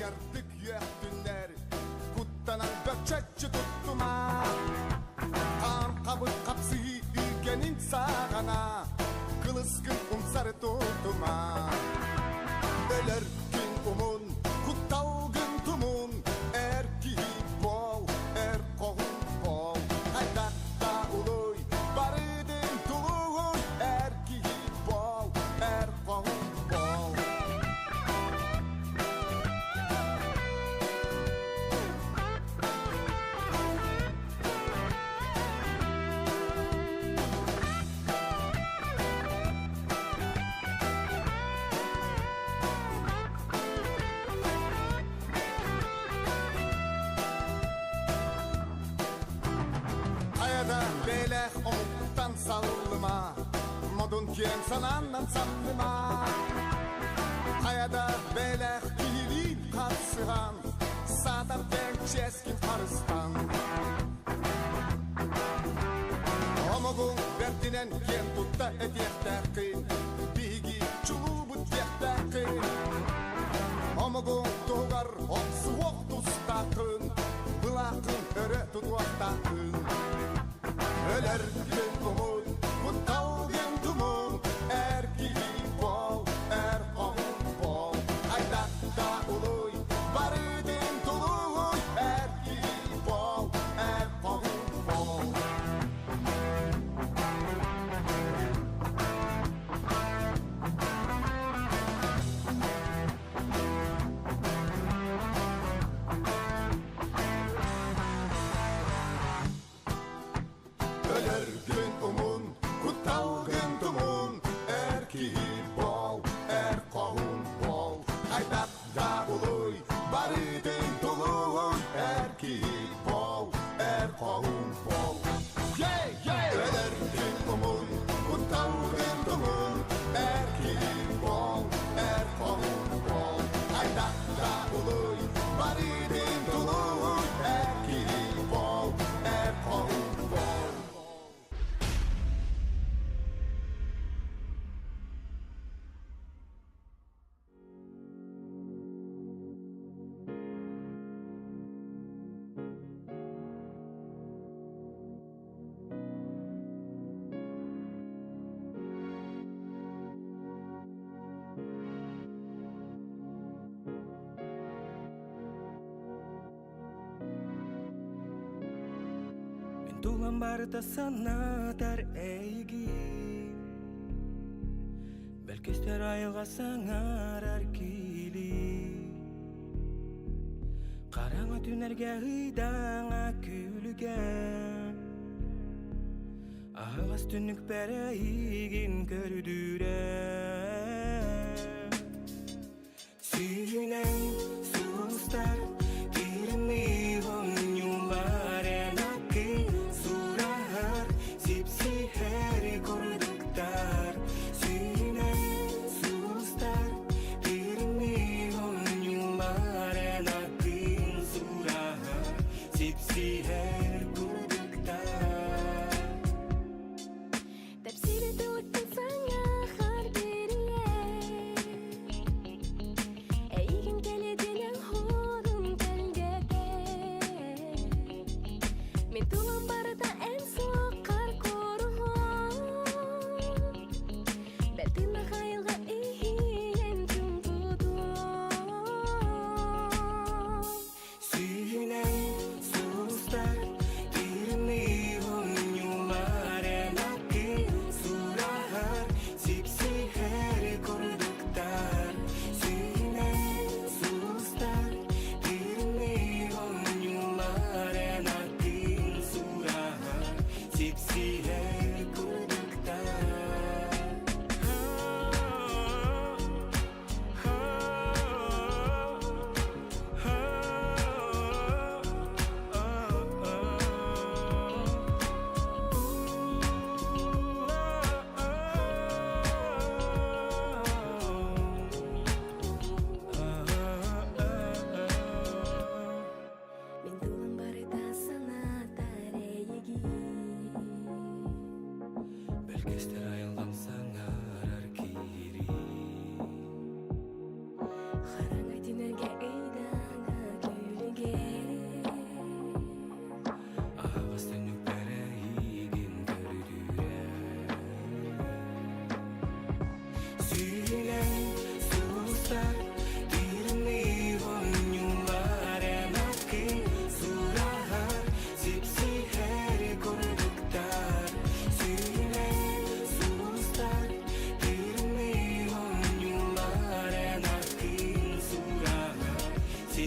Дьардык үөхтүннэр, куттанан бөкчөччү туттума. Хаан хабыр хапсыһыы үүгэнин саҕана, кылыскын умсары тутума. Өлөр күн умун, кутталгын тумун, эр киһи буол, эр хоһун буол. Хайдах да улуй, барытын тулуй, эр киһи буол, эр хоһун буол. Хайада бэлэх омуктан саллыма, модун киэҥ санааннан самныма. Хайада бэлэх киһилиин харсыһан, саатар тэҥ чиэскин харыстан. Омугуҥ бэрдинэн киэн тутта этиэхтээххин, биһиги чулуубут диэхтээххин. Омугуҥ туһугар охсуһуох тустааххын, былааххын өрө тутуохтааххын. Өлөр күн кумун, куттал диэн тумун, эр киһи буол, эр хоһун буол. Хайдах да улуй, барытын тулуй, эр киһи буол, эр хоһун буол. Өлөргүн умун, кутталгын тумун, эр киһи буол, эр хоһун буол. Хайдах да улуй, барытын тулуй, эр киһи буол, эр хоһун буол. Өлөргүн умун, кутталгын тумун, эр киһи буол, эр хоһун буол. Хайдах да улуй, барытын тулуй, эр киһи буол, эр хоһун буол. Мин тулам барыта санатар эйигин Бэлкистэр айылҕа саҥарар киили Хараҥа түнэргэ ыйдаҥа күлүгэ Аһаҕас түннүкпэр эйигин көрдүүрэ Сүүнэн сулустар кииринии оонньуулар эн аккын сураһар сипсиһэр курдуктар Сүүнэн сулустар кииринии оонньуулар эн аккын сураһар сипсиһэр курдуктар Тэпсири тылыктан саҥа хар бириэ Эйигин кэлидинэн хорун кэлгэтэ Мин тулам барыта эн суоххар куруһун Бэлтин айылҕа иһийэн чуҥкутуом Сүүнэн сулустар кииринии оонньуулар эн аккын сураһар сипсиһэр курдуктар Сүүнэн сулустар кииринии оонньуулар эн аккын сураһар.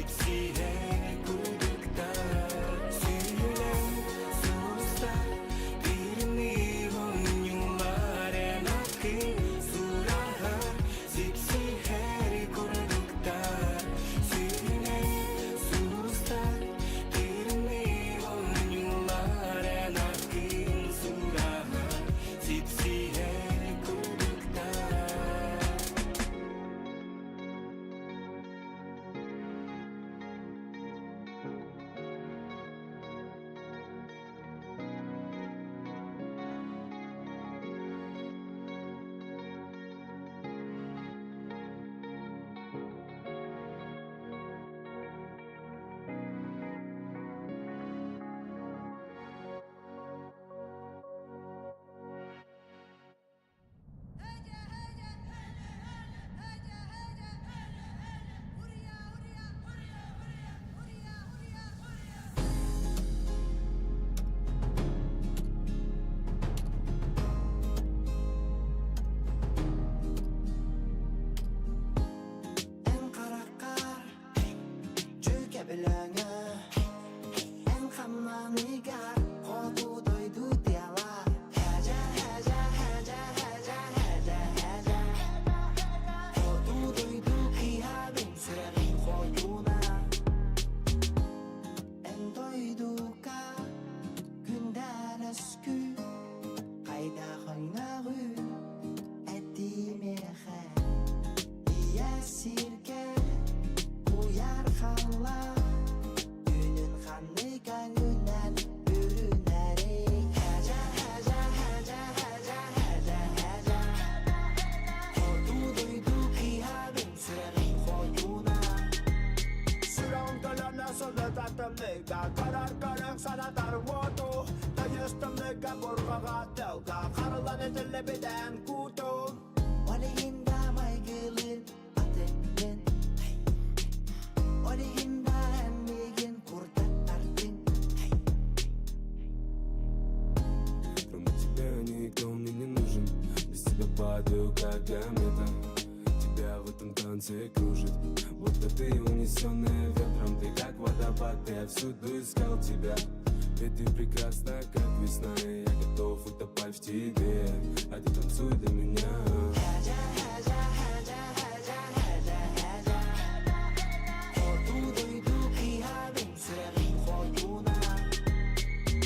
Сипсиһэр курдуктар Сүүһүнэн сулустар Тырымныы оонньуулар Эн аккын сураһар Сипсиһэр курдуктар Сүүһүнэн сулустар Тырымныы оонньуулар Эн аккын сураһар Сипсиһэр курдуктар. Эн хараххар дьүкэбилэҥэ Эн хамнаныгар хоту дойду тыала Хэдьэ, хэдьэ, хэдьэ, хэдьэ, хэдьэ, хэдьэ Хоту дойду кыыһабын сүрэҕим хотуна Эн дойдуга күндэлэскү Хайдах өҥнөҕү этимиэхэ Ийэ сиргэ куйаар халлаан Түүнүн ханнык өҥүнэн бүрүнэрий Хэдьэ, хэдьэ, хэдьэ, хэдьэ, хэдьэ, хэдьэ Хоту дойду кыыһабын сүрэҕим хотуна Сүрэҕиҥ төлөнө сылытар тымныыга Көрөр көрүҥ санатар уоту Тыйыс тымныыга бурҕаҕа тылга Харыллан этиллибитэн кууту Ол иһин да майгылыын атыҥҥын Ол иһин да эн миигин курдаттардыҥ Кроме тебя никто мне не нужен. Без тебя падаю, как комета. Тебя в этом танце кружит. Будто ты унесенная ветром. Ты как водопад, я всюду искал тебя. Ведь ты прекрасна, как весна. И я готов утопать в тебе. А ты танцуй для меня. Хэдьэ, хэдьэ, хэдьэ, хэдьэ, хэдьэ, хэдьэ Хоту дойду кыыһабын сүрэҕим хотуна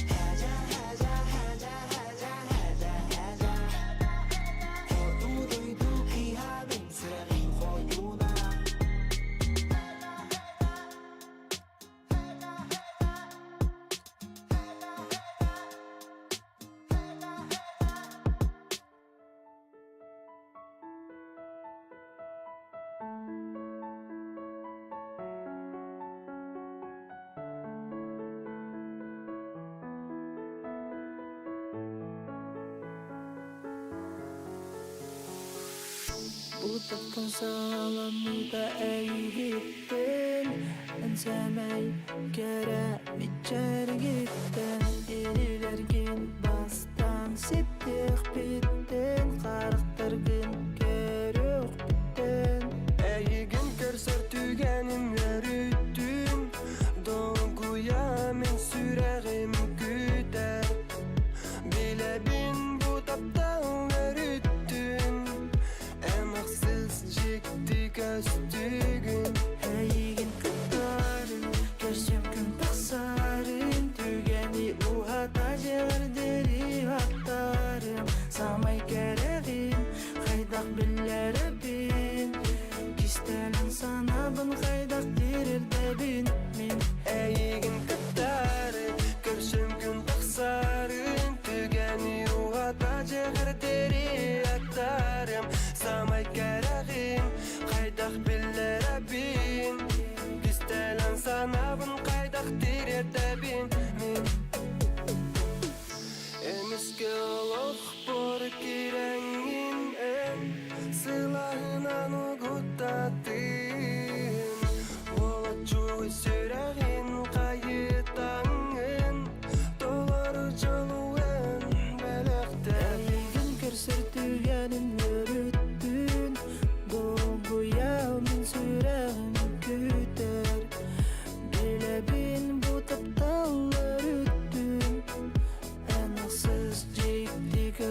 Хэдьэ, хэдьэ, хэдьэ, хэдьэ, хэдьэ, хэдьэ Хоту дойду кыыһабын сүрэҕим хотуна Утаппын саҕаламмыта эйигиттэн Эн сэмэй кэрэ мичээргиттэн Илиилэргин бастаан ситтиэхпиттэн Харахтаргын көрүөхпүттэн Эйигин көрсөр түгэним үөрүттүн Долгуйа мин сүрэҕим күүтэр Билэбин бу таптал өрүттүн Эн ахсыс дьикти көстүгүн Эйигин кыттарын көрсөм күн тахсарын Түгэни уһата дьиэҕэр аттарым Самай кэрэҕин хайдах биллэрэбин Кистэлэҥ санаабын хайдах тиэрдэбин мин Эйигин кыттары көрсөм күн тахсарын Түгэни уһата дьиэҕэр аттарым Самай кэрэҕин хайдах биллэрэбин Кистэлэҥ санаабын хайдах тириэрдэбин мин Эмискэ олохпор кирэҥҥин эн Сылаһынан угуттатын Уолаччу сүрэҕин хайытаҥҥын Толору дьолу эн бэлэхтээ Эйигин көрсөр түгэнин үөрүттүн Долгуйа мин сүрэҕим күүтэр.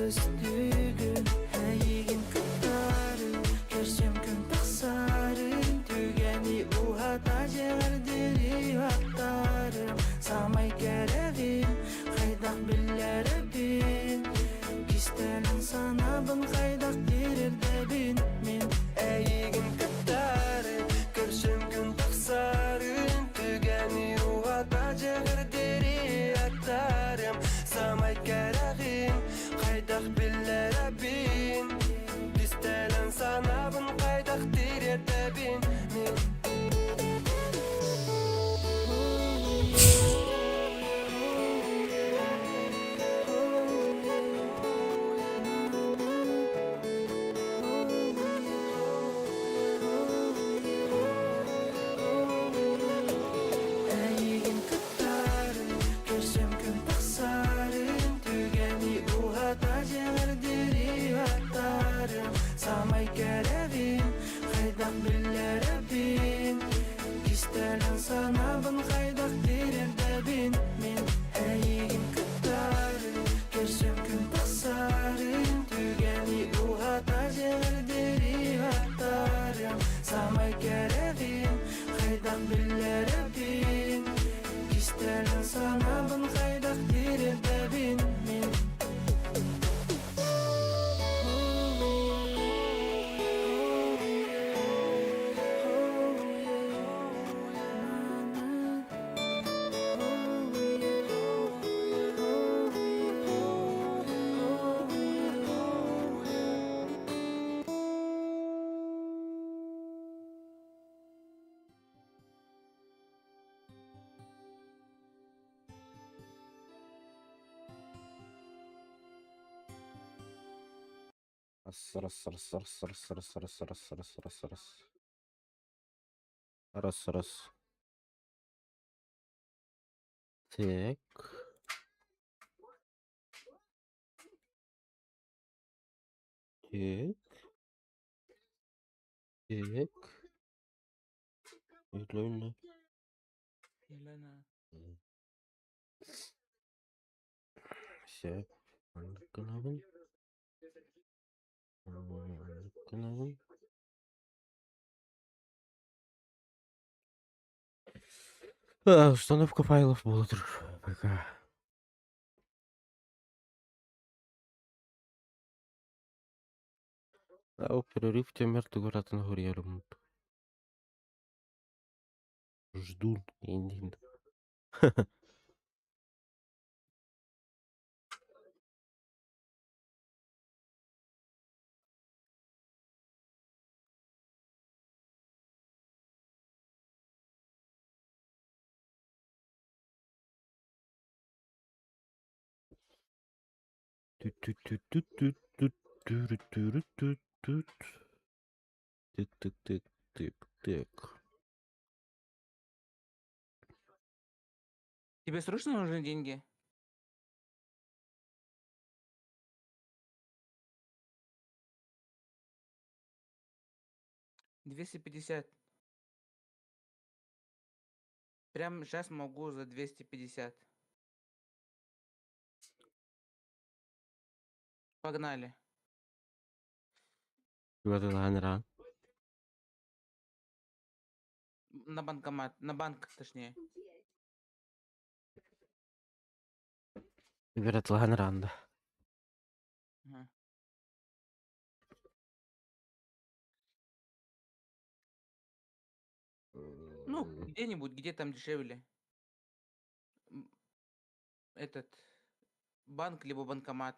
Көстүүгүн эйигин кыттары Көрсөм күн тахсарын Түгэни уһата дьэҕэрдири аттарым Самай кэрэбин хайдах биллэрэбин Кистэлэҥ санаабын хайдах тириэрдэбин Мин эйигин кыттары Көрсөм күн тахсарын Түгэни уһата дьэҕэрдири аттарым Самай кэрэҕин хайдах биллэрэбин Кистэлэҥ санаабын хайдах тириэрдэбин Мин Эйигин кыттарын, көрсөм күн тахсарын, түгэни уһата дьэҕэрдири аттарым, саамай кэрэбин, хайдах биллэрэбин, кистэлэҥ санаабын хайдах тириэрдэбин, мин эйигин кыттарын, көрсөм күн тахсарын, түгэни уһата дьэҕэрдири аттарым, саамай кэрэбин, хайдах биллэрэбин Кистэлэҥ санаабын хайдах тириэрдэбин мин Раз, раз, раз, раз, раз, раз, раз, раз, раз, раз, раз. Раз, раз. Так. Так. Так. Елена. Елена. Сөп. Маннык гынабын. Маннык гынабын. Установка файлов буола турар пока. Ол перерыв кэмэр тугу атын суруйарым. Жду иннин. Түт-түт-түт-түт-түт-түт-түт-түт-түт. Тык-тык-тык-тык-тык. Тебе срочно нужны деньги? 250. Прямо сейчас могу за 250. Погнали. Куда-то На банкомат, на банк, точнее. Ранда. Ага. Ну, где-нибудь, где там дешевле. Этот банк либо банкомат.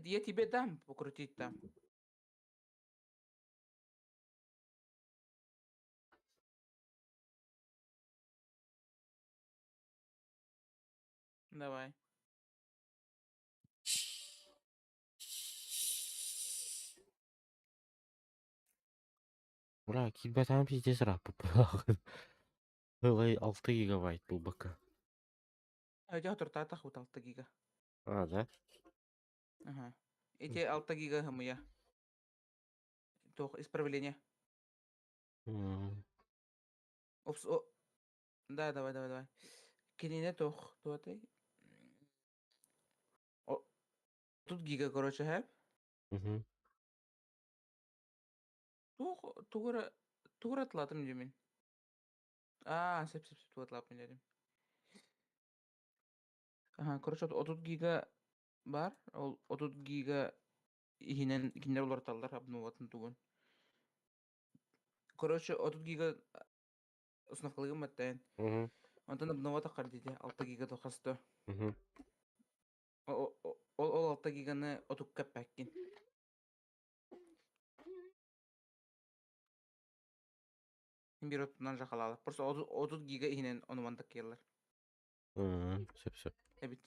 Это я тебе дам покрутить там. Давай. Бля, киирбэтэҕим пиздец ырааппыт Ылай 6 гигабайт буолбакка. Дьэ отуртаатах бут 6 гига. А, да? Ага. Ити 6 гига хымыйа. Туох исправление. Опс, о... Да, давай, давай, давай. Кинини туох, туотай? О, тут гига, короче, хэп. Мгм. Туох, тугура, тугура атлатым димин. Аа, сөп, сөп, сөп, тугу атлаппын дедим. Ага, короче, 30 гига бар. Ол 30 гига иһинэн кинилэр уларыталлар обноватын тугун. Короче, 30 гига установкалыгым баттайын. Мгм. Онтон обнова таххар диде 6 гига тохасто. Мгм. Ол ол 6 гиганы отукка эппэккин. Биир оттунан жахалаалар. Просто 30 гига иһинэн онуман таккыйаллар. Сөп сөп. Эбит.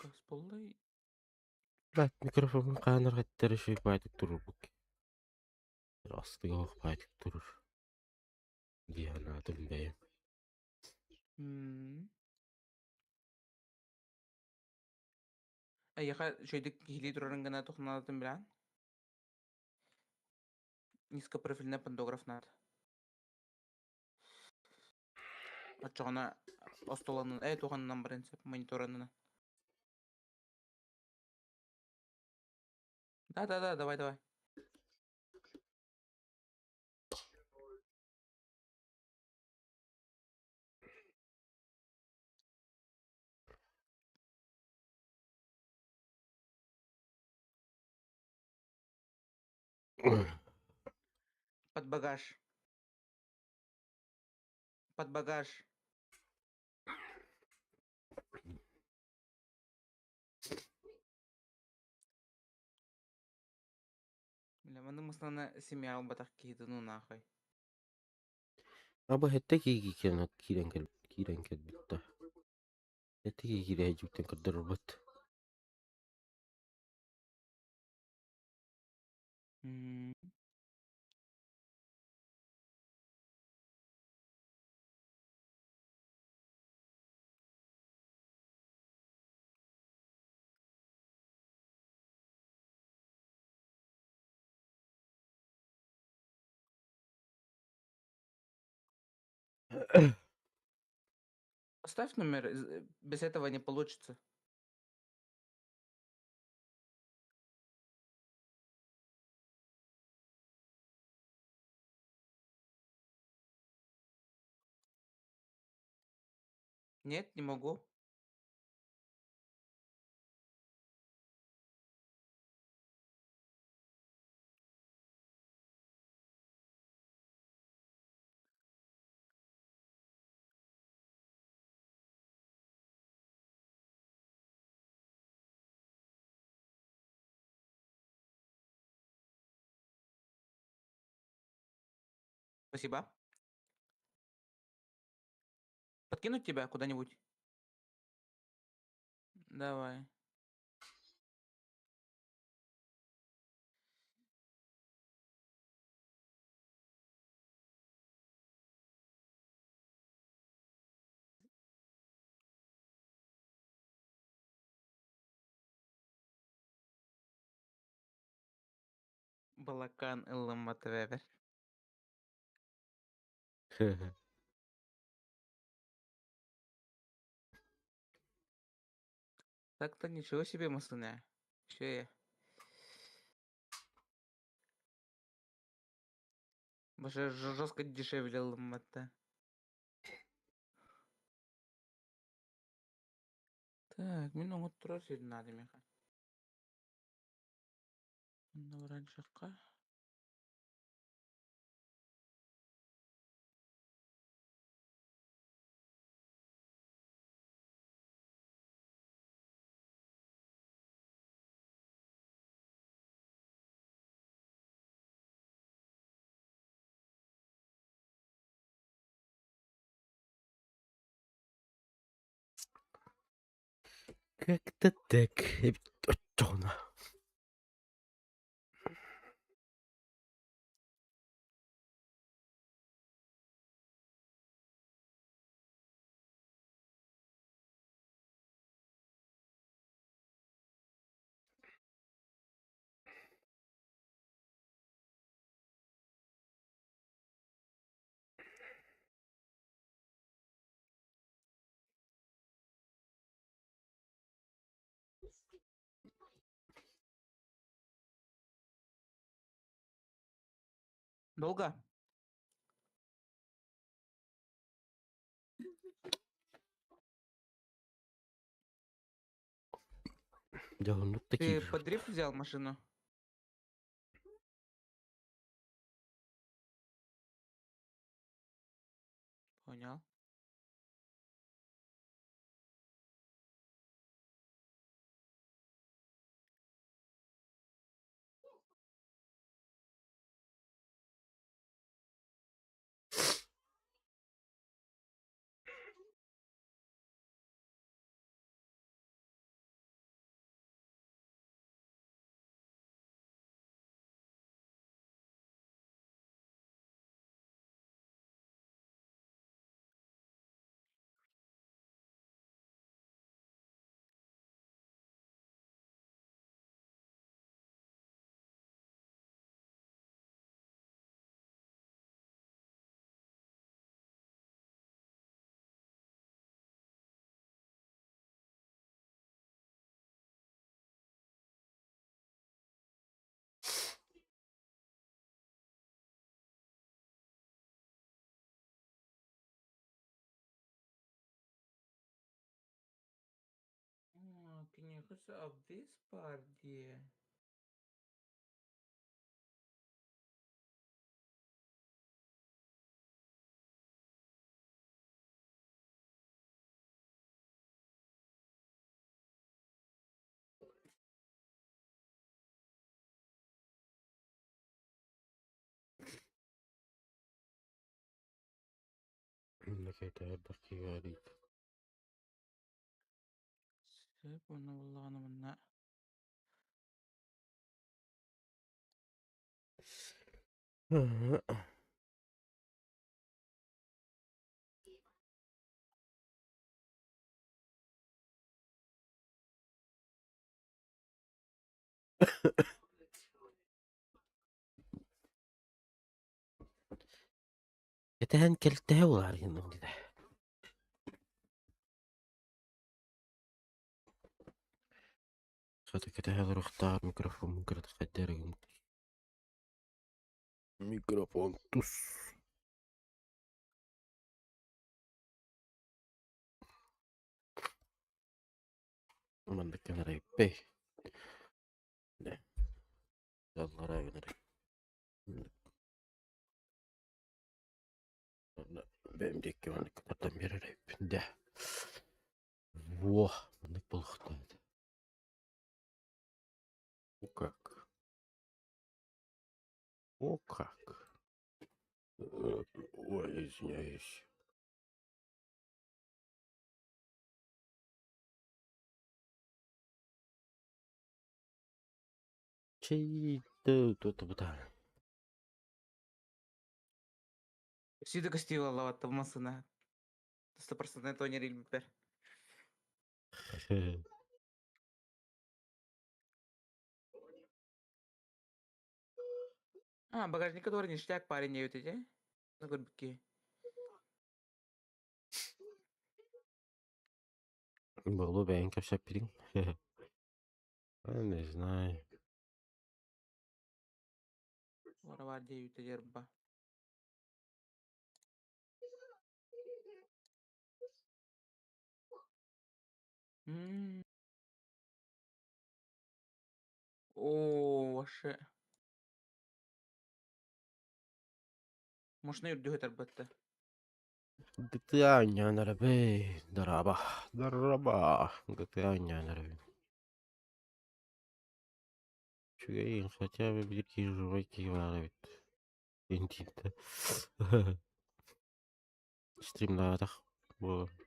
Газ боллай. Бат микрофон хаанар хаттары шүй баайтык турурбук. Астыга баайтык турур. Дии санаатым бэйэм. Эйиэхэ үчүгэйдик киһилии турарын гына тухнаатын билэҕин? Низкопрофильный пантограф наада. Оччоҕуна остуоланан ээ туоханынан барыан сөп мониторанынан. Да-да-да, давай давай. Под багаж. Под багаж. Бля, маннык маслана семья ылбатах киһи ну нахуй. Аба хэттэ киги киирэн киирэн кэл киирэн кэлбит да. Хэттэ киги киирэ дьүктэн көрдөрөрбөт. Поставь номер, без этого не получится. Нет, не могу. Спасибо. Подкинуть тебя куда-нибудь? Давай. Балакан ылламмат эбээбэр. Так-то ничего себе масына. Че я? Боже, жестко дешевле ылламмат Так, мин оҥотторор сирин наада миэхэ. Онно баран дьахха. Как-то так. Оччоҕуна. Долго? Дьоһуннук да Ты киирэр. под дрифт взял машину? Понял. Кинехуса абдис пардие. Иннокейта элбэх киһи арыйда. Сөп, онно буоллаҕына манна Кэтэһэн кэлтэһэ улаарыйынным дии. Хата кэтэһэ олоруохтааҕар микрофоммун кыратык хайдары Микрофон тус. Маннык гынарайбый. Аллараа гынарай. Бэйэм диэки маннык тардан биэрэр эбиппин дэ. Во, маннык буолуохтаах этэ. О как. О как. Ой, извиняюсь. Чэй тута Сида костила лаватта масына. Стопроцентный тонер илбиппэр. А, багажник который ништяк парень не эти. Ну, горбики. Болу бэйэҥ кэпсэппитиҥ. Не знаю. Воровар диэбитэ дьарба. М. Оо, вообще. Можно үрдүгү тарбатта. GTA ньаанарабый, дорообо, дорообо, GTA ньаанарабый. Үчүгэйин хотя бы биир киһи живой киһи баар эбит. Интиитэ. Стримнаатах буолан.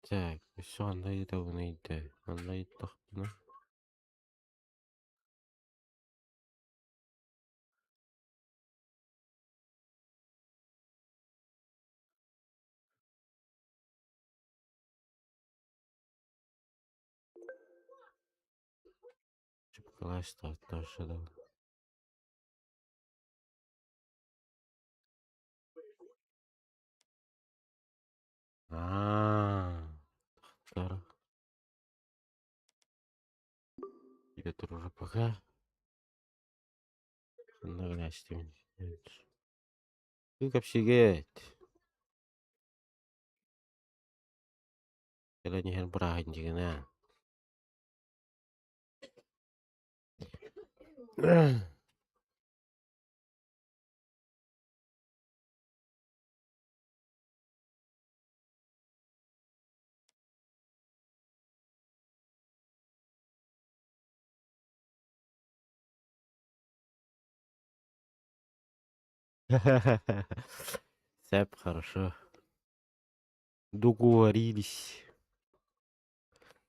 Так, өссө ханна ыытабыный да? Ханна ыыттахпына? Чупкалааш да. Аа. Киирэ турара пока. Ханна гына истибин. Тыы кэпсиигэт. Кэлэн иһэн бырааһынньыгына. Сэп, хорошо. Договорились.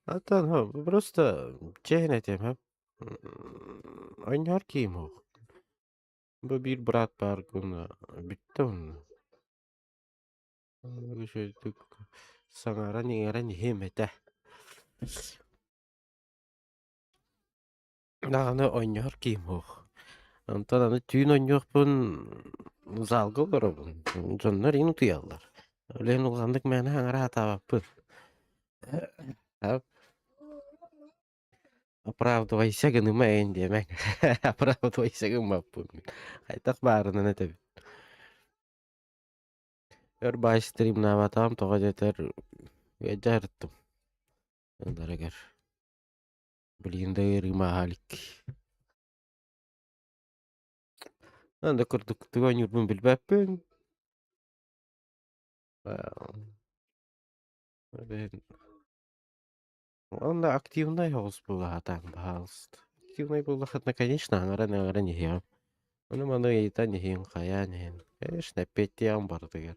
Аттан просто чэһин этиэм һэ. Оонньоһор киһим суох. Бу биир брат баар гына бүттэ онно. Үчүгэйдик саҥаран-иҥэрэн иһиэм этэ. Даҕаны оонньоһор киһим суох. Онтон аны түүн оонньуохпун залга олоробун. Дьоннор иин утуйаллар. Үлэһин улаханнык мээнэ саҥара сатаабаппын. Оправдывайся гыныма эн диэмэҥ. Оправдывайся гыммаппын мин. Хайдах баарынан этэбин. Өр баай стримнаабатаҕым тоҕо диэтэр ыалдьа сырыттым. Ылларыгар. Билигин да ыарыым ааһа илик. Анда курдук тугу оонньуурбун билбэппин. Уонна активнай соҕус буола сатаан, баһаалыста. Активнай буоллаххытына, конечно, аҥаран-аҥаран иһиэҕим. Ону маны ыйытан иһиҥ, хайаан иһин. Конечно, эппиэттиэҕим барытыгар.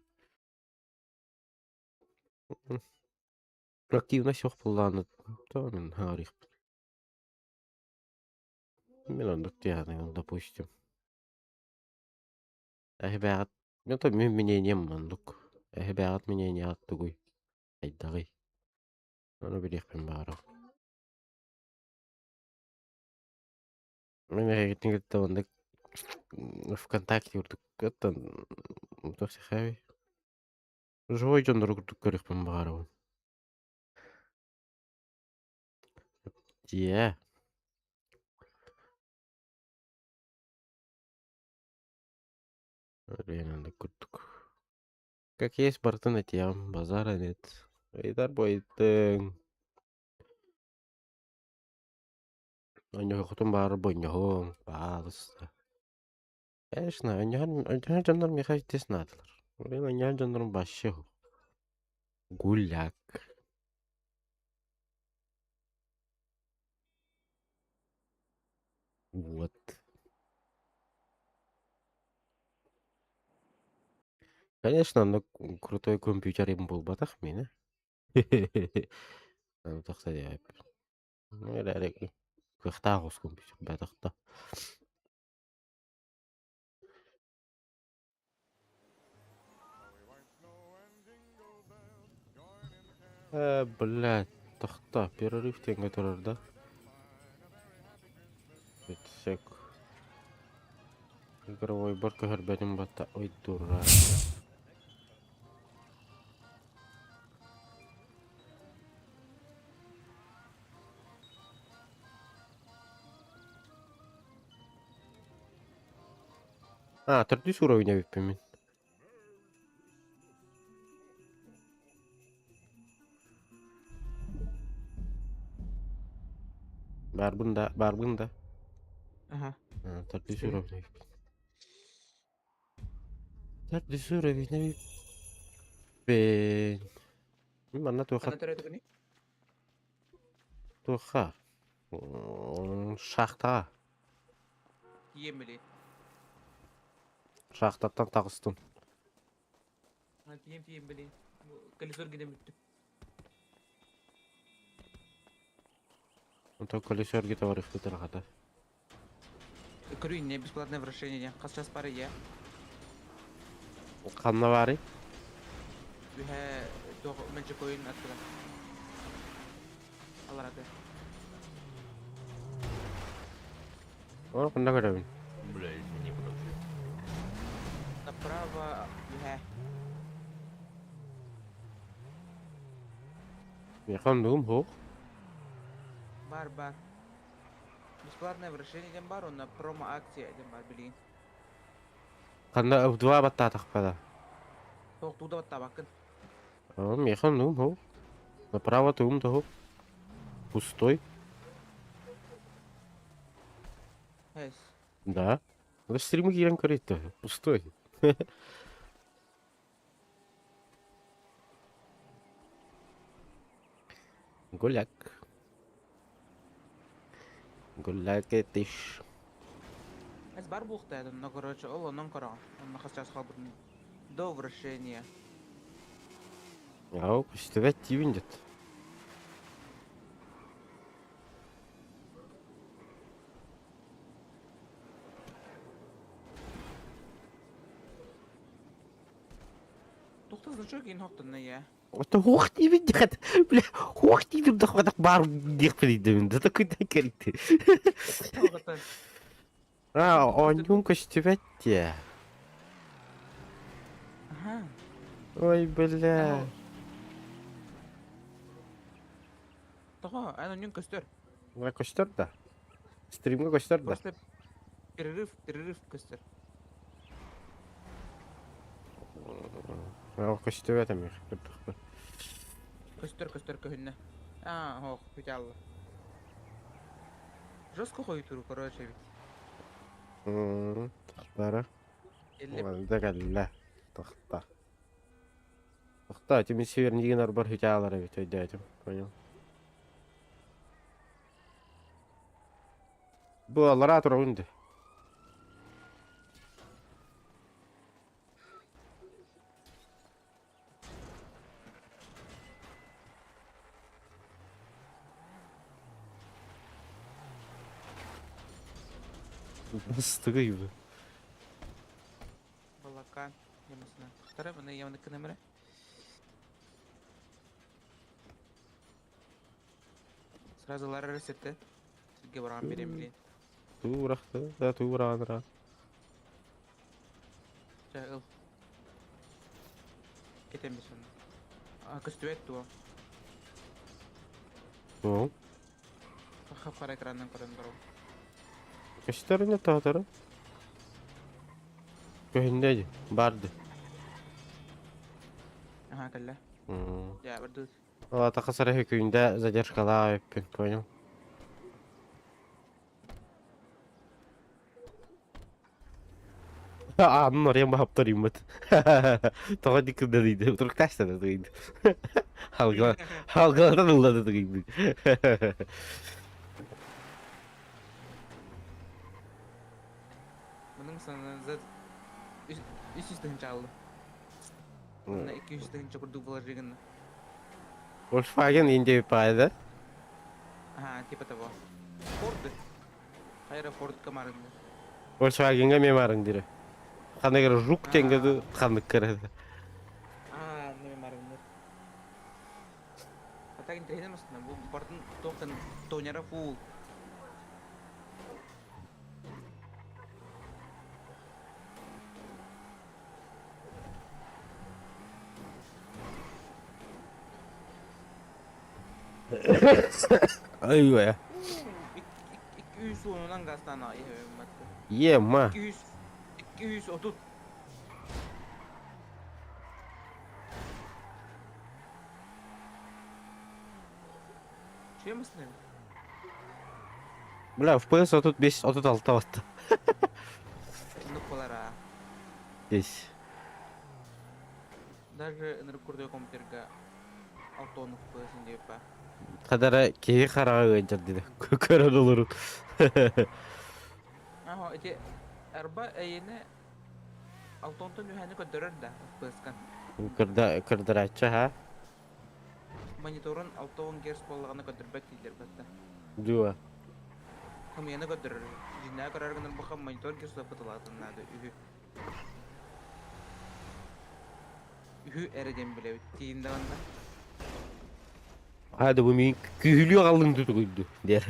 Активность суох буоллаҕына, тоҕо мин аҥарыахпын. Мин оннук дии допустим. Эһи бэйэҕит, это мин мнением оннук. Эһи бэйэҕит мнениеҕыт тугуй? Хайдаҕый? Ону билиэхпин баҕарабын. Мин эһигитин кытта оннук ВКонтакте курдук оттон туох сахабый? Живой дьоннору курдук көрүөхпүн баҕарабын. Дьиэ. Блин, оннук курдук. Как есть барытын этиэҕим, базара нет. Ыйытар буойдуҥ. Онньоһоххутун баҕарар бонньоһуоҥ, баалыста. Конечно, онньоһон онньоһон дьоннор миэхэ итиэс наадалар. Блин, онньоһон дьоннорум вообще гуляк. Вот. Конечно, онно крутой компьютер им буолбатах миэнэ. Аны тахса диэбиппин. Эрээри кыахтаах оҕус компьютер бэтэх да. Э, блядь, тохтоо, перерыв диэҥҥэ турар да? Бүт Игровойбар көһөрбөтүм батта ой дурак. А, төрдүс уровень эбиппин мин. Баарбын да, баарбын да. Ага. А, төрдүс уровень эбиппин. Төрдүс уровень эбиппин. Мин манна туохха Ханна төрөөтүгүнүй? туохха шахтаҕа Тиийэн билиэ. Шахтаттан таҕыстым. Тиийэн тиийэн билиэ. Колесо эргинэн бүттүм. Онтон колесо эргитэ барыахпыт хата. Көрүү иннэ бесплатное вращение диэн хас час баар ийэ? Ханна баарый? Үһэ туох мэлдьэкойун аттыгар. Алараты. Ол ханна көрөбүн? Бля, извини, братан. Направо үһэ. Миэхэ оннугум суох. Бар бар. Бесплатное вращение диэн баар уонна промо-акция диэн баар билигин. Ханна два баттаатахпына? Суох тугу да баттаабаккын. О, миэхэ оннугум һуу. Направо тугум да һуу. Пустой. Эс. Да. Ну, стримы киирэн көрөйдө. Пустой. Гуляк. Гуляк этиш. Эс бар буолуохтаах но короче ол онон көрөҕүн. Онно хас чаас хаалбытын до вращения. Ау, көстүбэт диибин дьэт. Тухта значок иин хохтунна я. Это хух диибин диэхет. Бля, хух диибин дахвадах баар диэхпин идэбин. Да такой да кэлти. Тоҕотон. А, оонньуум көстүбэт диэ. Аха. Ой, бля. Тоҕо, эн онньун көстөр. Ой, көстөр да. Стримҥэ көстөр да. Просто перерыв, перерыв көстөр. Ол көстүбэт эмиэ көрдөхпүн. Көстөр, көстөр көһүннэ. Аа, ох, бүтэ алла. Жестко хойутууру короче эбит. М, Тахтара. Эллип. Да кэллэ. Тахта. Тахта, тимир севернигин арбар хүтэ эбит өйдөөтүм. Понял. Бу аллараа турабын дии. Бастыгый бу. Балакан ямасына. Тахтара маны яманыкы нэмэрэ. Сразу лара ресетте. Сирге баран берем билин. Туурахты, да туурааныра. Чэ ыл. Кетен бисен. А көстүбэт дуо? Туох? Хап-хара экранынан көрөн барабын. Көстөрүнэ тоҕоторо? Көһүннэ дии, барды. Аха кэллэ. Дьэ, бардыбыт. Ол тахсар үһүкүүндэ задержкалаах эбиппин, понял? Аанын орыйан баһаптар ыймыт. Тоҕо дик кырдалыйды, туруктаастана тыгыйды. Халгала халгалатан ыллады тыгыйды. Мының сананыза 300 тыһынча алды. Онно 200 тыһынча курдук вложигын. Volkswagen Индия да? Ага, типа того. Форды. Хайра Форд камарынды. Volkswagen'га мен барың дире. Ханныгар жук теңгеди ханнык кырады. Аа, неме марынды. А так интересно масына. Бу бартын тоқтан тонера фул. Айуя. 210-унан газтан Ема. 200 230. Чем ысны? Бля, FPS 35 36 батты. Оннук буолара. Здесь. Даже ынырык компьютерга 6 FPS диэппэ. Хадара киһи хараҕа ыалдьар диде. Көрөн олорун. Аха, ити арба эйине алтонтон үһэни көрдөрөр да FPS-кан. Кырда кырдырааччы ха. Мониторун 60 Гц буоллаҕына көрдөрбөт дииллэр батта. Дуо. Хымыйаны көрдөрөр. Дьиҥнээх көрөр гынан баха монитор Гц бытылаатын наада үһү. Үһү эрэ диэн билэбит. Тиийин даҕанна. Hadi bu мин күһүлүү аҕаллыҥ тутугуйду диэр.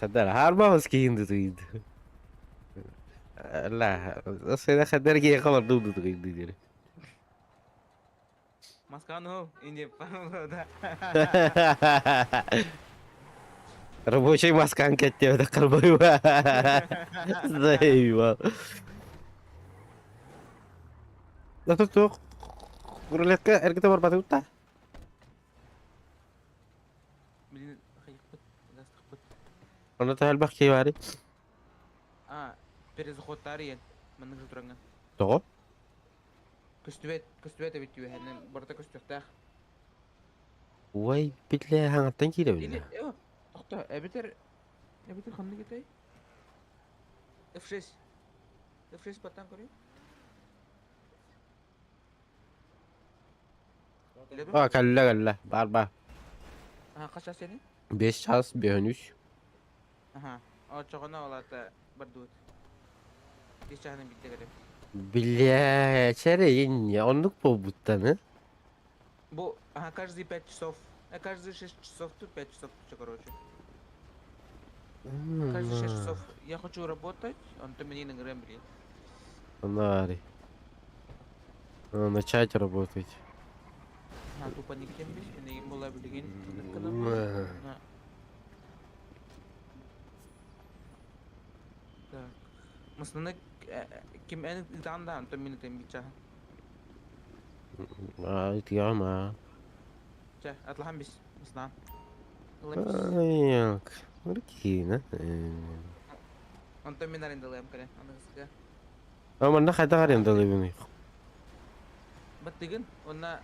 Хаддар харбабас киһин тутугуйду. Ла, сена хаддар киһи халардуу тутугуйду диэр. Масканы ол, инде да. Рабочий маскан кэттиэбэтэ карбайба. Заебал. Да тут туох рулетка эргитэ барбатыбыт да? Блин, хайыппыт, гастахпыт. Онно төһө элбэх киһи баарый? А, перезаходтаар иэн, маннык же тураҥҥын. Тоҕо? Көстүбэт, көстүбэт эбит үөһэнэн, барыта көстүөхтээх. Уай, биллэ хаҥаттан киирэбин Или, да? э, тохто, эбэтэр, эбэтэр ханнык этэй? F6. F6 баттан көрүй. Билэбин? А, кэллэ кэллэ. Бар бар. Аха, хас час сени? 5 час 5 Аха, оччоҕуна ол аата бардыбыт. Биир чааһынан биирдэ кэлэбит. Бля, чэрэйин оннук буолбуттан, Бу, ага, каждые 5 часов. Каждые 6 часов тут 5 часов тут, короче. Каждые 6 часов я хочу работать, он то мне на блин. Нари. Начать работать. Ага, тупо никем бис, мен була билигин. На. Так. Масаны ким эн ытаан да, онтон мин ытыам бича. А, ытыама. Чэ, атлаһан бис, маснаан. Ылан бис. Аяк. Прикинь, Онтон мин арендалыам кэлэн, аныгыскыга. А манна хайдах арендалыыбыный? Баттыгын, уонна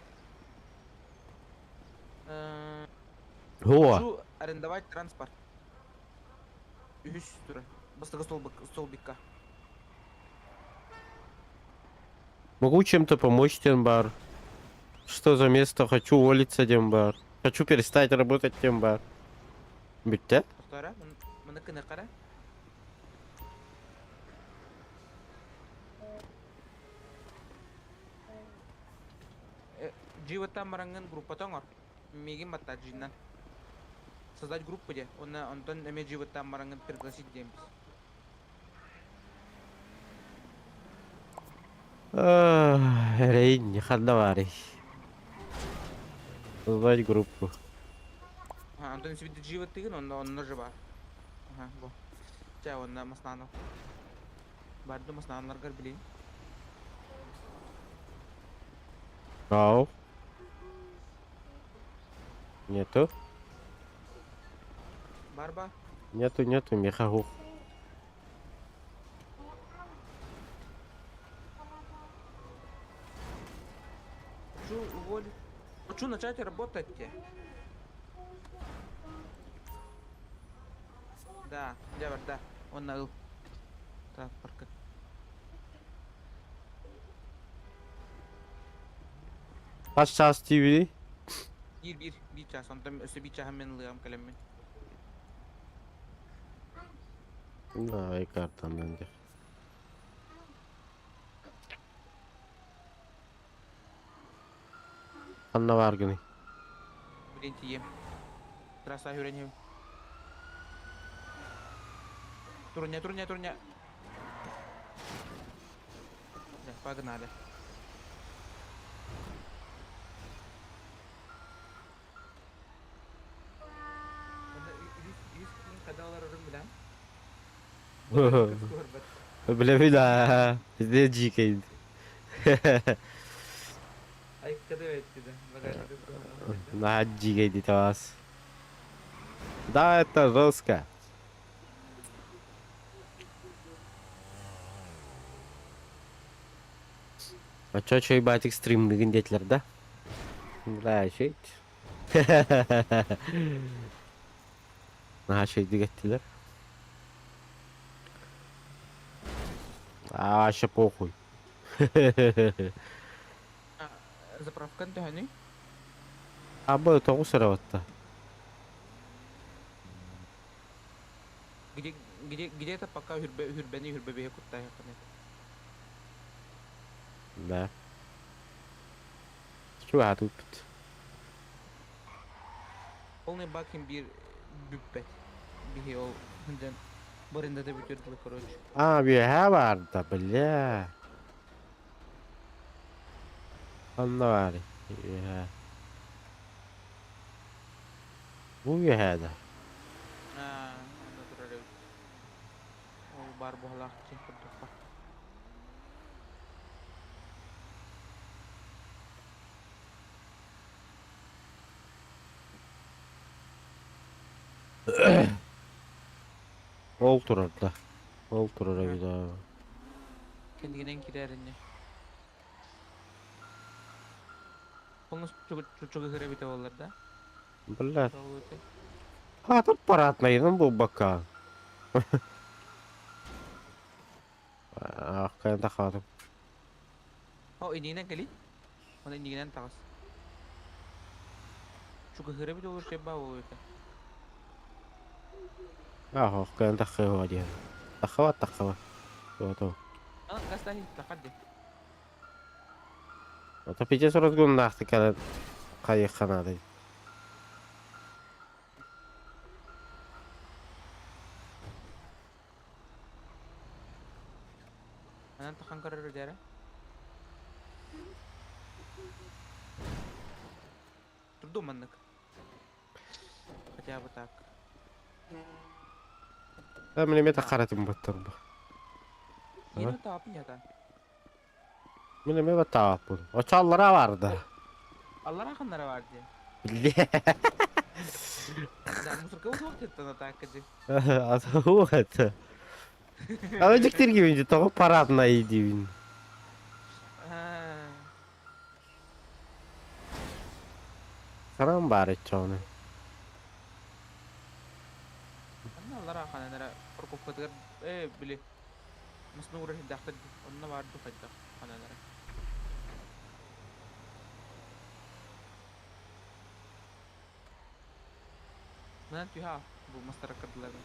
Хуа. Хочу арендовать транспорт. Үһүс тура. Бастакы столбик, столбикка. Могу чем-то помочь, Тембар? Что за место? Хочу уволиться, Тембар. Хочу перестать работать, Тембар. Бүттэ? Тохтора, маны кыны кара. Дживаттан бараҥҥын группата оҥор. Миигин батта Джиннан. Создать группу де. Онно онтон эмиэ Дживаттан бараҥҥын пригласить диэн бис. Эрэйин ханна баарый? Создать группу. Ага, Антон сибидди Дживаттыгын, онно онно же бар. Ага, бу. Чэ, онно маслану. Барды масланаларгар билин. Ау. Нету? Барба. Нету, нету, мехагу. Хочу уволить. Хочу начать работать. Да, дьэ барда. Уонна ыл. Транспортка. Хас чаас диибиний? Биир биир биир чаас. Онтон өссө биир чааһын мин ылыам кэлэммин. Давай картанан дьэ. Ханна бааргыный? Билин тиийиэм. Трасса үрэн иһэбин. Турня, турня, турня. Да, погнали. Билэбин аа, ити дьиикэйин. Наһаа дьиикэйдии табаас. Да, это жестко. Оччо чой батик стримныгын диэтилэр да? Бля, шейт. Наһаа шейдик эттилэр. А, вообще похуй. Заправкан төһөнүй? Аба тоҕус эрэ батта. Где, где, где-то пока үрбэ, үрбэни үрбэбиһи куттаһыаххын Да. Чугаһатыппыт. Полный бак имбир бүппэт. Биһи ол сылдьан барында бүтүөр дылы короче. А, үөһээ баарда, бля. Ханна баарый? Үөһээ. Бу үөһээ да. Аа, онно турар эбит. Ол баар буһалаах дьиэ курдукка. Ол турар да. Ол турар эбит аа. Кэннигинэн киирэр ини. Полностью чугуһур эбитэ буоллар да. Бля. А тут парадныйын булбакка. Ах, кайда хатым. О, иннигинэн кэлий. Оны иннигинэн таҕыс. Чугуһур эбит olur şey баа буолуо этэ. Ах, кайда таххыа диэн. Таххаба таххаба. То-то. А, гастани таххар ди. Ото пиче сорозгуннаахты кэлэн хайыхха наадый. Манан тахан көрөр дэрэ. Турду маннык. Хотя бы так. Та мин эмиэ таххаратым баттарба. Yine таапын ята. Мин эмиэ баттаабаппын. Очаллара барда. Аллара ханнара бар дии. Бile. Да, мусорка суох диэттэн атаакка дии. Суох этэ. Ама дьиктиргибин дии тоҕо параднай диибин. Санаам баар иччэҕинэ. Онно аллара ханан эрэ парковкатыгар ээ били массыына уурар сирдээхтэр дии. Онно баар дуу хайдах ханан эрэ. Манан түһэ бу мастара кырдыларын.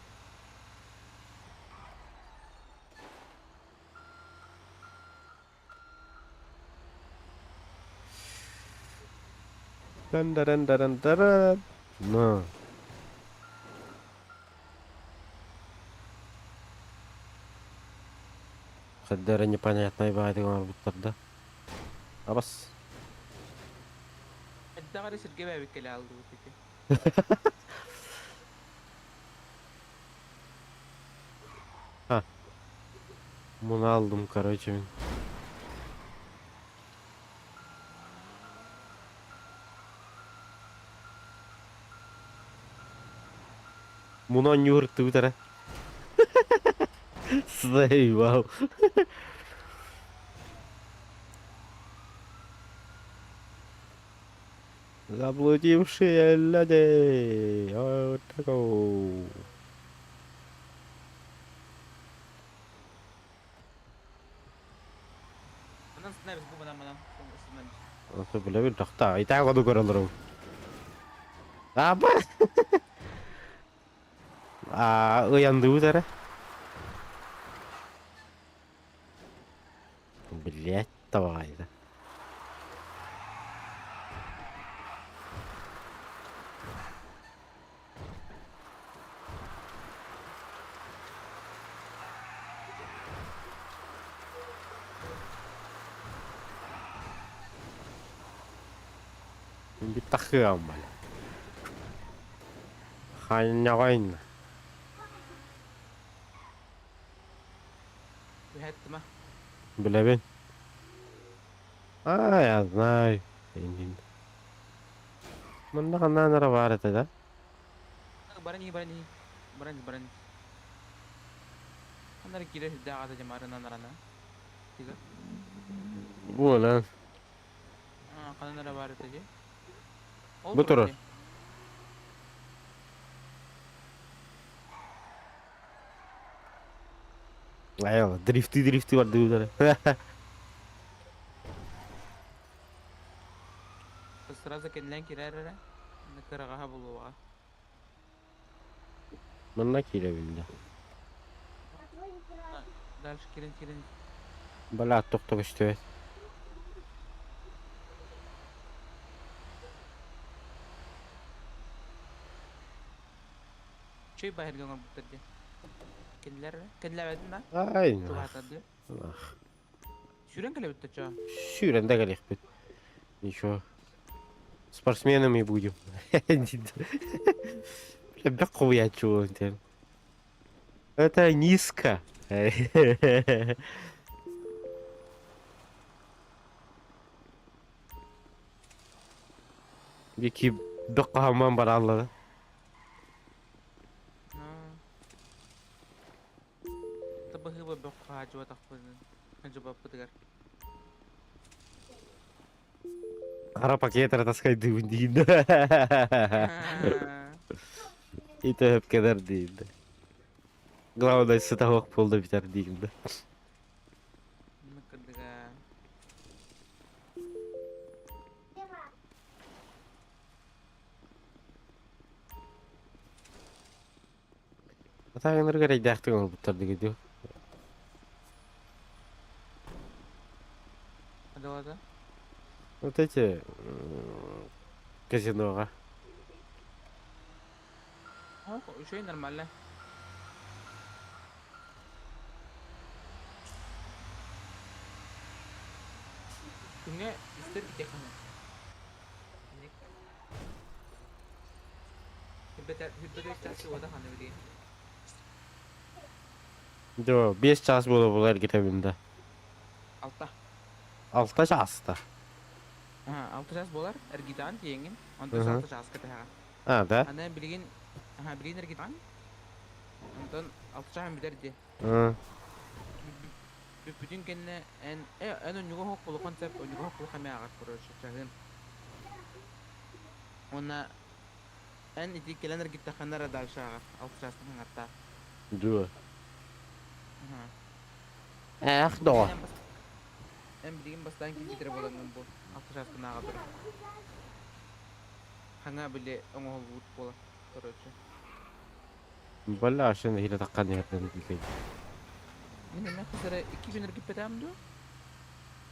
Dun dun dun dun No. Хаддара непонятнай баайдык оҥорбуттар да. Абас. Хайдах эрэ сиргэ бээбиккэ алдыбыт ити. Ha. Bunu aldım короче мин. Муну оонньуур эрэ. Заебал. Заблудившие люди. Вот такой. Манан сынабыз бу манан манан сынабыз. Ото билэбин тохтоо. Итаа году көрөлөрүм. Аба. Аа, ыйандыбыт эрэ. Блять, давай. Мин тахыам бale. Ханньаҕайна. Түһэттима. Билэбин. А, я знаю. Иннин. Манна ханнаан эрэ баар этэ да? Баран иһи баран иһи. Баран баран. Ханнары киирэр сирдээх аата дьамаарынан арана. Тига. Буолан. Ханан эрэ баар этэ дии. Ол Бу турар турар. дии. Айала, дрифти дрифти бардыбыт эрэ. Сразу кэннилээн киирэр эрэ. Кыраҕаһа булуоҕа. Манна киирэбин да. Дальше киирэн киирэн. Бала тохто көстүбэт. Чүй баһырга оҥорбуттар дии. Кинилэр эрэ. Кэннилээбэтин да. Ай, Чугаһаатар дии. Сүүрэн кэлэбит да чоо. Сүүрэн да кэлиэхпит. Ничего. Спортсменами будем. Бля, хуячу. Это низко. Бики бөккаһамман бараллара. Табыһыба бөххө хаадьыбатахпытын хаадьыбаппытыгар. Хара пакет таскайдыыбын диин. Итөһөп кэлэр диин. Главное сытаһыах буолда бүтэр диин. Кырдыга. Атааҥнарыгар эрэйдээхтик оҥорбуттар диги Адалата? Вот эти казиноҕа. Үчүгэй нормально. Күҥҥэ үстэр китэххинэ. Доо, 5 чаас буола була эргитэбин да. Алта. Алта чааста. 6 чаас буолар, эргитаан тиийэҥҥин, онтон 6 чааска тэһэҕин. А, да? Аны билигин, билигин эргитаан, онтон 6 чааһын бүтэр дии. Бүппүтүн кэннэ эн, эн онньуга оһох улахан сөп, онньуга оһох улахан ааҕар, короче, чаһыын. Уонна эн ити кэлэн эргиттэххинэ эрэ дальше ааҕар, 6 чаастан хаҥаттаах. Дуо? Ээх, доҕор. Эн билигин бастаан киирбитэрэ буолаҥҥын бу 6 чааскын ааҕа турар. Хаҥа били оҥоһуллубут буолар, короче. Бля, ашын иһилэ таххан иһэрдэн кикэй. Мин эмэ хас эрэ 2 күн эргиппэтэҕим дуо?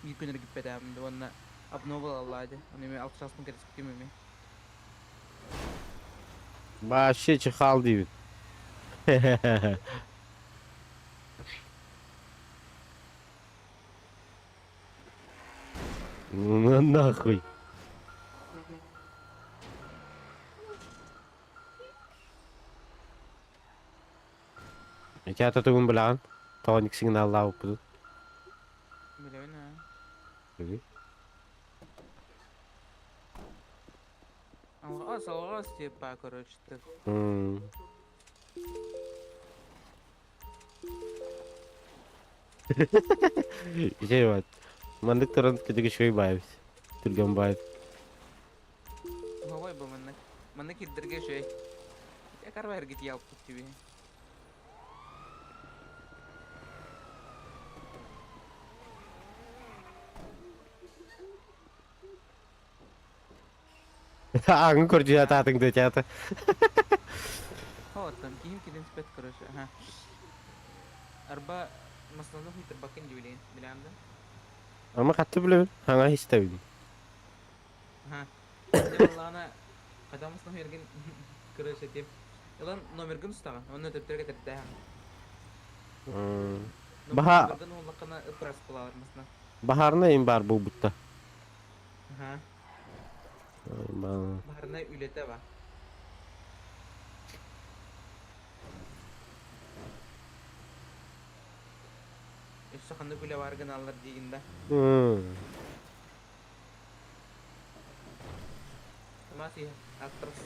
Биир күн эргиппэтэҕим дуо уонна обнова ылаллаа дии. Ону эмиэ 6 чааспын кэтэспитим эмиэ. Вообще чихал диибин. Ну нахуй. Ити тугун билэҕин? Тоник сигналлаабыппытын. Билэбин аа. Алҕас, алҕас типа, короче, ты. Ити вот. Маннык туран кытыгы үчүгэй баайбыт. Түргэн баайбыт. Ой, бу маннык. Маннык ирдэргэ үчүгэй. Карва эргитии алпыт түбү. Ааҥҥын көрдүү атаатыҥ да театр. Оттон киһим кэлин спет, короче, ага. Арба масланы хуйтарбаккын дии билигин, билэҕин да? Ама хатты билэбин, хаҥа истэбин. Ага. Дьэ буоллаҕына, хата масланы хуйаргын, короче, тип. Ылан номергын устаҕын, онно төптөргө кэтэрдээҕин. Баха Номергын уоллаххына ыппырас буолалар масна. баһаарынай им баар буолбутта. Аха. Баһарынай үлэтэ ба. Өссө ханнык үлэ баар гыналлар диигин да? Тумас иһэ, актрис.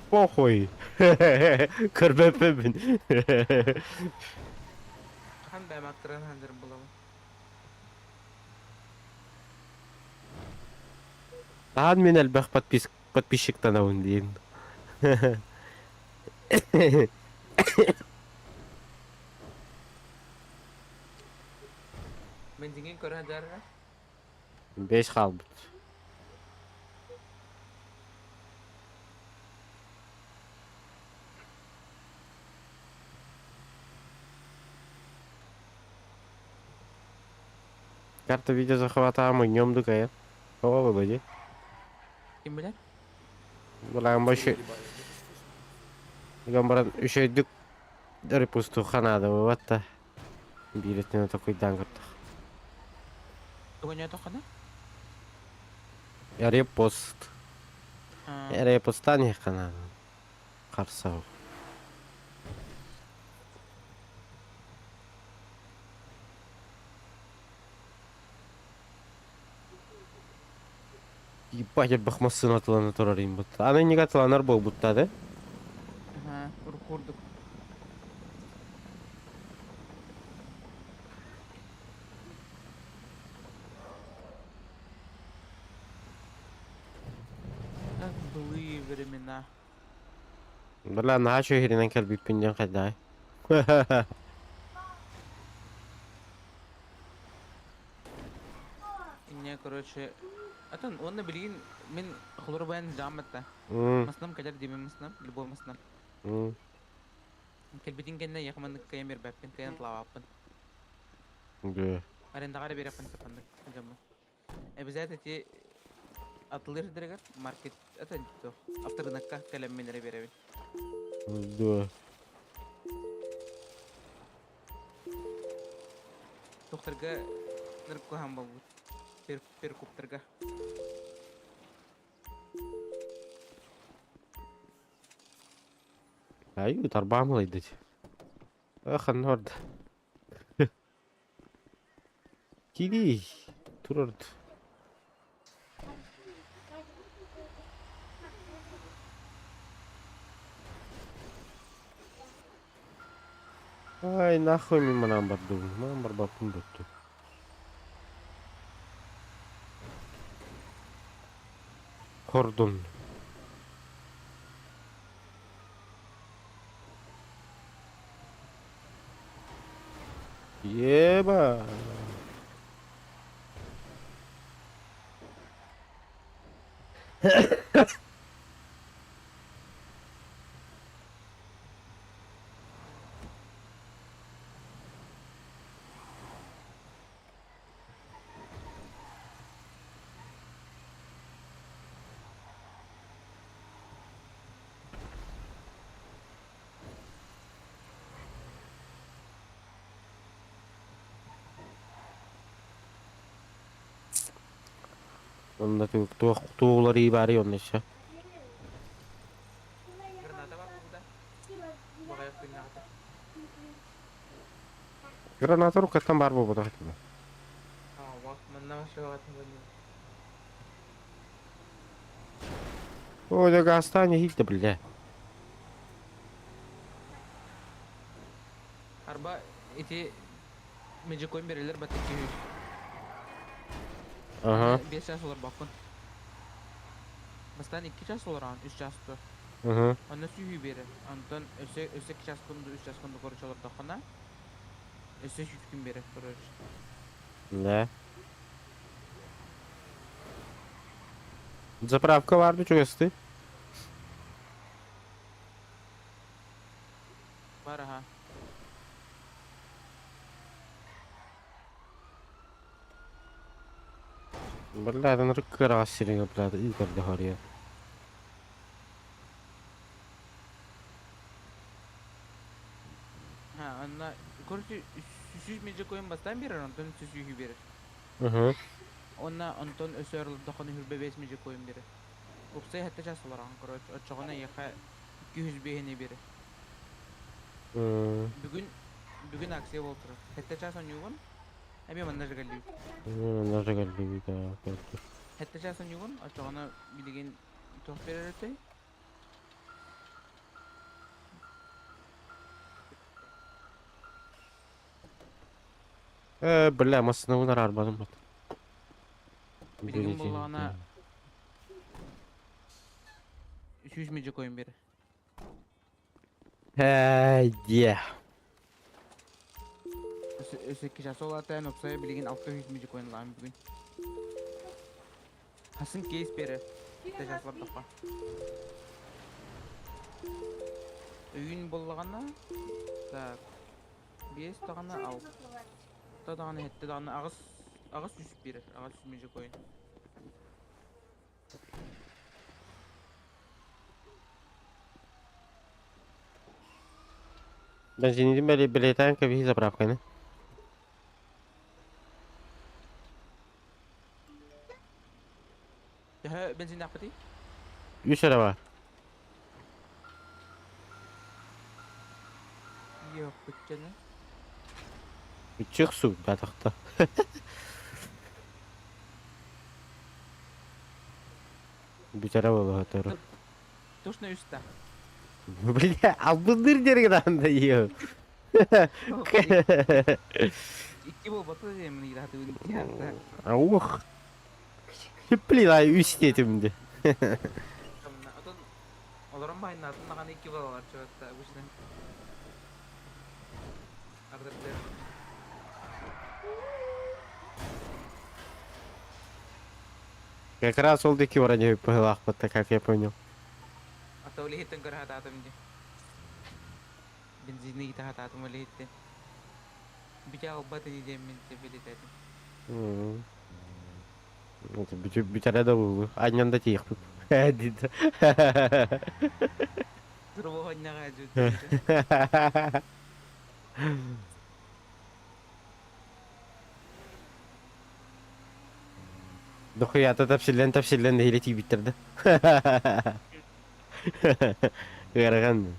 Похуй. Көрбөппүн. Хаһан бэйэм актрын хандыр булабын. Аан мин элбэх подпис подписчиктанабын диин. Бензиҥин көрө сылдьар Бэс хаалбыт. Карта видео захвата мунньум дукайа. Тоҕо буолуо дии? Ким билэр? Былаан больше баран үчүгэйдик репустуха наада буолбат биир өттүнэн токуйдаан көрдөх. Тугуньа тоххана? Репост. Эрэ пустан иһиххэ харсау. Ебать, элбэх массыына атылана турар инбут. Аны иннигэ атыланар буолбуттаа да? Аха, урукку курдук. Так былые времена. Бля, наһаа үчүгэй кэлбиппин диэн хайдаай. Инньэ, короче, атын уонна билигин мин холоруbayан дьаамматта. Маснам кэлэр диэбин маснам, любой маснам. Кэлбитин кэннэ яха маннык кыайан биэрбэппин, кыайан тылаабаппын. Арендаҕа эрэ биэрэхпин сөп маннык дьоммун. Обязательно ити атылыыр сирдэригэр маркет это авторынокка кэлэммин эрэ биэрэбин. Да. Тохторга ныркуһан буолбут. Перкуптарга. Ай, тарбаам ылайдыт. Эх, аннорд. Кири турард. Ай, нахуй мин манан бардым. Манан барбаппын бүттү. Хордун. Еба. Онно туох туоларыы баары онно еще. Граната бар бугда. Баҕайах күннэҕитэ. Граната рукаттан бар буолбатах этэ. Аа, манна машинаҕатын бонньу. Ой, да гастан иһилтэ бля. Арба ити меджикон берелер баттык киһи. Ага. 5 час олорбоккун. Бастаан 2 час олораҕын, 3 час ту. Онно сүүһүү биэрэр. Онтон өссө өссө 2 час кунду, 3 час кунду короче олордоххуна, өссө 3 күн биэрэр короче. Да. Заправка барды чугасты. Бар аха. Бля, кыраҕас сириҥэ блядь, ыытар хорья. Ha, онно короче сүүс меджикоин бастаан биэрэр, онтон сүүһү биэрэр. Онно онтон өссө олордоххуна хүрбэ 5 меджикоин биэрэр. Упсай хатта час олораҕын, короче, оччоҕуна эйиэхэ 205-ни биэрэр. Бүгүн бүгүн акция буолтура. Хэтте час онньуубун, эмиэ манна жигаллиибит. Нажигаллиибит, Хэтте час онньуубун, оччоҕуна билигин туох биэрэр этэй? Бля, массыынабын араарбатым бат. Билигин буоллаҕына 100 меджикоин биэрэр. Эй, дьиэ. Өссө 2 час ол атайын опсайа билигин 600 меджикоин ылаан бүгүн. Хасын кейс биэрэр. Хэтте час олордоххо. Өйүн буоллаҕына так 5 даҕаны 6 даҕаны хэтте даҕаны 8 800 биэрэр 800 меджикоин. Бензинин билетаан кэбиһи заправканы. Төһө бензиннээхпитий? Үс эрэ баар. Йоохпут дьоно. Үчүк сугдатахта. Бүтэрэ буолуохтар. Точно үстэ. Бля, албынныыр диэри гынан да иһиэ. Икки буолбата диэмин ыйдаатыбын диэхтэ. Ух. Блин, ай үс диэтим ди. Отон олорон баайнаатын даҕаны икки балалар чуотта обычно. Ардырдыр. Как раз ол диэки баран быһыылаахпыт, как я понял. А то үлэһиттэн көрө сатаатым дии. Бензини ыйыта сатаатым үлэһиттэн. Бүтэ албат ини диэммин билитэтим. Бүтэрэ да буолуо. Анньан да тиийиэхпит. Диде. Турбохонньоҕо дьүт. Дохуята тэпсиллэн тэпсиллэн нэһиилэ тиийбиттэр да. Ыарахан.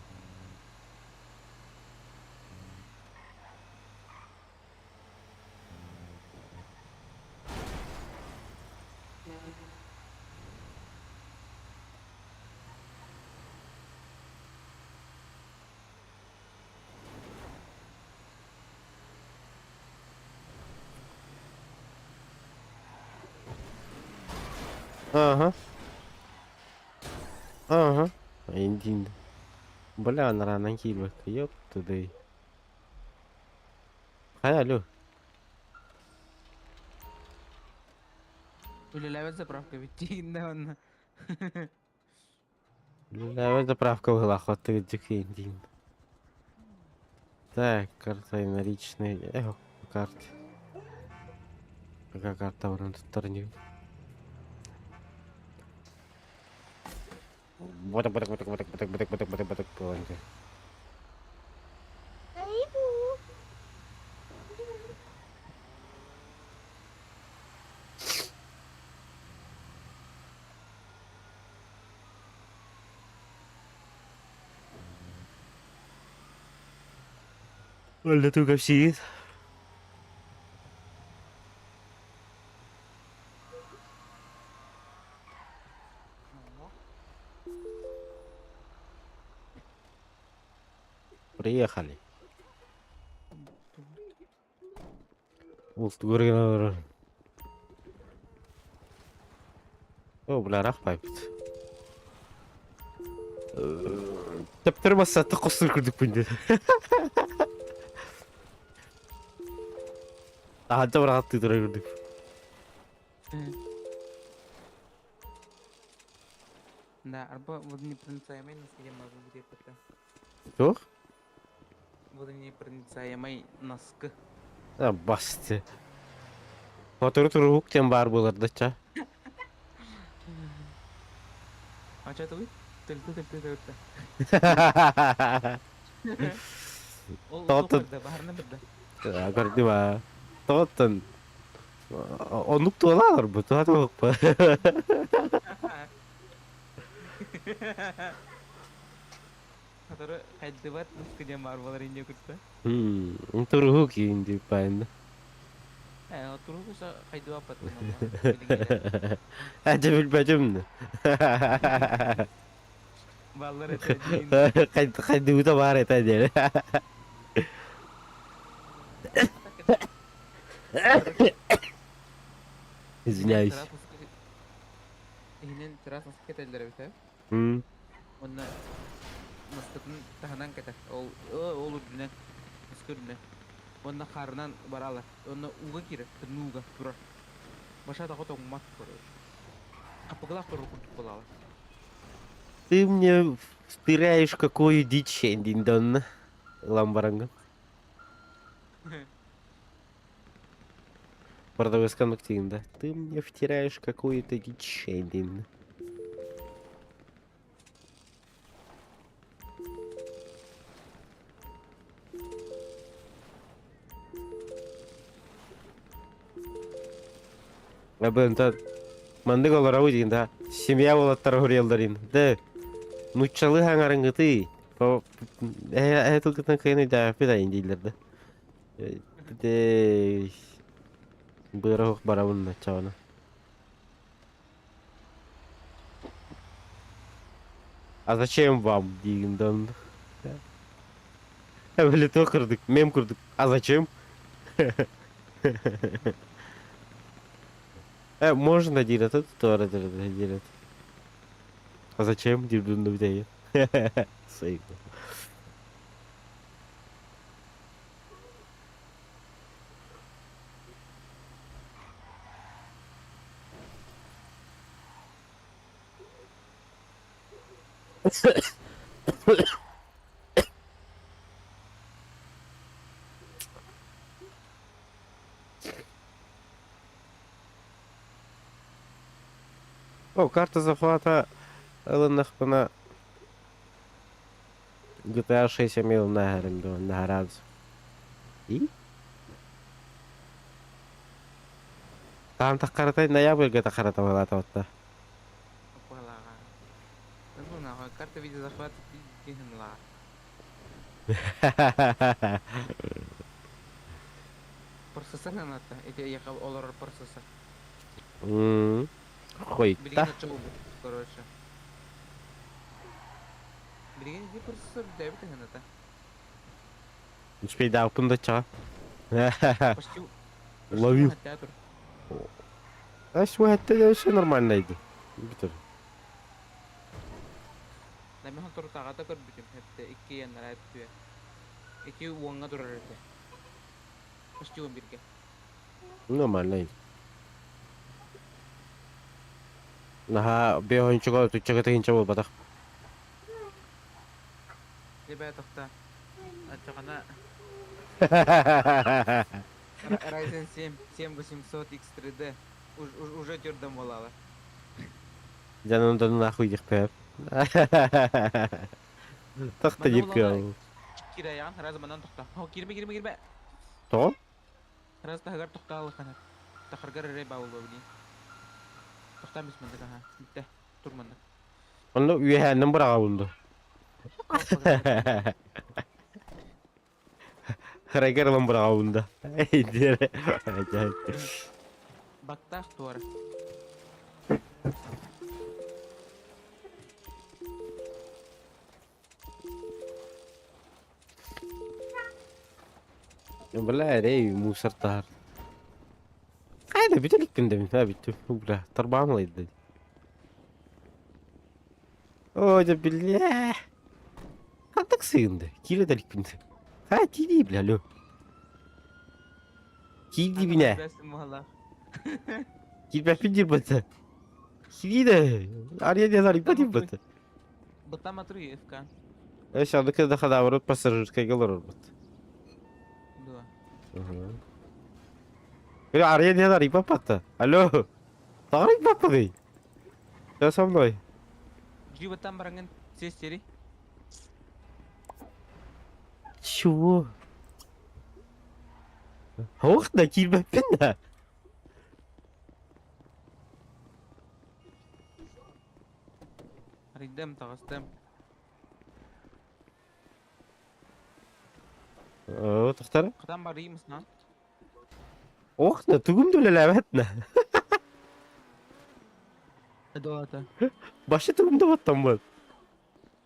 Ага. Ага. Индин. Бля, анараанан киирбэккэ, ёптудай. Хайа, алло. Үлэлээбэт заправка бүттиин да онно. Үлэлээбэт заправка быһыылаах дьикиин. Так, карта наличные. Эх, по карте. Пока карта баран туттар инигин. Батык батык батык батык батык батык батык батык батык буолан Өллө тугапсиит. Приехали. Ултугур О, бля, рахпайбыт. Тэптэр массаты қосыр күрдүкпүн деді. Таһырдьа быраҕаттыы турар күрдүк. Да, арба водонепроницаемай носки диэн баар буолбут Туох? Водонепроницаемай носкы. А, басты. Мотору туруһук диэн баар буолар да ча. А что ты? Төлтө төлтө төлтө. Ол Тоҕоттон да баһарна бирдэ. көрдүм аа. Тоҕоттон оннук туолаалар бу туһа туһукпа. Сотору хайдыбат носкы диэн баар буолар инде кытта. Туруһук иин дип баайында. Э, туруһук хайдыбаппат. Әдэ билбэтим. Баллар этэ диин. Хайдыбыта баар этэ диэн. Извиняюсь. Иһинэн чараас носки кэтэллэр эбит ээ. Уонна наскытын таһынан кэтэр. Ол ол үрдүнэн наскы үрдүнэн. Уонна хаарынан баралар. Уонна ууга киирэр, тымныы ууга турар. Баша таҕа тоҥмат, короче. Хаппыгылаах турар курдук буолаалар. Ты мне втыряешь какую дичь, Эндиндон. Ылан бараҥҥын. Продавецка да. Ты мне втираешь какую-то дичь, Эндин. Абын Маннык олоробут диин да. Семья уолаттара суруйаллар Да. Нуччалыы хаҥарыҥҥытый. Эһэ тылгытын кыайан өйдөөбөппүт айын дииллэр да. Ити быара суох барабын оччоҕуна. А зачем вам диигин да онно. Эбили курдук, мем курдук. А зачем? Можно диир ата туора диир А зачем диир дунну бүтэйи. Сайга. О, карта захвата ылыннахпына GTA 6 эмиэ ылына иһэрим дуо, наһараабыс. И? Таан таххаратай ноябрьга таххарата балаатабатта. Оппалааҕа. Ну, карта видеозахвата пиздихнла. Процессор наната. Эти ехал олорор процессор. Хойта. Билигин оччо короче. Билигин ити процессор бүтээбит ыһыната. Успейдаабыккын да чаҕа. Почти Ловил. А это все нормально иди. Бүтэр. Намихан турутаҕата көрбүтүм хэпте икки яннара түө. Ити уоҥҥа турар этэ. Почти он бирге. Нормально иди. Наһаа бэйончуга туччага тыһынча буолбатах. Ребята, тохта. Аччаҕана Ryzen 7 7800 X3D уже түрдөн буолаалар. Дьэ онтон нахуй диэхпэр. Тохто дип кыал. Кирэйэҕин раз манан тохто. О, кирбе кирбе кирбе. Тоҕо? Раз таһыгар тохтоолуххана. Тахаргар эрэ баулуо билин. Тохтоон бис мандык аха. Бүттэ. Тур маннык. Онно үөһээннэн быраҕабын дуо? Харайгар ылан быраҕабын да. Диэре. Баттаах туора. Бля, эрэй, мусор таһар. Хайда бүтэ иликпин да мин, бүттүм. Бля, тарбаҕым ылайда. О, дьэ бля. Хантак сыынды. Киирэ да иликпин. Ха, киирии, бля, алло. Киирдии бинэ. Киирбэппин диир бата. Киирии да. Ария диэн арыйба диир бата. Бытам Атырыевка. Эш, аны да хадавырыт пассажирскайга олорорбут. Дуо. Бля, ария диэн арыйба патта. Алло. Арыйба патый. Ты со мной. Животан барангын сестери. Чего? Ох, да киирбэппин да. Арыйдым, таҕыстым. Оо, тохтор. Хатан барыймысна? Ох, да тугум да үлэлээбэт на. Дуота. Башы тугум да баттаммыт.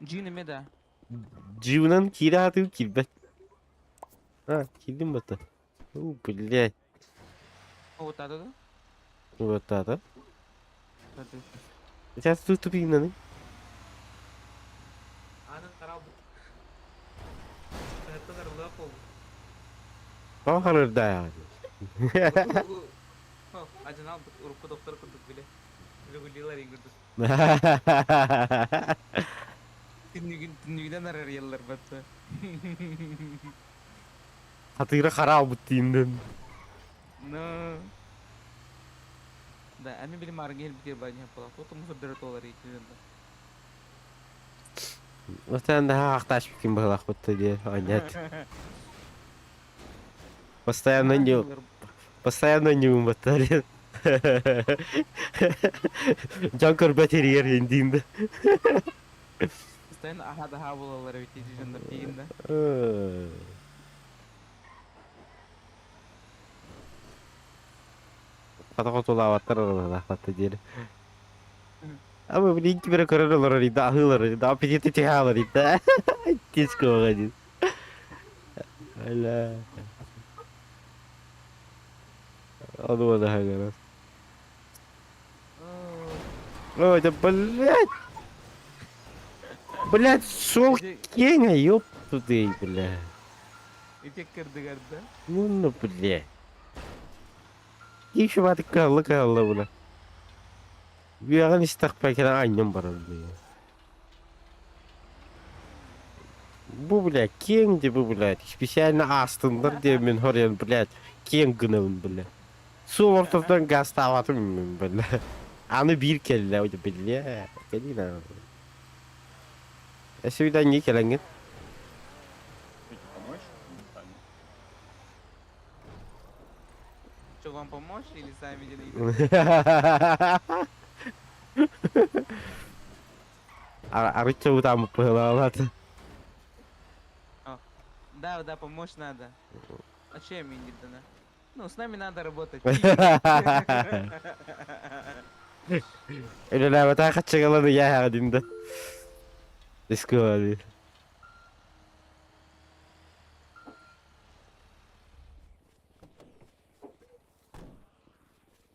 Джин эме да. Дживынан киирэ сатыы киирбэт. А, киирдим бата. У, блядь. Вот это да? Вот это. Сейчас тут тупигнаны. Анын карал Тоҕо харырдаайаҕын? Ажанал урукку доктор курдук биле. Регулилар курдук. Түннүгүн түннүгүнэн арарыяллар батта. Хатыыра хараалбыт тииндин. Но Да, ами били маргы хелбитир бани хаппала. Тото мусордары толар итинен да. Отан да ахташпикин быһылаахпытта диэ анньат. Постоянно не постоянно не умбаттар. Дьон көрбөт иригэр индиин да. Постоянно аха да аха буолаллар эбит дии дьоннор тиийин да. Хата хотулаабаттар ырылаахтатта диэри. Ама блин кибере көрөр олорор ида аһыылар ида аппетиты тиһаалар ида. Тискоға дин. Аля. Ону да хагарас. Ой, да блядь! Блядь, суол киэҥэ, ёптуды, бля. Ити кырдыгар да. Ну, ну, бля. Еще баты кыһалла кыһалла бля. Үөҕэн истэхпэ кэлэн анньан барар бля. Бу, блядь, киэҥ де бу, блядь, специально аастыннар диэммин хоруйан, блядь, киэҥ гынабын, бля. Суол ортотунан гаастаабатым мин, бля. Аны биир кэллэ, ой, бля, кэлиин Өссө не кэлэҥҥин? Помочь? Что, вам помочь или сами делаете? Арычча утааммыт быһылаалаат. Да, да, помочь надо. А чем Индирдана? Ну, с нами надо работать. Үлэлээбэтэх хаччыгаланы яһаҕа динда. Дискуали.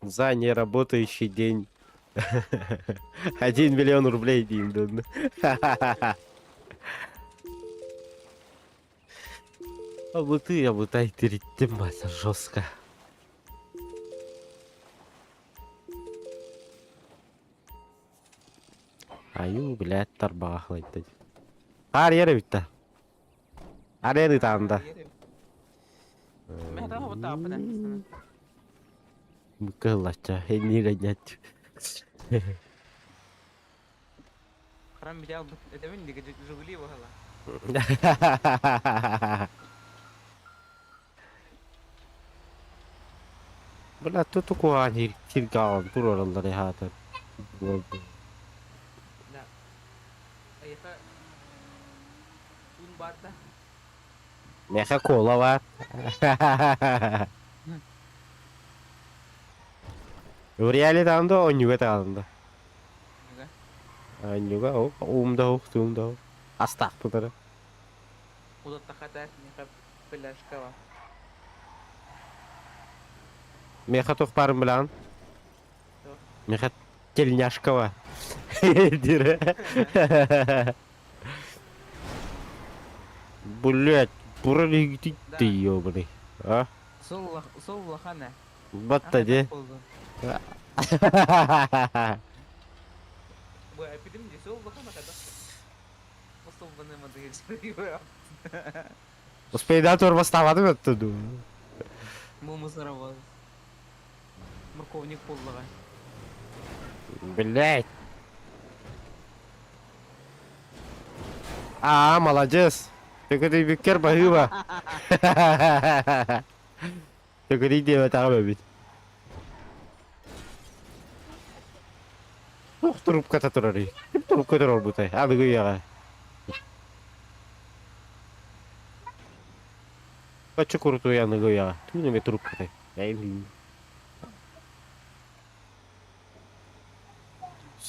За неработающий день. 1 миллион рублей диин. Абыты, абытай тириттим баса жестко. Аю, блядь, тарбаҕахлайда. Хаар ер эбит Арен ытаанда. Кыллачча, эннирэннят. Харам битал этэбин диги Жигули баһала. Бля, тут куһаҕан сиргэ туруораллар хаатар. Да. Айха ун бар да. Меха кола бар. В реале таанда онньуга таанда. Онньуга о, уум да ух, туум да Астаахпытара. Удаттахата меха пляшкава. Меха туох баарын билэҕин? Меха тельняшкова. Дире. Блять, буралигити ты ёбаный. А? Сол улахана. Батта де. Бу эпидем ди сол улахана kada. Особо модель. Успейда турбастаабатым өттү. Бу мусоровоз. Морковник поллага. Блять. А, молодец. Төкөтүй бүккер баһыыба. Төкөтүй диэбэтэҕим эбит. Туох трубката турарый? Ким трубка турарбытай? Аныгы үйэҕэ. Бачча курутуй аныгы үйэҕэ. Тугун эмэ трубкатай?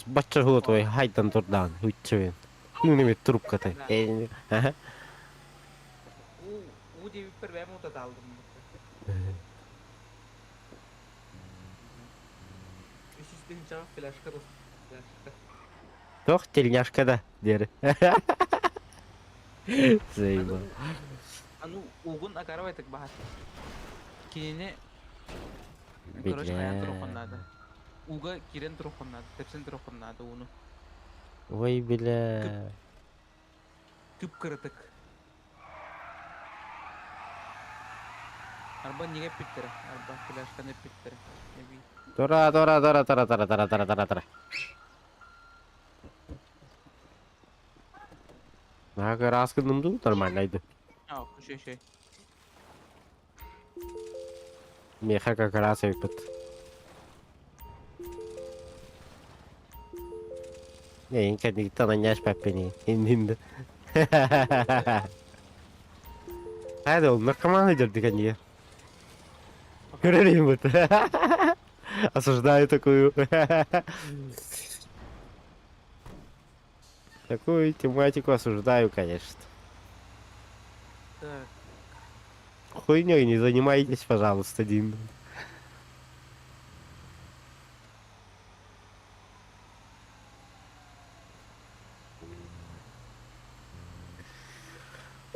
Бачча хуотой хайдан турдаан үччүбүн. Тугун эмэ трубкатай? У диэбиппэр бэйэм утатаалдым. Үс тыһыынчаҕа фляжка фляжка. Туох тельняшка да диэри. Заебал. Аны угун акарабайтык баһар. Кинини короче хайаан туруоххун наада. Уга киирэн туруоххун наада, тэпсэн туруоххун наада ууну. Ой, бля. Кып-кыратык. Арба неге эппиттэрэ? Арба фляжканы эппиттэрэ. Эбии. Тора, тора, тора, тора, тора, тора, тора, тора, тора. Наһаа ыраас гынным дуу, нормально иду. А, еще еще. Меха как раз эппит. Эйин кэннигиттэн анньаспаппын иннин. Хайда ол наркоман дьэрди кэннигэр. Көрөр бут. Осуждаю такую. Такую тематику осуждаю, конечно. Так. Хуйней не занимайтесь, пожалуйста, Дин.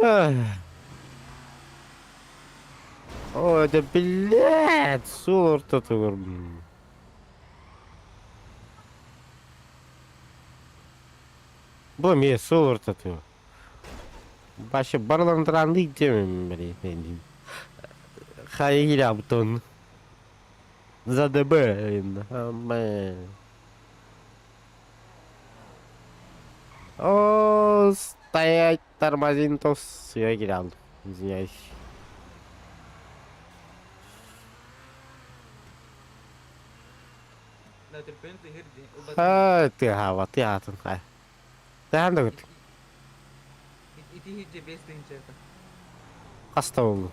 Ах. О, это, блядь, суол ортотугар. Бу эмиэ суол ортотугар. Вообще барыландыраанды диэмин били. Хайа За ДБ. О, стоять, тормозин, то я гирал. Извиняюсь. А, ты хава, ты атын хай. Ты да гыт. Хаста ол.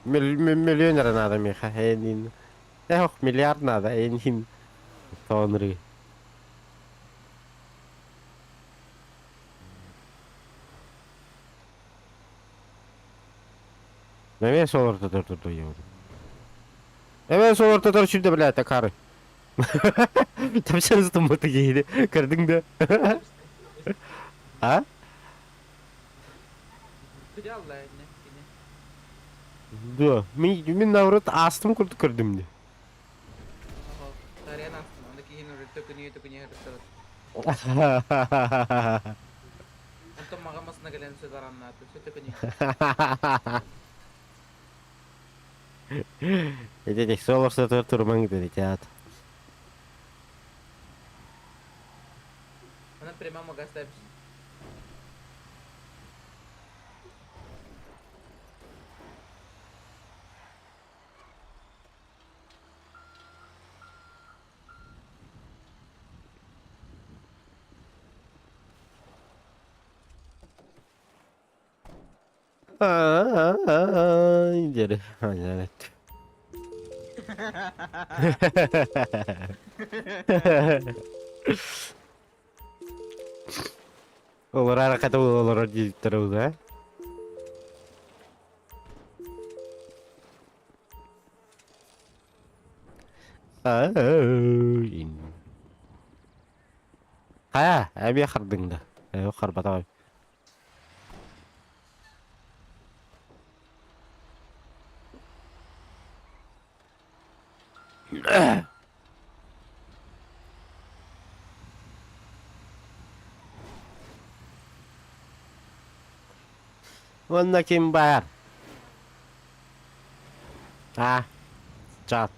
Миллионера надо меха, энин. Эх, миллиард надо, энин. Тонры. Эмээ сол ортотор турду Эмээ сол ортотор сүрдэ блядь, акары. Тапсырыс тумматы киһини көрдүҥ да? А? Да, мин мин наоборот астым курдук көрдүм де. Ити сол ортотугар турумаҥ диэн театр. Диэри анньан Олорор хата олорор диэбиттэрэ да? Хайа, эмиэ хардыҥ да? Ээ, харбатаҕай. Уонна ким баар? А, чат.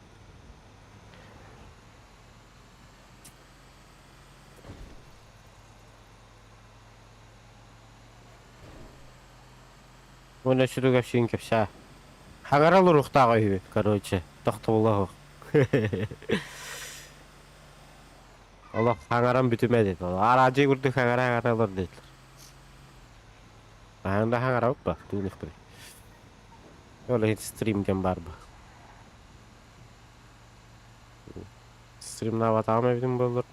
Уонна сүрү кэпсиин кэпсээ. Хаҥарал уруктаах үһү, короче, тохтобула суох. Олох хаҥаран бүтүмэ диэтэ. Араадьыйа курдук хаҥара-хаҥара олор диэтилэр. Хаһан да хаҥарабыт ба, тыыныхпыт. Ол иһин стрим диэн баар ба. Стримнаабатаҕым эбитим буоллар.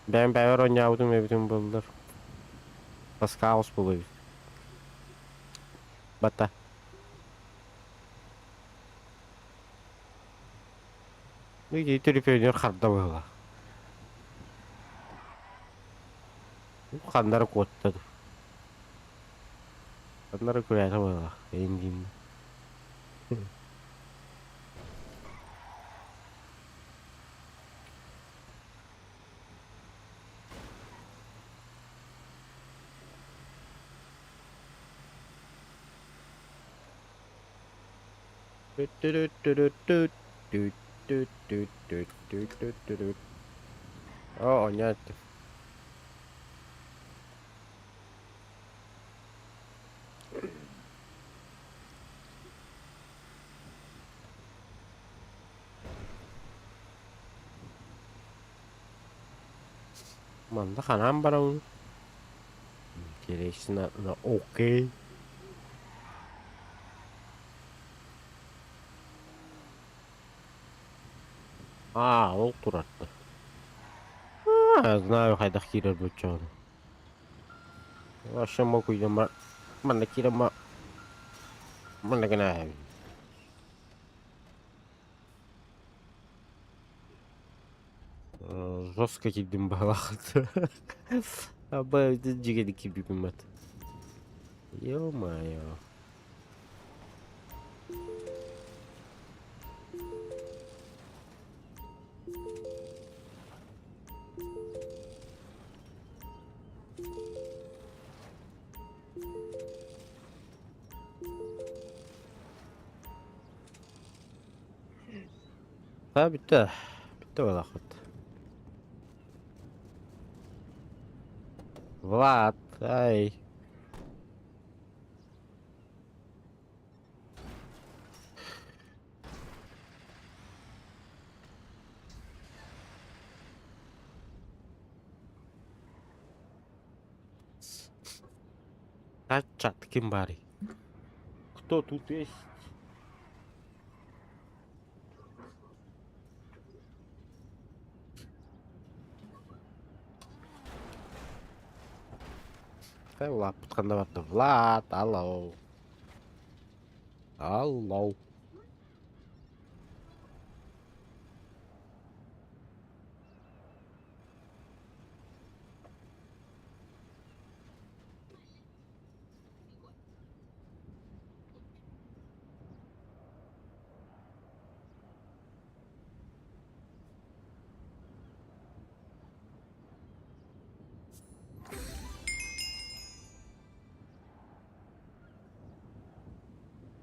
Бэйэм бэйэбэр оонньообутум эбитим буоллар. Тоскаус буолуо эбит. Батта. Ити төлөпүөнүгэр харда быһыылаах. Ханнары куотта Ханнары күрээтэ быһыылаах. Эйин диим. Оо, оонньоон эттим. Манна ханаан барабын? Интересно, но окей. Аа, ол турарда. Аа, знаю хайдах киирэр буччоҕуну. Вообще мокуйдама манна киирэмма манна гынааһабын. Жестко киирдим баҕалаах. Аба дьигэни киирбиппин бат. Ё-моё. Ha bitti. Bitti балахыт. Влад, ай. Чат ким баарый? Кто тут есть? Хай Влад ханна барда? Влад, алло. Алло.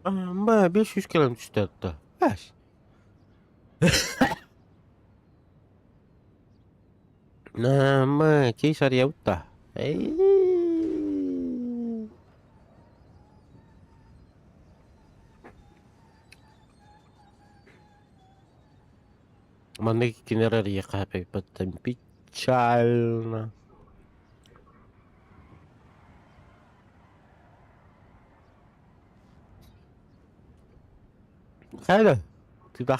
Ба, 500 километр түстэ. Бэс. Наама, кейсарьябыт да. Маннык кинилэр эрийиэххэ печально. Хайда, ты да?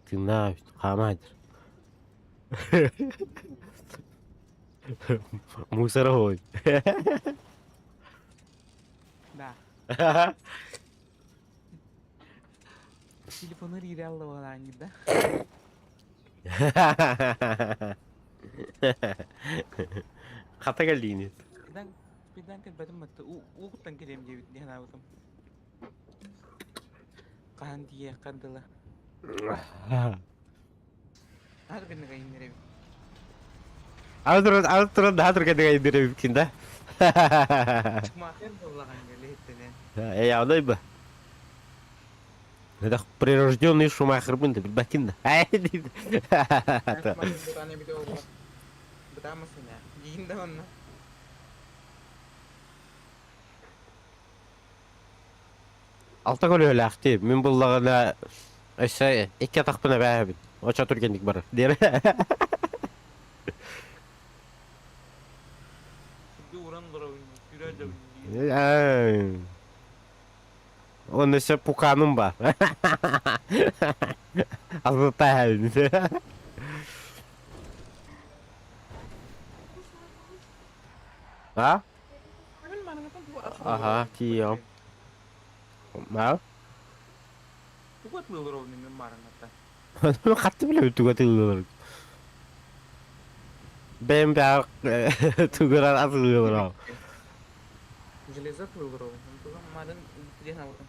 Тыыннаах хаамаайдыр. Мусоровой. Да. Телефону риирэ алла да. Хата кэллиинит. Спидан кэлбэтим батта уугуттан кэлиэм диэбит дии санаабытым. Хаһан тиийиэххэ дылы. Наһаа түргэнник айыннар эбит. Аны туран наһаа түргэнник айыннар эбиккин да. Шумахер буоллаҕын кэлиһиттэнэн. Эй, аунай ба. Это прирожденный Шумахербын да билбэккин да. Бытаамасына. Диин да онно. Алта көлүөлээхтии. Мин буллаҕына өссө икки атахпын эбээбин. Очо түргэнник барар. Диэри. Он өссө пуканым бар. Азытаһын. А? Аха, тиийэм. Ма? Тугу атылыылар ол мен маарыҥҥаттан? Хатты билэбин тугу атылыылар. Бэйэм бэйэм тугурар атылыылар. Железо атылыылар ол. Марын диэн алытым.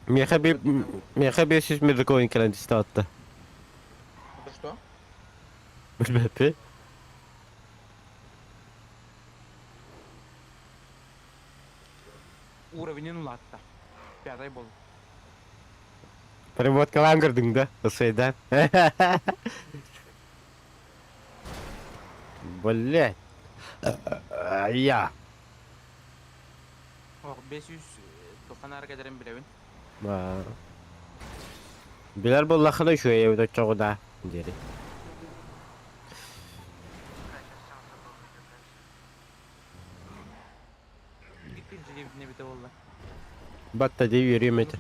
Миэхэ би миэхэ 500 медикоин кэлэн түстэ Это что? Билбэппин. Уровенин улаатта. Пятай бол. Переводкалаан көрдүҥ да, ысыйда. Блять. Я. Ох, 590. Ханаар кэлэрин билэбин. Билэр буоллаххына үчүгэй эбит оччоҕу да диэри. Батта дии үөрүөм этэ.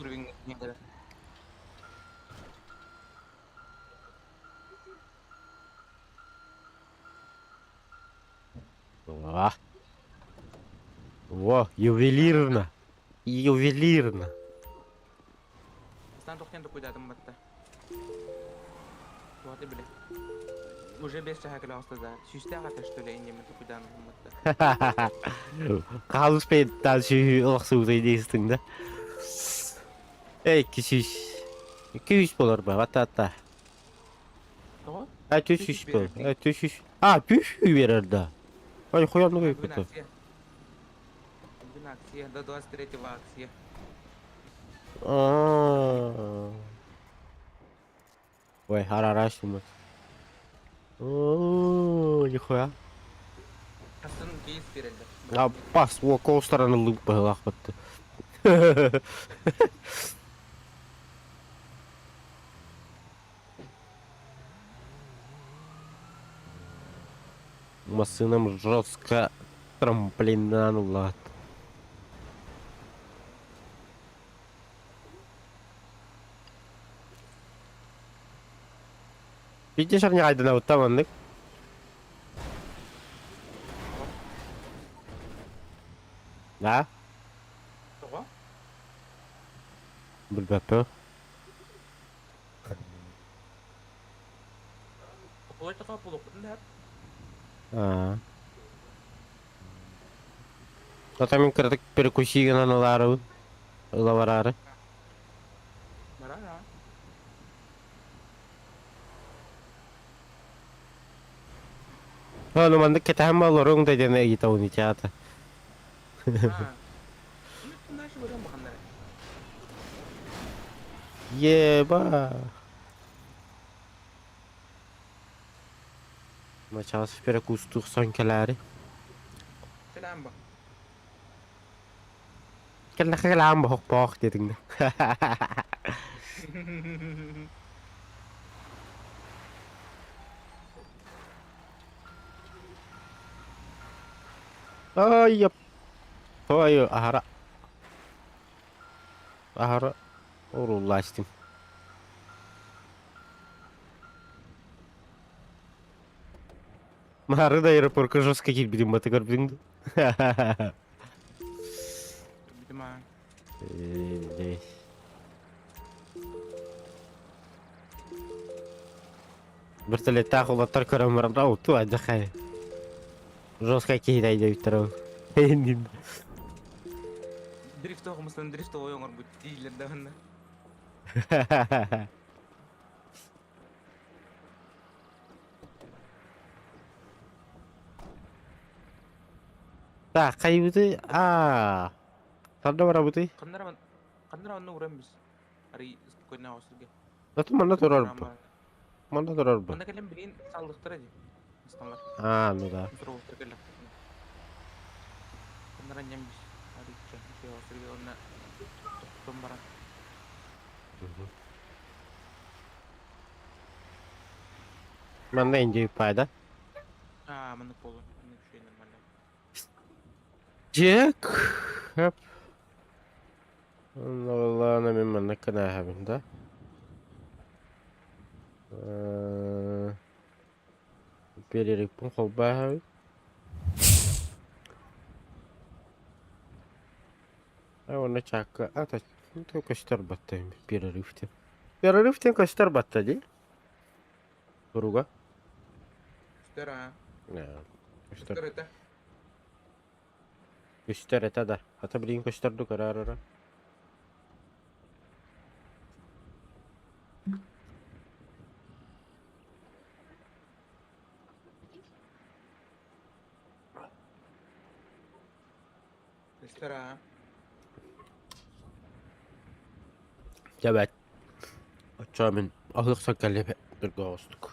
Во. Во, ювелирно. Ювелирно. Астан тохтен токуйдатым батта. Вот и биле. Уже без чаха келе оста да. Сүүстээх ата что ли иннеме токуйдаан батта. Хаалыс пейттан сүүһү ылахсыбытай дейстің да. Эй, 200. 200 болар ба, ата-ата. Тоҕо? А, 300 бол. А, 300. А, 300 берер да. Ай, хуям ну Бүгүн көтө. акция. Бүгүн акция. До 23 акция. А. Ой, харарашымыз. О, нихуя. Астын кейс берелдер. А, бас, о, кол стороны лып быһылаах бытты. Массыынам жестко трамплинынан улаат. Видишь, арни айдана маннык. Да? Тоҕо? Билбэппин. Токулай тоҕо булукпутун да Аа. Ата мин кыратык перекуси гынан ылаарыбын. Ыла бараары. Барара. Ону маннык кэтэһэн олоруҥ да диэн ыйытабын ити аата. Аа. Наши баран баханнара. Еба. Начаас перекустух кэлээри. Сэлээн ба. Кэллэхэ кэлээн бохох диэтиҥ да. Ай, Ой, аһара. Аһара уруллаастым. Мары да аэропортка жестко киирбитим баты көрбүтүҥ да. Бүтүм аа. Вертолеттаах улаттар көрөн баран да уту адьахай. Жестко киһи диэбиттэр ол. Дрифт оҕумустан дрифт ойоҥор бут дииллэр даҕаны. Так, хайбыты аа. Ханна барабытый? Ханнара ханнара онно уран бис. Ари спокойно оҕусурга. Аты манна турар бу. Манна турар бу. Манна кэлэн билигин саллыктара дии. Мустанлар. Аа, ну да. Мусоровозтар кэллэхтэринэ. Ханнара ньэм бис. Арыычча үчүгэй оҕусурга уонна тохтон баран. Манна индии пайда. Аа, маннык буолуо. Маннык үчүгэй нормально. Джек. Хап. Ладно, мен манна кынааһабын да. Перерывпын холбааһабын. А уонна чаакка ата көстөр батта перерывтен. Перерывтен көстөр батта дии. Туруга. Көстөр аа. Көстөр. Көстөр этэ. Көстөр этэ да. Ата билигин көстөрдү көрөр Көстөр аа. Дьэ Оччоо мин аһыахсан кэллэбэ тургоҕустук.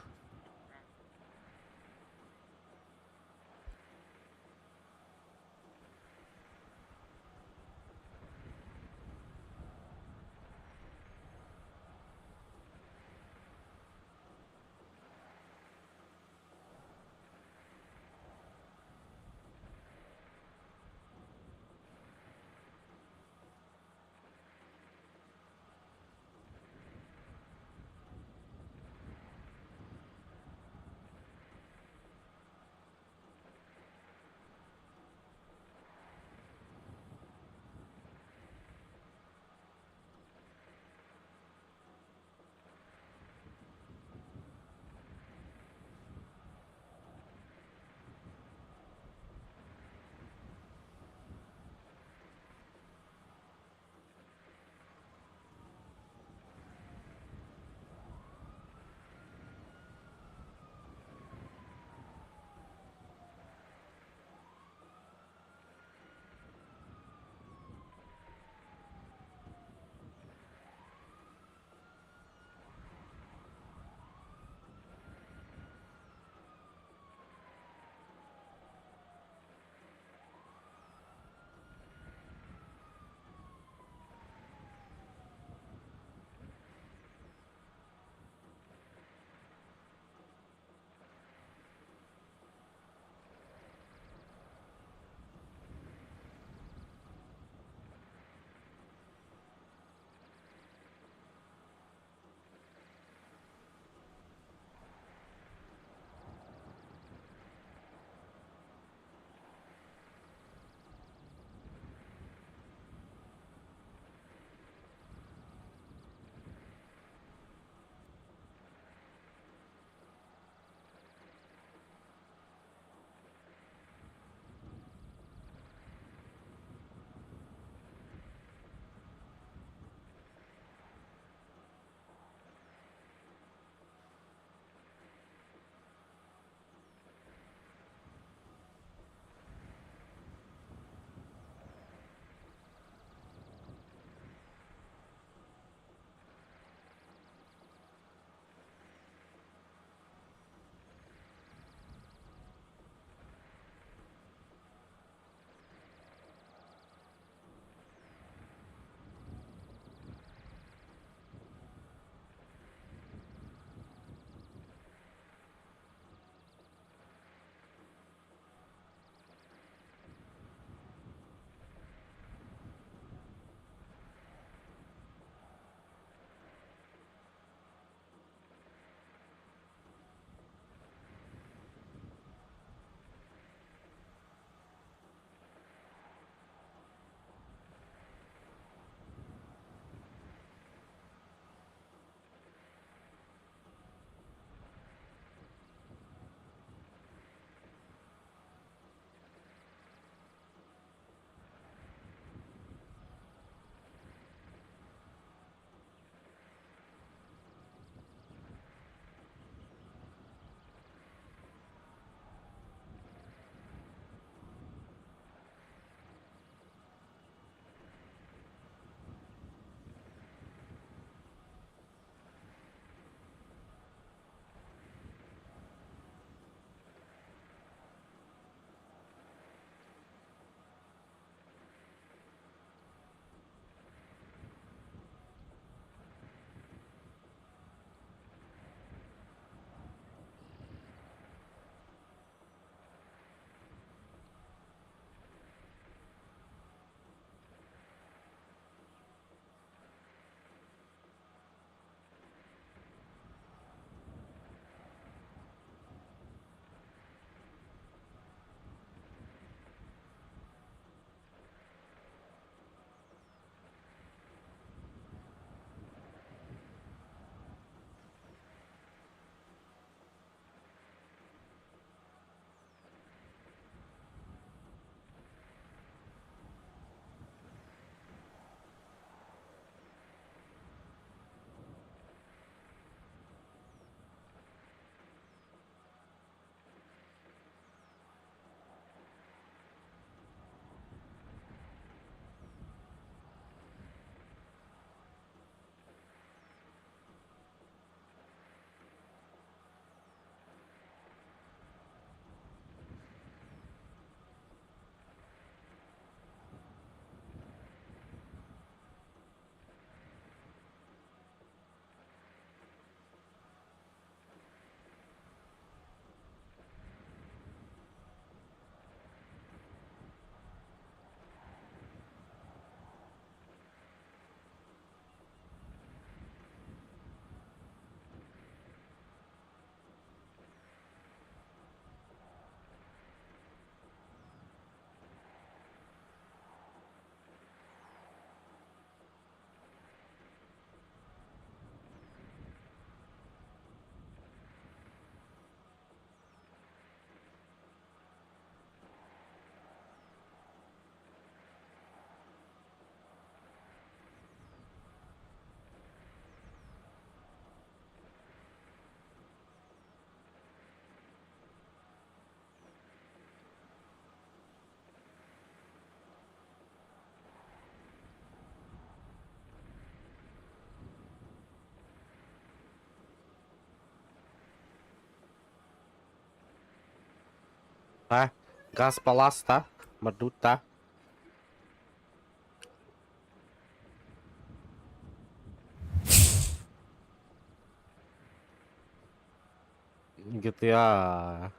Газ баласта, мордута. GTA.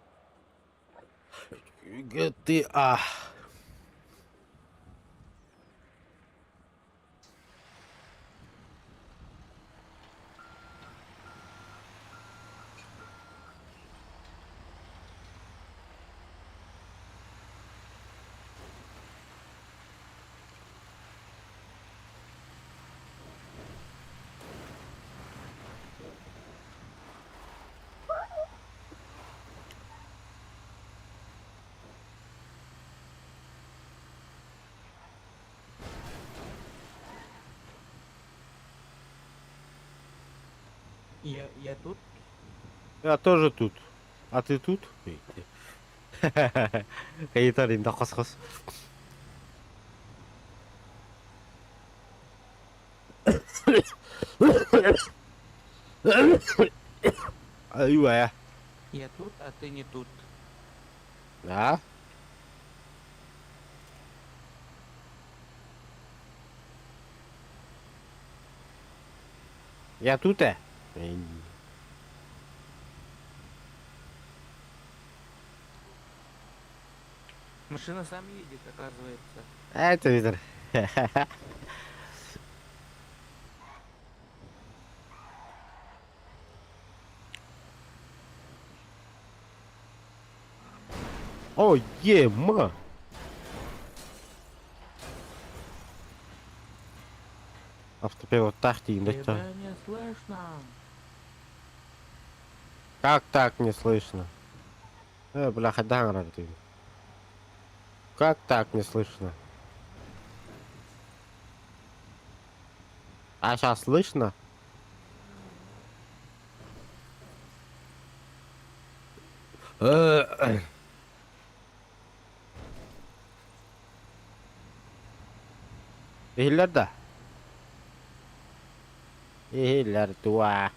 GTA. Я тут. Я тоже тут. А ты тут? Кайытар да хос-хос. Айуа. Я тут, а ты не тут. Да? Я тут, э? Машина сам едет, оказывается. Это видер. О, ема! Автопилот тахти Тебя не слышно. Как так не слышно? Бляха, да, ты. Как так не слышно? А сейчас слышно? Иһиллэр да? Иһиллэр туа.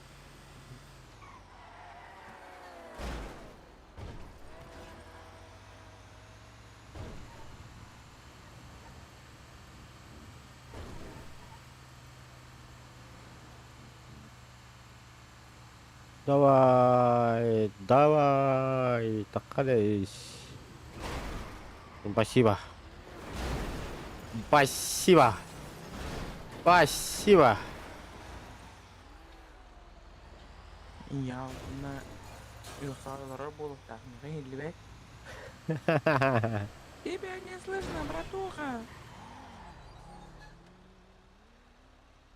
Давай, давай, такались. Спасибо. Спасибо. Спасибо. Я на буолуохтаах. Тебя не слышно, братуха.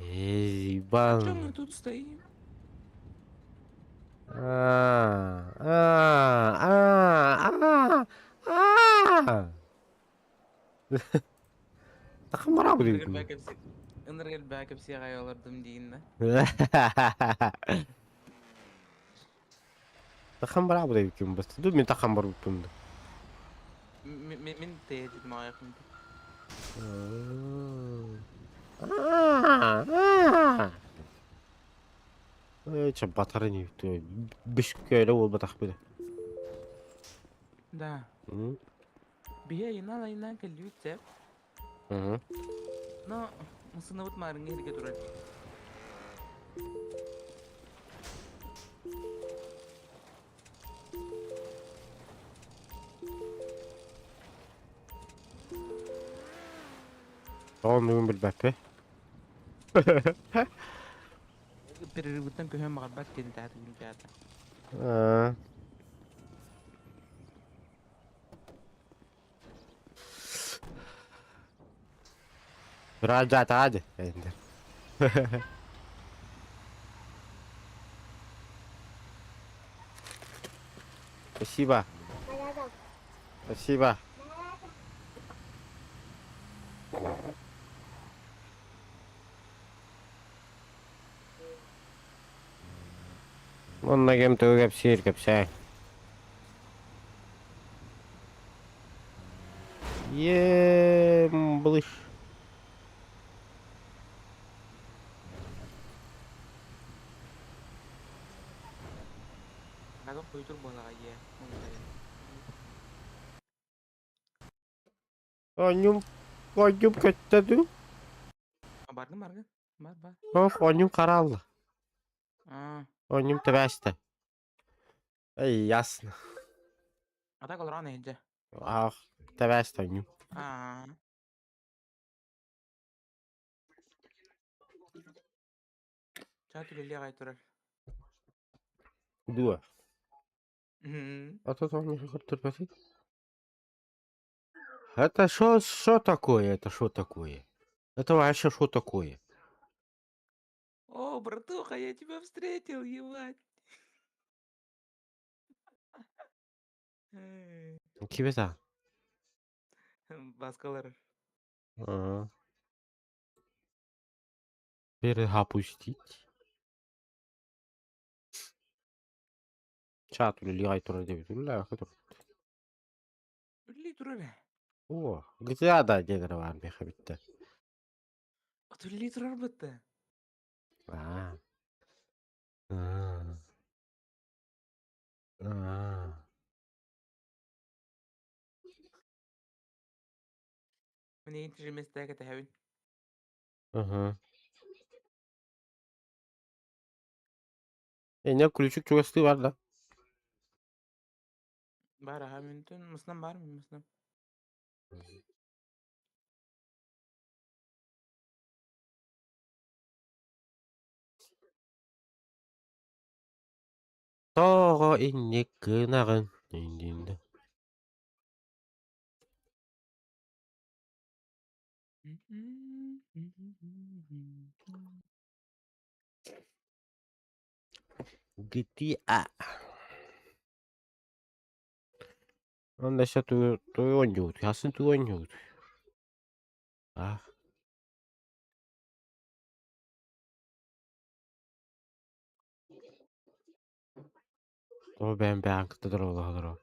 Эй, А чё мы ебан. тут стоим? А, а, а, а, а. Тахмара блин. Ыныргыл кепси олордум диинна. Тахмара блин ким бас. Ду мен тахмар буппун. Мин тээдит маайхым. Э, че батарыни бешкөйлө бол батах биле. Да. Бие инан айнан келүүтсе. Но мысыныбыт маарыңа эрге турар. Тоон бүгүн билбэппи. Перерывыттан көһөн магарбат кен тааты күн таата. Раджат ади. Енді. Спасибо. Спасибо. Онна кем төгөп сир кепсә. Ем, блыш. Надо хуйтур буолаҕа ийэ. Оонньуум, оонньуум көттө дуу? Бардым баргын. Бар бар. Ох, оонньуум хараалла. Аа. Оонньуум тэбээстэ. Эй, ясно. А так олорон иһдьэ. Ах, тэбээстэ оонньуум. Аа. Чаа түлэлиэ аҕай турар. Дуо? Мм. А то там не көрдөрбөтүй? Это шо, шо такое? Это шо такое? Это вообще шо такое? О, братуха, я тебя встретил, ебать. Эй, Кибета. Баскалар. Ага. Перезапустить. Чат үлэлии турар диэбит. Үлэлээххэ тур. Үлэлии турар ээ. О, GTA да диэн баар миэхэ бүттэ. От үлэлии турар бытта. Аа. Аа. Аа. Мин эйигин тижимэстээх кэтэһэбин. Аха. Эне күлүчүк чугастыы бар да. Баар аха мүнтүн мыснам баар мыснам. Тоҕо инник гынаҕын диндинде. GTA. Онно өссө туу туу оонньуубут, хасын туу оонньуубут. Аах. Тоҕо бэйэм бэйэҕин кытта дорооболоһо олороҕун?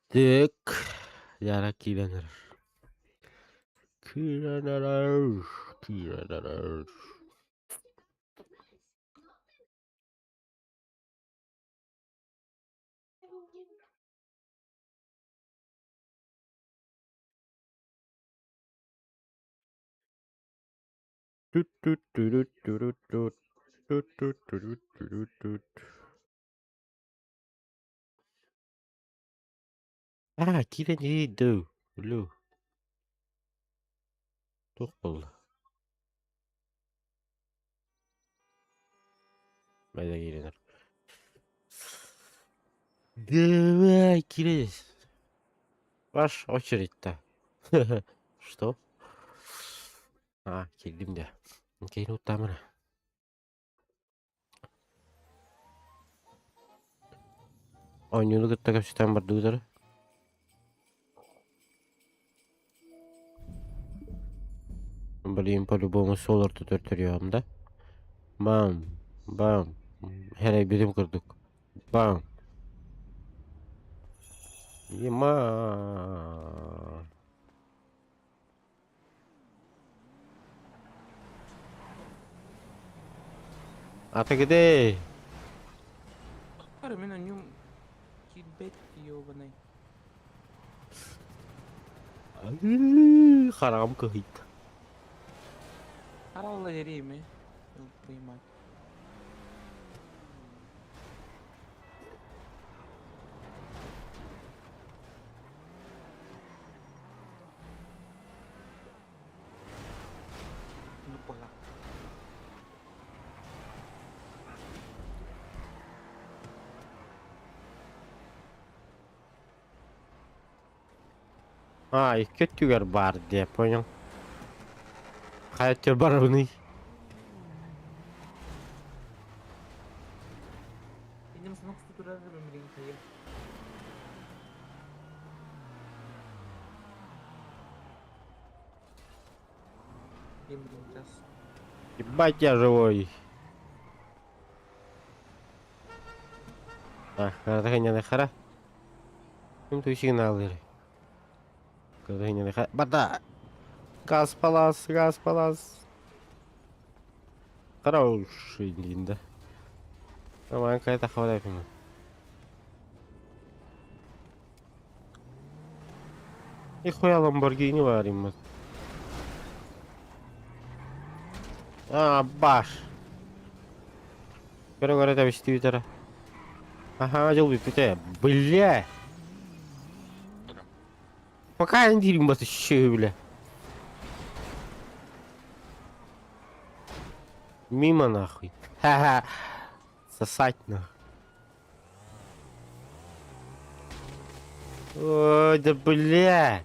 Так, Яра киирэн эрэр. Киирэн эрэр, киирэн эрэр. Тут-тут-тут-тут-тут-тут. Тут-тут-тут-тут-тут. Аа, киирэн иһий дуу, Лю. Туох буолла? Майда киирэн эр. Давай, киирэн. Ваш очередь-то. Что? А, киирдим дии. Киһини уттаамына. Оонньууну кытта кэпсэтэн бардыбыт эрэ. Блин, по-любому суол ортотугар төрүөҕүм да. Бам, бам, сэрэйбитим курдук. Бам. Ема. А ты где? Ары мин онньум киирбэт ёбаный. Хараҕым кыһыйда. Аралла эриими. Твою мать. Ну пола. А, икки өттүгэр баар диэ, понял. Хайа өттүгэр барабыный? Инним сынок турар. билигин хайыам. Билигин билигин час. Ебать я живой. Так, хара. Ким ту сигналлыыр. Бата! Газ палас, газ палас. Хороший да. Аман какая-то хватает ему. И хуя Ламборгини варим. А, баш. Көрө-көрө тэбистибитэрэ. Аһаа, дьыл бүппүтэ. Бля! Пока не диирим басы бля. Мимо нахуй. Ха-ха. Сосать нахуй. Ой, да бля.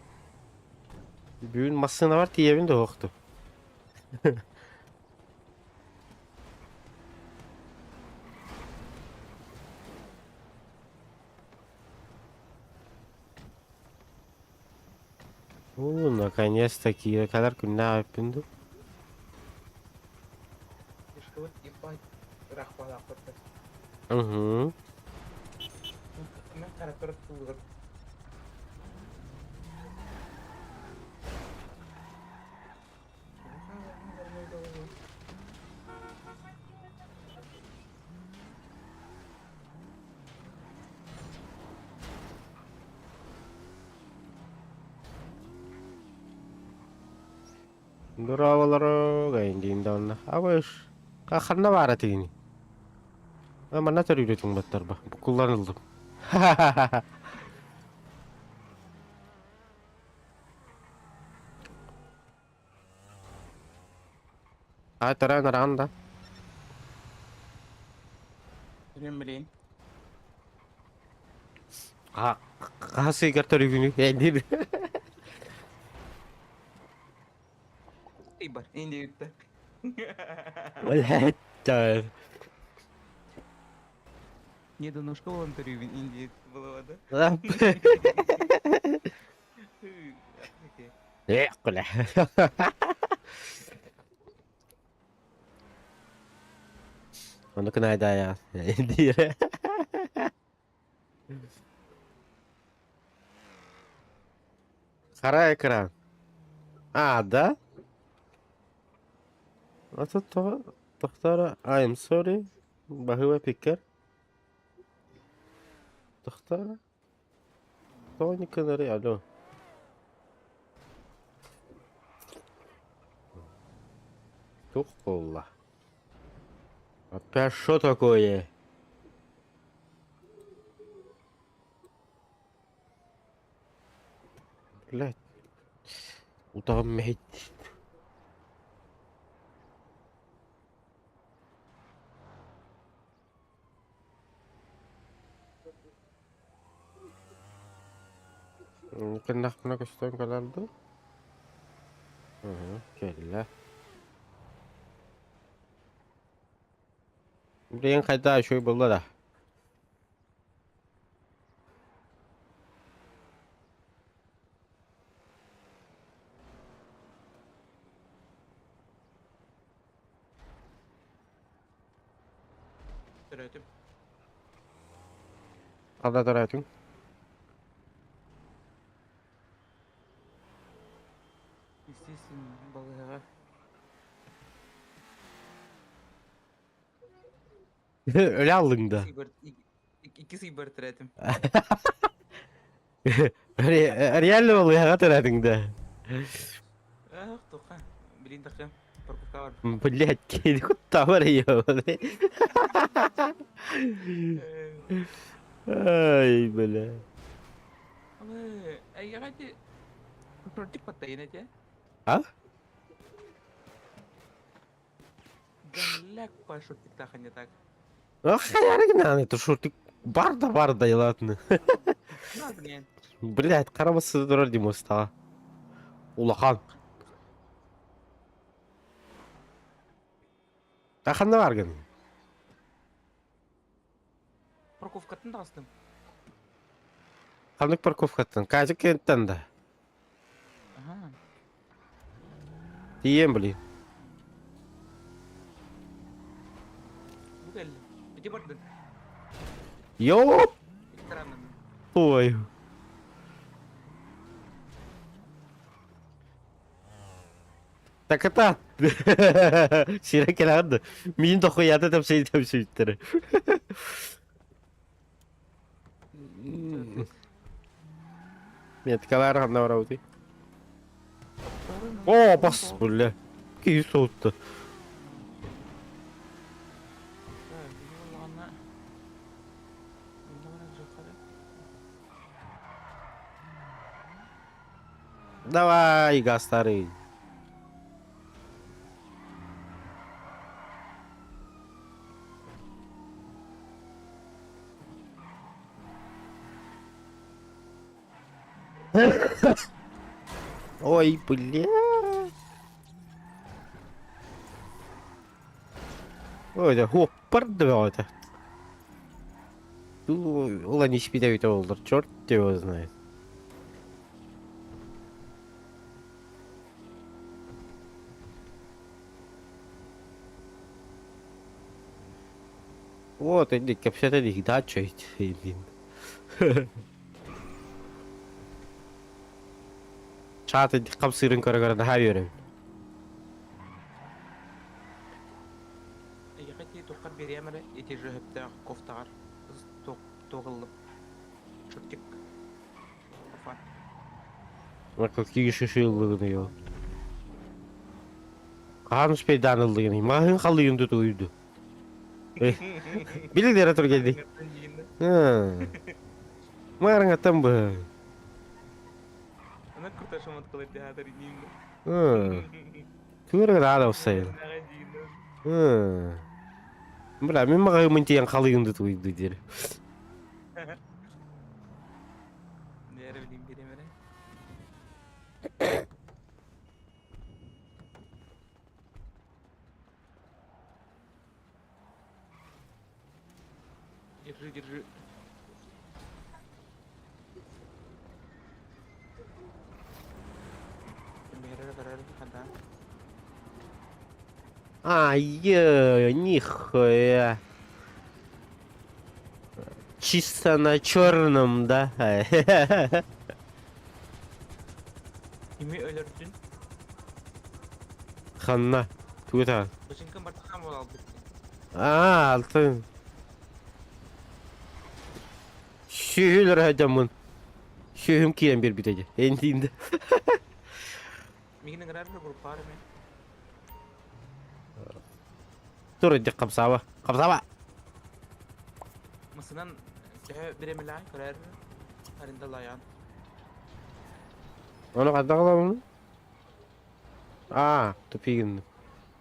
Бүгүн массыына бар тиийэбин да оһохтум. Уу, наконец-таки кэлэр күннээх эппин дуу. Ешкыбыт ебать ыраахпалаахпыт. Угу. Мен характер тулугар Дорооболоро гайндиин даҕаны. Абыш, ханна баара тигини? Манна төрүүрэ туҥматтарба. Буккуллан ыллым. Ай тараан араан да. Билин билин. Хаһыс ыйгар төрүүгүнүй? Эндир. Ыйбар, инди үттэ. Блядь. Не да ну школу төрүүбүн инди было да. Эх, бля. Ону кынайдаа диир. Хара экран. А, да? А тут тохтора I'm sorry. Баһыыба пиккер. Тохтора. Тоҕо гынарый алло. Туох буолла? Опять что такое? Блядь. Утаҕым мэһэйдиир. Кэннэхпинэ көстөн кэлэр дуу? Ыһы, кэллэ. Билигин хайдах үчүгэй буолла да? Төрөөтүм. Ханна төрөөтүҥ? Естественно, балыыһаҕа. Өлө аллыҥ да? Икки сыйбар төрөөтүм. Реально балыыһаҕа төрөөтүҥ да? Ах, тоха. Билин тахым. Парковка бар. Блять, киһини куттаабар ебаный. Ай, бля. Эйиэхэ против паттайын этэ. А? Галляк по шортиктаха не так. Ах, хайары это шортик бар да бар да ладно. Блять, карабасы турар димостаға. Улахан. А ханна баргын? Парковкаттан таҕыстым. Ханнык парковкаттан? Катя кэнниттэн да? Аха. Тиийэн блин. Бу кэллим. Ити бардын. Ёп! Странно. Ой. Так это Сирэ кэлэҕин да миин дохуйата тэпсэй тэпсэбиттэрэ. Меткалар ханна барабытый? О, бас, бля. Киһи соһутта. Давай, газ старый. Ой, бля. Ой, да, хоппар да Ула не спит олдыр, черт его знает. Вот, иди, кэпсэтэ дача иди. Чаат хапсыырын көрө-көрө наһаа үөрэбин. Эйиэхэ ити туоххар биэриэм эрэ, ити жөһөптөөх кофтаҕар туох ыллым. Шортик. Фан. Какие шиши ыллыгын йоо. Хаһан успейдаан ыллыгын маһын халыйын тутуйду. Билигдere тур geldi. Маарыңаттан бы. Ана курташамат кылыр театр иним. Түөрэ раада усайын. Бля, мин маҕаһыыммын тиийэн халыйын тутуйду диир. Нere билeyim bilemere. Держи, держи. Ай, нихуя. Чисто на черном, да? Кими өлөрдүн? Ханна. Тута. Бачыҥкам бартахан буолан албыт. Аа, алтын. Сүһүлэр сылдьаммын. Сүһүм киирэн биэрбитэ дии. Энтиинде. Мигин ыҥырар группаар ме. Тур идик хамсааба. Хамсааба! Масынан төһө бириэмэлээх көрөр арендалайан. Ону хайдах ылабын? Аа, тупигин.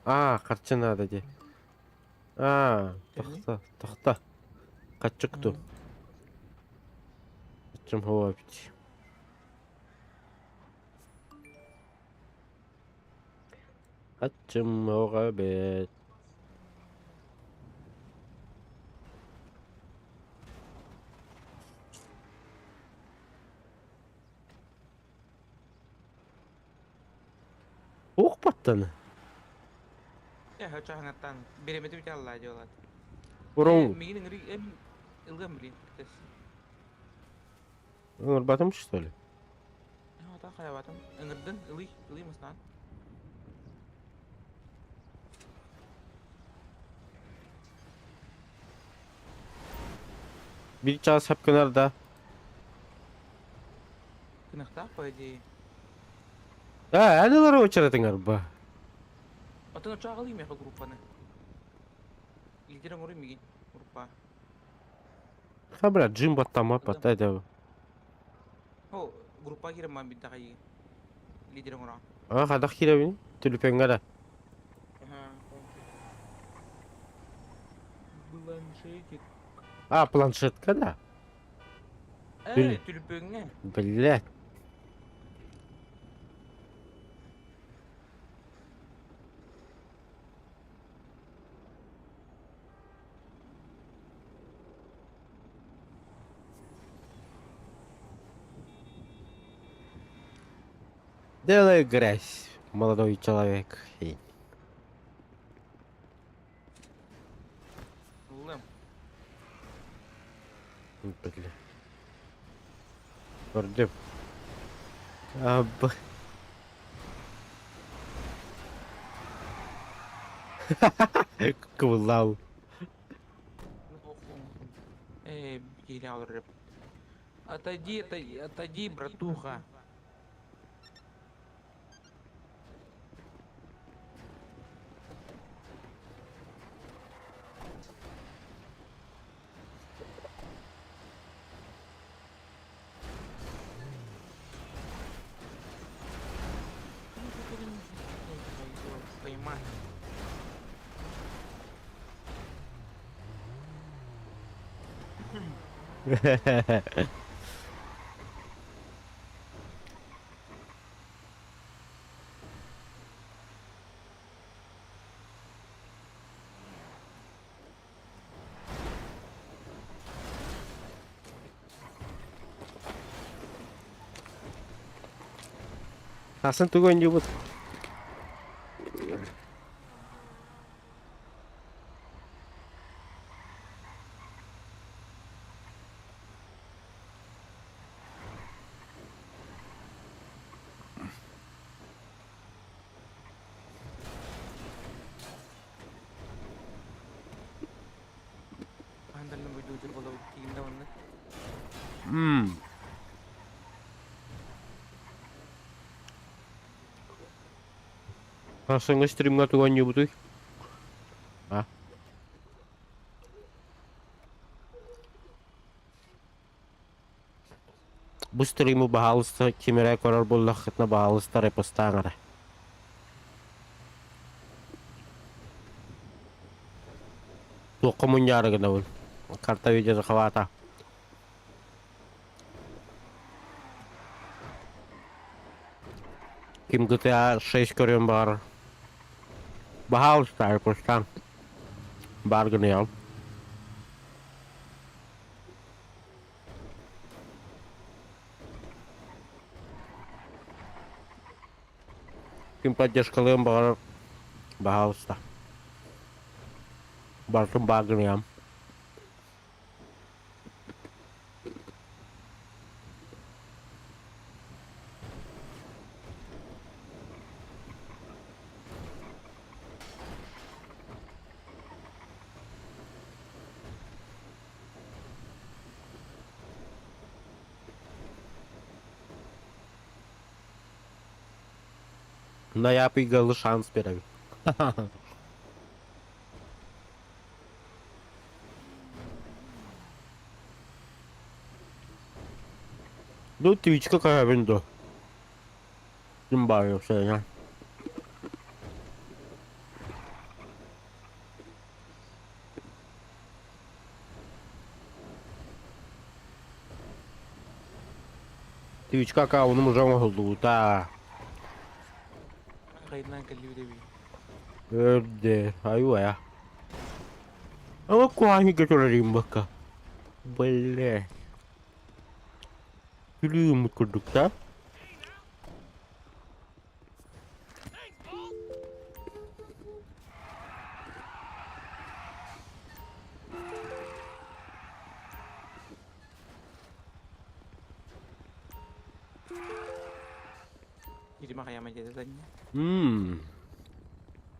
Аа, харчы наада дии. Аа, тохто, тохто. Хаччык ту. Хаччым һуо эбит. Хаччым һуоҕа эбит. Уох баттаны. Э, чаһаҥаттан бириэмэтэ бүтэ аллаа дьуолаат. Урон Мигин ыҥырыы эм ылыам билин тэс. ыҥырбатым что ли? Ата хайабатым. Ыҥырдын, ылый, ылый мастаан. Бир чаас хап гынар да. Кынахтаах по идее. Аа, эн ылар очеретиҥ арба. Атын оччоҕо ылый миэхэ группаны. Лидер оҥоруй мигин группа. Ха, бля, джим баттама патта это. О, группа киирэн баан биддаҕай лидер оҥороон. А, хадах киирэбин? Түлүпэҥҥэ да. Планшетик. А, планшетка да? Э, түлүпүөҥҥэ. Блядь. Делай грязь, молодой человек. Ыллым. Бля. Көрдүм. Аб. Кыбыллаал. Э, Отойди, отойди, отойди, братуха. Поймать. Атын тугу оонньуубут? Мм. Сарсыҥҥы стримҥа тугу оонньуубутуй? А? Бу стримы баһаалыста ким эрэ көрөр буоллаххытына баһаалыста репостааҥ эрэ. Туохха мунньаары гынабын? Карта видео хабаата. Ким GTA 6 көрүөн баҕарар? Баһаалыста репостааҥ. Баар гыныам. Ким поддержкалыан баҕарар, баһаалыста. Барытын баар гыныам. Найапыйгалы шанс биэрэбин. Ну, Твичка көһөбүн дуо? Ким баар Сеня? Твичка аккаунум уже оҥоһуллубута. Хайдынан кэллибит эбии. Өрдө, айуа. Ама куһаҕан турарым бакка. Бля. Күлүүм курдук да. Кирим аҕайама диэтэ Таня. Мм.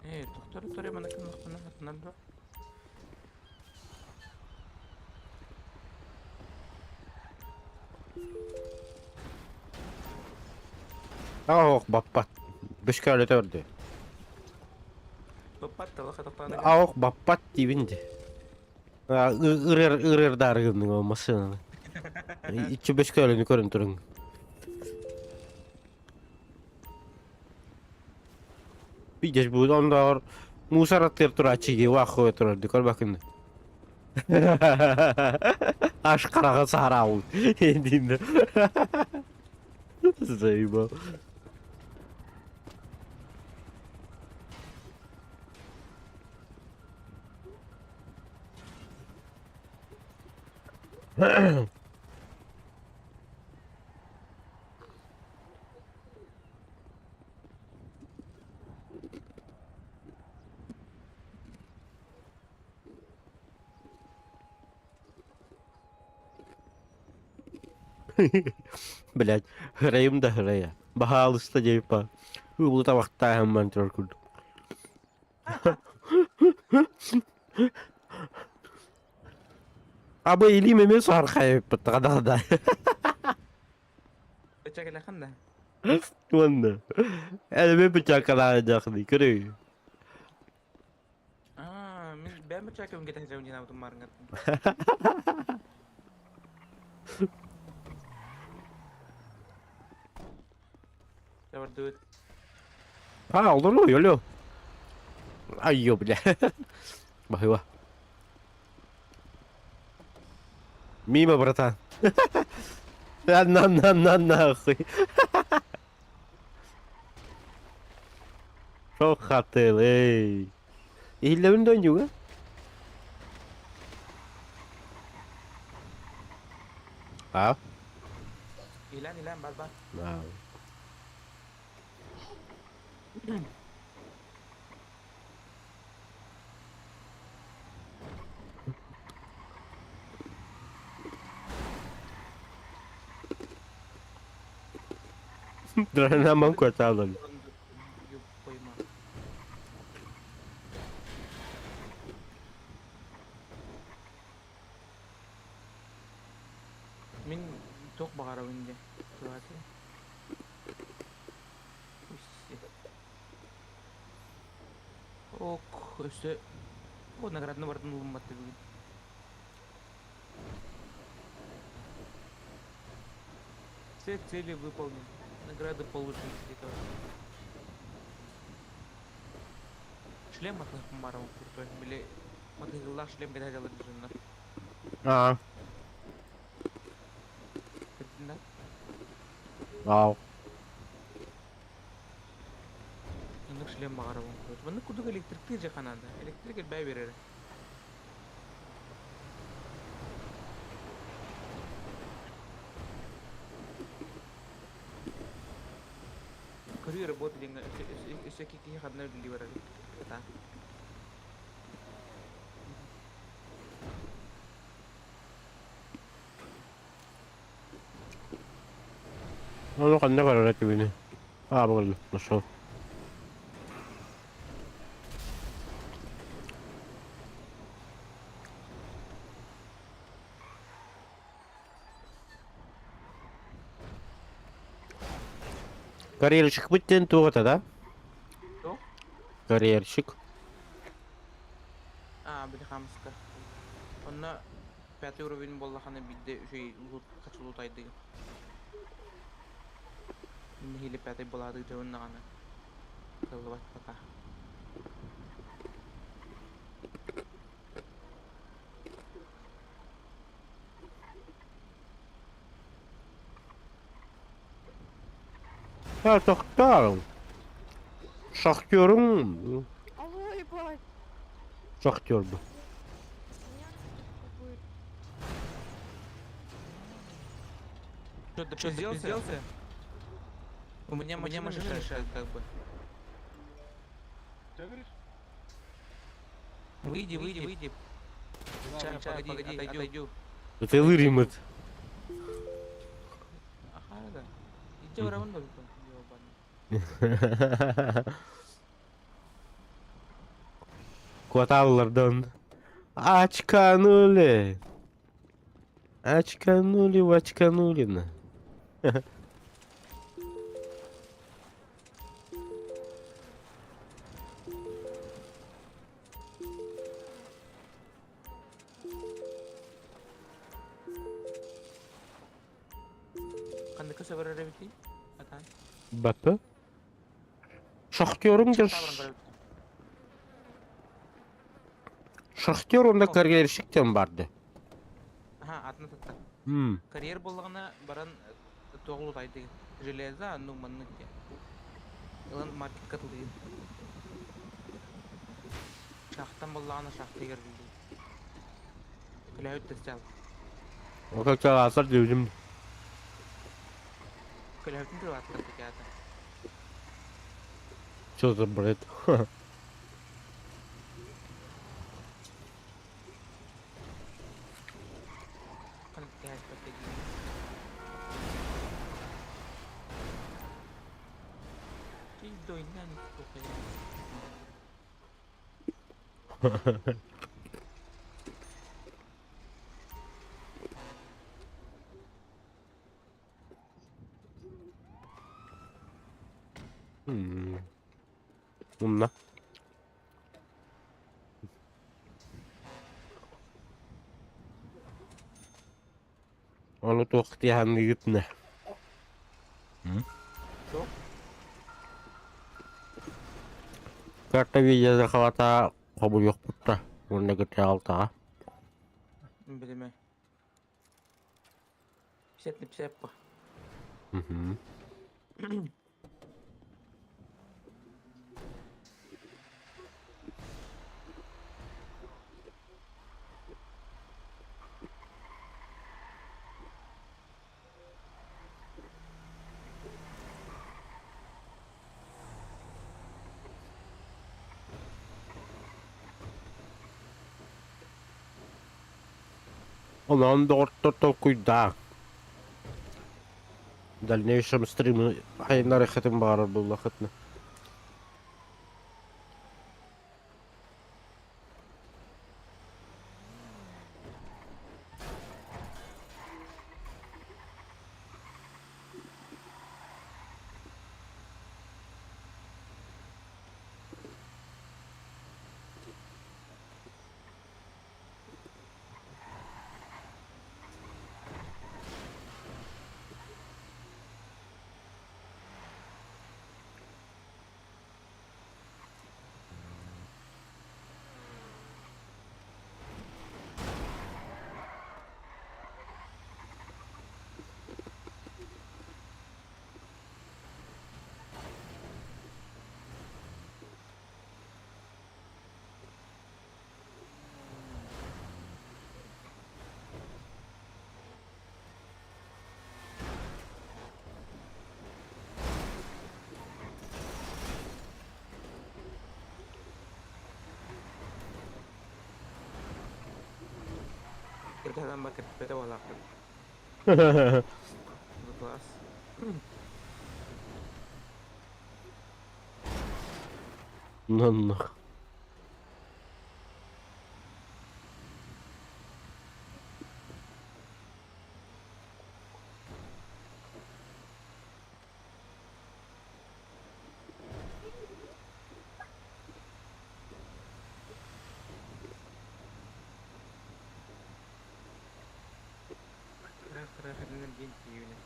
Ээ, тохтор тохтор мана кыннахпына хатынар дуо? Ох, баппат. Бөскөөлө төрдү. Баппат тала хатахтаана Ох, баппат диибин ди. Ырыр ырыр дарыгынның ол машинаны. Иччи бөскөөлөнү көрөн туруҥ. Видишь, будет он доор мусор аттыыр турааччы вахуя турар ди көрбөкүн. Аш хараҕа саараабыт диинде. Заебал. Блядь, һырайым да һырайа. Баһаалыста диэппа. Уулу табахтааһын турар курдук. Абы илиим эмиэ саархайыппыт да. Өчөкелехан да. Уонна. Элбэ бычакалаадахны көрүй. Аа, мин бэм бычакабын кэтэһэ дьиэн абытым марынгар. Давардыбыт. А, олору, йолю. Айё, бля. Бахыва. Мимо, братан. На на на на нахуй. Çok hatıl ey. İhillemin döndü А? Илан, илан, бар, бар. А. Дранаман кварталын. Мин туох баҕарабын дии Ок, өссө о наградны бардын ылымматты бүгүн. Все цели выполнены. Награды получены. Шлем атыһым барабын крутой. Били матыгыллаах шлем кэтэ дьалар дьонно. А. Кэттин да? Вау. Оннук шлем баҕарабын крутой. Маннык курдук электриктыы дьэ ханаанда. Электрик элбээ биэрэрэ. Көрүү работа диэҥҥэ өссө киһи ханна үлэлии барар ытаан. Ону ханна барара түбүнү? Аа, буолла, нашел. Карьерщик диэн туох этэ да? Туох? Карьерщик. Аа, били хаамыска. Онно пятый уровень буоллахына биирдэ үчүгэй лут хачы лутайдыгын. Нэһиилэ пятый буолаадык дьоннаҕына кыаллыбат пока. Я тохтоо. Шахтеруҥ Алло, ебать. шахтер бу. Будет. Что, ты что, сделался? У меня машина мешает, как бы. Что говоришь? Выйди, выйди, выйди. Сейчас, погоди, погоди, отойду. Это римет. Ага, да. Иди барабан да ёбаный. Кварталлардан. Очканули. Очканули, очканули. Ханныка сөбөрөр эбитий? Атаан. Бапы. Шахтеруҥ дьэ Шахтер онно карьерщик диэн барды. Аха, атын сатта. Карьер буоллаҕына баран туох лутайдыгын. Железо, ну маннык диэн. Ылан маркетка тылыйын. Шахтан буоллаҕына шахта игэрдилдин. Көлөһүт тэстээл. Ол асар диэбитим. Көлөһүтүн тылааттар тикээтэ. Что за бред? Ханнык тэһээспэттэ дии. Ойнаан испохуй. Умна. Ону туох тиһаныгытына. Что? Карта видео захвата хобуйуохпутта уонна гытаалтаҕа. Билимэ. 50 на 50 по. Угу. Онон доҕоттор толкуйдаа. В дальнейшем стримы хайыннарыххытын баҕарар буоллаххытына. Кырдаһан ба кэппэтэ буолаахпын. Бу класс. Наннах. Ыраах-ыраах эрэнэр диэн тиийбинэ.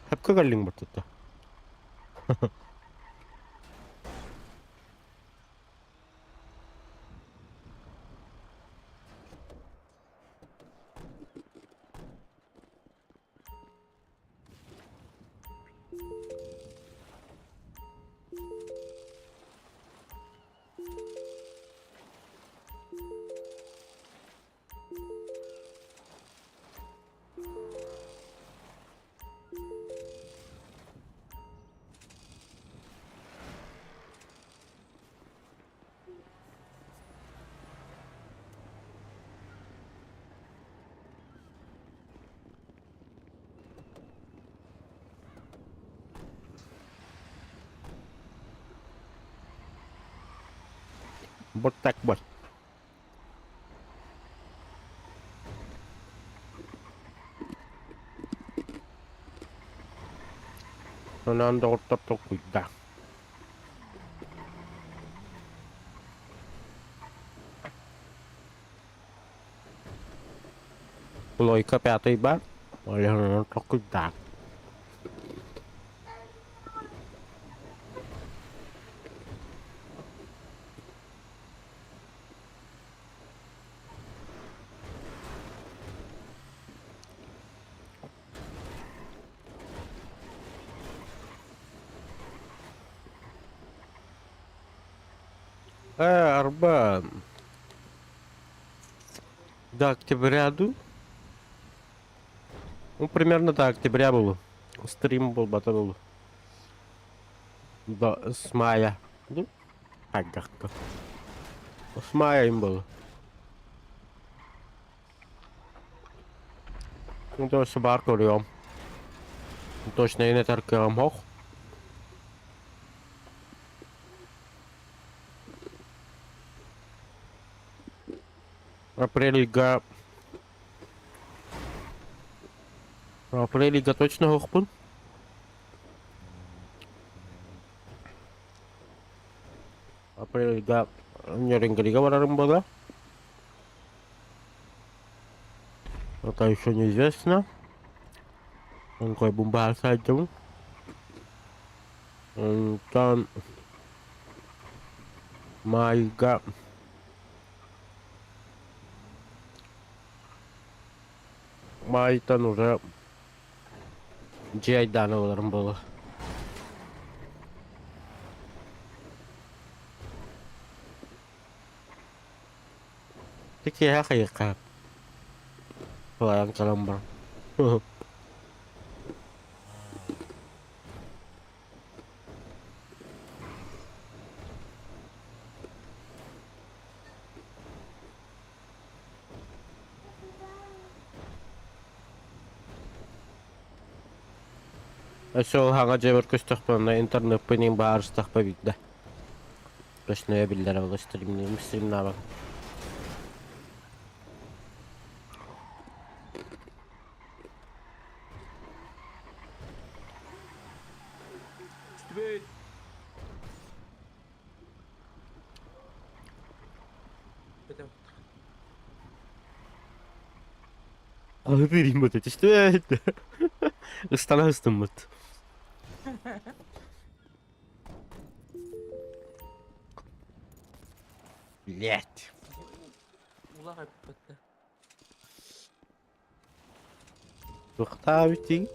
Хапка кэллиҥ бартыта. Вот так вот. Онон доҕоттор толкуйда. Лойка пятый бар. Онон толкуйда. Ээ, арба до октября дуу? Ну, примерно до октября было. Стрим буолбата буолуо. До с мая. Ну, хайдахка. С мая им было. Ну, то есть бар көрүөм. Точно этэр кыаҕым суох. Апрель ыйга Апрель ыйга точно суохпун. Апрель ыйга Нерюнгрига барарым буолуо. Пока еще неизвестно. Оҥхойбун баһаар сылдьабын. Онтон маайга маайтан уже дьиэ айдаана буоларым буолуо. Ти киэһэ хайыахха Сылайан кэлэн баран. Өссө ол хаҥа дьиэбэр көстөхпүнэ интернеппин иҥ баарыстахпа биирдэ. Көснөйө биллэрэ ол стримниим стримнаабат. Түстүбүт. Бөтө. Аһы бириим бөтө түстүбүт. Ыстана ыстыммыт. Блять. Улах эппэтэ. Туохтаабытый?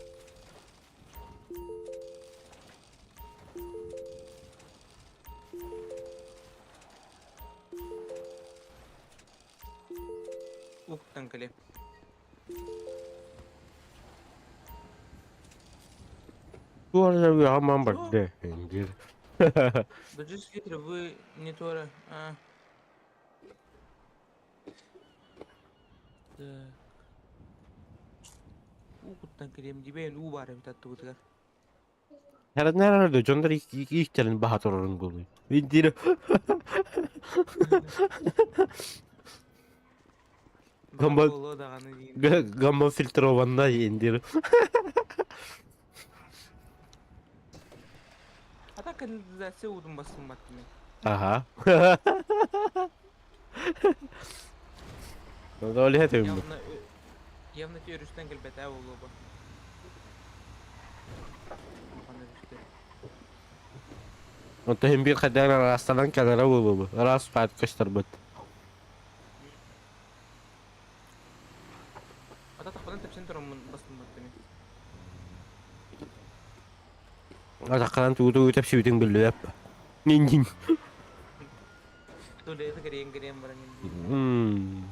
Уктан кэлиэм. Туох үөҕэ барда диир. Быдьыс вы не туора. А. Так. Уу куттан кэлиэм дибээн уу баар эбит аттыбытыгар. Herhalde дьоннор иихтэрин баһа турарын буолуй. Диир. Баҕа буолуо даҕаны диин. Гамма фильтрованная индир. А так канализация уутун бассыммат мин. Ага. Ол этим. Явно явно өрүстэн кэлбэтэ буолуо бу. Улахан өрүстэр. Онто иһин биир хайдах араастанан кэлэрэ буолуо. Араас паат көстөрбүт. Ата тахпынан тэпсэн тураммын бастыммат мин. Атахханан тугу-тугу тэпсибитиҥ биллибэт. Нин-нин. Туалеты кэриэн-кэриэн баран Мм.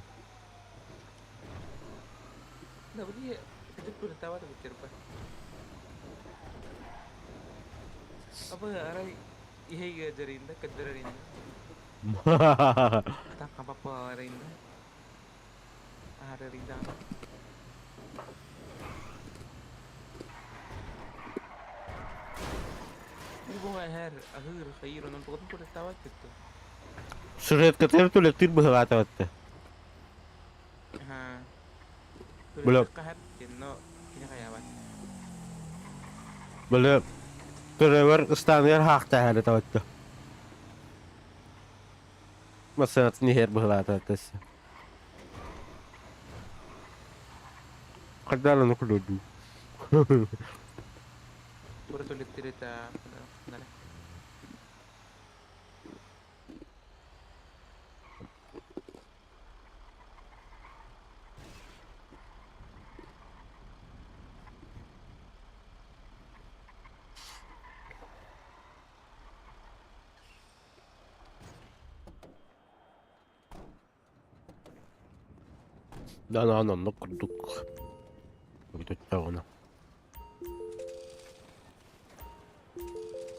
Да били кыдык туалеттаабат эбиттэр ба. Абы арай иһэ дьарыйында көрдөрөринда. Атан хапаппаларында. Аһарарыйда. Уу эһэр аһыыр хайыыр онон тоҕотун туалеттаабат эбиттэр. Сюжеткатыгар туалеттыыр быһыылаатабатта. Аха. Бля. Туалеттыыр хаһар но кини хайаабат. Бля. Көрөбөр ыстааныгар хаахтааһары табатта. Массыынатын иһэр быһыылаата өссө. Хайдах ону күлүөрдүү. Тура туалеттыыр этэ Да, оннук курдук. Бүтүттөҕүнэ.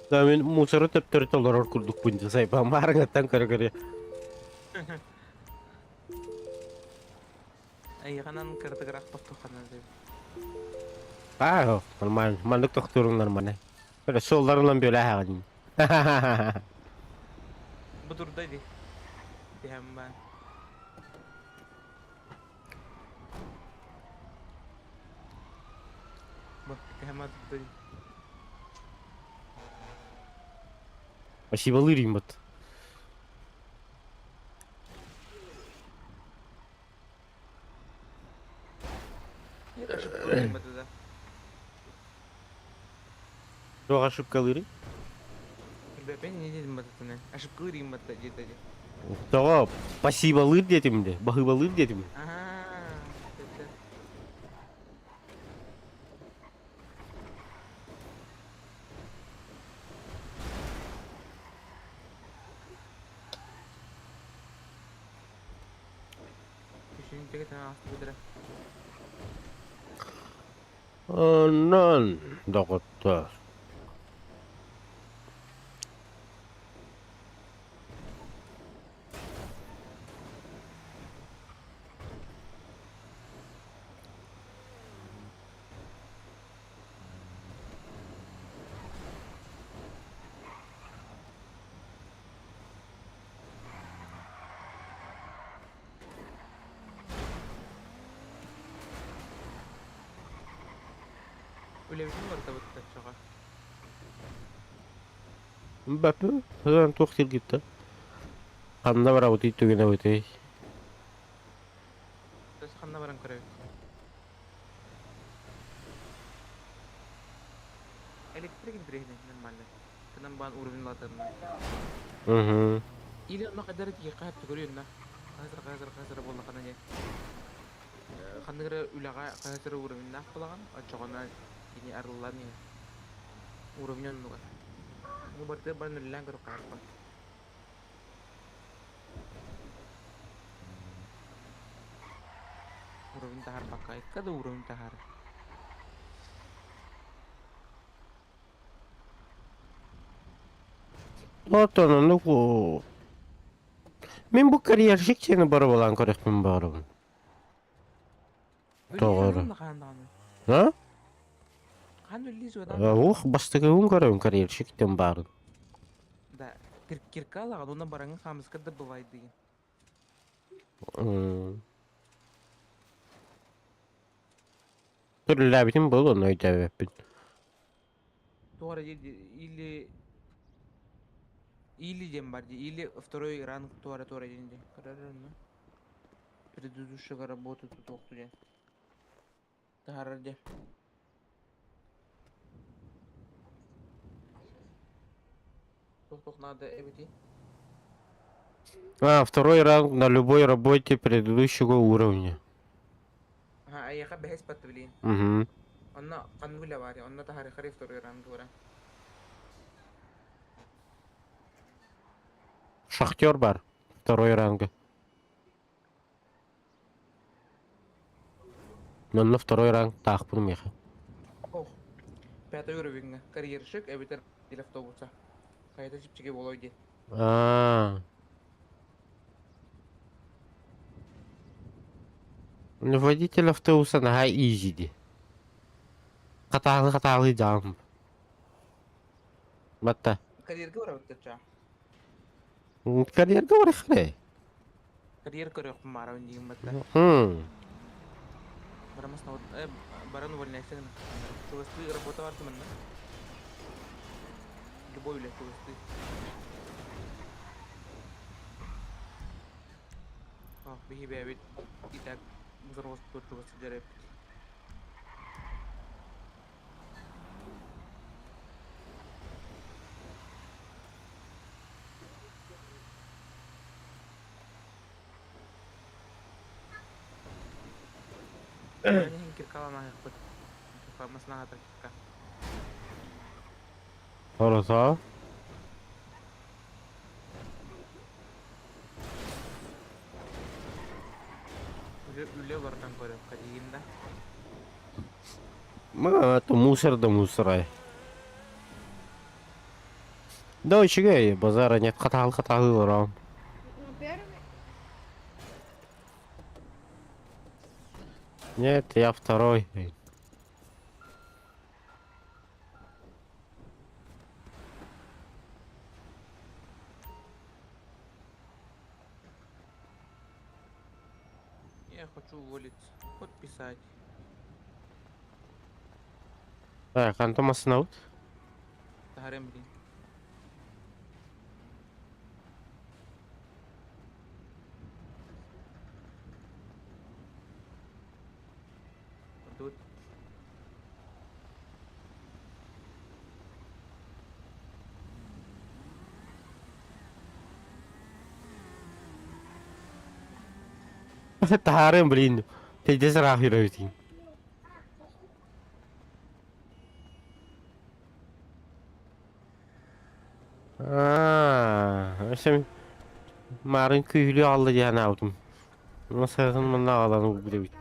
Да мин мусору төптөрү толорор курдукпун дьэ сайбан маарыҥаттан көрө-көрө. Айыганан кырдыгыраах тохтуххана деп. Аа, нормально. Маннык тохтуурун нормально. Böyle суолларынан бөлө Бу турда ди. Диһэм баар. Бу диһэм турда ди. Спасибо, Лыримбат. Туох ошибкалыырый? Тоҕо спасиболыыр диэтим де, баһыыбалыыр диэтим. Онон, доҕоттоор. Үлэбитин барытабыт оччоҕо. Бапы, һыан туох сиргиттэ? Ханна барабытый түгэнэбитий? Өс ханна баран көрөбүт? Электрик интэриэһинэй нормально. Кынан баан уровень латарна. Угу. Или онно хайдары тиийиэххэ сөп көрүөн на. Хаһысыр хаһысыр хаһысыр буоллаххына дьэ. Ханнык эрэ үлэҕэ хаһысыр уровеннаах буолаҕын, оччоҕуна кини арыллан иһэр. Уровень оннугар. Бу барыта баран үлэлээн көрүөххэ сөп. Уровень таһаарбакка, икки да уровень таһаарар. Оттон оннук Мин бу карьерщик диэни боруобалаан көрүөхпүн баҕарабын. Тоҕо эрэ. А? Ух, бастакыбын көрөбүн карьерщик диэн баарын. Да, киркалаҕын уонна бараҥҥа хаамыска да бывает деген. Түрүлээбитим буолуо, ону өйдөөбөппүн. Туох эрэ или или диэн бар дии, или второй ранг туора туора диэн дии. Көрөр онно. Предыдущего работу тутуохту диэн. Таһаарар диэн. Туох-туох наада эбитий? А, второй ранг на любой работе предыдущего уровня. Аха, эйиэхэ бэһис батты билигин. Угу. Онно ханнык үлэ баарый? Онно таһаарыаххарый второй ранг туора. Шахтер бар. Второй ранга. Онно второй ранг таахпын миэхэ. Ох, пятый уровеньҥа карьерщик эбэтэр автобуса. Хайата чэпчэки буолуой диэн. Аа. Водитель автобуса наһаа изи дии. Хатаалы-хатаалы дьаам. Батта. Карьерга барабыт чаа. Карьерга барыххай. Карьер көрүөхпүн баарабын диигин батта. Барамас баран увольняйся гына. Чугастыы работа бар манна. Любой үлэ чугастыы. Ох, биһи бэйэбит и так взрослый чугас сылдьар эбиппит. Аны иһин киркаланаһыахпыт. Маснаһатар кирка. Хорошо. Үлэ барытын көрүөххэ диигин да? Это мусор да мусор. Да үчүгэй, базара нет, хатаал хатаалы олорон. Нет, я второй. Я хочу уволиться. Подписать. Так, Антон Маснаут. Таһарым блин. Тут. Таһаарыам блин. Тэйдэс ыраах үрэбитин. Аа, өссө маарын күүһүлүү аҕалла дии санаабытым. Сарсын манна аҕалан угбут эбит.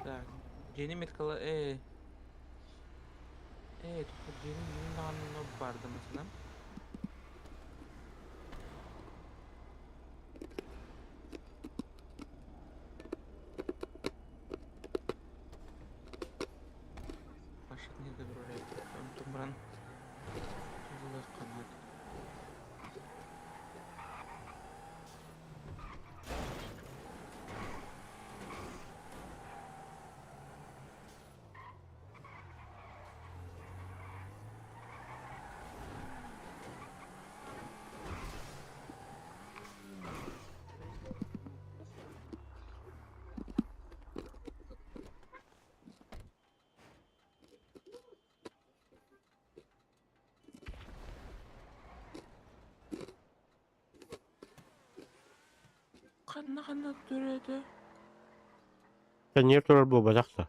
Так, дьиэни меткала э э тут дьиэни мин даҕаны барды масынан. Машина турар онтон баран туллар ханнык. Ханна ханна төрөөтө? Сэниэр турар буолбатах да.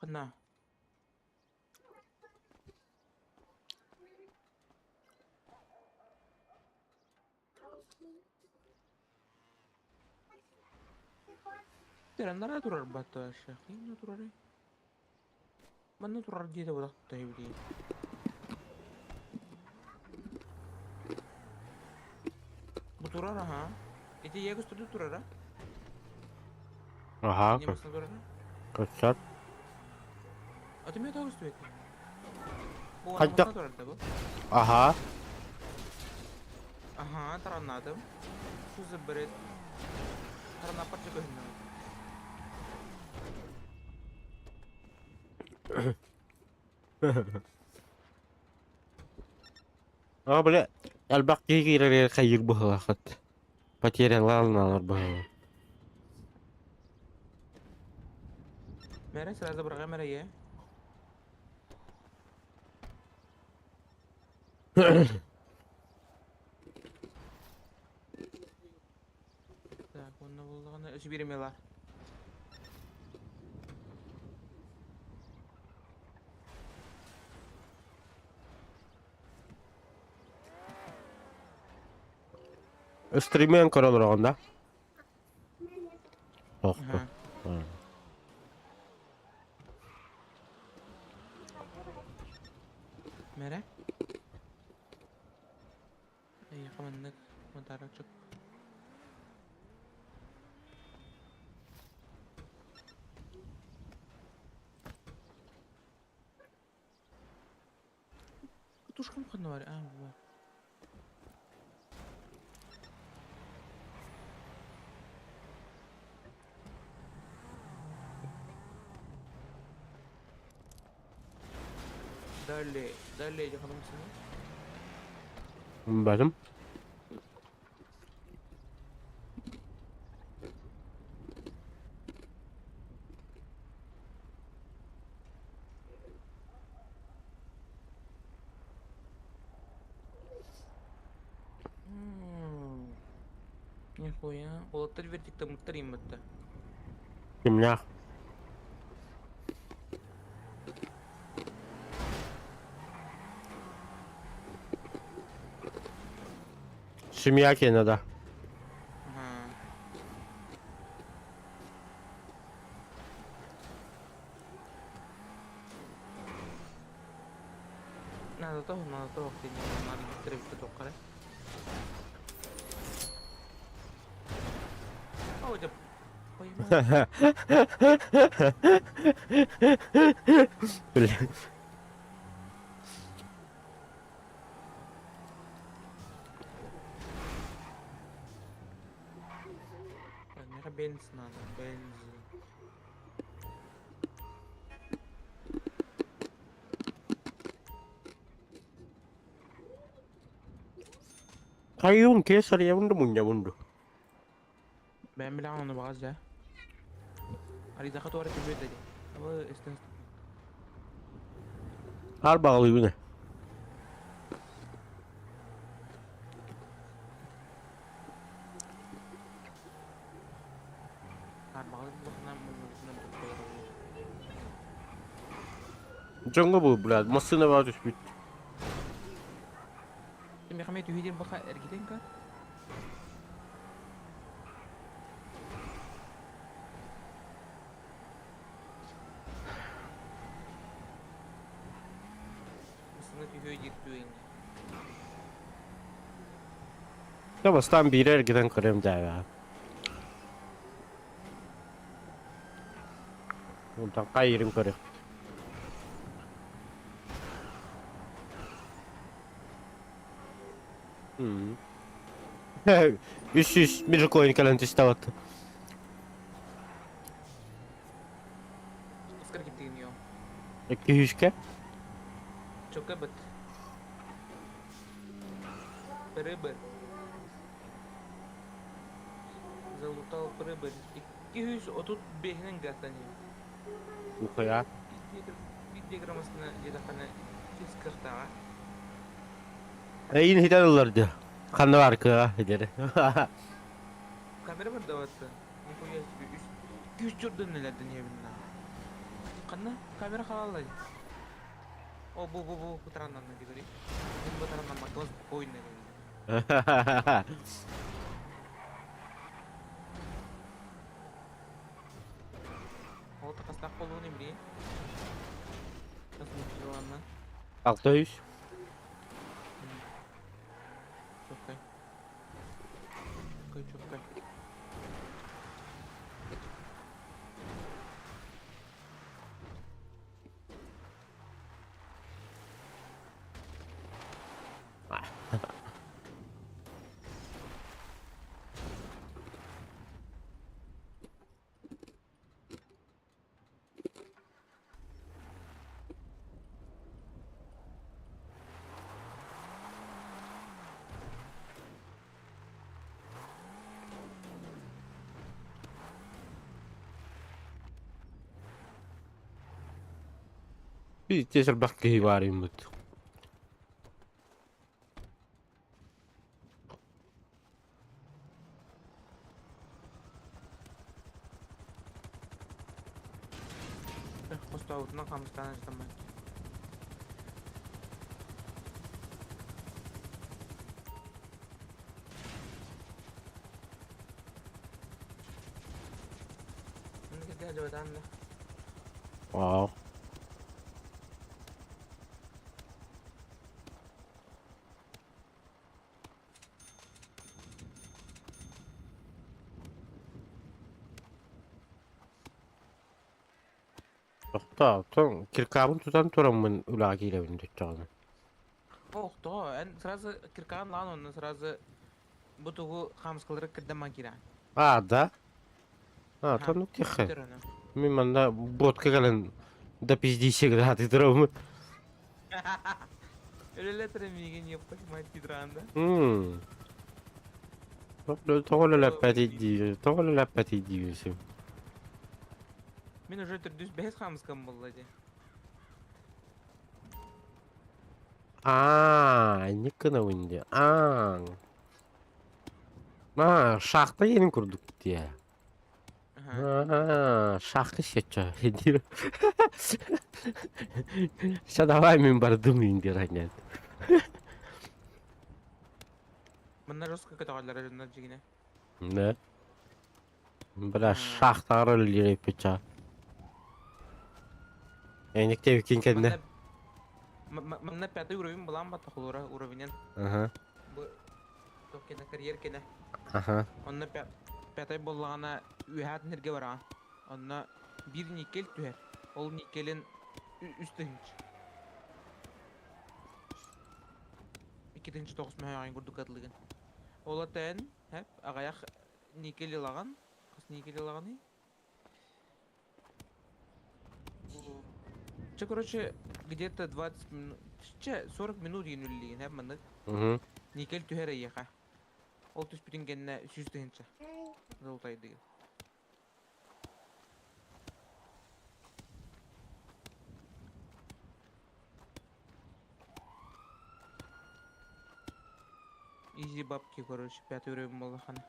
Ханна? Анараа турар батташа. Химна турарый? Манна турар диэтэ бодохтой билигин. Бу турар аха. Ити ийэ көстөрдө турара. Аха, Инньэ массыына турара. көстөр. Аты эмиэ тоҕо көстүбэт? Бу Хайдах? массыына турар да бу? Аха. Аха, тараннаатым. Что за бред? Таранаппар чэ көһүннэ. Аа, бля, элбэх киһи киирэригэр хайыыр быһыылааххыт. Потерялаалыналар быһыылаах. Мэрэ сразу бырҕа мэрэйэ. Так, онно буллаҕына өсө биир эмиэ баар. Стриммен көрө олороҕун да? Охто. Аха. Мэрэ? Эйиэхэ маннык подарочек. Тушкам ханна бар? А, бу. Далее, далее дьаһанымсыны. Бэлэм. Нихуя. Уолаттар вердиктаммыттар ииммэттэр. Кимнээх? Семья киэнэ да? Наадата суох, наадата суох диэн наадыйбыттар эбит да туохха эрэ. Оо, дьэ, поймал. Бля. Миэхэ бенз надо, бенз. Хайыын кесарьябын да мунньабын ду. Бэйэм билэҕин ону баҕас дьэ. Арыйдахха туора түбүөт дии. Абы истэн Хаар баҕалыыбын ээ. Дьоҥҥо бу, блядь, массыына баа түспүт. Мехаме түһүдин баха эргитен көр. Массыына түһүө диир түөйүҥ. Да бастаан биири эргитэн көрүөм дьээбэ. Онтон хайыырын көрүөхпүт. 300 межкоин кэлэн түстэ вот. Оскар киттигин йо. 200-кэ? Чокка быт. Прибыль. Залутал прибыль. 235-инэн гатаним. Ухуя. Биир диаграммасына диэтэххинэ ис кыахтааҕа. Эйин хитэн ыллар дии. Ханна бар кыа диэри. Камера бар даватты. Нихуя себе. Үс үс журдан нелерден ебинна. Ханна камера халаллай. О бу бу бу бутараннан говори. Бу бутараннан макос спокойно. Ол тахастаах буолуон имри. 600. Чоккай. Чоккай, чоккай. Пиздец элбэх киһи баар иммит. Хостообутунан хамыстаан сытаммын. Вау. Тохтоо, киркаабын тутан тураммын үлэҕэ киирэбин төттөҕүнэ. Охтоо, эн сразу киркаан лаан онно сразу бу тугу хаамыскалары кырдаман киирэн. А, да? А, то ну тихо. Мин манна бодка кэлэн да пиздище грааты тураммын. Үлэлэтэр миигин еппать мать гидранда. Тоҕо үлэлэппэтий дии, тоҕо үлэлэппэтий диибин. Мин уже төрдүс бэһис хаамыскам буолла дии. Аа, инник гынабын дии. Аа. Аа, шахта иэнин курдук дии. Аа, шахта сечча диир. Все, давай мин бардым индир анньан. Манна жестко көтөҕөллөрө дьоннор дьигинэ. Да. Бля, шахтаҕар үлэлиир эппит чаа. Эникте кин кэннэ. Манна пятый уровень булан батта холура уровенен. Ага. Бу кена карьер кенә. Ага. Онно пятай боллаҕына үөһэт нирге бараҕын. Онно биир никель түһэр. Ол никелин үс тыһыынча. 2 9 мөһөҕүн курдук атылыгын. Ол атэн хэп аҕайах никель ылаҕын. Хас никель ылаҕыный? Че, короче, где-то 20 минут, че, 40 минут иин хэп маннык. Никель түһэр эйиэхэ. Ол түспүтүн кэннэ 100 тыһыынча. Золотайдыгын. Изи бабки, короче, пятый уровень буоллаххына.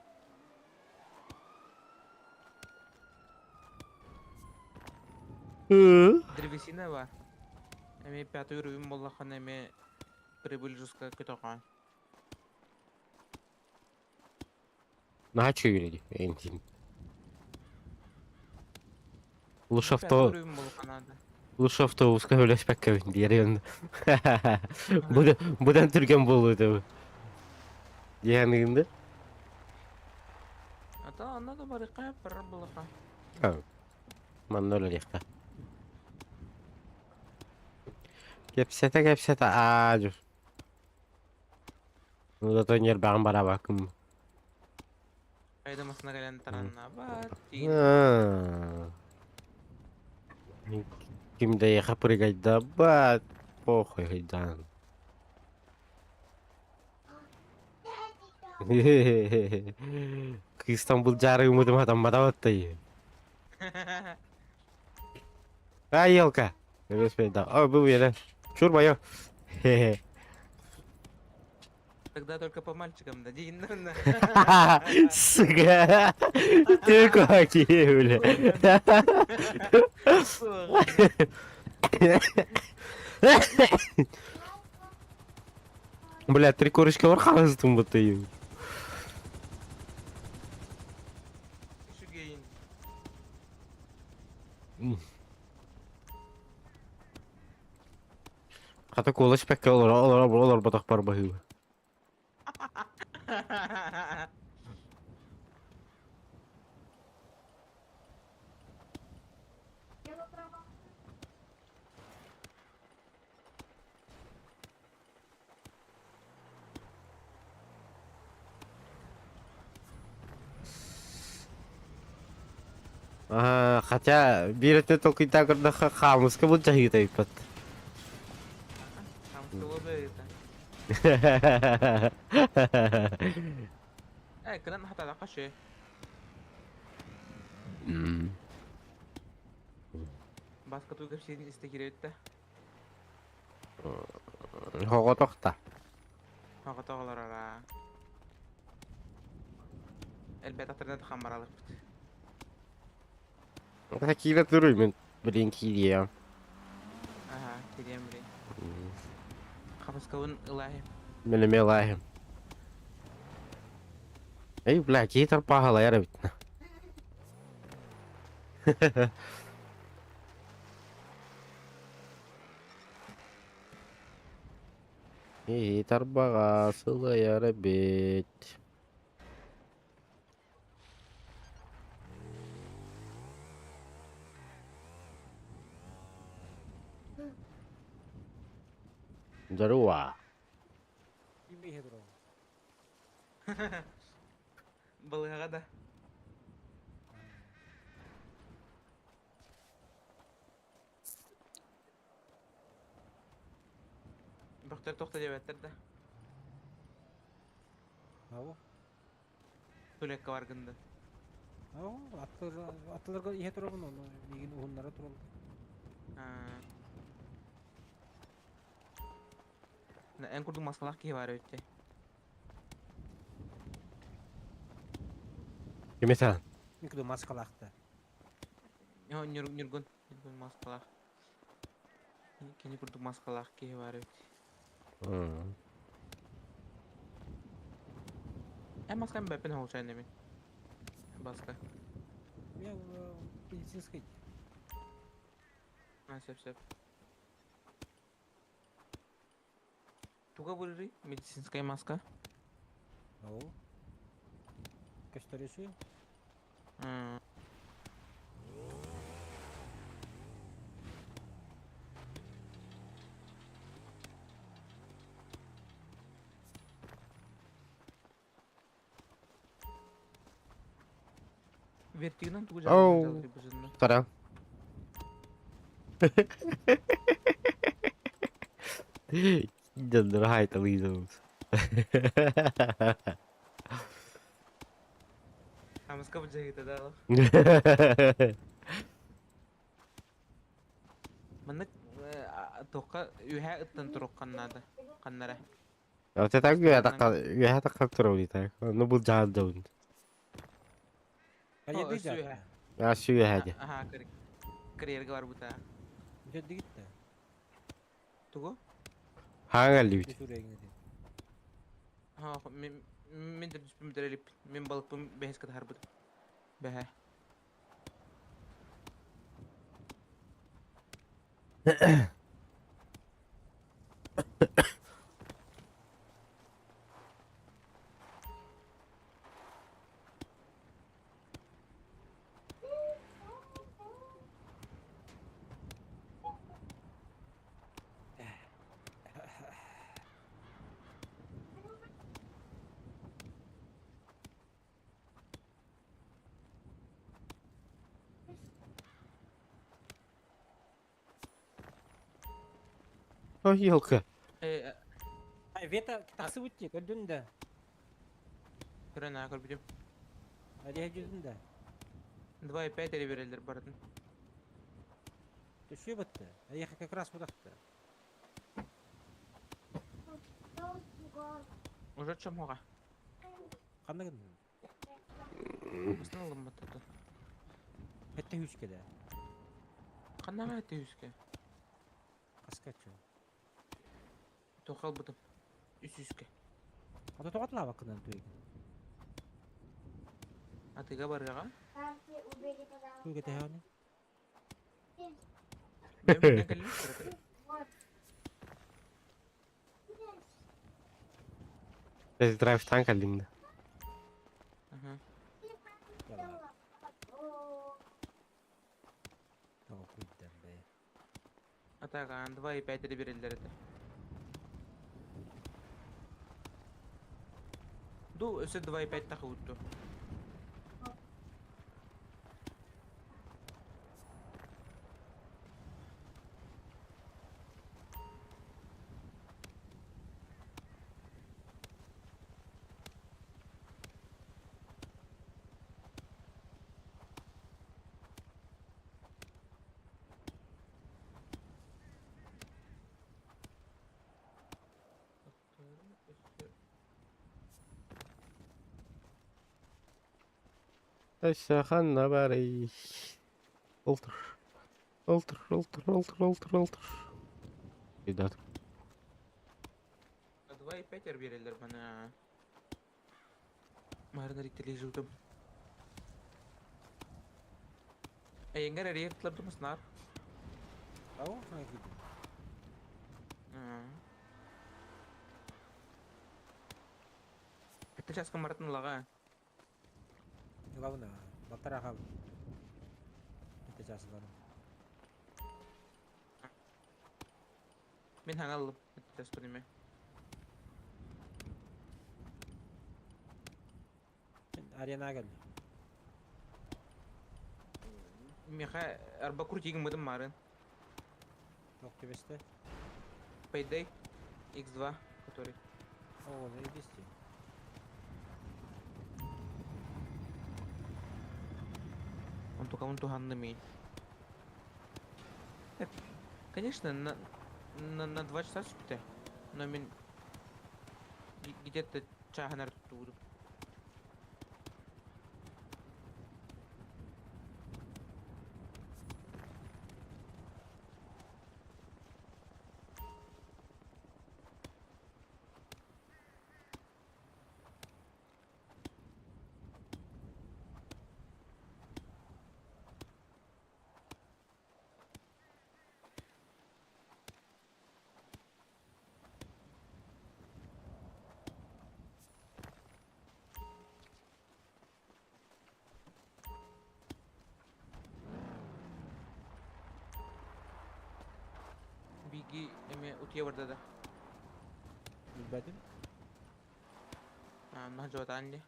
Древесина бар. Эми пятый уровень буоллаххына эми прибыль жестко көтөҕөөн. Наһаа үчүгэй энтин. Лучше Пятый авто уровень буолуохха наада. лучше автобуска үлэспэккэбин диэриэн. Будан түргэн буолуо этэ. Диэханыгында? Ата онно да барыахха барар буоллахха. Манна үлэлиэххэ. Кэпсэтэ кэпсэтэ аа Ну зато ньирбаҕын барабаккын. Айда масына кэлэн тараннабат тиин. Ким да ехе прыгайдабат, похуй хайдан. Кыыстан былдьаары гыммытым хатамматабаттай. А, елка. О, был уверен. Чур мое. Тогда только по мальчикам, да, дин. Сука. Ты какие, бля. Бля, три корочка бар хаҕыстым бутайым. Үчүгэйин. Хата куолас пэккэ олоро олоро олорботох бар баһыыба. Аа, хотя биир өттө толкуйдаа көрдөххө хаамыска былдьаһыыта ыйпат. Хамсылы бэйэтэ. Э, кынан хаталаха ши. Баска туу кэпсиин истэ кирэбиттэ. Хоҕотохта. Хоҕотоҕолорора. Элбэтахтарына да хаммаралыкпыт. Киирэ туруй мин блин киириэм. Аха, кириэм блин. Хапыскабын ылааһым. Мин эмиэ ылааһым. Эй, бля, киһи тарпааһалайар эбит. Киһи тарбаҕа сылайар эбит. Здорово. Балыһаҕа да. Бөхтөр тохто диэбэттэр да. Тулекка баргын да. Аттыларга иһэ турабын, ону миигин уһуннара тураллар. Эн курдук маскалаах киһи баар эбит Ким саан? Мин курдук маскалаахта. Ньургун, Ньургун маскалаах. Кини курдук маскалаах киһи баар эбит. Эн маскан бэппин хоҕучайын эбин. Баска. Я медицинский. А, сөп сөп. Туга бырырый? Медицинская маска. Ол. Көстөрүсү. Вертигынан тугу Оу. жалдыры быжынна. Сорян. Дьоннору хайталыыбын. Амыска быжагыта да. Маннык тоққа үһә ыттан турук каннада. Каннара. Вот это үөһэ таххан турабын так. Ну бу жаандабын. Карьерды өссө үһэ. жаатта. А сүүһэ дии. Аха, карьерга бар бута. Бүтөддү гитте. Тугу? Хаҥа либит. Түсүрэгин. Ха, мен мен де түспүм дерелип. Мен балыкпын бэһэс катахарбыт. Бэһэ. Ой, елка. Э, Ай, вета тахсы бутти көрдүн да. көрөн аа көрбүтүм. Алия жүзүн да. 2,5 эле берелер бардын. Түшү бытты. Аяха как раз будакты. Уже чомога. Кандай гын? Басын алым баттады. Хетте хүчке да. Каннага этте үске. Каскачы. Тохал бутым. Үс үске. Ата тоғатла бакынан туйгин. Атыга барыга. Туйга тэхани. Мен менен келим. Тест драйв танк алинда. Аха. Яла. Того күйден бе. Атага 2,5 эле берелер эте. Ду өсө 2,5 тахы утту. Өссө ханна барый. Олтыр. Олтыр, олтыр, олтыр, олтыр, олтыр. Ребят. 2,5 эр берелер бана. Марына риттели жудum. Эйенгер эрер тылап Ау, ханга күйден. Это сейчас комаратын лага. Главное, батараха. Это жасыларым. Мен хаңалым. Это сейчас понимаю. Арена кел. Меха арба крутигин мыдым марын. Ток тебесте. Payday X2, который. О, заебись. Он только он туганный мей. Конечно, на 2 часа спите. Но мен где-то чаханар туду. Биги эме утуйа барда да. Билбэтим. Онно дьуотаан дии.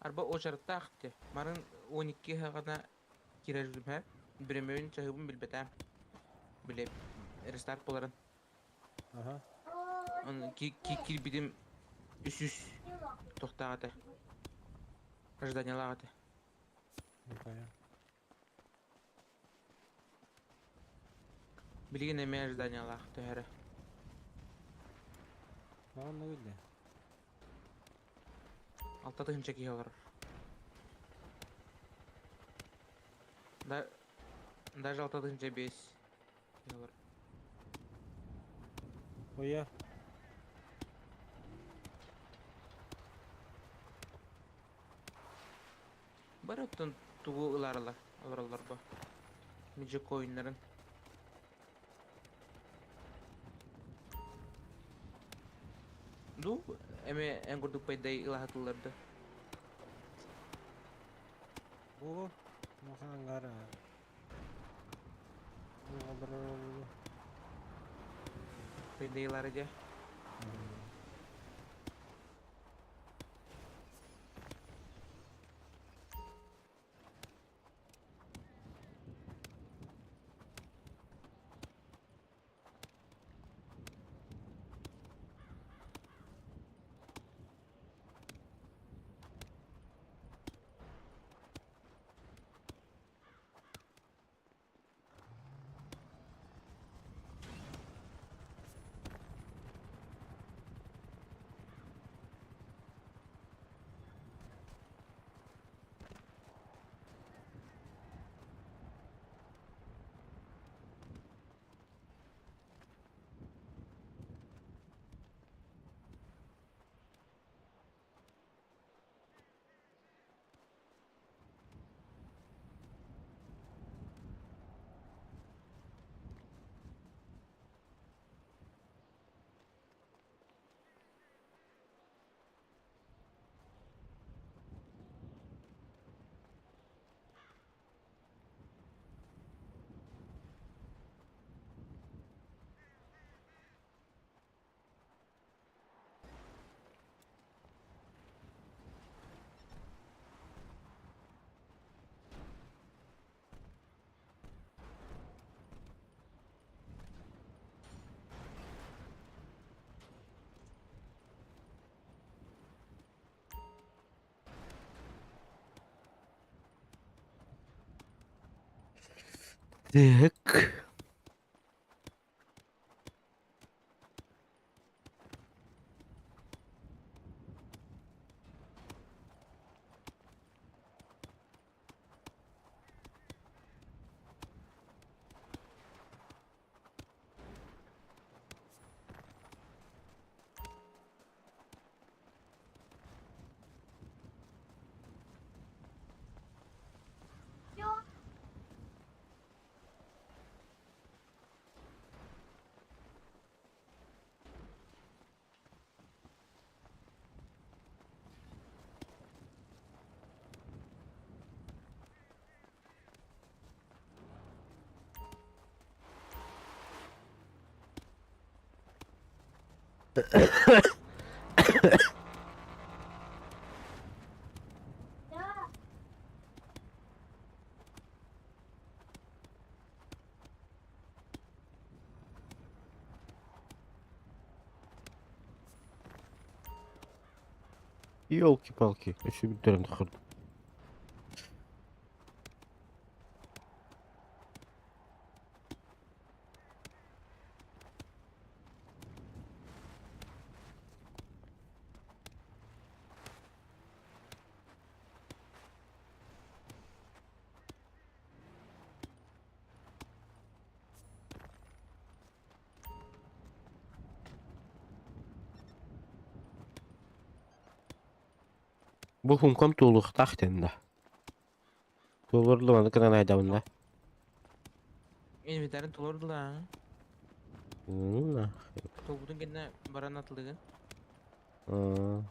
Арба уочараттаах этэ. Марын 12 ыһаҕына киирэрбин һэ. Биримэбин чаһыыбын билбэтээм. Били рестарт буоларын. Аха. Оны киирбитим үс тохтоох этэ. Ожиданиялаах этэ. Билигин эмиэ ожиданиялаах төһөрө. Онно биллэ. 6000 киһи олорор. Да, даже 6005 киһи олорор. Оя. Бары оттон тугу ыларылар, олороллор бу? Magic coin'нарын. Ду, эми эн курдук пайдай ылаһатыллар да. Бу махангар Пайдай ылары дьэ. Так. Елки-палки, еще бүтэрэн тахырдым. Бу хумкам туолуохтаах тэннэ. Туолурлуманы гынан айдабынна. Инвентарын толордулар. Ну нахуй. Толбутун кэннэ баран атылыгын. А.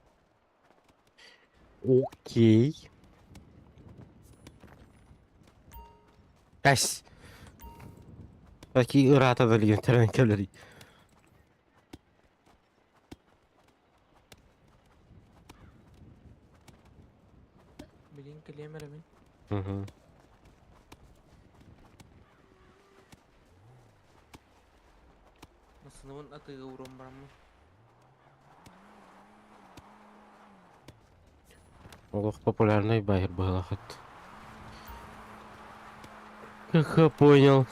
Окей. Кась. Такие ырата да терен келери. Билин кэлиэм эрэ мин. Угу. Массыынабын атыыга ууран бараммын. Олох популярный байыр быһылахыт. Как я понял.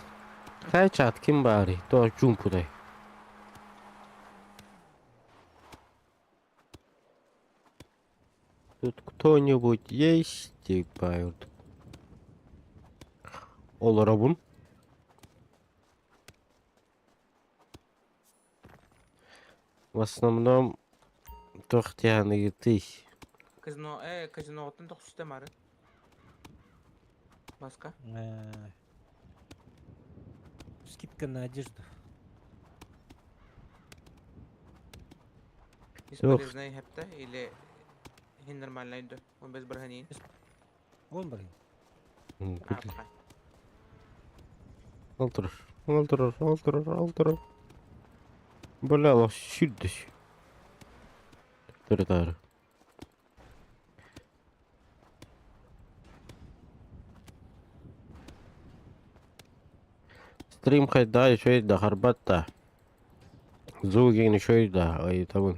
Хай чат ким баарый? То чумпудай. Тут кто-нибудь есть? Байыр. Олоробун. В основном туох тиһаныгытый. Казино, казиноҕуттан тохсуста мары. Баска. Скидка на одежду. Бесполезная хепта или хин нормальный да? Он без барганин. Он баргин. А, пока. Ол турар, ол турар, ол турар, ол турар. Бля, лох сүүрдүс. Төттөрү-таары. Стрим хайда үчүгэй да харбат да. Звук игин үчүгэй да ыйытабын.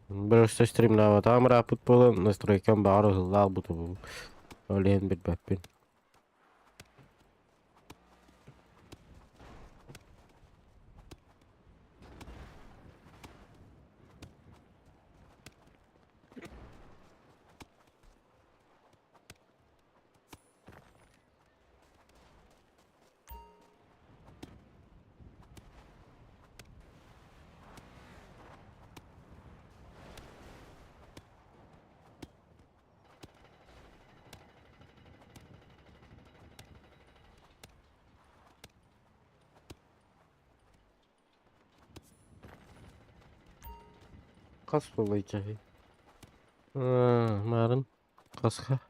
Просто стримнаабатаҕым ырааппыт буолан настройкам баҕар ыһыллаах бутубу. Ол иһин билбэппин. Хас буолуой чаһый? Маарын хасха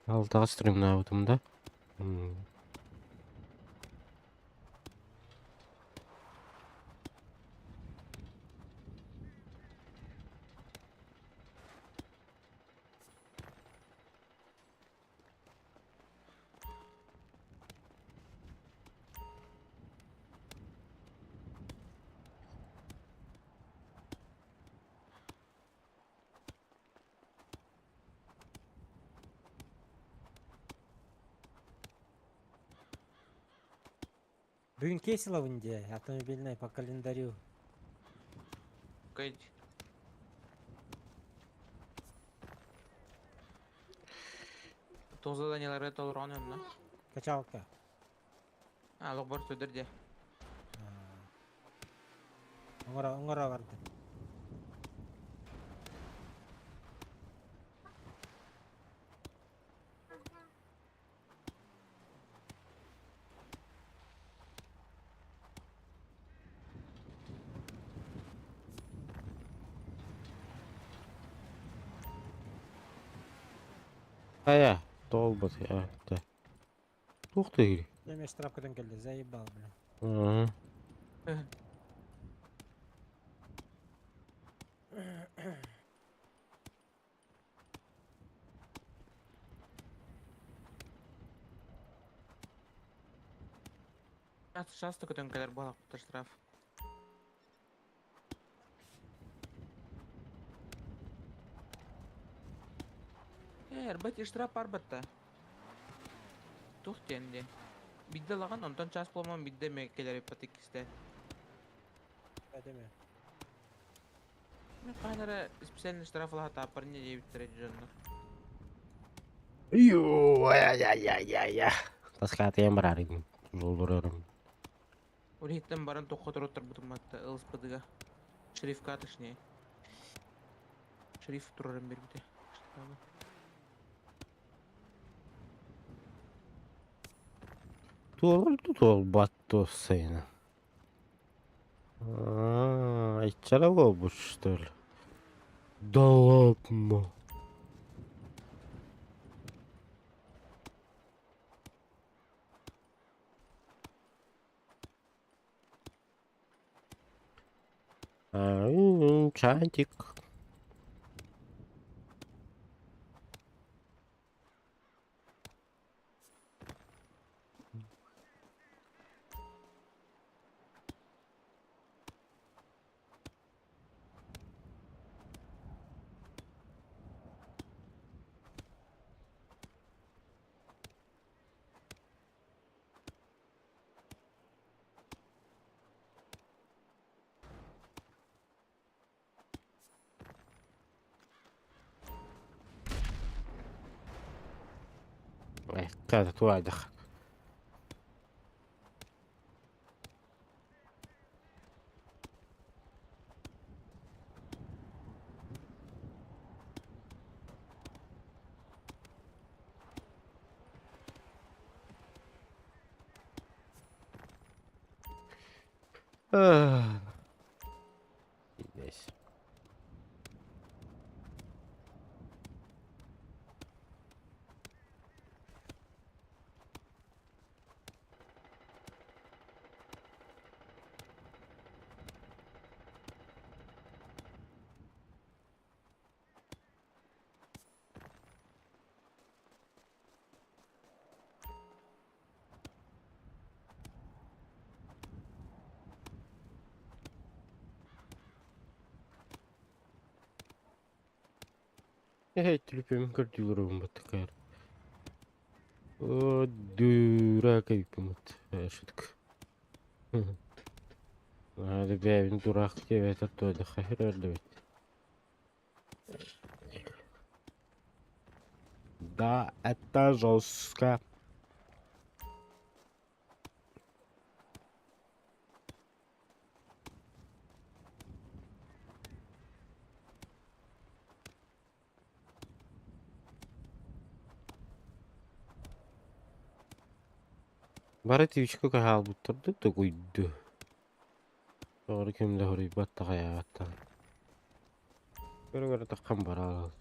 алтаҕа стримнаабытым да. Бүгүн кейс ылабын дии, автомобильный по календарю. Кать. Тоҕус заданиелары толорон онно. Качалка. А, лох бар сөдөр де. Оҥоро оҥоро бардым. Хайа, туолбут да. Туох диир? Дьэ штраф көтөн кэллэ, заебал, блин. Ага. Часто көтөн кэлэр буолахпыта штраф. Арбат штраф барбатта. Тух диэн диэн. Бидде лаган онтон час буолман бидде ме кэлэр иппат иккисте. Эдеме. Мен хаһан эрэ специальный штраф ылаха тааппар не диэбиттэрэ дьоннор. Ю, ай-яй-яй-яй. Таскаатыйан бараарыгын. Жолдорорум. Ол иһиттэн баран тоххо туруттарбытым матта ылыспытыга. Шерифка точнее. Шериф турарын бербите. Штрафы. Туолар да туолбат туоссайынан. А, айчара буолбут что ли? Да ладно. А, чатик. كانت واحدة. Ah. Здесь. Эй, түлүпүөмүн көрдүүлэр баттыкаар. О, дурак эбиппин. Шутка. Hadi бэйэбин дурак диэбэтэр туойдахха хирэллэбит. Да, это жестко. Бары тивичка хаалбыттар да тугуйду. Тоҕо ким да хоруйбат таҕайаабаттан. Көрө-көрө таххан бараалар.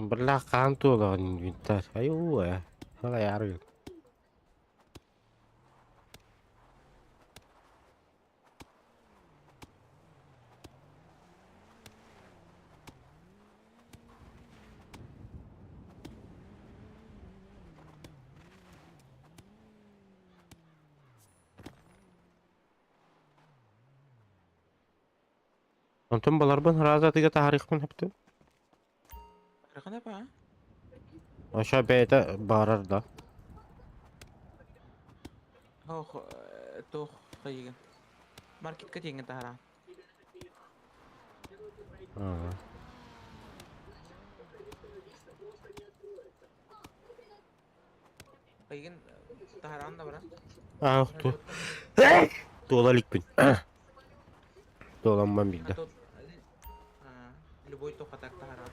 Бля, хаан туолаҕын инвентарь. Айуу ээ. Халайаарыгын. Онтон баларбын ыраас атыыга таһаарыахпын сөптөө. Рахана па? Аша бэйэтэ баарар да. Ох, туох хайыгын. Маркетка тиэҥҥин таһараан. Аа. Хайыгын таһараан да баран. Аа, ту. Туола иликпин. Туоламман билдэ. Любой тухатак таһараан.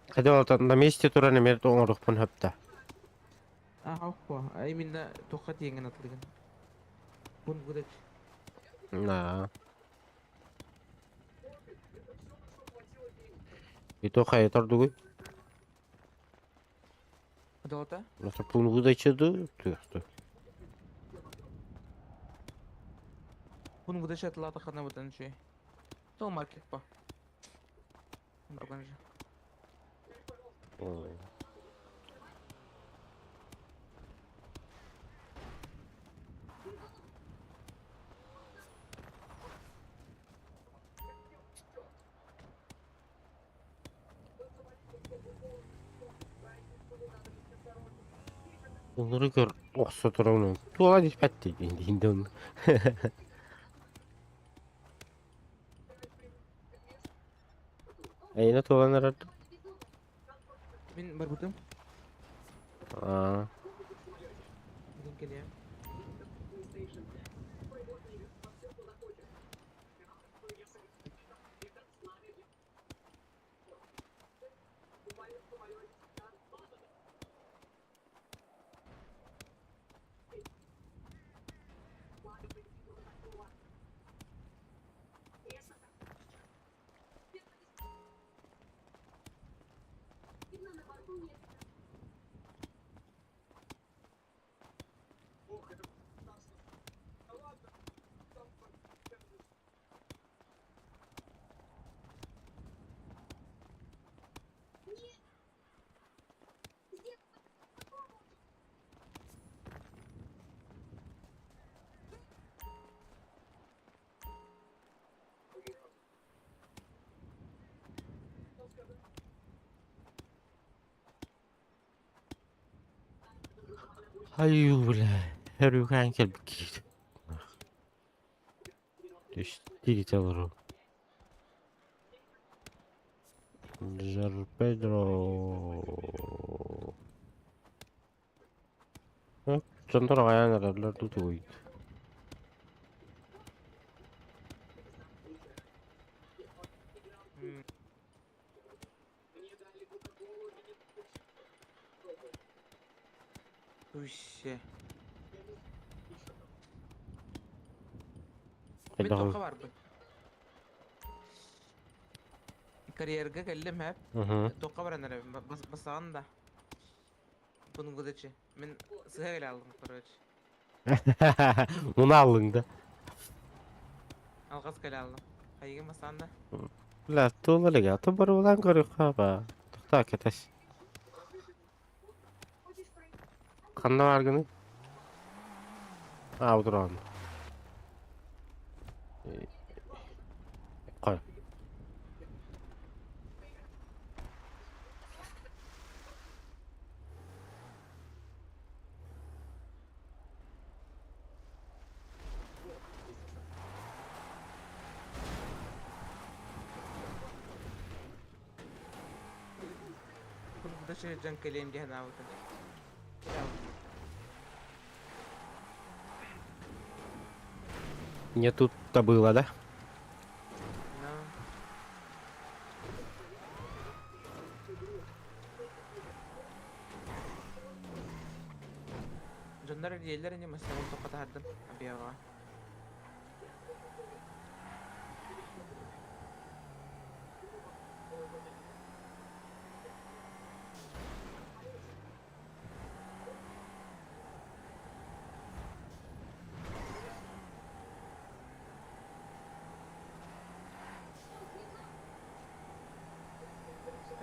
Хотя вот на месте туран эмиэ оҥоруохпун сөптө. Аха, именно тухха тиэҥҥин атылыгын. Бун выдать. На. И то хайа тордугуй? Долота? Просто пун выдача ду тыахты. Пун выдача атлата хана бутан чуй. То маркет па. Друган же. Onları gör. Охсо туран. Туола диспәтти диндин. Эйне туолан эрэр. Мин барбытым. Аа. Мин кэлиэм. Айуу, бля. Өрүүкээн кэлбиккит. Түстири толору. Жар Педро. Дьонтор аҕайаан эрэллэр дуу тугуй? Туйсе. Мин Хайдах тоққа барбын. Карьерга кэллим хэп. Тоққа баран эрэ басаҕын да. Бун выдачи. Мин сыһа кэлэ алдым, короче. Муна аллыҥ да. Алҕас кэлэ алдым. Хайыгын басаан да. Бля, туола илигэ. Атын боруобалаан көрүөххэ баа. Тохтоо кэтэс. Ханна бааргыный? Аа, утураҕын. Хой. Курда сылдьан кэлиэм диэн аабытым. Не тут-то было, да? No. Дьоннор эрийэллэр ини массыынабын туохха таһаардым Абиаҕа.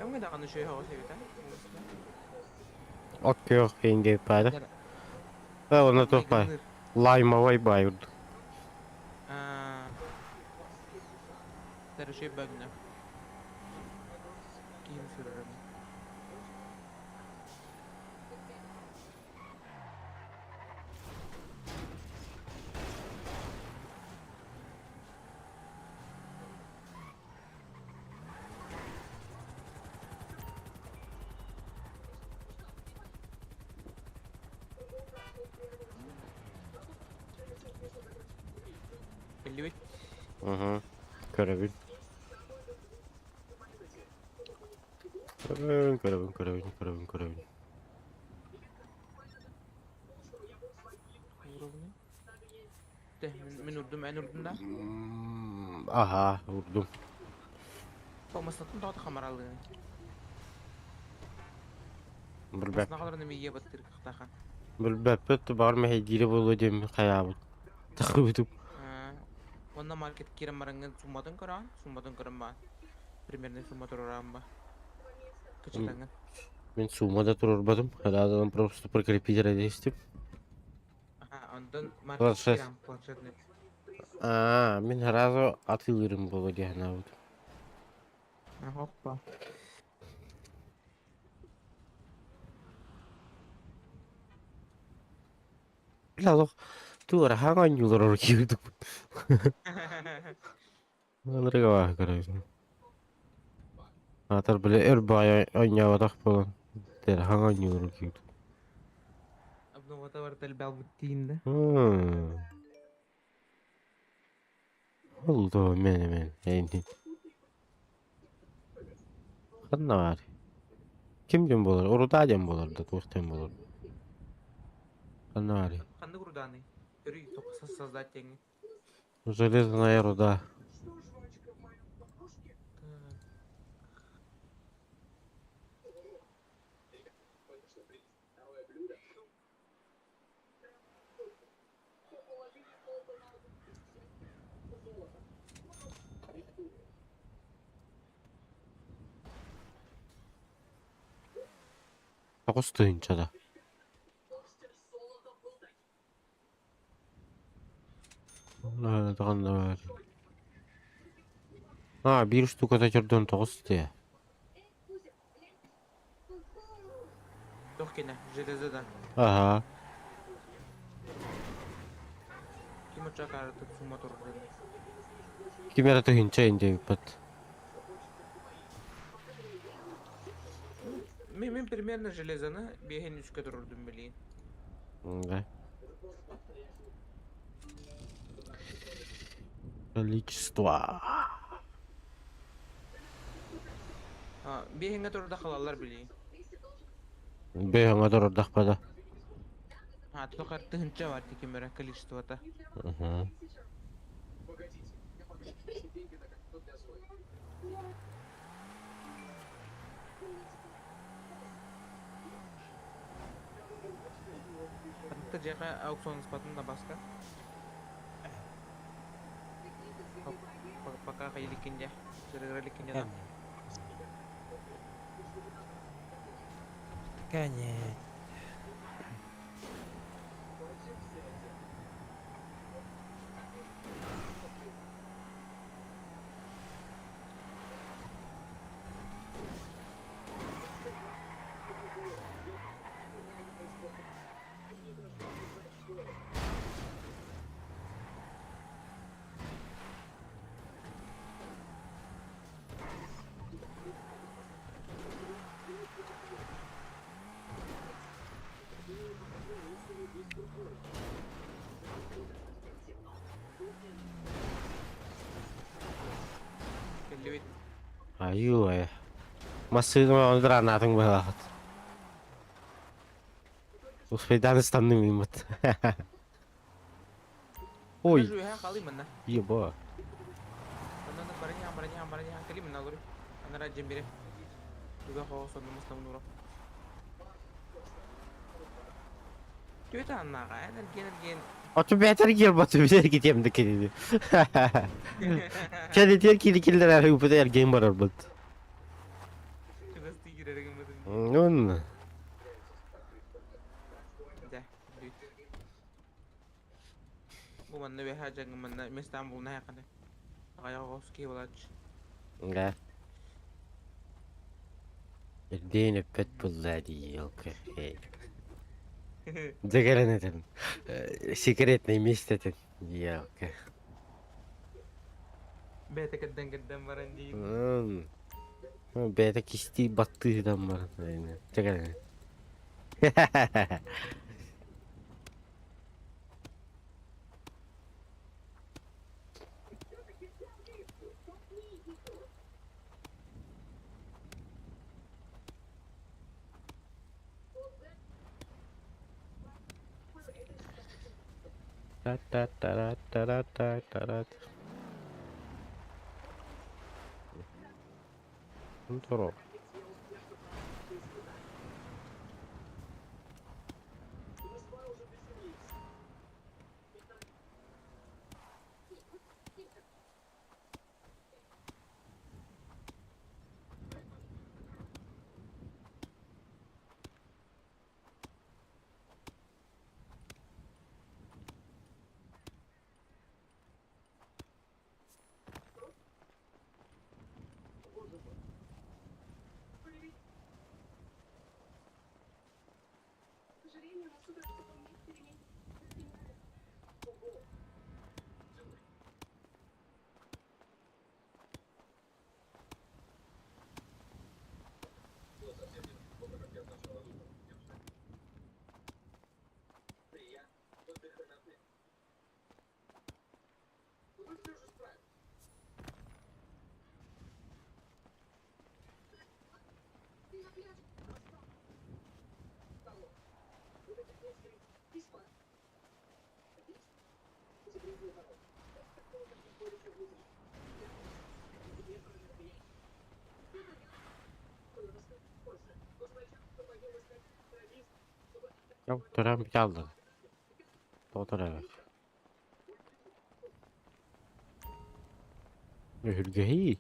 Өҥө даҕаны үчүгэй соҕус эбит аа От күөх иҥги баайда. Э, онно туох баар? Лаймовай баай урдук. Старший бөгнө. Киһим сүрүрүм. Биллибит. Угу. Көрөбүн. Көрөбүн, көрөбүн, көрөбүн, көрөбүн, көрөбүн. Уровни. Тэ, мин урдум, эн урдун да? Аха, урдум. Томаснатын тоҕо хамаралыын. Билбэп. Маснаҕаларын эмиэ баттыр кахтаха. Билбэппит баар мэһэйдиирэ буолуо диэн хайаабыт. Тахыбытым. Онно маркет киирэн бараҥҥын сумматын көрөҕүн, сумматын көрөн баан. Примерно сумма туруораан ба. Кычытаҥҥын. Мин сумма да турарбатым. Хададан просто прикрепить радистим. Аха, онтон маркет Планшет. киирэн планшетный. Аа, мин сразу атыылыырым буолуо дии санаабытым. Хоппа. Бля, олох туора хаҥ оонньуулар оргуйдук. Ынырыга көрөбүн. Аатар били өр баҕайы оонньооботох буолан тэр хаҥ оонньуулар оргуйдук. Обновата барыта элбэҕ тиин да. Ол да мен мен эйни. Ханна баар? Ким диэн буолар? Урутаа диэн буолар да туох диэн буолар? Ханна баарый? Ханнык руданы? Өрүй тоқса создать теңи. Железная руда. Тоҕус тыһыынча да. Ханна баар? Аа, биир штуката чордон тоҕус тыа. Туох кэнэ, железо да. Аһаа. Ким оччо акаарытык сумма турарын. Ким эрэ тыһыынча индиэбиппит. Мин, мин примерно железоны биэһин үскэ турурдум билиин. Да. Количество. Биэһиҥҥэ турдахалаллар билии. Биэһиҥҥэ турдахпына. А, только тыһынча бар тиким эрэ количествота. Угу. Ханта дьиэхэ аукцион ыспатын да баска. Пока хайыликкин дьэ. Сырыгыра иликкин дьэ. Конец. Кэллибит. Айуу айа. Массыына ону дранаатыҥ быһалаахыт. Успейдаан ыстанным иммит. Ой, Үһэ халый манна. еба. Онно бараньахан бараньахан бараньахан кали манна олору. Анара дьэмбире. Туга хоҕо соннумус намнура. Түөтэ аннааҕа эн эргиэн эргиэн. Оту бээтэр киэр баты битер китиэм да кинини. Кэлитиэр кири киллэрэр ыпыта эргиэн барарбыт. Чугас тиигирэр гыммытын. Нун. Дэ, бүт. Бу манна үөһэ дьаҥы манна местам булна хаканы. Аҕайах оҕус киһи булач. Да. Ирдээн өппөт буолла дии, елка. Дьэ кэлэн этэн, секретное место этэн, елка. Бэйэтэ кэрдэн кэрдэн баран дии. Бэйэтэ кистии баттыыдан баран. Дьэ кэлэн. Та-та-та-та-та-та-та. Здорово. Туран бүтэ Тоҕо Өһүргэһии.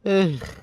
Эх.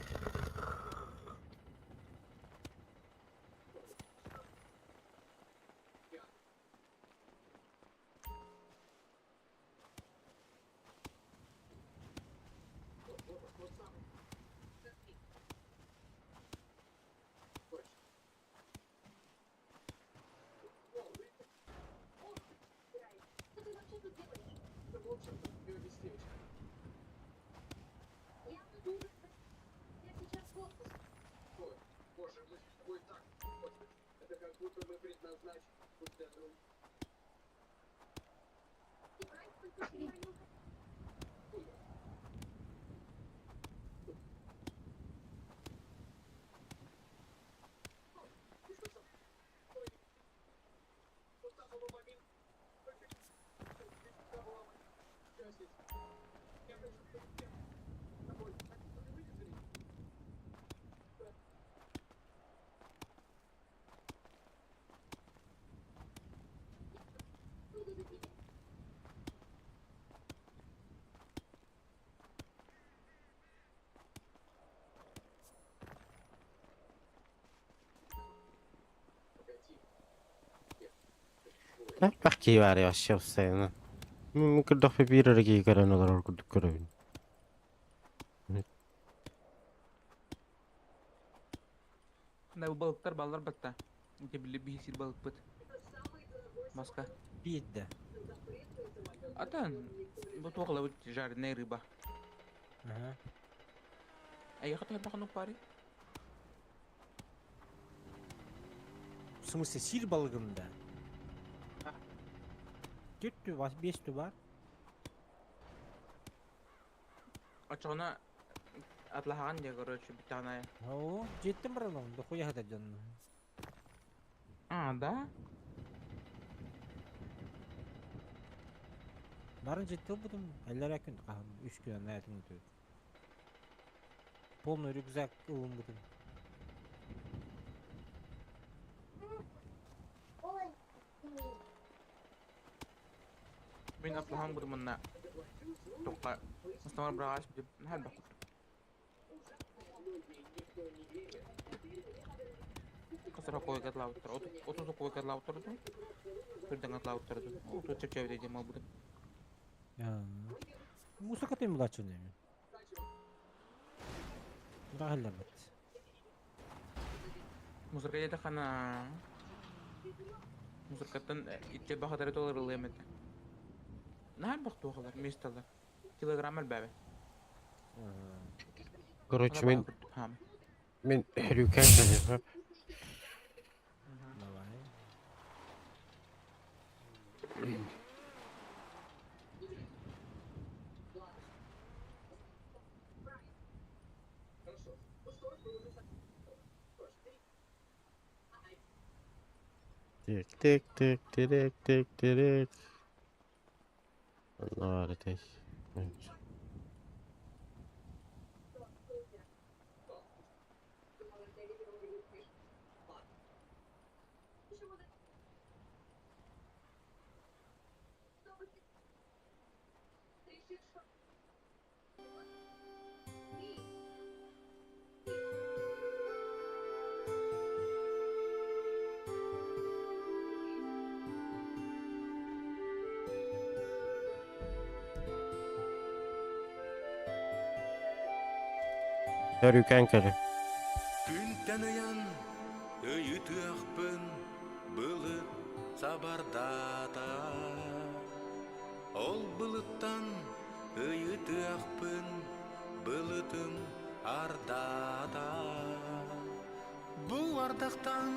Элбэх киһи баар вообще постоянно. Мин көрдөхпө биир эрэ киһи көрөн олорор курдук көрөбүн. Да, балыктар баллар батта. Ити били биһисир балыкпыт. Маска. Биирдэ. Атан, бу туох жареная рыба. Ага. А я хотел баханук пари. В смысле, сир балыгында? Төрт бар, бес бар. Очоҕуна атлаһаҕан дии, короче, бүттэҕин О, жеттим баралам, дохуя хата дьон. А, да? Барын жетти бұдым, әлләр күн қаһым, үч күн ана өтөт. Полный рюкзак ылым бұдым. Мин атлаһан будум манна. Тоққа. Мастамар бырағаш деп, хәл бақ. Сорокуойга атлаабыттар, 30 сокуойга атлаабыттар дуу, Күрдэҥ атлаабыттар дуу. Оту чэпчээбитэ диэн буолбутум. Музыка тем булаччы неме. Баһыллабыт. Мусорка диэтэххинэ мусоркаттан иччэ бахатары толоруллуом этэ. Наһаа элбэх туохалар, месталар. Килограмм элбээбит. Короче, мин Хрюкэн кэлиэхэ. Давай. Тик тик тик тик тик тик. Наверное. Хрюкэн кэлэ. Күнтэн ыйан ыйытыахпын былыт сабардаата. Ол былыттан ыйытыахпын былытым ардаата. Бу ардахтан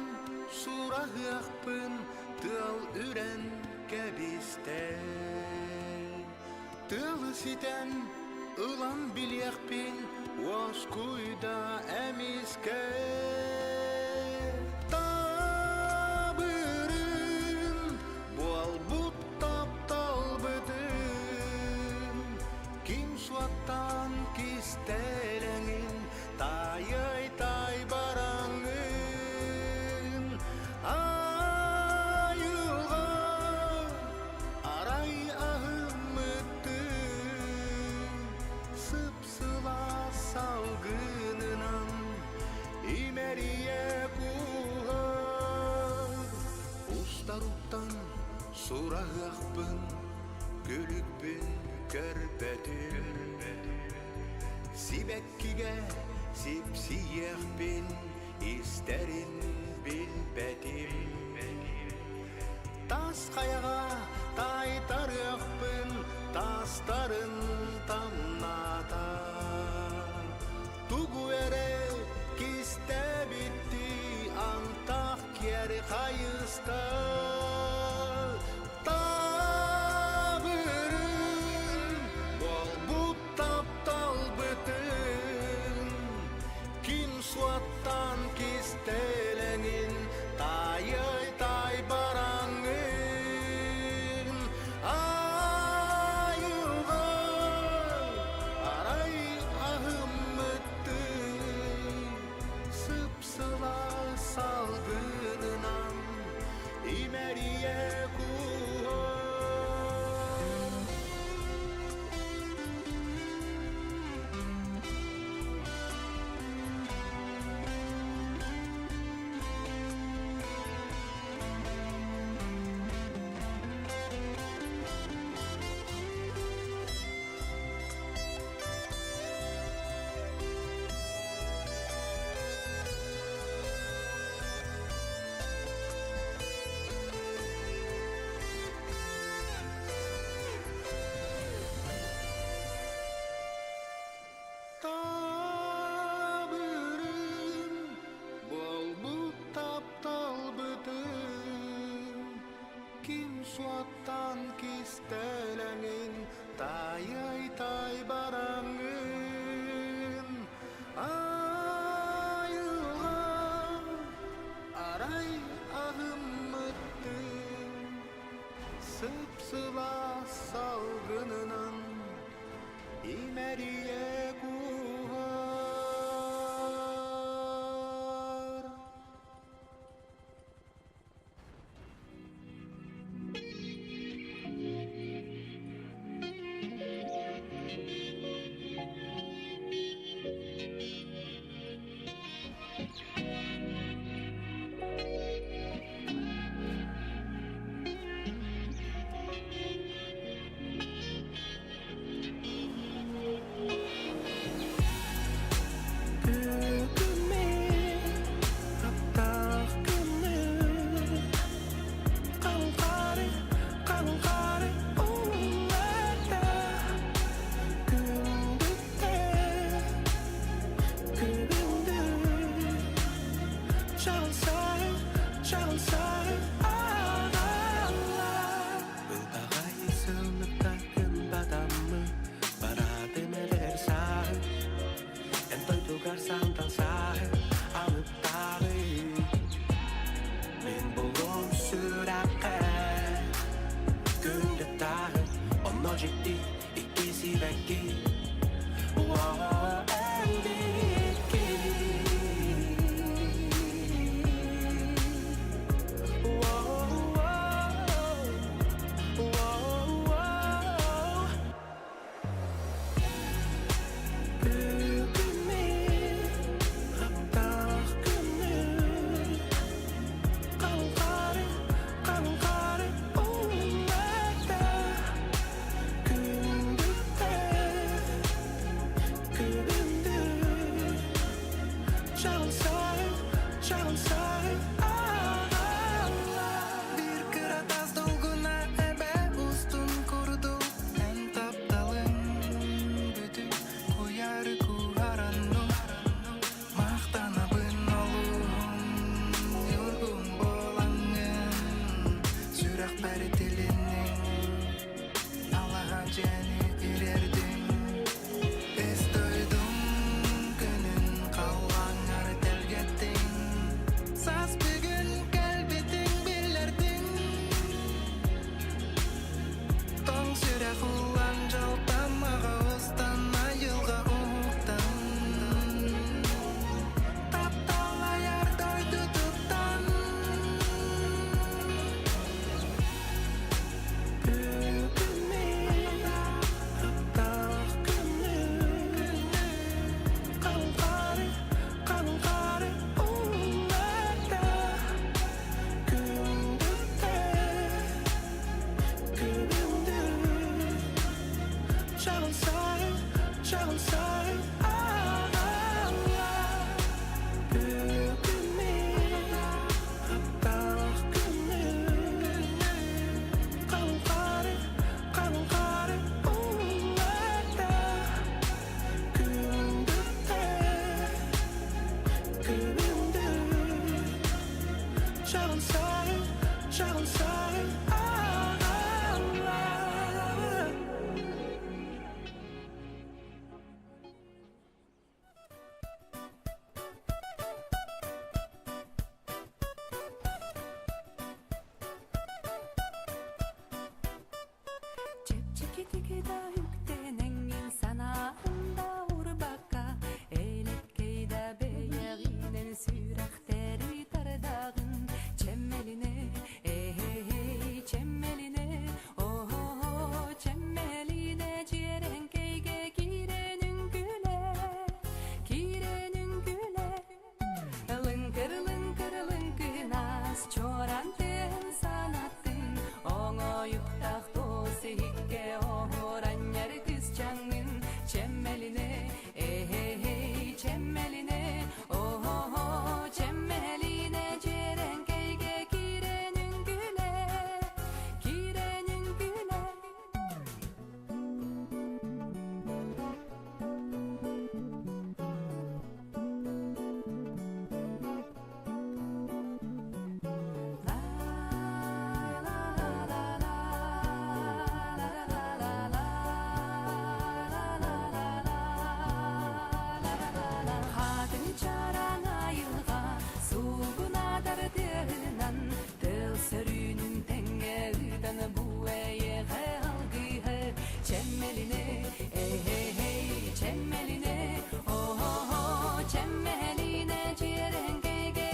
сураһыахпын тыал үрэн кэбистэ. Тыалы ситэн ылан билиэхпин уоскуйда эмискэ. Табырын буолбут тапталбытын ким суоттаан кистэлэҥин таайай тай бараҥын айылҕа арай аһыммыттыы сып-сылаас салгынынан имэрийэ кууһар устар-уттан сураһыахпын күлүкпүн көрбөтүм сибэккигэ сипсийиэхпин истэрин билбэтим тас хайаҕа таайтарыахпын тастарын тамнаата тугу эрэ кистээбиттии антах киэр хайыста табырын буолбут тапталбытын ким суоттаан кистэлэҥин таайай тай бараҥын айылҕа арай аһыммыттыы сып-сылаас салгынынан имэрийэ кууһар. Табырын буолбут тапталбытын ким суоттаан кистэлэҥин таайай тай бараҥын айылҕа арай аһыммыттыы сып-сылаас салгынынан имэрийэ кууһар. Дьикти икки сибэкки Уо, эн биһикки Bir kıra dolguna ebe устун курдук эн тапталыҥ бүтүн куйары куһаранну махтанабын олуһун ньургун буолаҥҥын сүрэхпэр тилинниҥ алаһа дьиэни ириэрдиҥ ис дойдум күнүн халлааҥҥар тэлгэттиҥ саас бүгүн кэлбитиҥ биллэрдиҥ Тоҥ сүрэх уулаан дьалтамаҕа устан айылҕа уһуктан Таптал айар дойдутуттан Бүгүн мин таптаах күнүм Халҕары, халҕары уулларда Күндүттэ Чэпчэкитик да үктэнэҥҥин санаанда урбакка, элэккэй да бэйэҕинэн сүрэхтэри тардаҕын. Чэмэлинэ, эһэй, чэмэлинэ, оһо, чэмэлинэ дьиэрэҥкэйгэ киирэн үҥкүүлэ, киирэн үҥкүүлэ. Лыҥкыр-лыҥкыр лыҥкынас, чуоран тыаһын санаттын, оҥоойуктаах туос иһиккэ оһуоранньар кысчаҥҥын, чэмэлинэ, эһэй, чэмэлинэ, оһо, чэмэлинэ дьиэрэҥкэйгэ киирэн үҥкүүлэ, киирэн үҥкүүлэ. Хатын чараҥ айылҕа суугунатар тыаһынан тыл сөрүүнүн тэҥҥэ ыытан бу эйиэхэ алгыһы чэмэлинэ эй чэмэлинэ о-хо-хо чэмэлинэ дьиэрэҥкэйгэ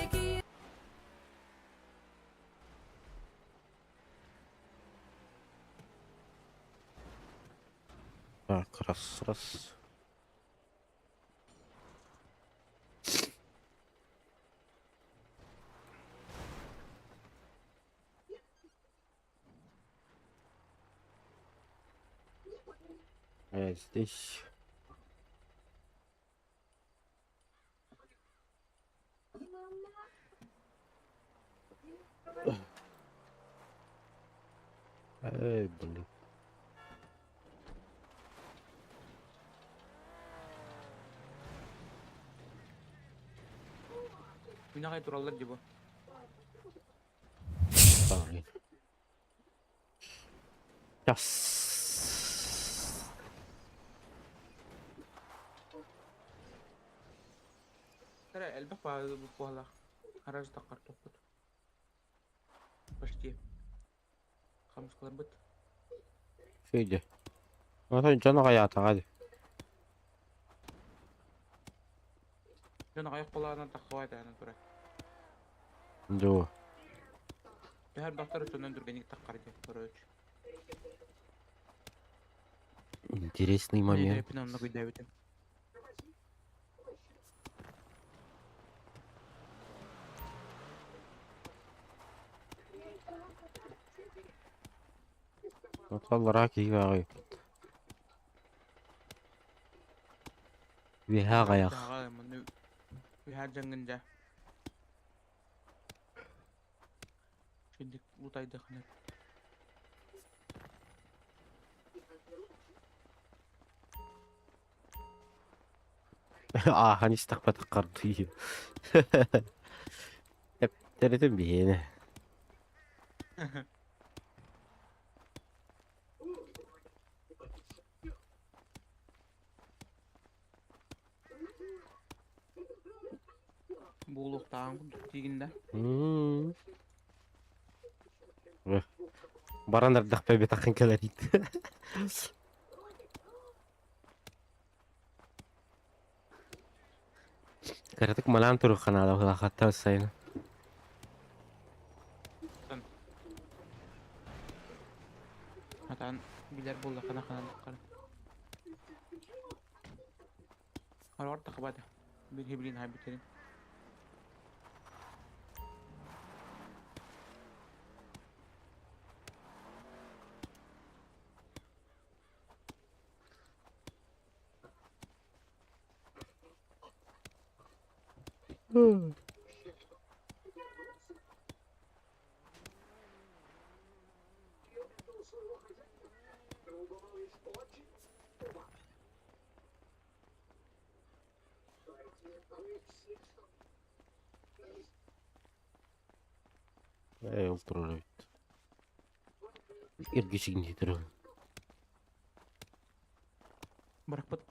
Так, раз, раз. А здесь... Эй, блин. Күн аҕай тураллар дии бу. Блин. Сейчас. Эрэ элбэх буоллах. Гараж таххар туппут. Почти. Хамыскаларбыт. Федя. Отой дьон аҕайаатаҕа дии. Дьон аҕыйах буолаҕына тахсыбат этэ турар. Дуу. Төһө элбэхтэр оччонон түргэнник таххар диэн короче. Интересный момент. Мин оннук өйдөөбүтүм. Оталлара киһи бааҕый. Үөһэ аҕайах. Үөһэ дьаҥҥын дьэ. Шиндик утайдахына. Ааһан истэхпэтэх хардыы. Тэптэритин биһиэнэ. Буолуохтааҕын курдук диигин да. Баран эрдэхпэ битаххын кэлэрит. Кыратык малаан туруохха наада быһыылаах сайын. Атан билэр буоллаххына ханан Арар тахабата. Били билин хайбытерин. Ээ, ол турар эбит. Иргичигин турар. Бырахпыт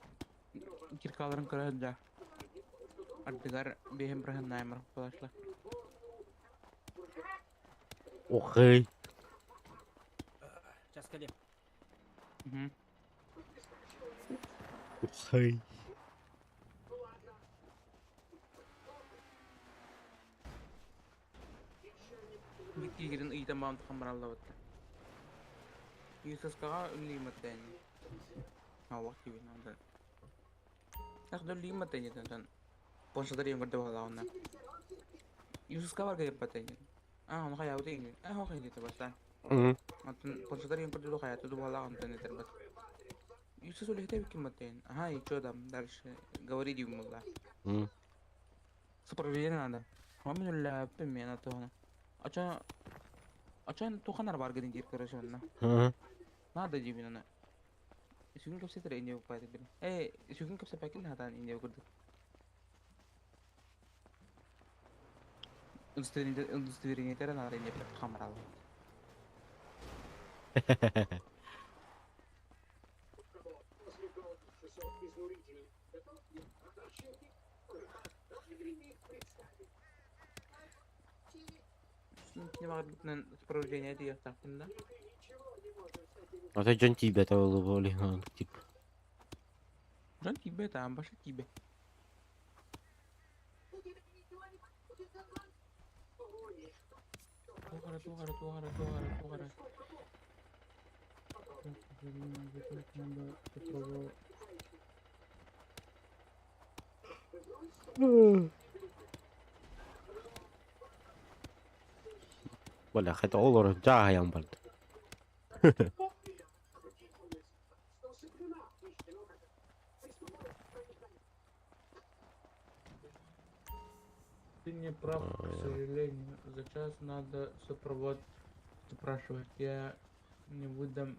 киркаларын көрө сылдьа. Ардыгар биэһин бырахыннааймар подошла. Окей. Сейчас кэлиэм. Окей. Киирин ыйтан баам тухан бараллабытта. Юсаскаҕа үллииматтайын. Аллах тибин анда. Ах үллииматтайын этэн Поншатар ең көрдө балаҕына. Юсаска барга еппатайын. А, ону хайаабыт иҥин. А, хох иҥин бастаан. Антон поншатар ең көрдө хаятты дубалаах онтон этер бат. Юсас үлэһитэ биккин баттайын. Ага, и чё там дальше? Говори дим булла. Сопровождение надо. Мин үллээппин мен атыһына. Ача Ачан туханар бар гидин диир короче онно. Надо дибин аны. Сүгүн кэпсэтэр инде буппайдык били. Э, сүгүн кэпсэппэккин хатаан инде курдук. Удостоверение надо инде хамарал. Кини баҕарбытынан сопровождение диэхтаахпын да. Ата дьон тиийбэтэ буолуо ол тип. Дьон тиийбэт, аан баша тиийбэт. Туох эрэ, туох эрэ, туох эрэ, туох эрэ, туох эрэ. Бля, хотя олорон дьааһайан барда. Ты не прав, к сожалению. За час надо сопровод запрашивать. Я не выдам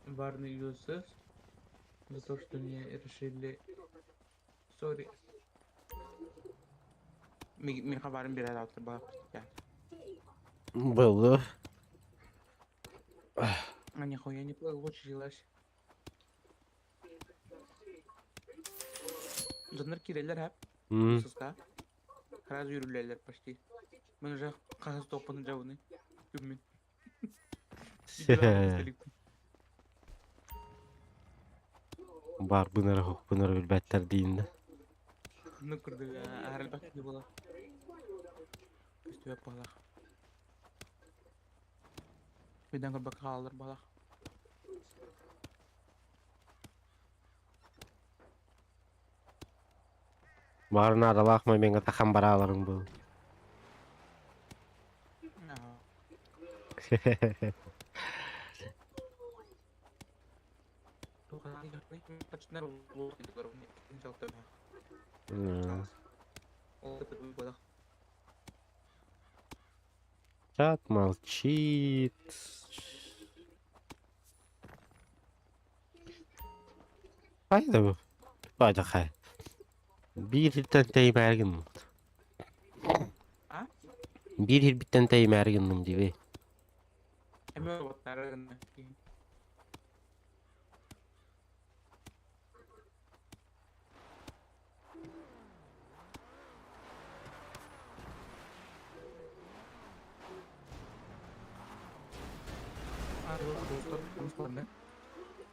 варный ЮСС за то, что не решили. Сори. Мин хабарым берер алты баар. Было. А нихуя не получилось. Дьоннор киирэллэр хэп. Сыска. Сразу үрүлэллэр почти. Мен уже хаһыс топпун дьабыны. Күммүн. Баарбын эрэ хоһбун эрэ билбэттэр диин да. Ну курдук аһарбат киһи буолар. Көстүбэт буолар. Өйдөөн көрбөккө хаалаллар буолар. Баар наадалаах момеҥҥа тахан барааларыҥ буолуо. Чат молчит. Хайда бу? Бадьахай. Биир сиртэн тэйимээри гынным. А? Биир сирбиттэн тэйимээри гынным диэбэй. Эмиэ уоттары гынна.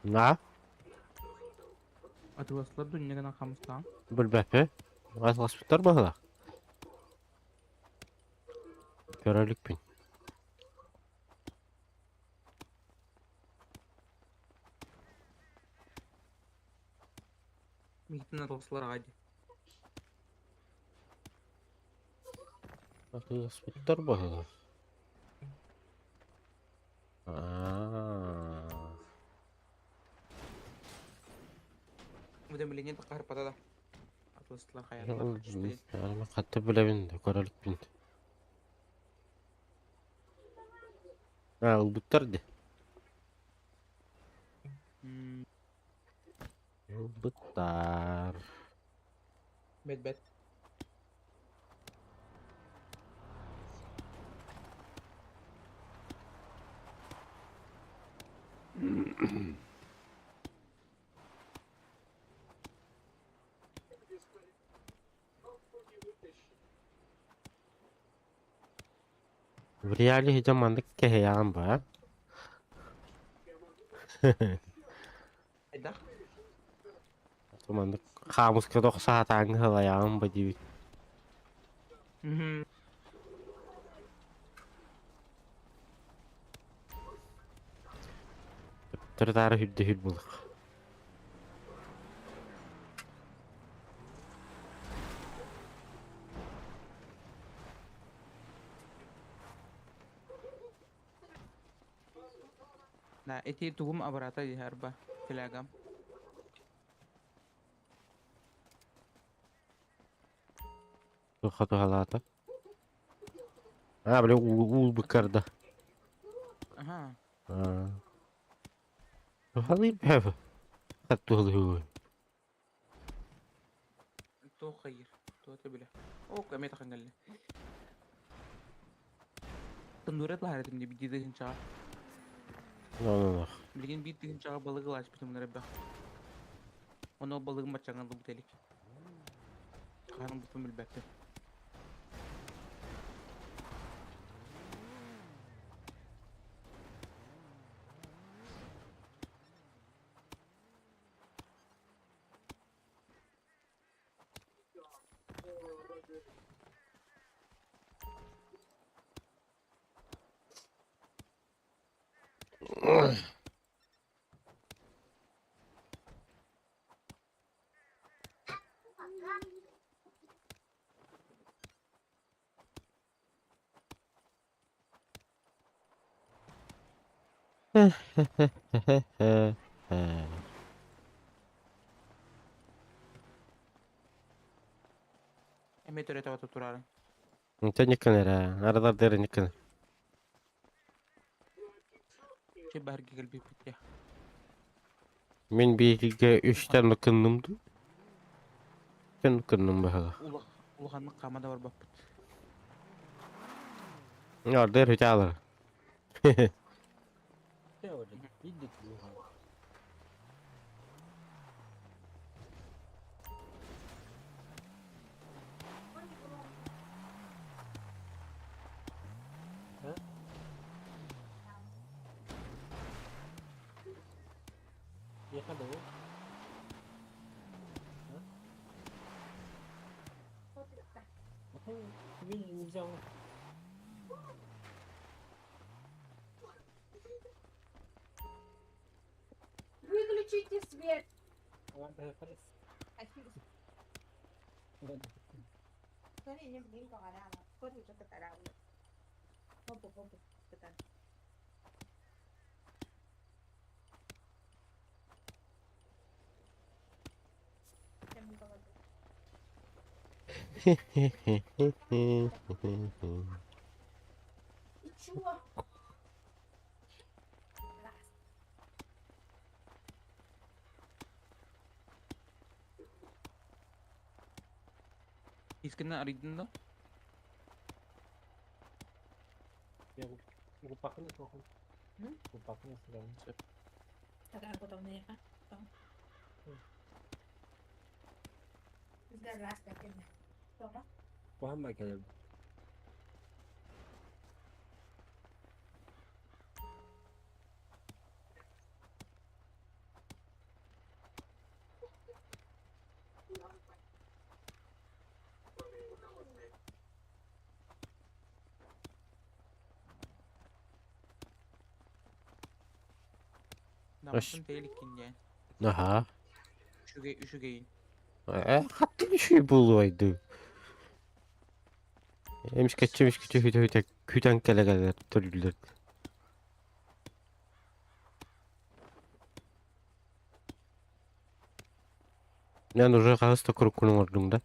На? Атыласлар дүннегенен хамыстаан. Билбэппин. Атыласпыттар быһыылаах. Көрө иликпин. Миигиттэн атыласлар аҕай дии. Атыласпыттар быһыылаах. Аа. Уведомление таххарпата да. Атыластылар хайалар. Хатта билэбин да көрө иликпин. Аа, ылбыттар дии. Ылбыттар. Бэт бэт. В реале сидя маннык кэһэйэҕин баа. Хайдах? Маннык хаамыска тохсаатааҥҥы сылайаҕын ба диибит. Төттөрү-таары үрдэ үр булук. Да, ити тугум абырата дии арба флягам. Туохха туһалаата? Аа, били уул быккарда. Аха. Аа. Туһалыыр бэбэ. Хат туһалыыр. Туох хайыр? Туота билэ. О, эмиэ тахан кэллэ. Тандуурат лаһаратым дии биир тыһыынчаҕа. Ну-ну-ну. Билигин биир тыһыынчаҕа балыгы ылаачпытым эрбэх. Ону ол балыгым баччаҥҥа ылбыт илик. Хаһан ылбыппын билбэппин. Эмиэ төрөтөҕө турарын. Онтон никкын эрэ, аралар дэрэ никкын. Чэ баһарга кэлбиппит я. Мин биһиги үстэн кынным дуу? Үстэн кынным баһыга. Улаханнык хаама да барбаппыт. Ордер хүтаалар. Себе не взял. Выключите свет. Чего? Искина арыйдын да? Группакын тоқын. Группакын сыдан. Куһан кэлэр. Наматын тейликкин диэн. Аха. Үчүгэй үчүгэйин. Хаттын үчүгэй буолуой дуу. Эмискэччи эмискэччи хүтэ-хүтэ күтэн кэлэ-кэлэ төрүүллэр. Мен уже хаһыс да куруккун оҥордуҥ да?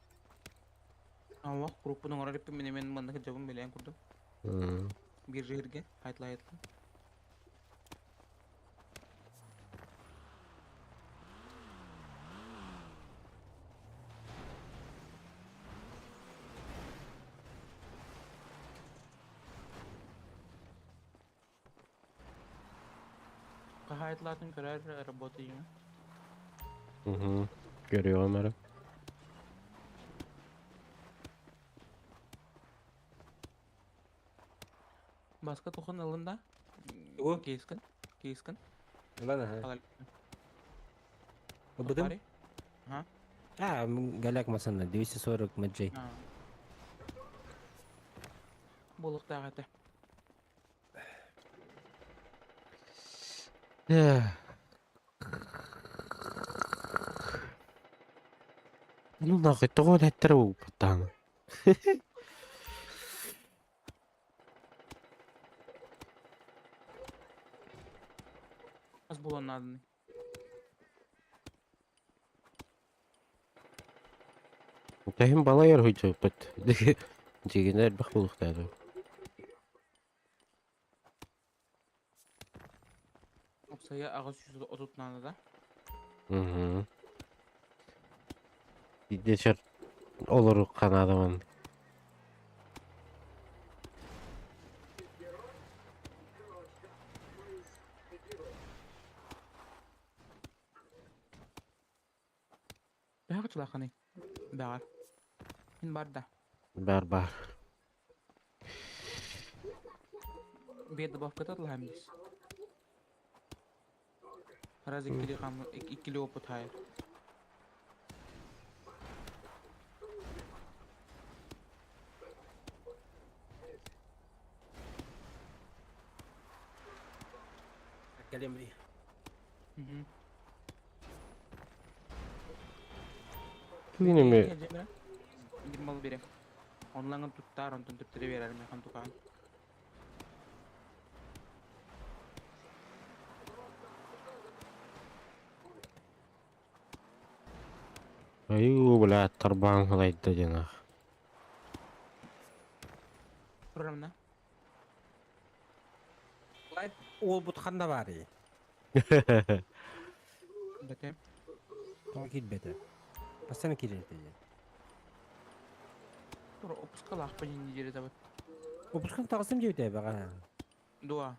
Аллах куруппун оҥорор эппин мин эмиэ манна сылдьабын билээн курдук. Биир жиһиргэ хайтлай-хайтлай. Хаһаайтлаатын көрөр работа Угу. Görüyorum onları. Баска тухан ылын да? Тугу? Кейскин. Кейскин. Ылан аха. Ылбытым? Ага. А, галяк масана 240 маджей. Буолуохтаах этэ. Ну нахуй, тоҕо этэттэр буолбуттааны. Хас буолан нааданы. Тэһин балайар хуйдьуппут. Дьигинэ элбэх буолуохтаах. Опсайа 830 наада да? Угу. Дечер олору канадаман. Бэҕэ чулааханый? Бэҕэр. Мин бар да. Бар бар. Биир добавката ылаһам дис. Раз иккили хам иккили опыт хайыр. Кэлем Кинеми Бир мал берем. Онлаңын туттар, онтон төптөрө берер мен тукаан. Аю, бля, тарбаан халайда дьанах. Программна. Уолбут ханна баарый? Бэтэ. Тоҕо киирбэтэ? Постоянно киирэр этэ дии. Тура опускалаахпын иннидири табыт. Опускан таҕыстым диэбитэ бэҕэһээ. Дуа.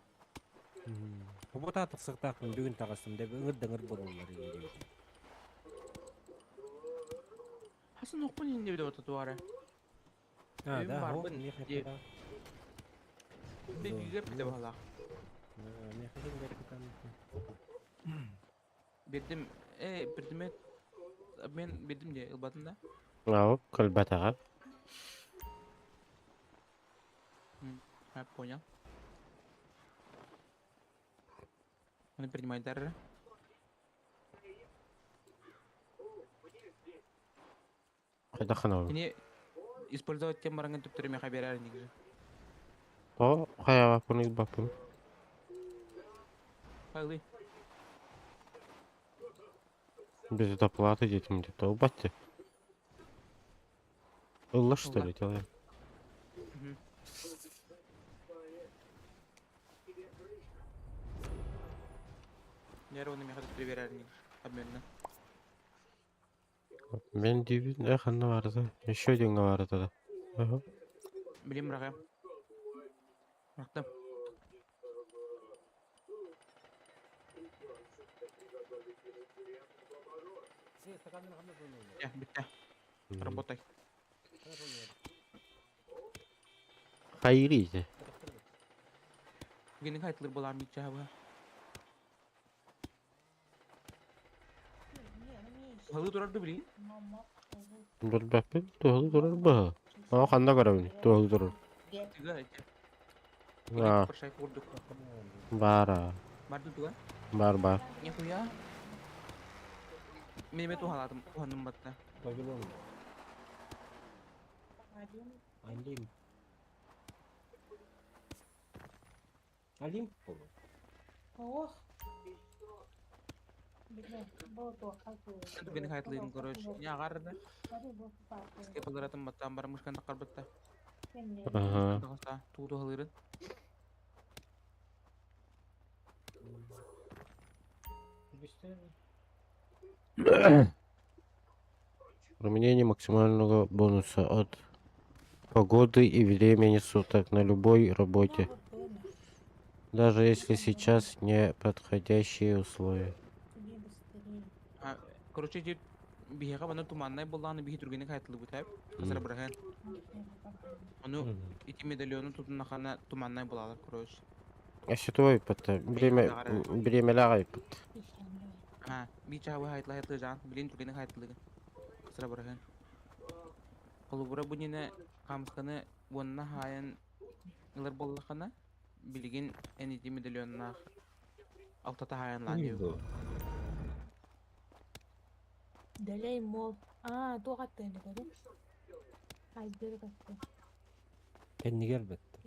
Оботаа тахсыахтаахпын бүгүн таҕыстым деп ыҥыр да ыҥыр буолаллар ини диэбитэ. Хасан охпун иннибит ота туара. А, Өйүм да, ол барбын миэхэ диэ. да. Бигигэ бите баһалаах. Миэхэ ким Бирдим, э, бирдиме мен бирдим диэ ылбатын да. Ау, кэлбэтэҕэ. Я понял. Он принимает дары. Хайдах гынабын? Кини использовать тем бараҥын төптөрү миэхэ биэрэр инигин. Тоҕо хайаабаппын ылбаппын? Хайлый. Без доплаты детям где-то ылбат дии. Ылла что ли делаем? Нервы миэхэ төттөрү биэрэр инигин. Обменна. Мен диибин э ханна баарыта? Еще один баарыта да. Ага. Билим быраҕыам. Бырахтым. Э, бүттэ. Работай. Хайырый ити. Гини хайтылыр буолаам иччаһабыһа. Туһалыы турар да билигин? Билбэппин, туһалыы турар быһа. Оо, ханна көрөбүн, туһалыы турар. Тыга ити. Аа, Прошай курдук. баар аа. Бар да туга? Бар бар. Нихуя. Мен эме туһалаатым, туһанным батта. Вавилон. Олимп. Олимп буолуо. Ох. Түгэни хайтлыйын короче. Не аҕар да. Скепаларатым баттаан баран мышкан таххарбытта. Аха. Таҕыста туу туһалыырын. Применение максимального бонуса от погоды и времени суток на любой работе, даже если сейчас не подходящие условия. Короче, ити биһиэхэ манна туманнай буоллаҕына биһи түргэнник хайтлыыбыт эп. Хасара быраһыан. Ону ити медальону тутуннахана туманнай буолалар, короче. Өссө айппыт бириэмэ бириэмэлээх айппыт. А, биир чаһы хайтлы хайтлы жаан, билин түргэнник хайтлыгын. Хасара быраһыан. Холобура бу иннинэ хаамысканы уонна хаайан ылар буоллаххына, билигин эн ити медальоннаах алтата хаайан лаан диэбит. Дэлэй мол. Аа, туох аттыын этэрий? Айсберг атты. Кэннигэр бэтте.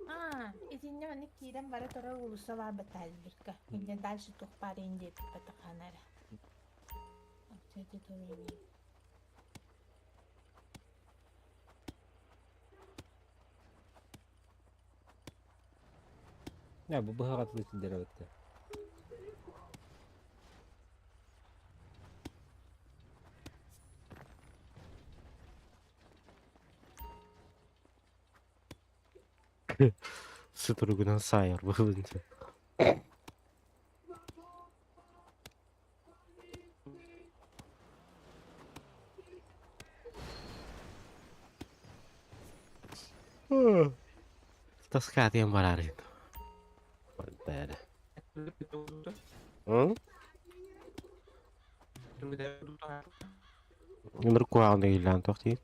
Аа, итиннэ маннык киирэн бара турар уулусса баар бата айсбергка. Инньэ дальше туох баар иһин диэбит батахаана эрэ. Кстати, тоже Ээ, бу быһаҕатылыы сылдьар эбиттэр. Сутуругунан саайар быһылынча. Таскаатыйан бараарыйын. Бэрэ. М? Ынырык куһаҕан иһиллээн тохтуур.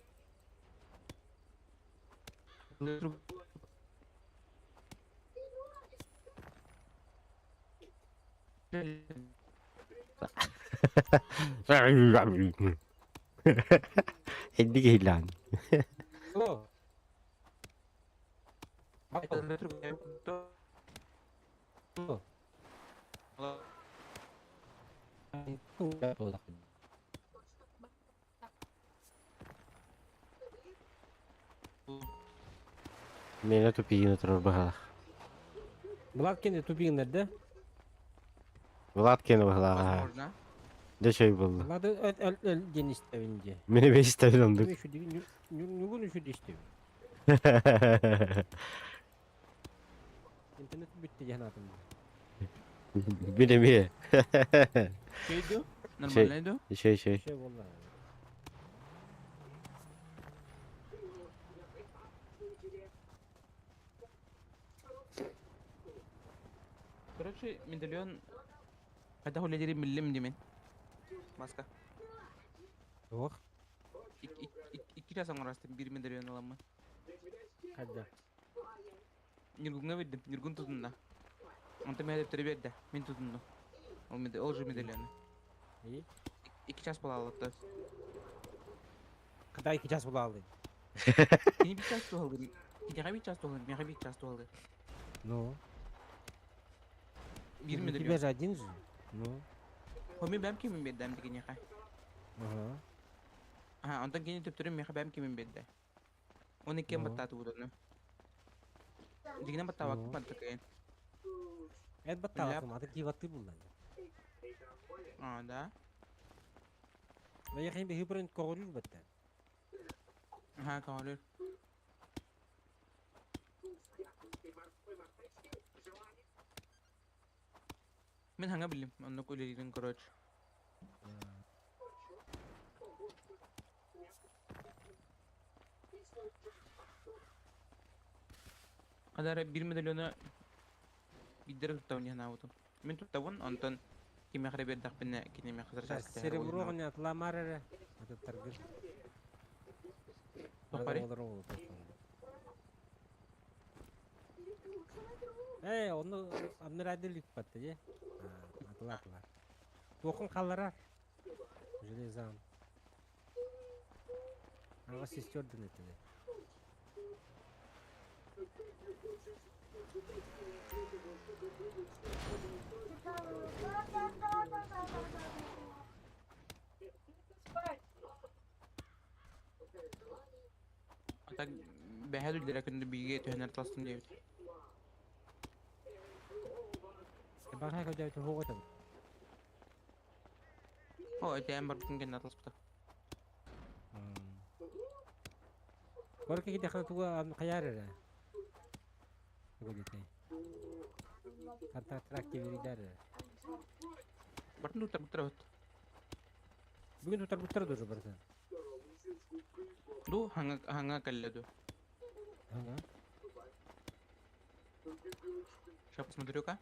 Инник иһиллээн. Миэнэ тупигины турар быһалаах. Влад кини тупигин эрдэ. Влад кини быһалааҕа. Возможно. Дьэ чөй буолла. Влад өл өл диэн истэбин дии. Мин эмиэ истэбин оннук. Ньугун үчү истэбин. Интернет бүттэ диэн аатым. Мин эмиэ. Чэй ду? Нормальный ду? Чэй чэй. Чэй буолла. Короче, медальон хайдах үлэлиирин биллим дии мин. Маска. Туох? Икки час оҥоростум, биир медальон ыламмын. Хайда? Ньургуҥҥа биэрдим, Ньургун тутунна. Онтон миэхэ төптөрү биэрдэ, мин тутуннум. Ол, ол же медальону. И? 2 час буолааллар. Когда 2 час буолааллый? Кини 1 час туһалыыр. Киниэхэ 1 час туһалыыр, миэхэ 1 час туһалыыр. Ну? Биир У медальон. тебя же один же. Ну? Хомин бэм кимин биэрдэм дии киниэхэ. Ага. Аха, онтон кини төптөрү миэхэ бэм кимин биэрдэ. Оны кем Ну? баттааты буданы. Дигинен баттаабакка Ну? баттакайын. Это баттаабаккын, аты киватты булла. А, да? Но я хим бихибрен коғырыр батта. Аха, көҕүлүүр. Мин хаҥа билим, оннук үлэлиирин короче. Адара биир медальону биирдэрэ туттабын диэн аабытым. Мин туттабын, онтон кимиэхэ эрэ биэрдэхпинэ кини миэхэ сарчаастаһар Серебро не атламар эрэ. Атыттаргыр. Тохпари? Э, оны амнырады лүкпатты же. Атыла атыла. Тоқын қалларар. Железан. Ага сестерден этиле. А так бэһэ үллэрэ күндү биигэ түһэнэр таластым диэбит. Баҕа көдөйтө хоҕотом. О, этээн барбытын кэннэ атыласпыта. Корки кидехана туга хаяр эрэ. Туга дете. Контакт активиридар. Бартын туттар буттар бут. Бүгүн тутар буттар дожу бартын. Ду хаңа хаңа кэллэ ду. Ага. Сейчас посмотрю-ка.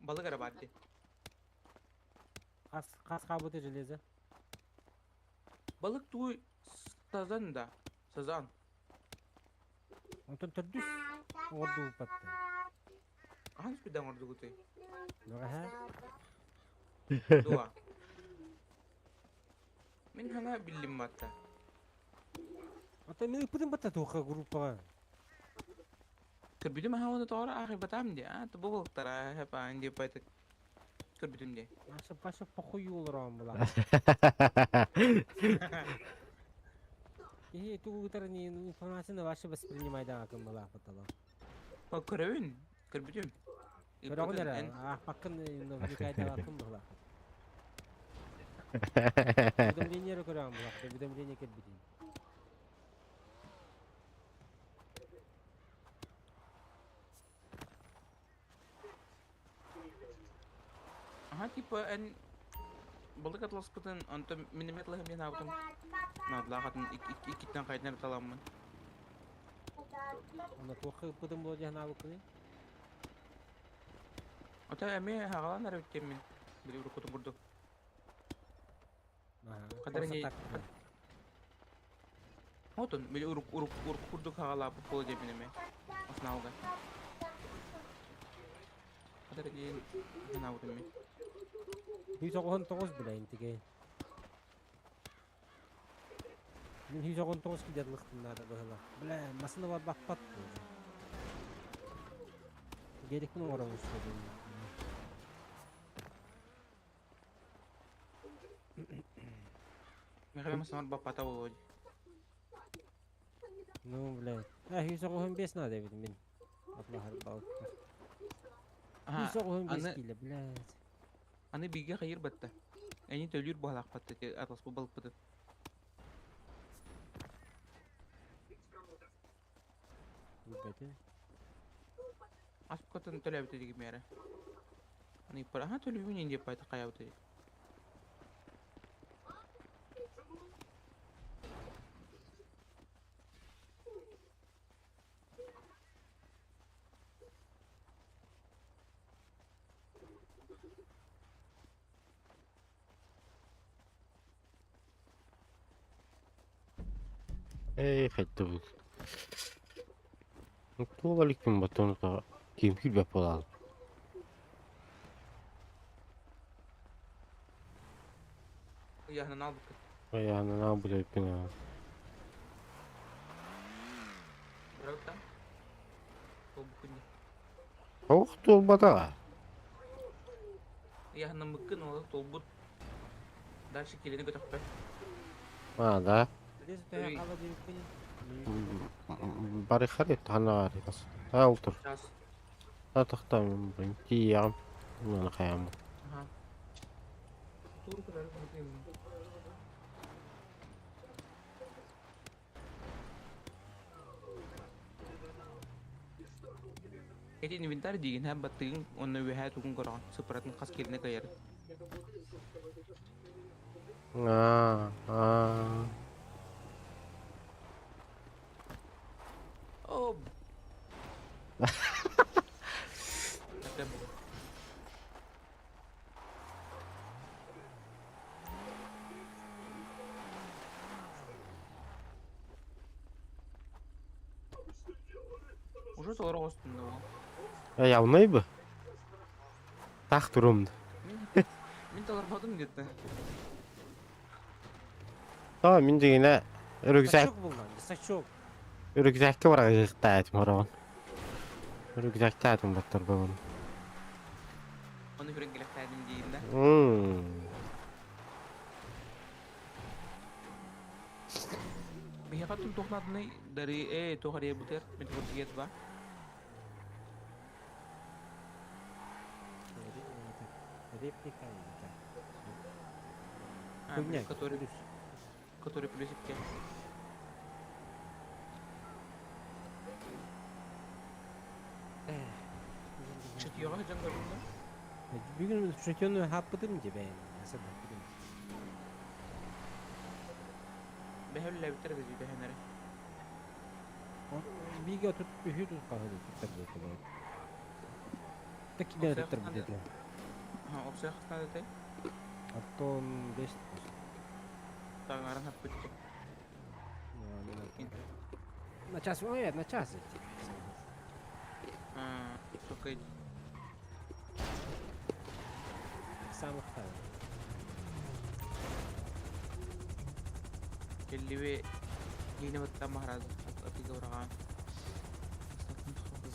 Балык эрэ баар дии. Хас хас хаабыты железо. Балык тугуй сазан да. Сазан. Онтон төрдүс оҕордубуппатты. Хаһан үспүдэн оҥордугутуй? Бөҕөһө. Дуо? Мин хана биллим батта. Ата мин ыппытым батта туохха группаҕа. Көрбүтүм аха оны тоҕо аахайбатаам дии. А, бу балыктара хэпаан диэп байтык. Көрбүтүм дии. Наша паша похую олороон була. Киһи тугу не информацияны вообще воспринимай да акын была. О, көрөбүн. Көрбүтүм. Көрөҕүн эрэ, аахпаккын вникайдаабаккын була. Уведомление эрэ көрөҕүн була, уведомление кэлбитин. Аха, типа эн балык атыласпытын, онтон мин эмиэ атылаһым диэн аабытым. Наадалаах атын иккиттэн хайдан эрэ таламмын. Онно туохха ыппытым буолуо диэн аабыккыный? Ото эмиэ хаҕалаан эрэ бүттэммин. Били уруккутун курдук. Хадара не Отон били урук урук урук курдук хаҕалааппыт буолуо диэбин эмиэ. Основга. Хадара диэн санаабытым мин. 199 билэйин тигей. Мин 199 кидерлыхтым наада быһыла. Бля, масына бар баппат. Герикпин оҥорон устудум. Михаил Масамар баппата буолуо дии. Ну, блядь. А, 195 надо эбит мин. Атлаһар балыктар. Аха, 195 аны кило, блядь. аны бигэ хайыр батта. Эни төлүүр буолаах батта ти атыласпыт балыкпытын. Билбэтим. Аспыкатын төлөөбүтэ дигим эрэ. Аны иппар аха төлүүбүн ин диэп байта хайабыта дии. Эй, хайдыбыт. Туох иликпин баттан ким киирбэт буолаал. Ыйааһынын албыккыт. Ыйааһынын албыт эбиппин аа. Бырабыттан. Туолбуккун дии. Ох, туолбатаҕа. Ыйааһыннаммыккын ол туолбут. Дальше килини көтөхпөт. А, да. Бары харит, хана барыгас. Та олтур. Час. Та тохтам, тиийэҕим. Маны хайааммын. Аха. Тур кылары Ити инвентарь диигин һэ баттыгын уонна үөһээ тугун көрөҕүн сыппаратын хас киэлини кыайарын. Аа, аа. Оо. Такая буолар. Уже толору оҕустун да Э, явнай бы. Так турумду. Мин толорботум где-то. Та мин дегенэ рюкзак Сачок булган, сачок. рюкзакка барагыктаатым хороҕон. Рюкзактаатым баттарбабын. Оны хүрэн кэлэхтээдим диин да. Биһиэхэ тун туохнаатыный дары ээ туох эрэ бутер метротигет ба. Реплика А, который который плюсикке. Чутьёҕа сылдьан көрдүм да? Бүгүн чутьёну хаппытым дии бэйэм. Бэһэ үлэлээбиттэр эбит бэһэнэри. Бигэ тут үһү тут хаһы туттар буолтулар. Так кибер туттар буолтулар. Опсуя хастаан этэй? Оттон бес. Таҥаран хаппыт. На час, ой, на час. Только Самых ставил. Кэллиби киинэ баттан маһараада атыыга быраҕаан.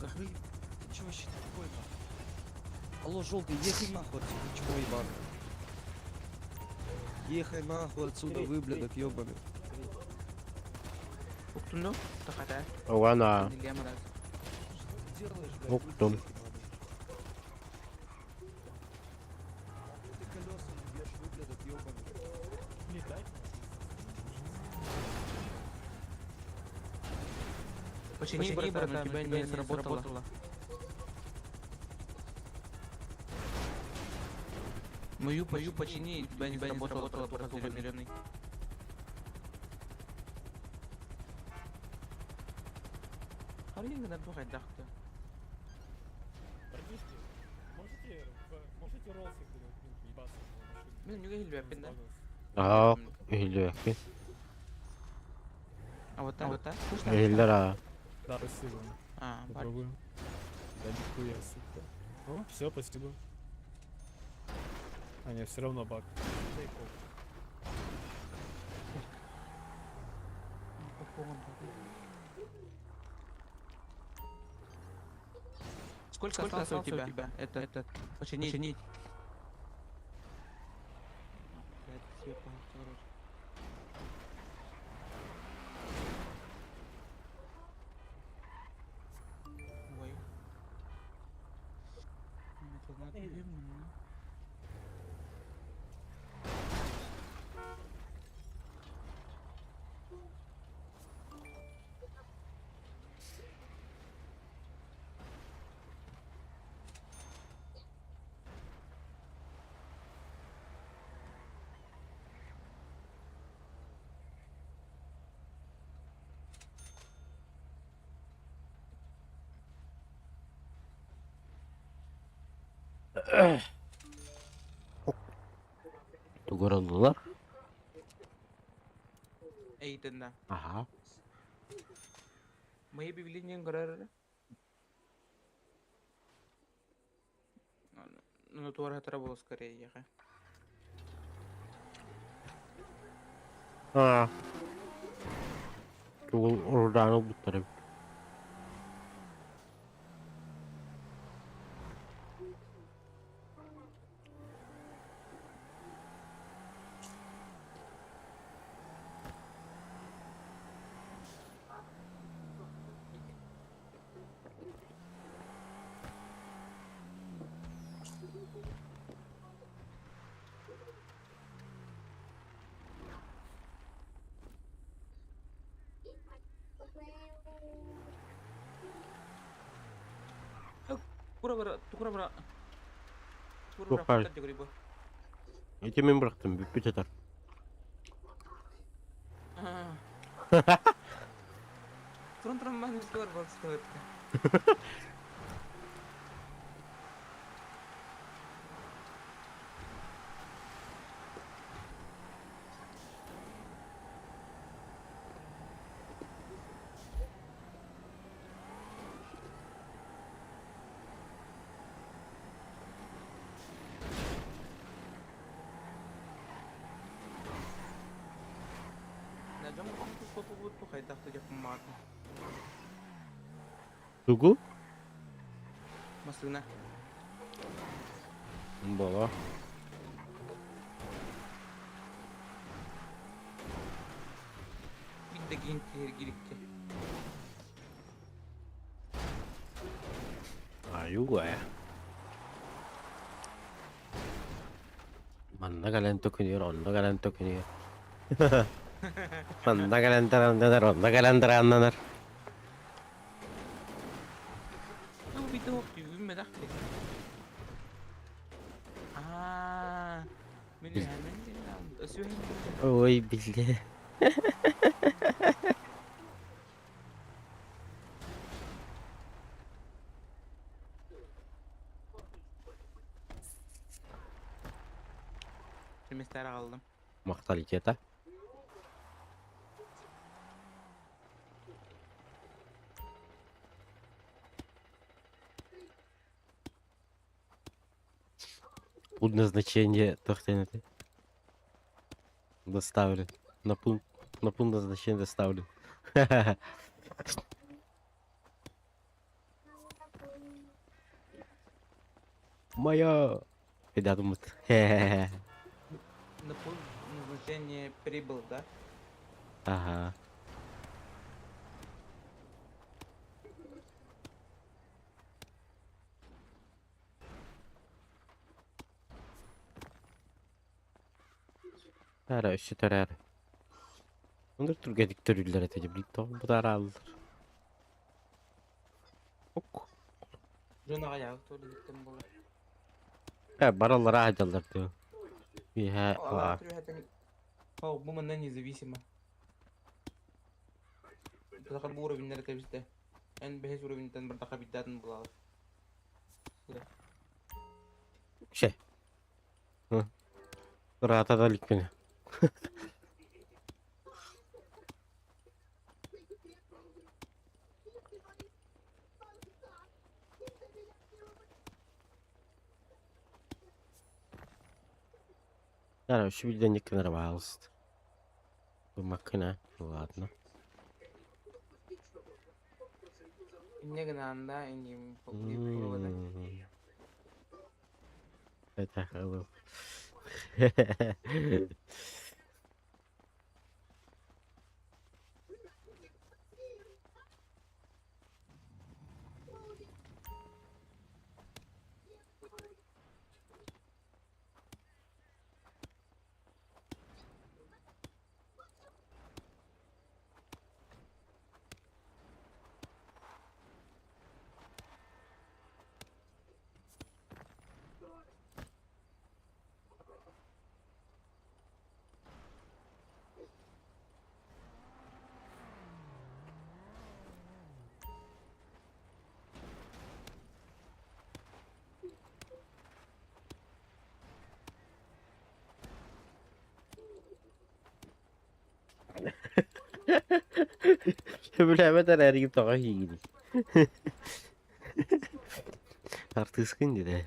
Закрой. Ты чё вообще такой, нахуй? Алло, желтый, ехай нахуй отсюда, чмо ебаный. Ехай нахуй отсюда, выблядок ебаный. Уктун дуо? Тахата. Уана. Илья Мораз. Что ты делаешь, блядь? Уктум. выблядок ебаный? Ты колеса ебешь, выблядок ебаный. Почини, братан, у тебя не сработало. Мою, мою почини, у тебя не сработало, просто зеленый. Харин гына бу хайдахты. Братишки, можете, можете роллсы где-нибудь ебаться в машине? Мин нүгэ хилбэппин да? Аа, иһиллибэккин. А вот так, вот так? Иһиллэр аа. Да, спасибо. А, Попробуем. Да нихуя, сука. О, все, спасибо. А, нет, все равно баг. Да и похуй. Сколько, Сколько осталось у тебя? Это, это, починить. Починить. Блядь, все, короче. Ой. Это надо Тугураллылар. Эйтин да. Аха. Мои объявления көрөр Ну, туора буолуо скорее эйиэхэ. Аа. Тугун урудаан ылбыттар эбит. Кура бара, кура бара. Кура Туох баар? бара. Ити мин бырахтым, бүппүт этэр. Туран туран ман туар балыстыбыт. Тугу? Массыына. Буолуо. Биир да киин киһиргиириккэ. Аюга. Манна кэлэн төкүнүөр, онно кэлэн төкүнүөр. Манна кэлэн тараннанар, онно кэлэн тараннанар. Ну, биир түүммэтэх Аа, мин Ой, биллэ. Semestr аҕаллым. Махталитета. Пункт назначения туох диэн этэй? Доставлен. На пункт назначения доставлен. Моё! Ребята, На пункт назначения прибыл, да? Ага. Ара, өссө төрөөр. Оннук түргэнник төрүүллэр этэ дии, билигин тоҕо бытаарааллар. Ок. Дьон аҕыйаҕы туолуйуттан буолар. Э, бараллара аһдьаллар дуо? Үөһэ Аллараа О, бу манна независимо. Бытаха бу уровеннары тэбистэ. Эн бэһис уровеньтан бырдаха биирдээтин булаҕыт. Чэ. Ыраата да иликпин. Ара, үчүгэй гынар баҕалыст. Бу маккына, ладно. Инньэ гынаан да инним Это hello. Сөбүлээбэт эрээригин тоҕо иһиигиний? Артыыскын дии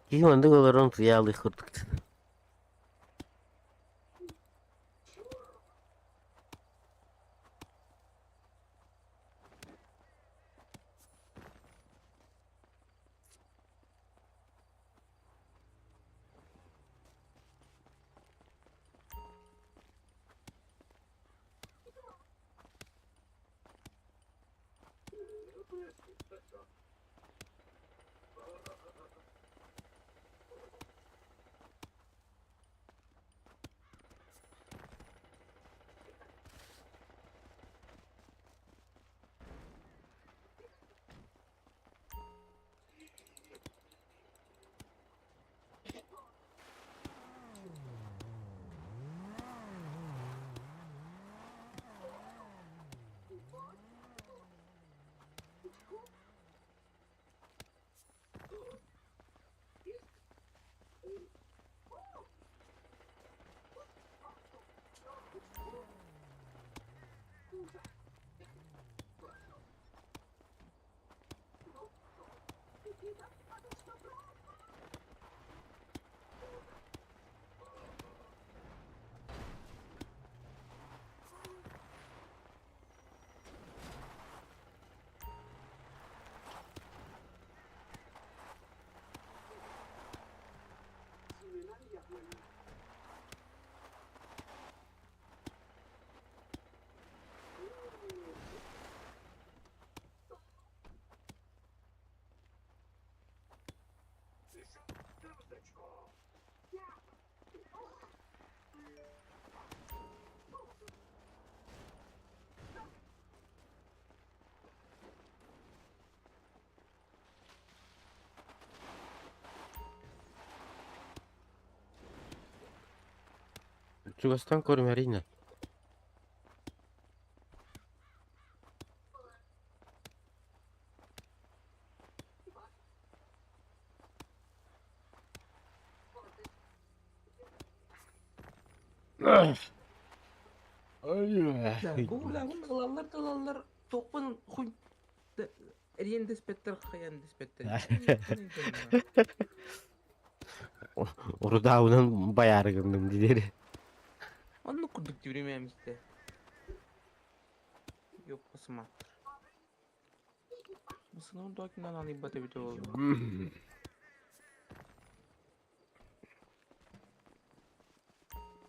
Киһи маннык олорон утуйаалыах курдук. Чугастан көрүмэрий Ылаллар да ылаллар, туохпун хуй эриэн дэспэттэр, хайан дэспэттэр. Урудаабынан байаары гынным диэри. Оннук курдук түбүрүмэм истэ. Yok басыма. Басынан туакинан аныйбат эбитэ буолла.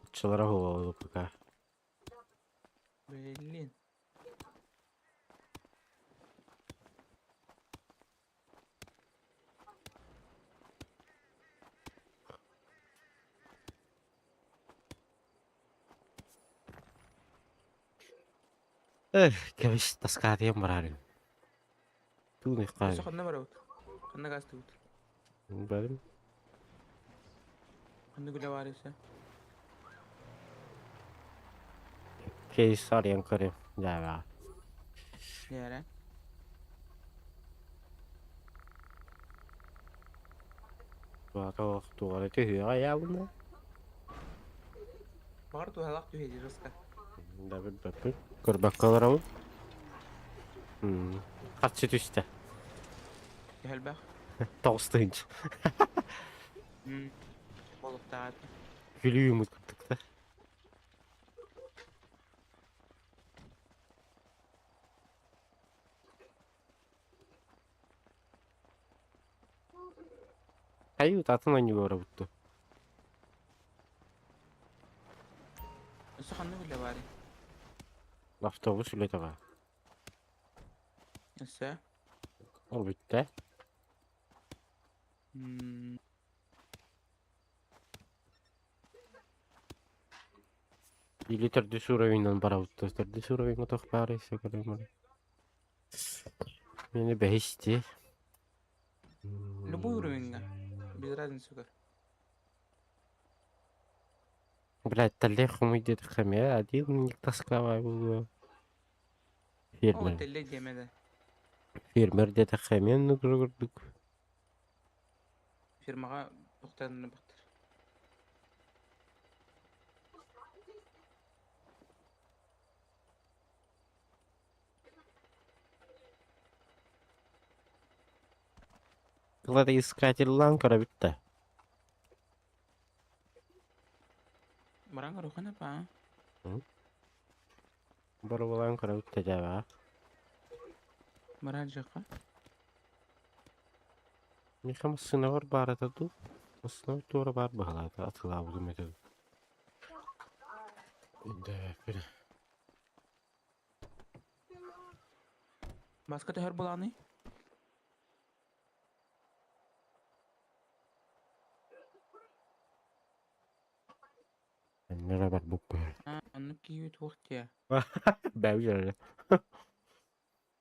Оччолоро буолуо пока. Блин. Эх, кэбис таскаатыйан бараарыҥ. Туун Өссө ханна барабыт? Ханна гаастыбыт? Барым. Ханна күлэ баар өссө? Кейс арыйан көрүм. Дьээбэҕэ. Дьээрэ. Туох туора түһүөҕэ яабына. Баҕар туһалаах түһэ дии жестко. Да билбэппин. Көрбөккө олоробун. Харчы түстэ. Элбэх. 9 тыһыынча. Болуктаат. Күлүү умут курдук да. Хайыы атын оонньууга барабыт дуо? Өссө Автобус үлэтэ баар. Өссө? Ол бүттэ. М, Или төрдүс уровеньнан барабыт. Төрдүс уровеньҥа туох баарый сөкөлөмөр. Мени бэһис дии. Любой уровеньҥа. Без разницы көр. Блядь, таллех хомуй диэтэххэ эмиэ один не тосковай буолуо. О, Фермер. тэллэй диэмэ да. Фермер диэтэххэ эмиэ оннук курдук. Фирмаҕа туохтан бахтар. Кладоискателлаан көрөбүт да. Баран көрүөххүн апа. Боруобалаан көрөбүт да дьээбэҕэ. Баран дьиэххэ. Миэхэ массыынабар баар этэ дуу? Массыынабар туора баар быһалаата атыылаабытым этэ дуу? Өйдөөбөппүн. Маска төһөр булааный? Эннere барбыппын. А, оннук киһи туох диэ. Бэйэлэрэ.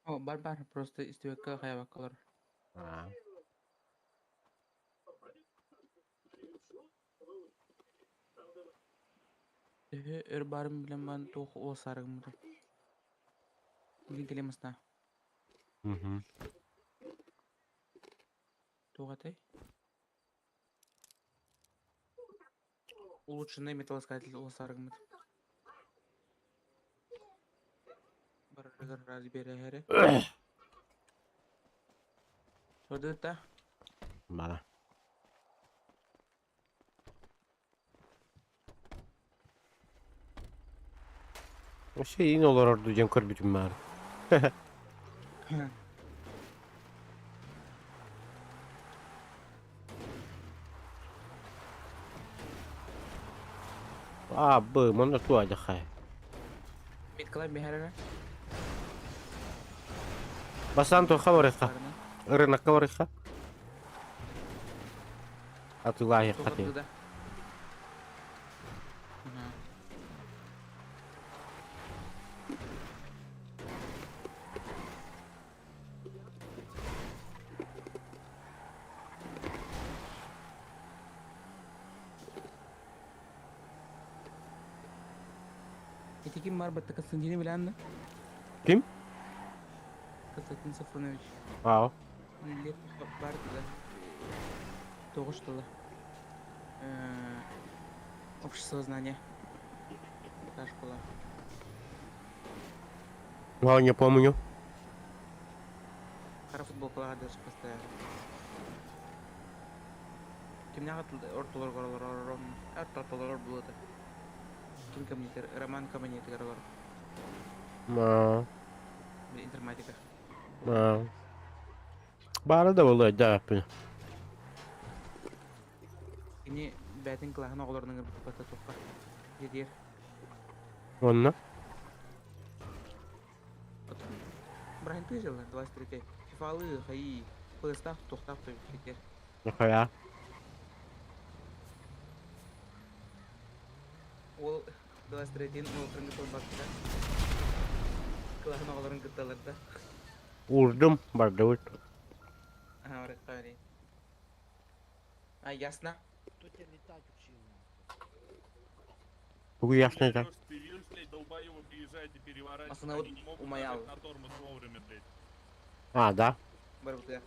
О, бар бар, просто истибэккэ хайабакка олорор. Аа. Төһө өр баарын билэн баран туох уолсаарыгыммытый? Билин кэлиэм астаа. Мгм. Туох этэй? Улучшенный металлоискатель уолсаарыгыммыт. Барарыгар раз биэрэһэри. Сордута. Бара. Вообще иин олорор дуу диэн көрбүтүм баар. Аа, бы, манна туа дьахай. Меткалар биһэрэрэ. Бастаан туохха барыахха? Ырынакка барыахха? Атыылааһыахха ти. Да. Ити ким бар бытта Константины билэн да? Ким? Константин Сафронович. Ау. Лев бар да. Тоҕус тыла. Общество знания. Та школа. А, не помню. Хара футболкалаах даже постоянно. Кимнээх ортолоргор олорор ортолорор буолуо Ким кабинетигэр Роман кабинетигэр олорор. Аа. Информатика. Аа. Баара да буолуо өйдөөбөппүн. Кини бэйэтин кылааһын оҕолорун ыҥырбыт туохха диир. Онно? Бырахынтыы дьыллар 23 фифалы хайыы пыстаах туохтаах тойбут Нахуя? Уол 23 уолтарын кытта барбыта. Кылааһын оҕолорун кытта ыларда. Уурдум, бардыбыт. Ага, барыахха А, ясно. Кто тебя летать учил? Тугу ясно это? Ты видишь, блядь, долбоебы приезжают и переворачивают, Основной они не могут умолял. нажать на тормоз вовремя, блядь. А, да. Барбыта.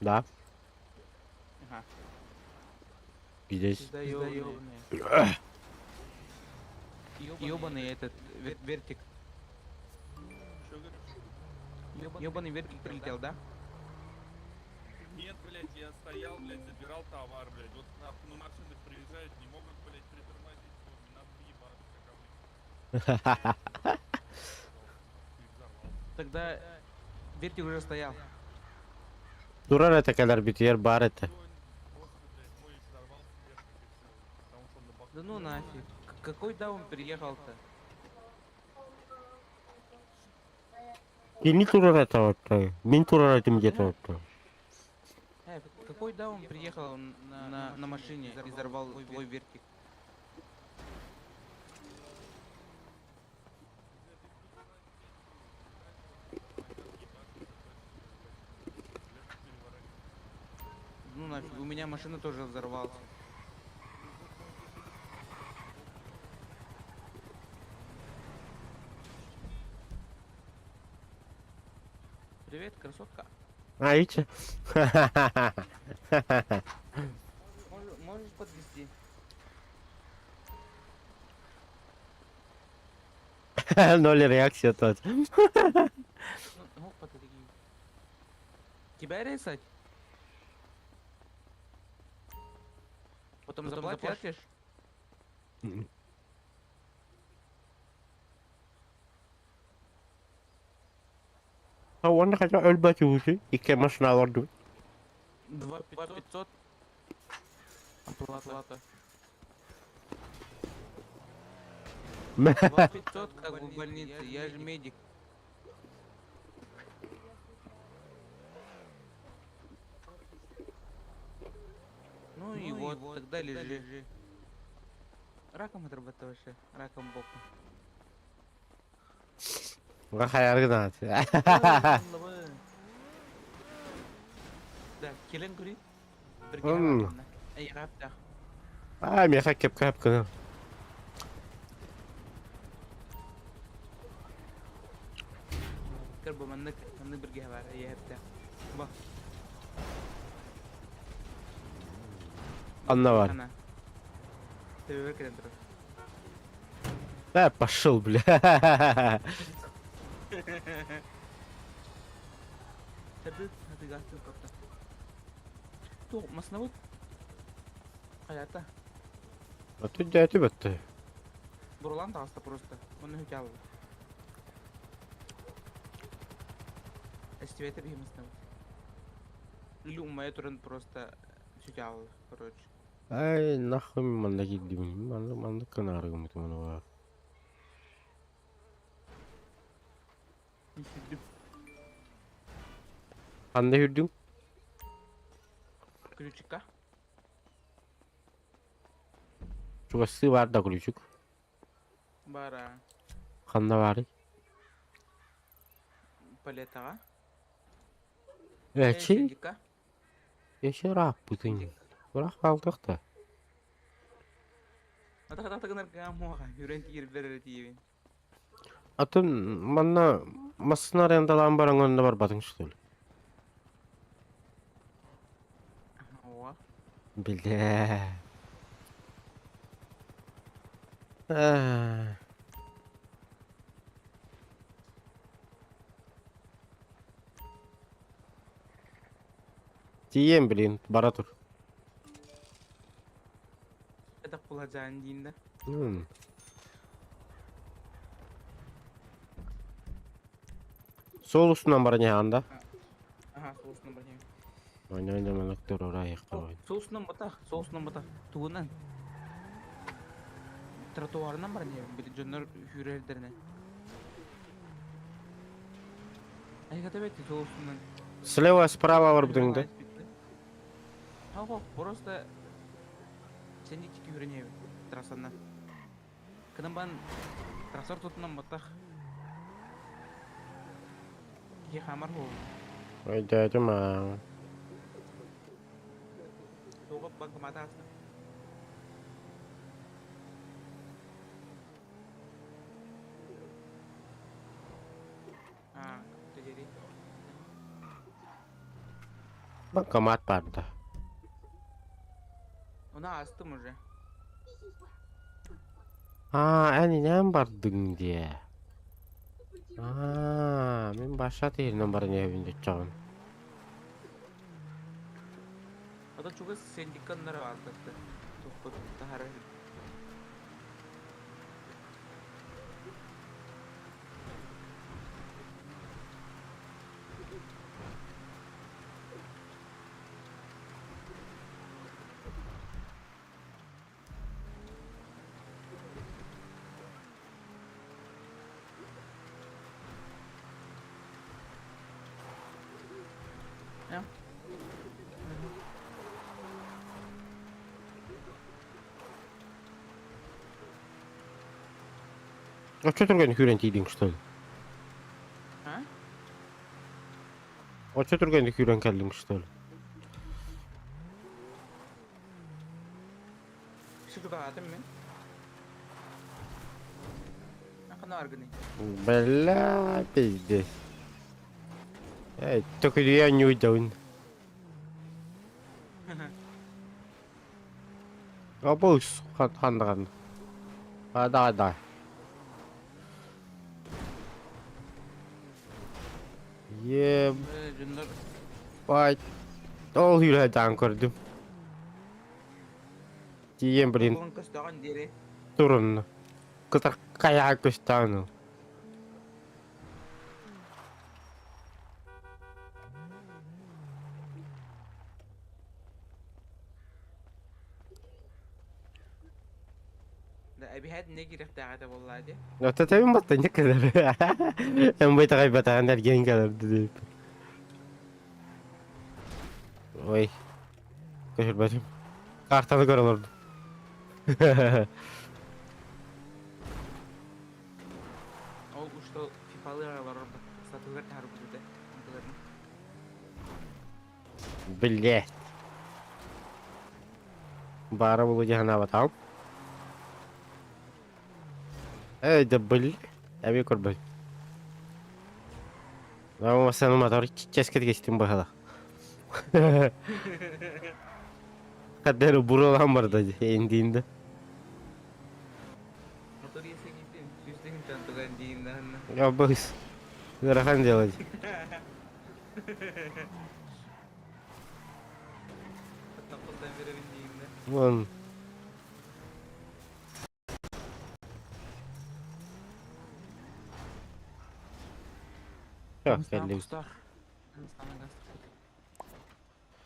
Да. Ага. Здесь. Пизда ёбаный. Ёбаный этот вертик. Чё говоришь? Ёбаный вертик прилетел, да? Нет, блядь, я стоял, блядь, забирал товар, блядь. Вот нахуй на машинах приезжают, не могут, блядь, притормозить вовремя. Надо въебаться, как обычно. Ты взорвался. Тогда вертик уже стоял. Турар это кэлэр баар этэ. Просто, блядь, мой взорвался вертик и всё. Потому что он на боку. Да ну нафиг. Какой даун приехал-то? Кини турар этэ Мин турар этим где-то. Э, какой даун приехал на машине и взорвал твой вертик? Ну нафиг, у меня машина тоже взорвалась. Привет, красотка. А, видите? Можешь подвести? Ноль реакция тот. Ну, подойди. Тебя рисать? Потом заплатишь? Уонна хайдах өлбөт үһү икки машина олордубут. 2 500. Оплата. 2 500, как в больнице, я же медик. Ну и вот, тогда лежи. Раком отрабатываешь, раком боку. Хайаргынаат. Да, келен көрүй. Эй, рапта. А, меха кеп кап кына. Көр бу маннык, маннык бирге бар, эй, Ба. Анна бар. Төбө келен турар. Да, пошел, бля. Тады, тады гастын капта. Ту, масна вот. Хаята. А тут дядя бетте. Бурулан таҕыста просто. Оны хүтэ алды. Эстибете биһимистен. Или умая туран просто сүтэ алды, короче. Ай, нахуй манна киирдим. Манна манна кынаарыгым бар. Сүрдүм. Ханна хүрдүң? Ключика. Чугасы бар да ключик. Бара Ханна бары. палетаҕа. Эчи, Синдика. эши раппытын. Бирок алдык да. Ата ата гынар гамуға хүрен тиер берер тиебин. Атын манна массына арендалаан бараң онно барбатың что ли? Ооба. Бля. А. Тием, блин, бара тур. Это куладжаан дейін да. Сол устунан бар не анда? Аха, сол устунан бар не. Ойна манактер ора яққа Сол устунан батах, сол устунан батах. Тугунан. Тротуарынан бар не, били дьоннор хүрэрдеринен. Айгата бетти сол устунан. Слева, справа бар бутыңды. Хау, просто сен тики хүренебин трассанан. Кынан бан трассар тутунан батах. Ки хамар хо. Ой, дядя ма. Тугап банкомата аста. А, тегери. Банкомат бар да. Она астым уже. А, әни нәм бардың де. А, мен баша теринен бар не бинде чагын. Ата чугас сендиканнар астатты. Тухпут тахара. Понял? А что түргэн күүрэн тиийдиҥ что ли? А? Оччо түргэнник күүрэн кэллиҥ что ли? Шугаатым мин. Ахана аргыный. Бля, пиздец. Эй, только я не уйдун. Абыс, ханныган. А, да, да. Ебать. Ол үрәдән көрдүм. Тиийэн блин турунна. Кытар хайаҕа көстөөн ыл. Оттотойун баттанньык кэлэр. Эн байтаҕайбатаҕын эргийэн кэлэр диэбит. Ой, көһөрбөтүм. Картаны көрө олордум. Ол ушто фифалы олорорбут. Сатылар таһарбыт этэ. Онтуларын. Блять. Баара булу дьаһанаабатаҕым. Эй, да бил, эбии көрбөт. Ама мотор ческет кестим быһалах. Каддеру бурулан барда индиинде. Мотор иесең итин, сүүстүгүн чантуган диин даһанна. Я быс. Ыарахан делать. Вон. Кэллим.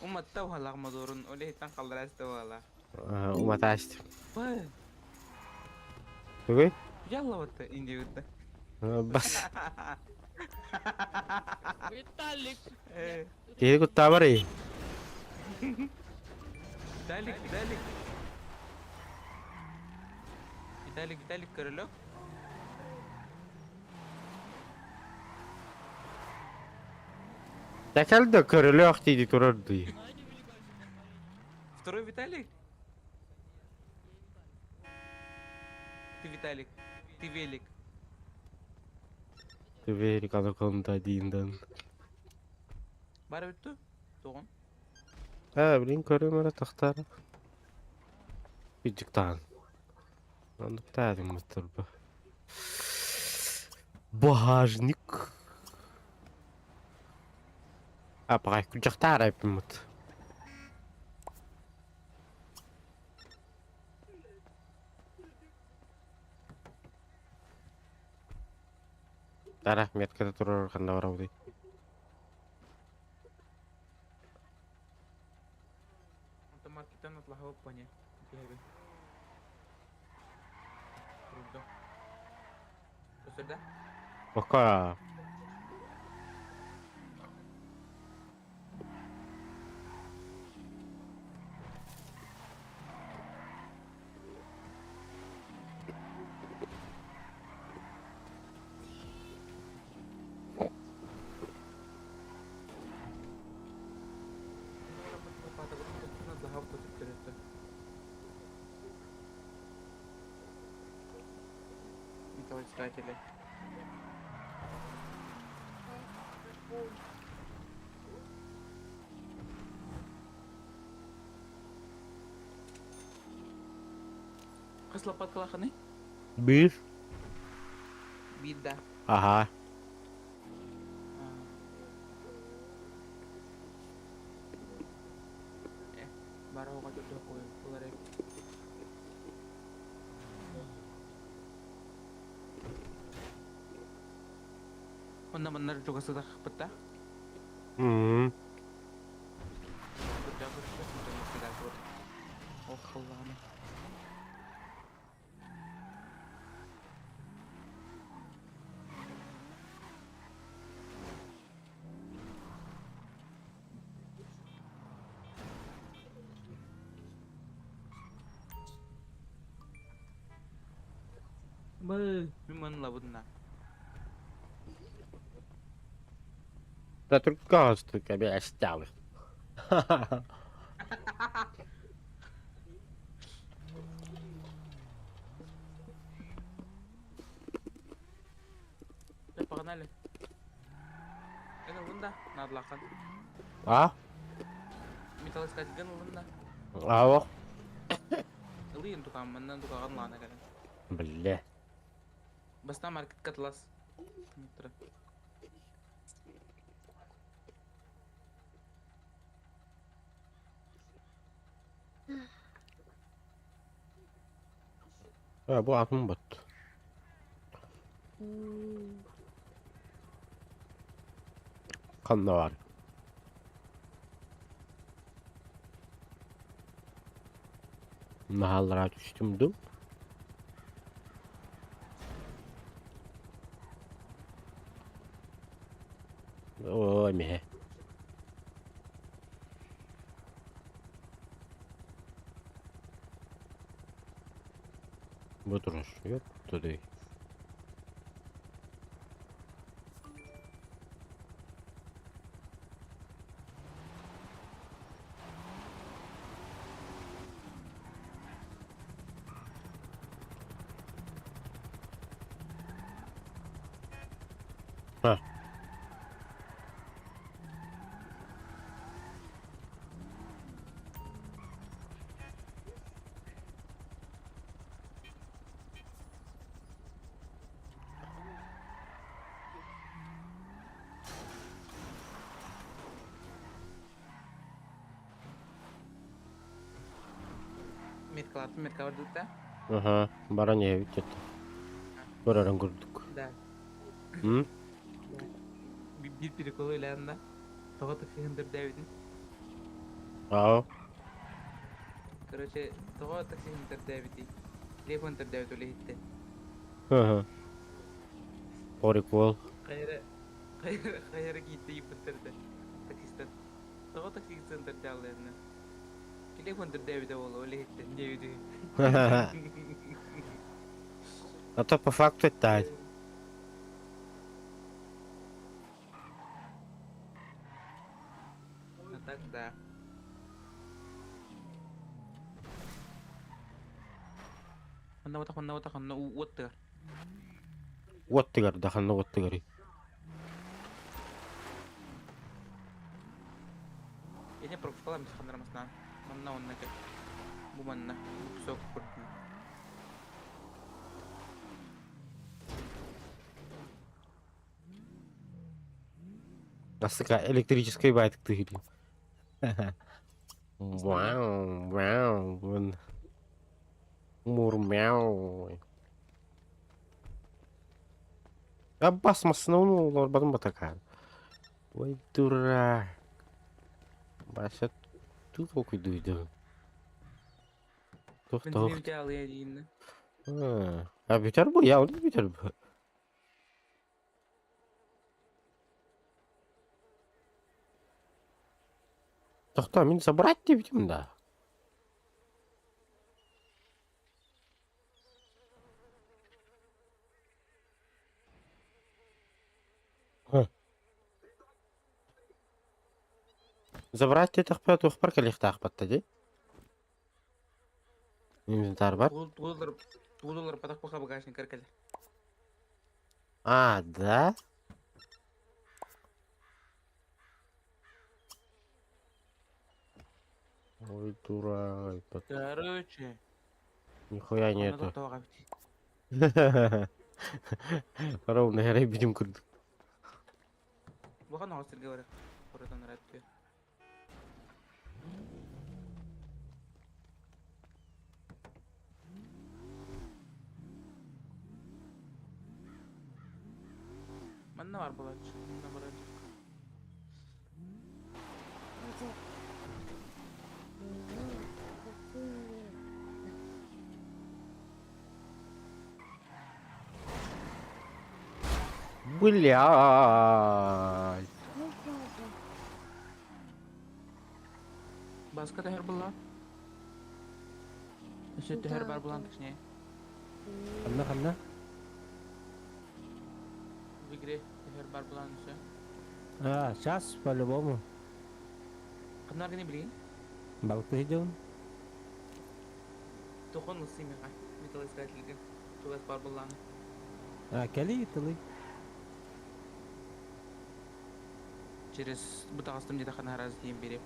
Уматта уһалаах мотуорун, ол иһиттэн халлараста уһалаах. Уматаастым. Тугуй? Яллабатта индиюта. Бас. Виталик! Киһи куттаабар Виталик, Виталик. Виталик, Виталик, көрөлөк. Тэкэл да көрөлөөх дии турар дии. Второй Виталик? Ты Виталик. Ты велик. Ты велик анаконда дииндан. Бары бүттү? Тоҕун. Ээ, блин, көрүм эрэ тахтара. Бүдүктаан. Оннук таадыммыттар бу. Багажник. Апаҕай күдьэхтээр айпыммыт. Тара меткада турар ханна барабытый? Онтон маркеттан атлаһабыт поня. Киһэбин. Турдум. Өсөрдө? Пока. Металлоискатели. Хас лопаткалаахыный? Биир. Биир да. Аха. Э, бары оҕо төрдө қойын булар эбит. Онно маннар чугасытахпыт да. М. Ох, Аллаҕым. Бы, мин маны лабытына. Да түрккаҕастык эбэ эстялых. Да, погнали. Эн ылын да, наадалааххын. А? Металлоискательгын ылын да. Аах. Ылыйын тукаам, манна тукаҕын лаана кэлэн. Бля. Бастаан маркетка атлас. А, бу атын бот. Ханна бар? Наһааллара түстүм дуу? Ой, миһэ. Бу турар. Yok, değil. Ha. Меткалаатын метка бардыта. Аха, баран иһэбит дьэ. Көрөрөн курдук. Да. М? Биир приколу илээн да. Тоҕо таксиһын төрдөөбүтүн. Аа. Короче, тоҕо таксиһын төрдөөбүтүй? Телефон төрдөөбүт үлэһиттэн. Ха-ха. Прикол. Хайара хайара хайара киитте ыйыппыттар да таксистан. Тоҕо таксиһын төрдөөллөрүнэ? Телефон төрдөөбүтэ буолуо үлэһиттэн диэбит үһү. А то по факту это А так да. Ханна батах, ханна батах, ханна уот тыгар. Уот тыгар да ханна уот тыгарый? Ини пропускалам біз хандарамасынан. Манна онна кел. Бу манна. Бу песок курдун. Асыка электрическай байтык тыгыри. Вау, вау, вон. Мурмяу. А басмасына оны олорбадым батакаан. Ой, дурак. Бася ту толкуйдуйду. Тух Бензин тух. үтэ алыа дииннэ. А бүтэр бу, я оны бүтэр бу. Тохтоо, мин собрать диэбитим да. Забрать диэтэхпэ туохпар кэлиэхтаахпат дии. Инвентарь бар. Туулар патах паха багажникар кэлэр. А, да? Ой, дурак. Короче. Нихуя не это. Ровно ярай бидим курдук. Бухан оҕус сиргэ барар. Куратан ырааттыа. Манна бар буолааччы. Манна барааччы. Блядь. Баска төһөр булла. Өссө төһөр бар булан точнее. Ханна ханна? В игре эхер бар булан все. А, сейчас по-любому. Ханна гыны билигин? Балыкты идем. Тохон ылсый миха. Металлоискательга. Чугас бар булланы. А, кели тылы. Через бутаҕастым диэтэххинэ раз диэн биэриэм.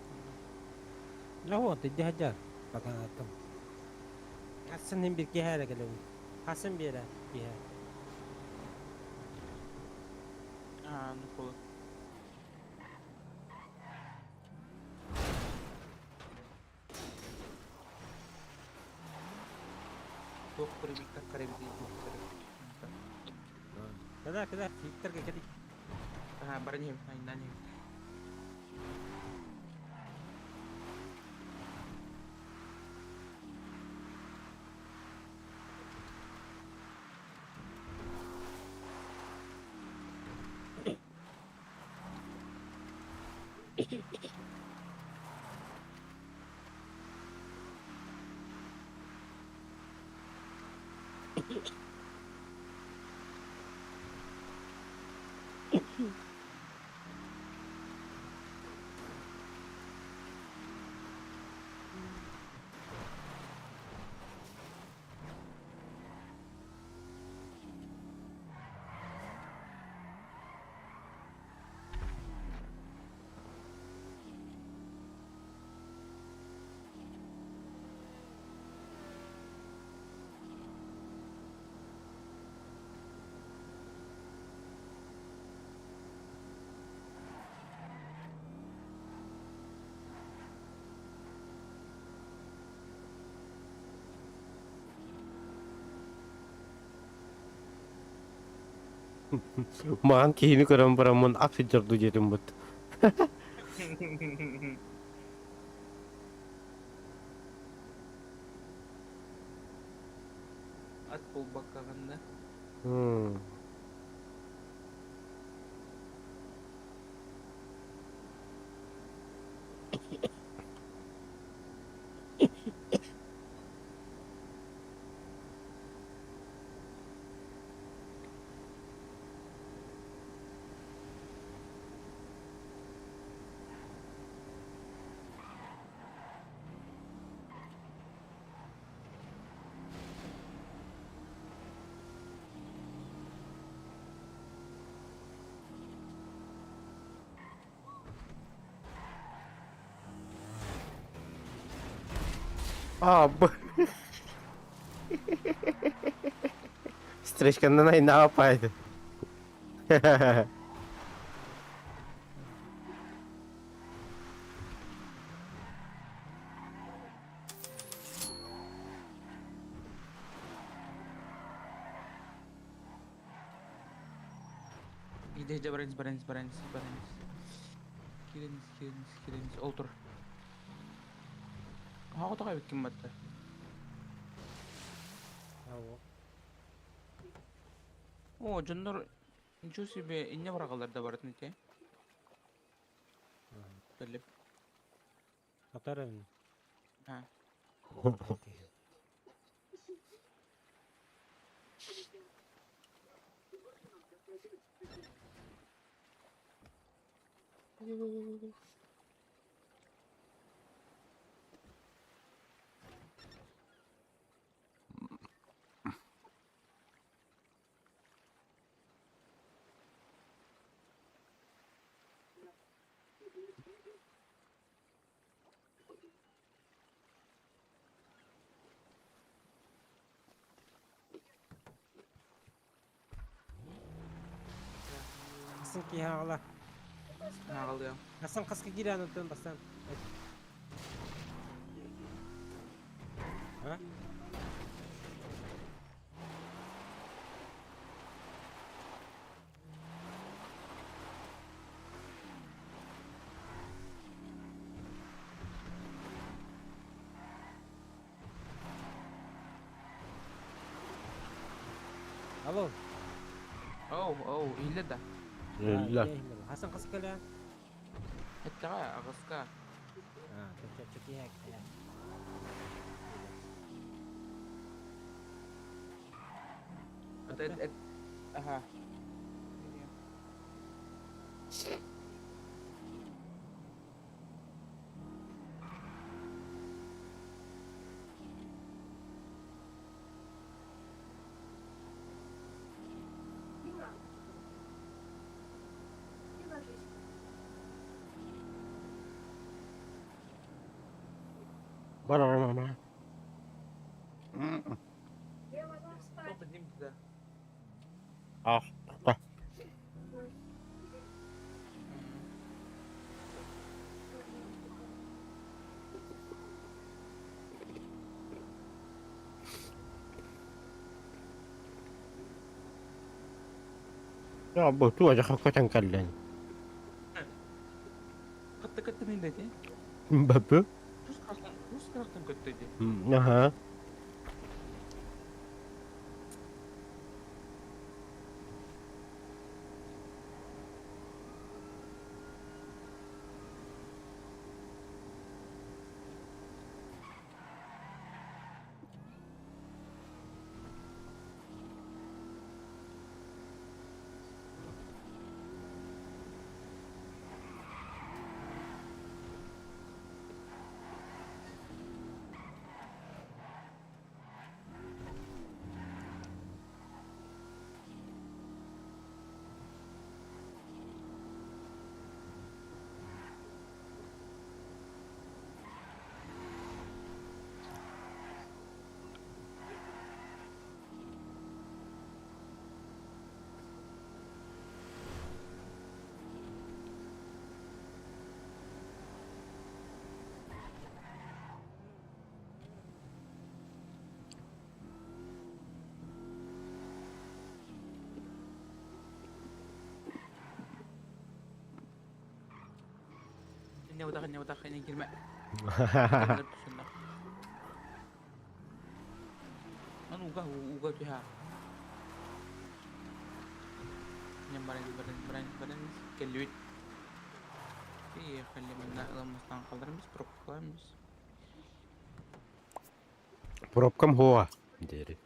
А вот, иди хадьар. Пока там. Хассын bir киһэ кэлэбин. Хассын биэрэ киһэ. А, ну кола. Туох көрүбүттэр карабитин Када, када, Викторга кели. Ага, баран иһим, айнан иһим. Маҕан киһини көрөн бараммын ат сылдьар дуу диэтим бут. Ат буолбаккаҕын да. Аа, б... Встречканнан айнаҕа пайды. Иди, иди, баранец, баранец, баранец, баранец. Киренис, киренис, киренис. Ол тур. Хаҕа тоҕо эбиккин батта. О, дьоннор ничего себе инне барагалар да барытын ити. Бэллип. Атар Ha. Хасан киһи аҕала. Аҕалыам. Хасан хаска киирэн онтон бастаан. А? Алло. Оу, оу, иһиллэр да? Иһиллэр. Хасан хаска кэлэ? Эттэҕэ, аҕыска. А, чөпчөкиһэ кэлэ. Аха. Бар Топ да. Ах. Я бу туа жаха көтөн кэллэн. Хатта көттө мин дати. Бабы. Тус карактан көттө ди. Аха. Не удах, не кирме. Ан уга уга түһә. Не баран баран баран баран келлүт. Приехали мы на ламастан калдырмыз, пробкаламыз. Пробкам хуа. Дери.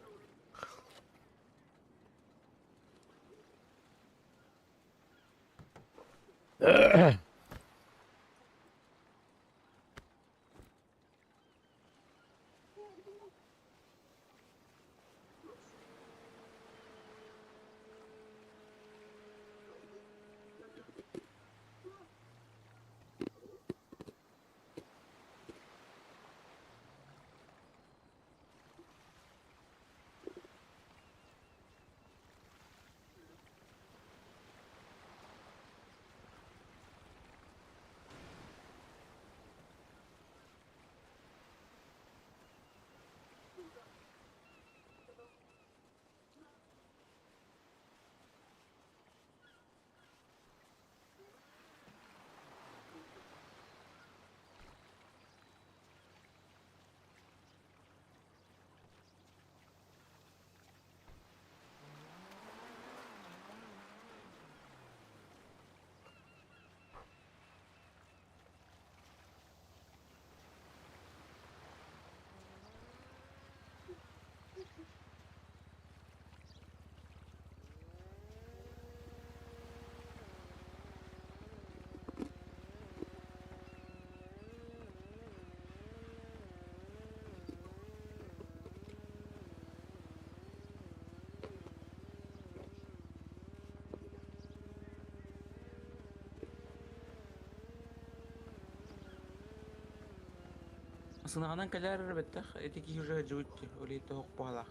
Сынаҕынан кэлэр бэттэх ити киһи уже дьуутти, олейте хоппалах.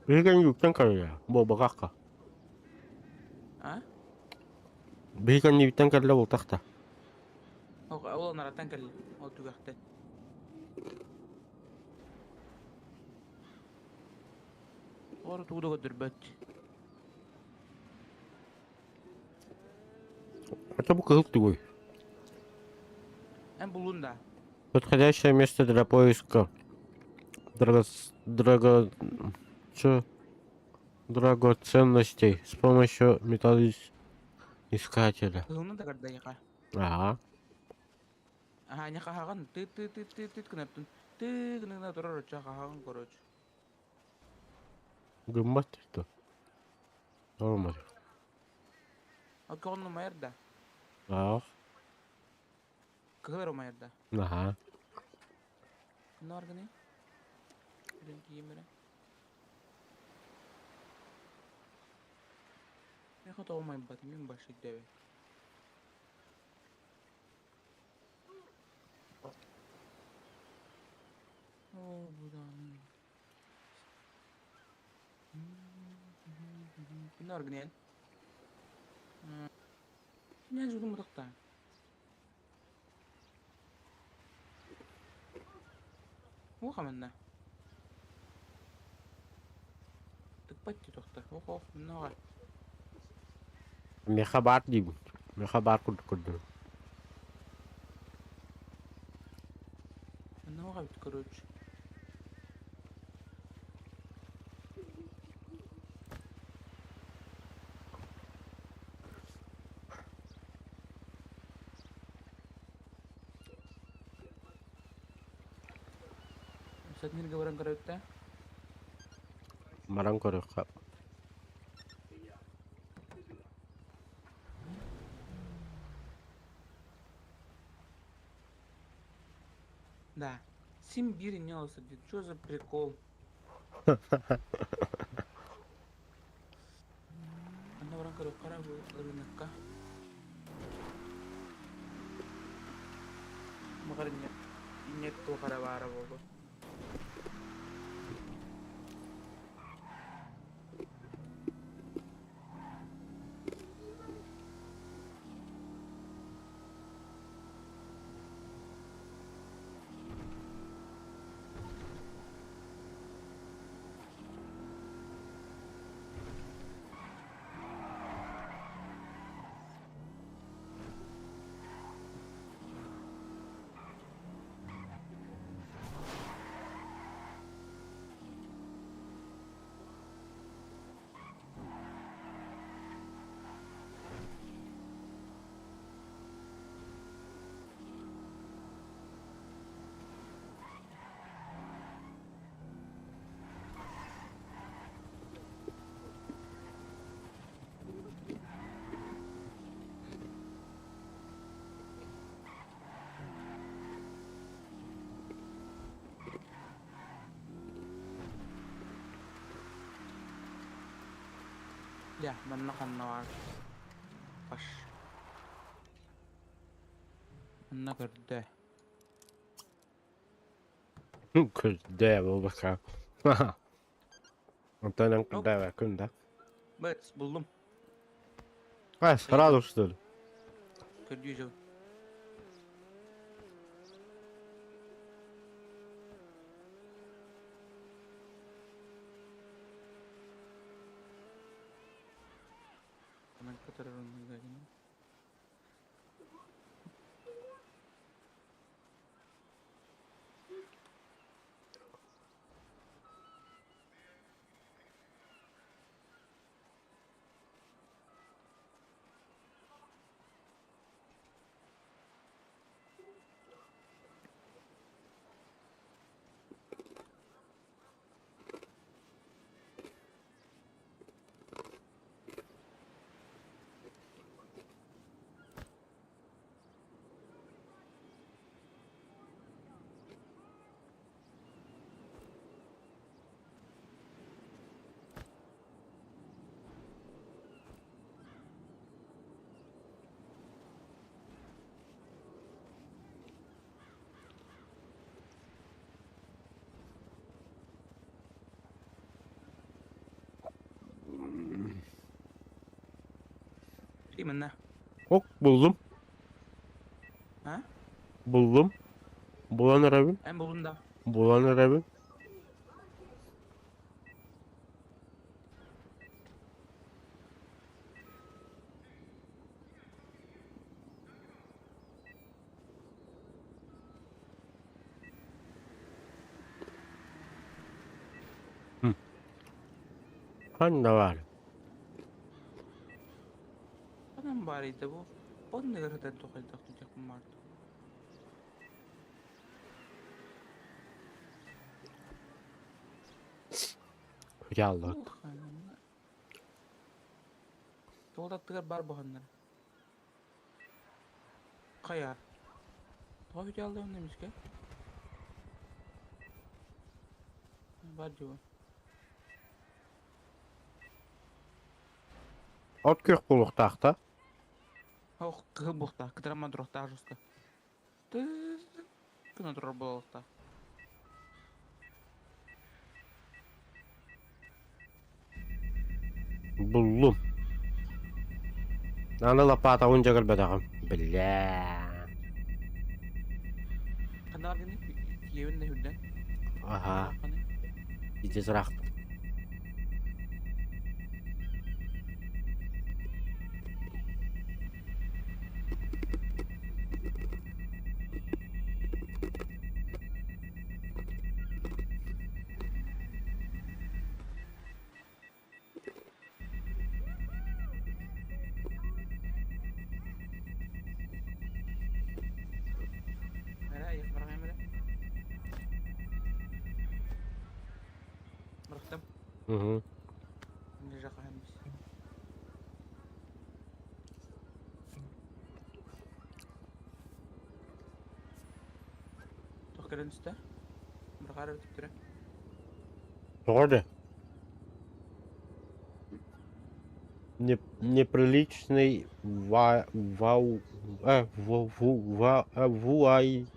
Биһиги юктан кэллэ. Буолбакка. А? Биһиги юктан кэллэ буолтахта. Ол нараттан кэллэ. Ол түгэхтэн. Ор тугу да көрдөрбөт. Это бу кыһыл тугуй? Эн булун да. Подходящее место для поиска драго... драго... Чё? Драгоценностей с помощью металлоискателя. Кыһылны да көрдө Ага. Аха, не хаһаҕын ты ты ты ты ты гынаттын. Ты гына турар оча хаһаҕын короче. Гыммат что? Нормально. Оконну майырда. Ах. Кыһыл майырда. Ага. Наргыны. Билен киимере. Миэхэ тоҕо умайбатый, мин больше өйдөөбөт. Оо, бу даҕаны. Кини оргунен. Киниэн жудум утахтаан. Уоха манна. Тыкпат дии тохта. Ох ох, манна Миэхэ баар диибин. Миэхэ баар курдук көрдөрөр. Манна оҕо эбит, короче. Сатнирга баран көрөбүт Баран көрүөххэ. Да. Симбирь не осадит. Что за прикол? Анна баран көрүөххэ эрэ бу рынокка. Баҕар инньэ инньэ туох эрэ баара буолуо. Дьэ, манна ханна баар? Баш. Манна көрдө. Көрдө буолбакка. Онтон эн көрдөөбөккүн да? Бэт, буллум. А, сразу что ли? Көрдүү дьон. Онон көтөрөр оннуга гынан. Именно. Ок, буллум. А? Буллум. Булан эрэбин. Эн булун да. Булан эрэбин. Ханна баар? Ханан баарыйда бу? Оннугар сытан тухайдах тутуохпун баарда. Яллык. Туол аттыгар бар буһаннар. Хайа. Тоҕо бүтэ аллаҕын эмискэ? Бар дьуо. От күөх буолуохтаах да? Ох, кыһыл буолуохтаах, кытаран туруохтаах жестко. Гына турар буолуохтаах. Буллум. Аны лопатабын дьэ көрбөтөҕүм. Бля. Ханна баргыный? Киевин да үрдэн. Аха. Ити сырахпыт. Угу. Тоҕо да? Неприличный ва вау ву ва вуай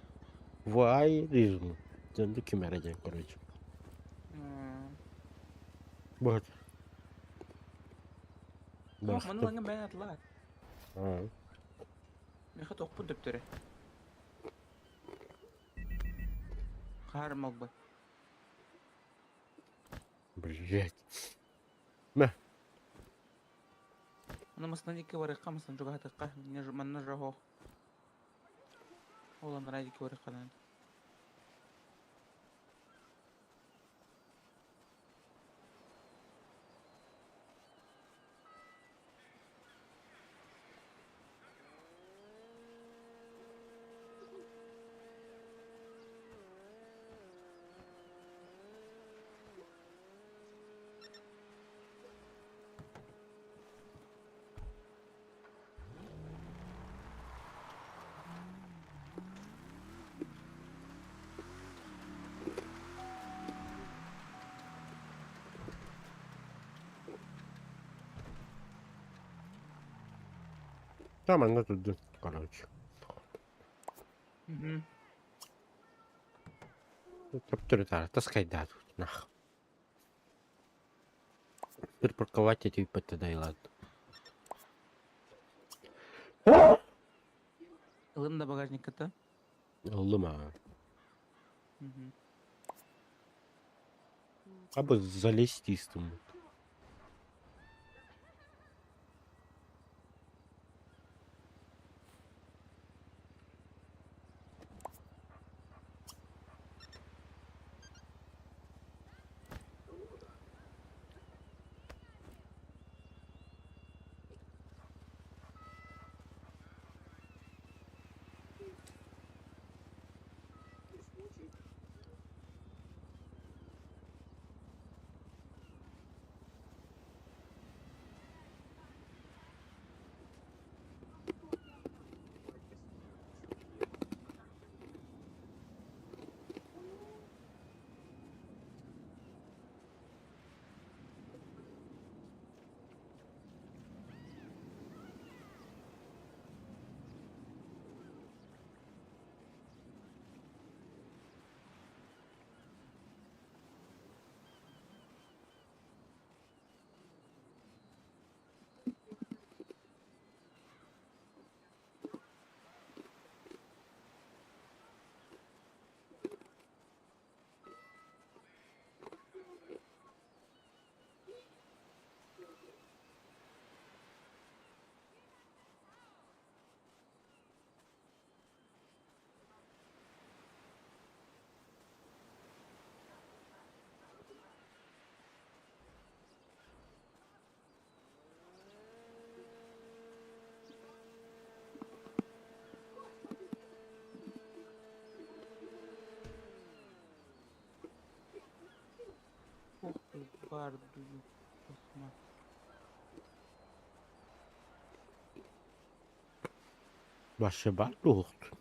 вуайризм. Дьонду ким эрэ диэн короче. Вот. Маны лаҥа бэйэн атылаа. Миэхэ тохпут дөптөрө. Хаар малбы. Блять. Мэ. Аны масынан икки барыахха, масынан чугаһатыахха. Манна жаһо. Ол анараа икки барыахха наада. Там она тут, короче. Угу. Төптөрү таскайдаа тут, нах. Припарковать эти тогда и ладно. Ылын да багажникка-то. Ыллым аа. Угу. Абы залезть истым. Ух ты, бар дую. Осма. Вообще бар дуохтун.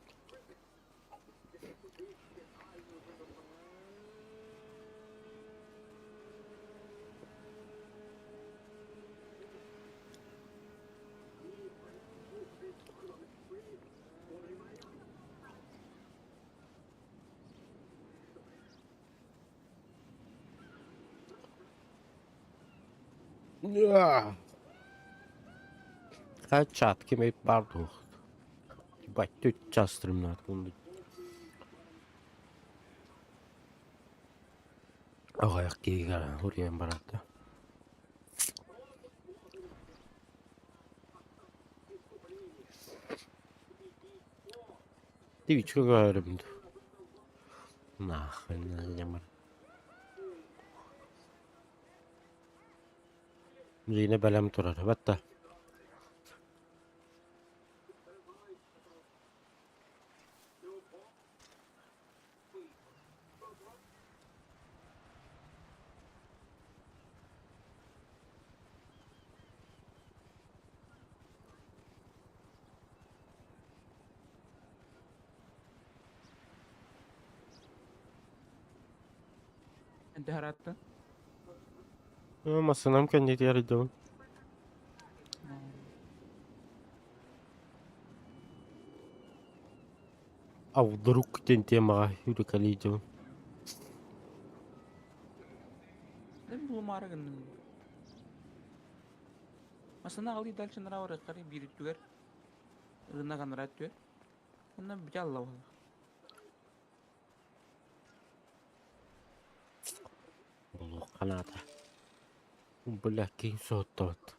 Чат ким бар дух. Ебать, тут час стремнат. Аҕыйах киһи уруйан барарда. Твичка көрөрүм дуу. Нахуй ньамар. Лина бэлэм турар. Батта. Эн төһө Массыынам кэннитигэр илдьэбин. А вдруг диэн темаҕа үрүкэлиидьэбин. Мен булумаары гынным. Масына алы дальше нара барыахтар биир өттүгэр. Ырына канара өттүгэр. Онно бүтэ алла буолла. Булуохха наада. Бля, киһи соһуттабыт.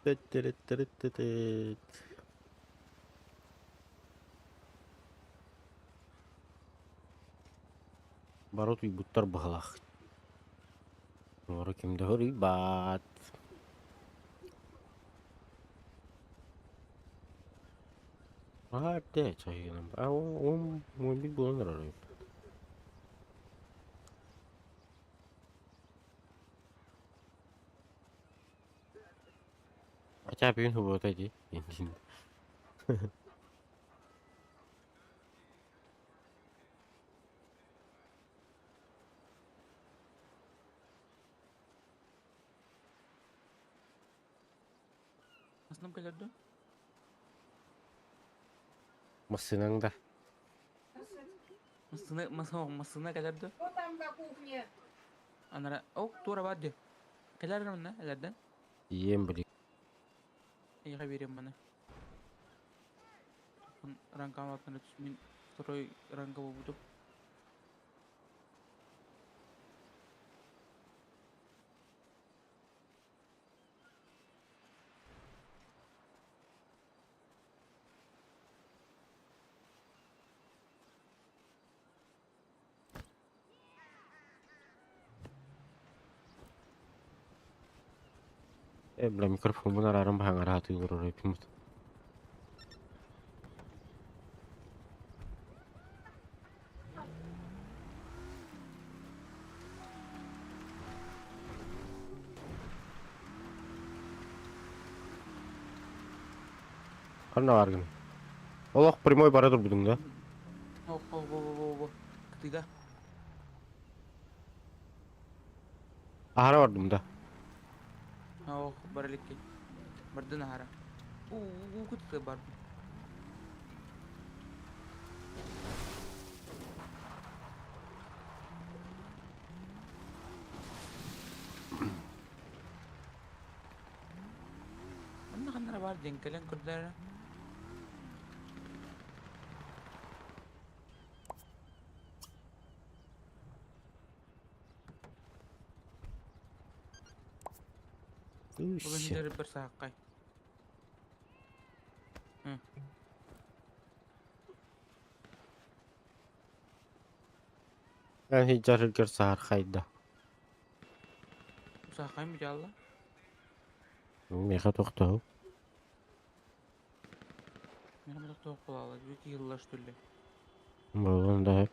Тэт-тэрэт-тэрэт-тэт. Бары утуйбуттар быһалаах. Олору ким да хоруйбат. Аа, эрдэ чайынан. А, он он буолан эрэр. Хотя бүгүн субуота дии. Масынам кэлэр дуо? Массыынаҥ да. Массыына, массыына кэлэр дуо? Кто там на кухне? Анара, о, туора бар дии. Кэлэр манна, элэрдэн. Иэм били. Эйиэхэ биэриэм маны. Ранкам аттына мин второй ранга буолбутум. Э, бля, микрофоммун арааран баһаҥараатыы олорор эбиппин. Ханна бааргын? Олох прямой бара турбутуҥ да? О, о, о, о, о, кытыга. Аһара бардым да. Ох, бара иликки. Бардын аһара. Уу, кытыга бардым. Манна ханна бар диэн кэлэн көрдөрө. Бүгүн бір сааққай. Эн сылдьар саһархайда. Сааххайым дьаалла. Миэхэ тохтоо. Миэхэ тохтоо буолла. Бити йыллар что ли. Буолан да.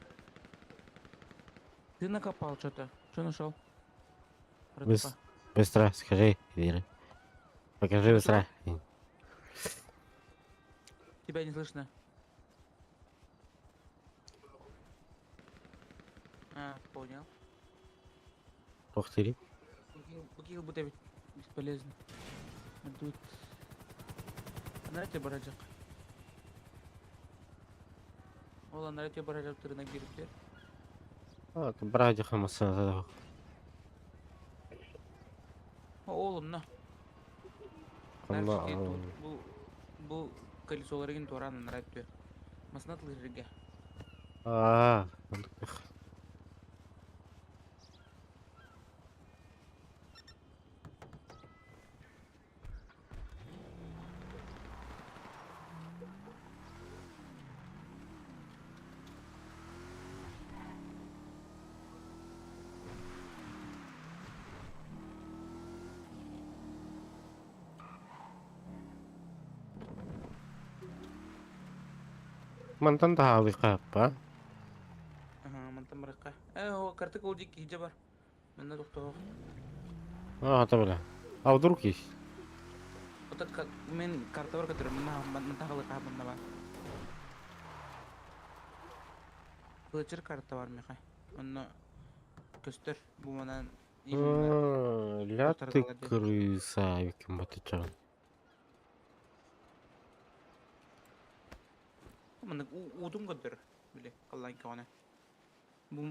Ты накопал что-то. Что нашел? Быстро скажи, Вера. Покажи быстро. Тебя не слышно. А, понял. Туох диирий? Бу киһи ылбыт эбит. Бесполезно. Тут. Анарате барачак. Ол анарате барачак тырына кириптер. А, бараджах массана. Ол онно. Онно Бу бу колесоларыгын туораан анараа өттүө. Масына тылырга. Аа. Мантан таһаалыахха Аха, мантан барыахха. Э, о, картык ол дик киһи бар. Манна тохтоох. А, это бля. А вдруг есть? Ота мен карта бар көтөрөм. Манна таһаалыахха манна бар. Кылычыр карта бар меха. Онно көстөр бу манан Ля ты крыса, Виким Батычан. Маннык уутун көрдөр били халлаан көҕөнө. Бу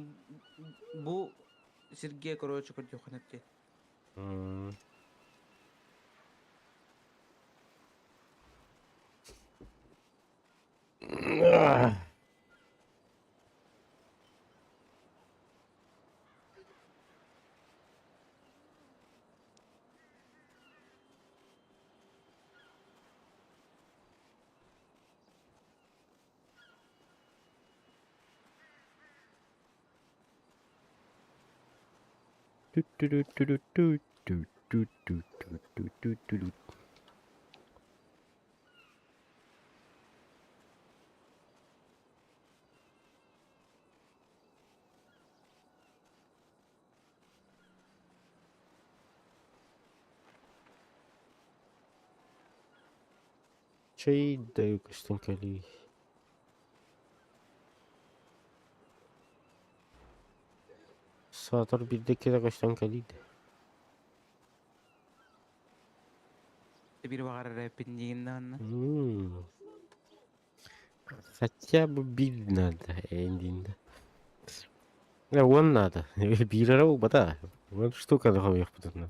бу сиргэ короче көрдүөххүн эпти. Ту-ту-ду-ту-ду-ту-ту-ту-ту-ту-ту-ту-ту. Чэй да көстөн кэлии. Саатар биирдэ кэлэ көстөн кэлии да. Биир баҕарар эппин диигин даҕаны. М. Хотя бы биир надо, эйиндиин да. Уон надо. Биир эрэ буолбата. Уон штука да хомуйуохпутун.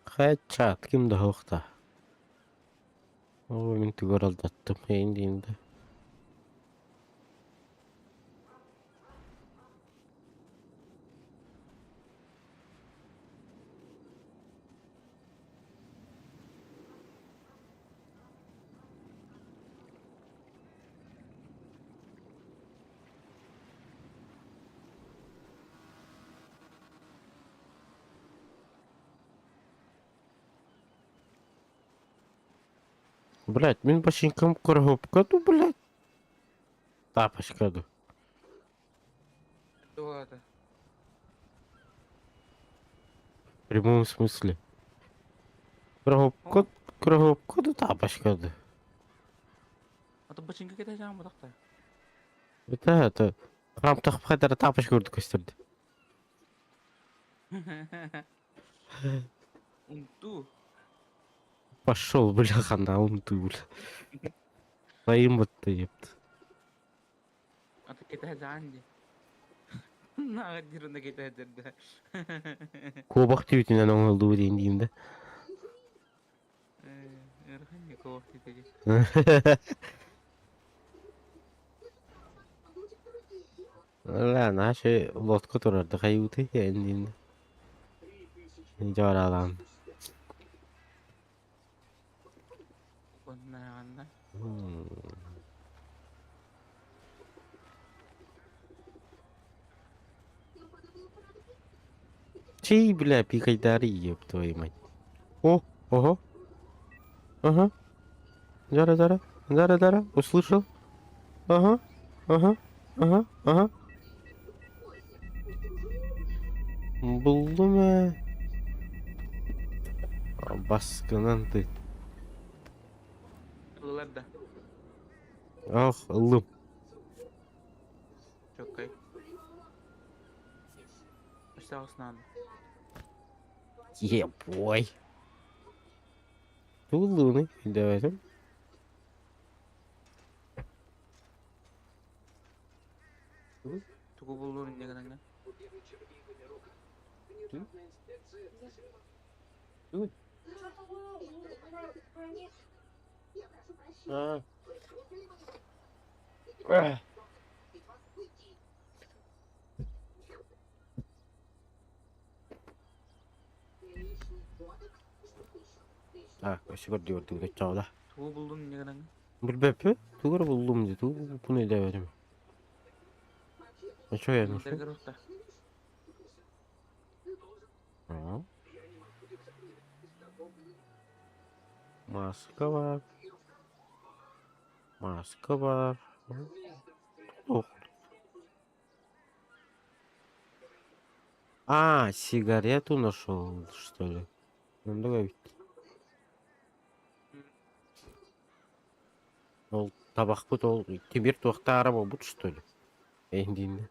Хайа ким да суохта. Оо, мин тугу алдаттым, эйиндиин да. Блять, мин башенькам коробка ду, блять. Тапочка ду. Туолата. В прямом смысле. Коробка, коробка ду, тапочка ду. А то бачинка кэтэһэ буолбатах Это, это, Храмтах хайдара тапочка курдук көстөрдө. Унтуу. Пошел, бля, хана, унтуу, бля. Сайын бытты, епт. А то кэтэһэ дьаан дии. Нааҕар диир онно кэтэһэ да. Куобах түүтүнэн оҥоһуллубут диэн диим да. Ыарахан дии куобах түүтэ дии. Ла, наши лодка турар да хайыыбытый эн диим да. Дьуораалаан. Оннааҕанна. Чей, бля, пикайдары, еб твою мать. О, ого. Ага. Зара, зара, зара, зара, услышал. Ага, ага, ага, ага. Буллум ээ. Баскынан ты. Ыллылар да. Ох, ыллым. Чоккай. Өстөөх надо. Ебой. Тулуны, давай. Тугу буллур инде гынан. А. Эх. Так, өссө көрдүгэр чоҕула. Тугу буллун инде гынан. Билбэппин. Тугу эрэ буллум дии, тугу булбуппун өйдөөбөтүм. А чё я нашел? А. Маска бар. Маска бар. Ох. А, сигарету нашел, что ли? Ну, давай ведь. Ол табахпыт ол тимир туохтаара буолбут что ли? Эйиндииннэ.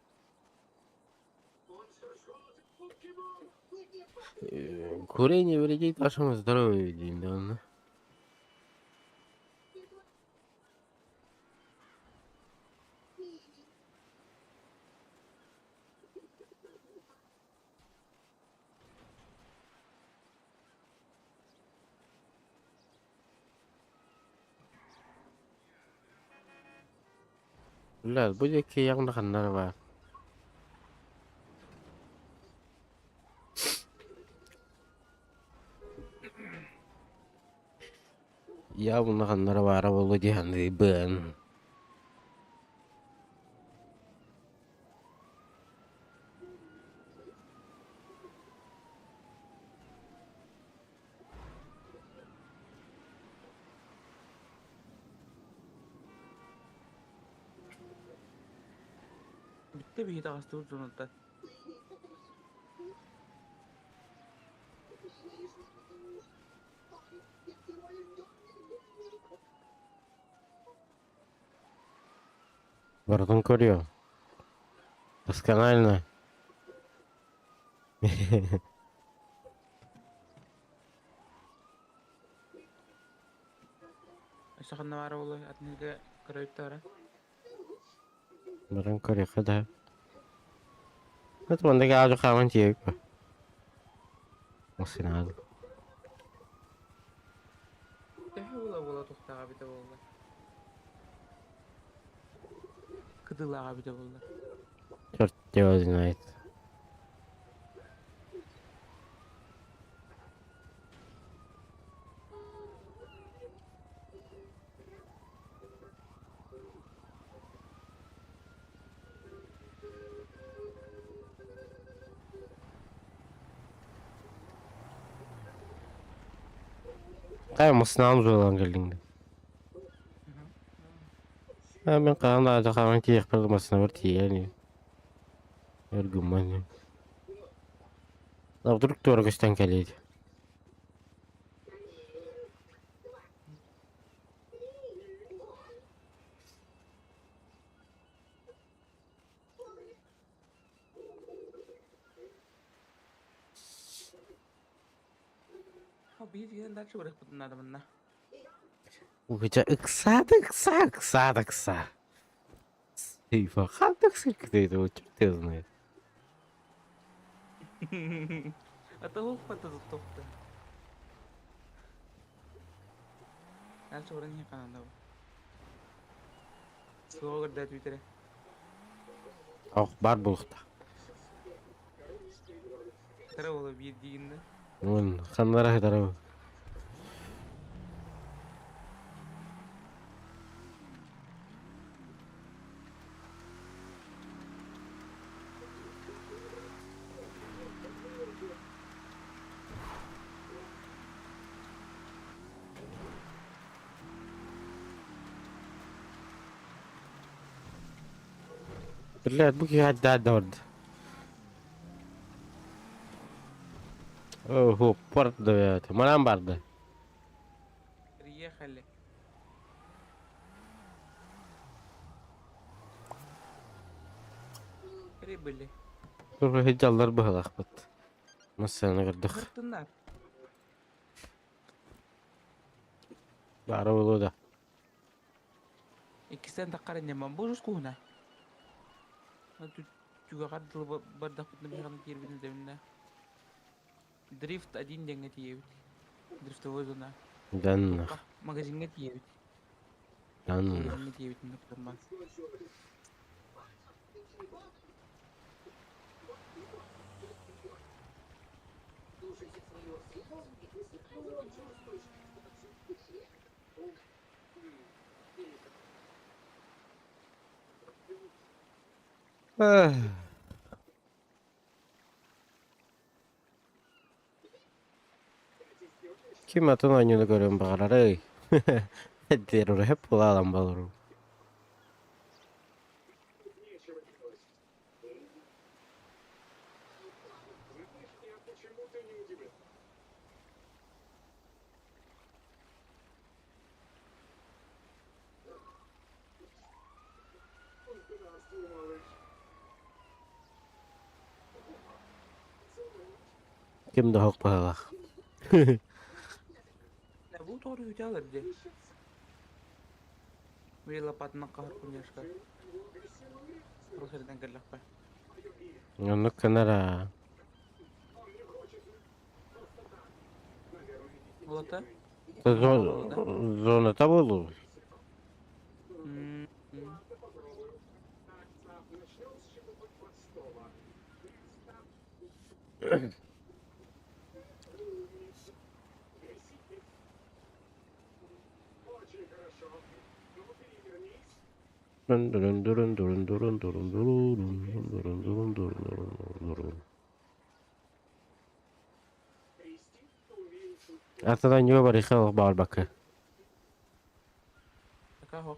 Курение вредит вашему здоровью диин да онно. Бля, бу диэки яҕна ханна эрэ баар. Явно ханна эрэ баара буолуо дии саныыбын. Бүттэ биһи таҕыстыбыт зонаттан. Барытын көрүөм. Досконально. Өссө ханна баара буолуой атыныга көрөйүттэ бара. Баран көрүөххэ да. Это маннык аадьу хааман тиийэбит Массыынаҕа Төһө буола-буола тустааҕа эбитэ буолла? Кытыылааҕа эбитэ буолла. Черт его знает. Хайа массыынаҕын узуолаан кэллиҥ дии? Ээ мин хаһан да хааман тиийиэхпэр массыынабар тиийэн ини. Өр гымман ини. А вдруг туора көстөн кэлиэ дии. Биир дальше барыахпытын наада манна. Уһуча ыксаата ыксаа ыксаата ыксаа. Типа, хантык сыркытый вот черт его знает. А то хоппата тохта. Дальше баран иһэ хананда бу. Суоҕа көрдөөт бүтэрэ. Ох, бар булухта. Тара буола биир диигин да. Вон, ханнара хытара. Блядь, бу киһи да орда. Һуоппар да манан барда. Приехали. Прибыли. Сылдьаллар быһалаахпыт. Массыына көрдөх. Быртыннар. Баара буолуо да. Иккисен таххар иннеман бу куһуна. Түгэҕэр дылы бардахпытына биһиэхэ тиэрбитин дэбиннэ. Дрифт один диэҥҥэ тиийэбит. Дрифтовой зона. Данных. Магазиҥҥа тиийэбит. Данных. Магазиҥҥа тиийэбит иннуктарбан. Ким атын оонньууну көрүөн баҕарарый? Террориһып буолаалан болорум. Ким да оһох быһалаах. Бу тоҕо үтэлэр дии. Били лопатынан хаһар куняшка. Русерден кэллэхпэ. Оннук гынар Болота? Зоната буолуо. Дун дурун дурун дурун дурун дурун дурун дурун дурун дурун дурун. Артадан ньуо барыха олох баҕарбакка. Такаһо.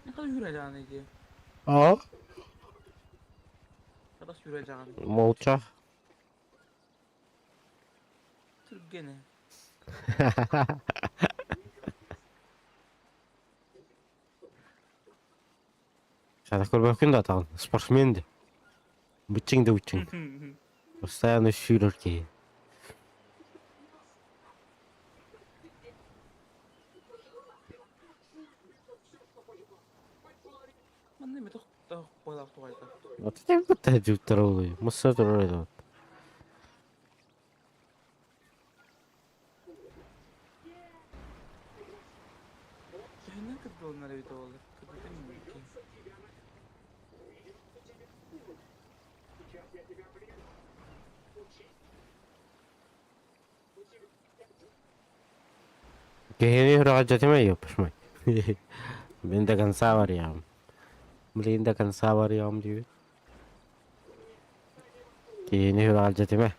Ne kadar yüreceğini diye. Аа? Ne kadar yüreceğini. Молча. Türk gene. Хата көрбөккүн да атаҕын, спортсмен дии. Быччыҥ да быччыҥ. Постоянно сүүрэр киһи. Манна эмэ тох тугайта. Аты кытта дьуттар олуй. Мусса турар этэ. Төһөннөн кырдылынар эбит оҕолор? Кырдытын ки. Киһини үрэҕэлдьэтимэ ёпшмай. Мин до конца барыам. Блин, до конца барыам диибит. Киһини үрэҕэлдьэтимэ.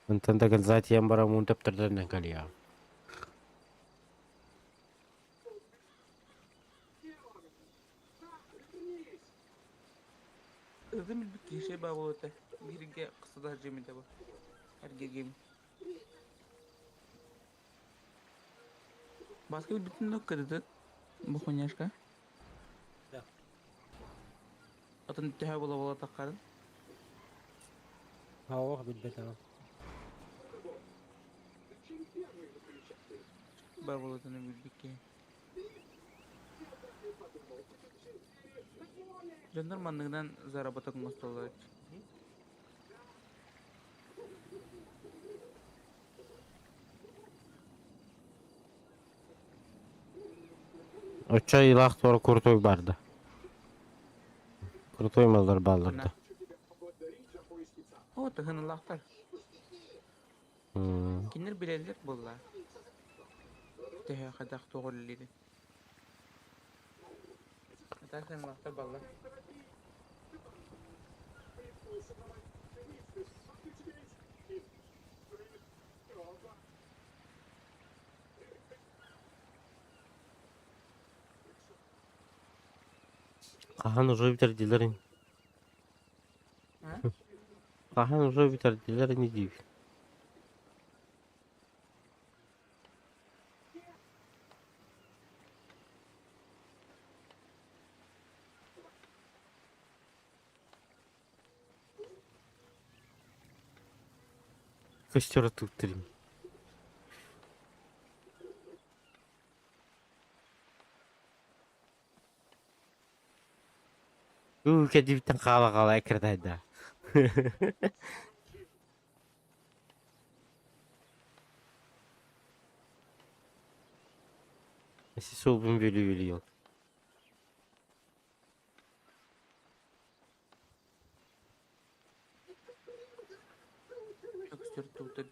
Онтон до конца тиийэн баран муун тэптэрдэринэн кэлиэҕим. Ырдым билбит киһи баа буолуо этэ. Бииргэ кыстата сылдьыам этэ бу. Эргигим. Бааска билбитин да кырдыт. Бу хуйняшка. Да. Атын төһө була-була таххарын. Суох билбэтэҕим. Бар буолуотун билбит киһи. Дьоннор манныгынан заработок оҥостоллор Оччо ыйылаах туора крутой барда. Крутой маллар бааллар да. О, тыһыналаахтар. Кинилэр билэллэр буолла. Төһө хайдах туох үлэлиирин. А так балла. Хаһан уже бүтэрдилэрин? Хаһан уже бүтэрдилэр ини диир. Костер туттарым. Уу, кэдиибиттэн хаала-хаала эккирэтэ Если суолбун бүлүү-бүлүү Өксөр туутар.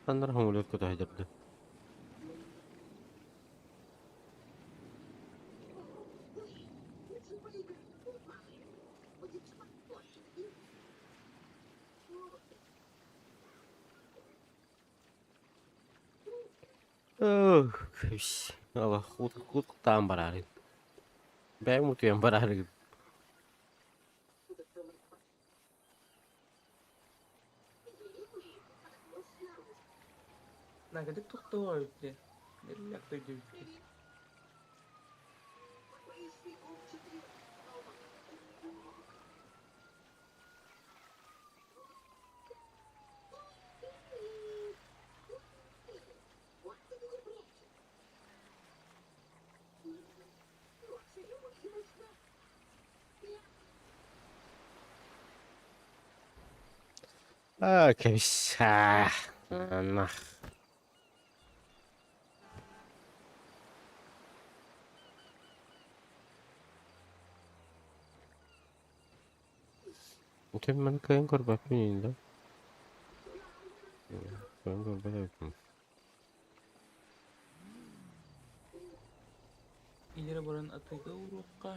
Ханнар самолет көтө сылдьар Ох, Хут-хут бараары. Бэйэм утуйан бараары. Нагадык тохтоо үтте. Нерлях дойду үтте. Аа, кэбис. Аа, нах. Tabii ben кыайан көрбөппүн инде. Кыайан көрбөт эбиппин. Илere баран атыыга уруокка.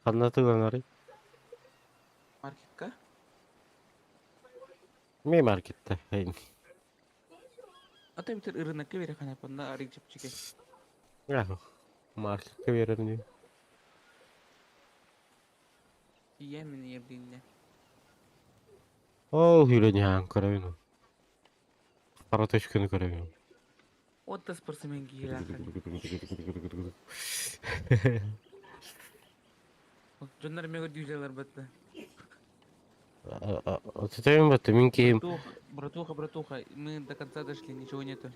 Ханна тыыланарый? Маркетка. Ми маркетта. Эй. Ата битер ырынакка бере ханапанда арык чепчике. Ах, маркетка берер Тиийэн мин ердиинне. Ол хүрэн көрөбүн. Хара төшкөнү көрөбүн. Отта спортсмен киһилээххин. Дьоннор эмиэ көрдүүлэлэр батта. Түтөйүн батты мин киһим Братуха, братуха, братуха, мы до конца дошли, ничего нету.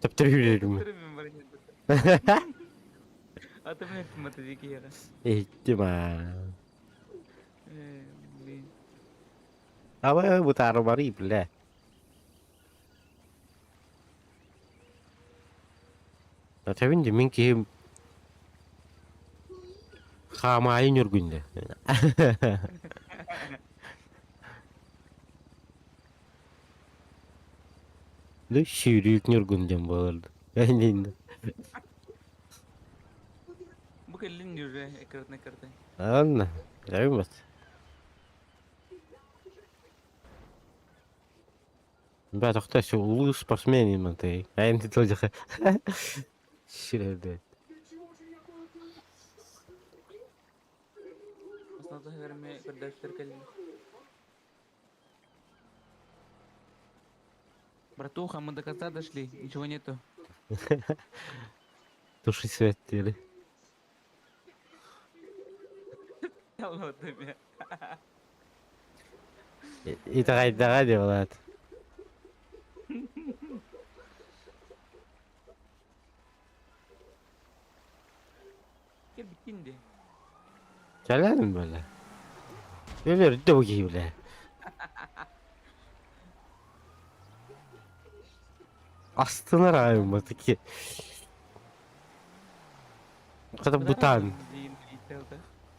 Төптөр хүрэрим. А ты мне мотовики Иһиттим аа. Блин. Аба бутаарымарый бля. Тэбин мин киһим хаамаайы ньургунда. Лү сүүрүүк ньургун диэн буолар. Эйнин. Бу кэллин уже экранына карта. Анна, эбимэт. Бә тохто су улуу спортсмен имантай. Айын титл жаха. Ширде. Основной верме көрдөштөр кэллин. Братуха, мы до конца дошли, ничего нету. Туши свет диэри. Алло, тебе. Итэҕэйдэҕэ дии былаат. Кел биттин де. Кэлэн бэлэ. Өлөрдө бу киһи бля. Астынар аайым таки. Хата бутан.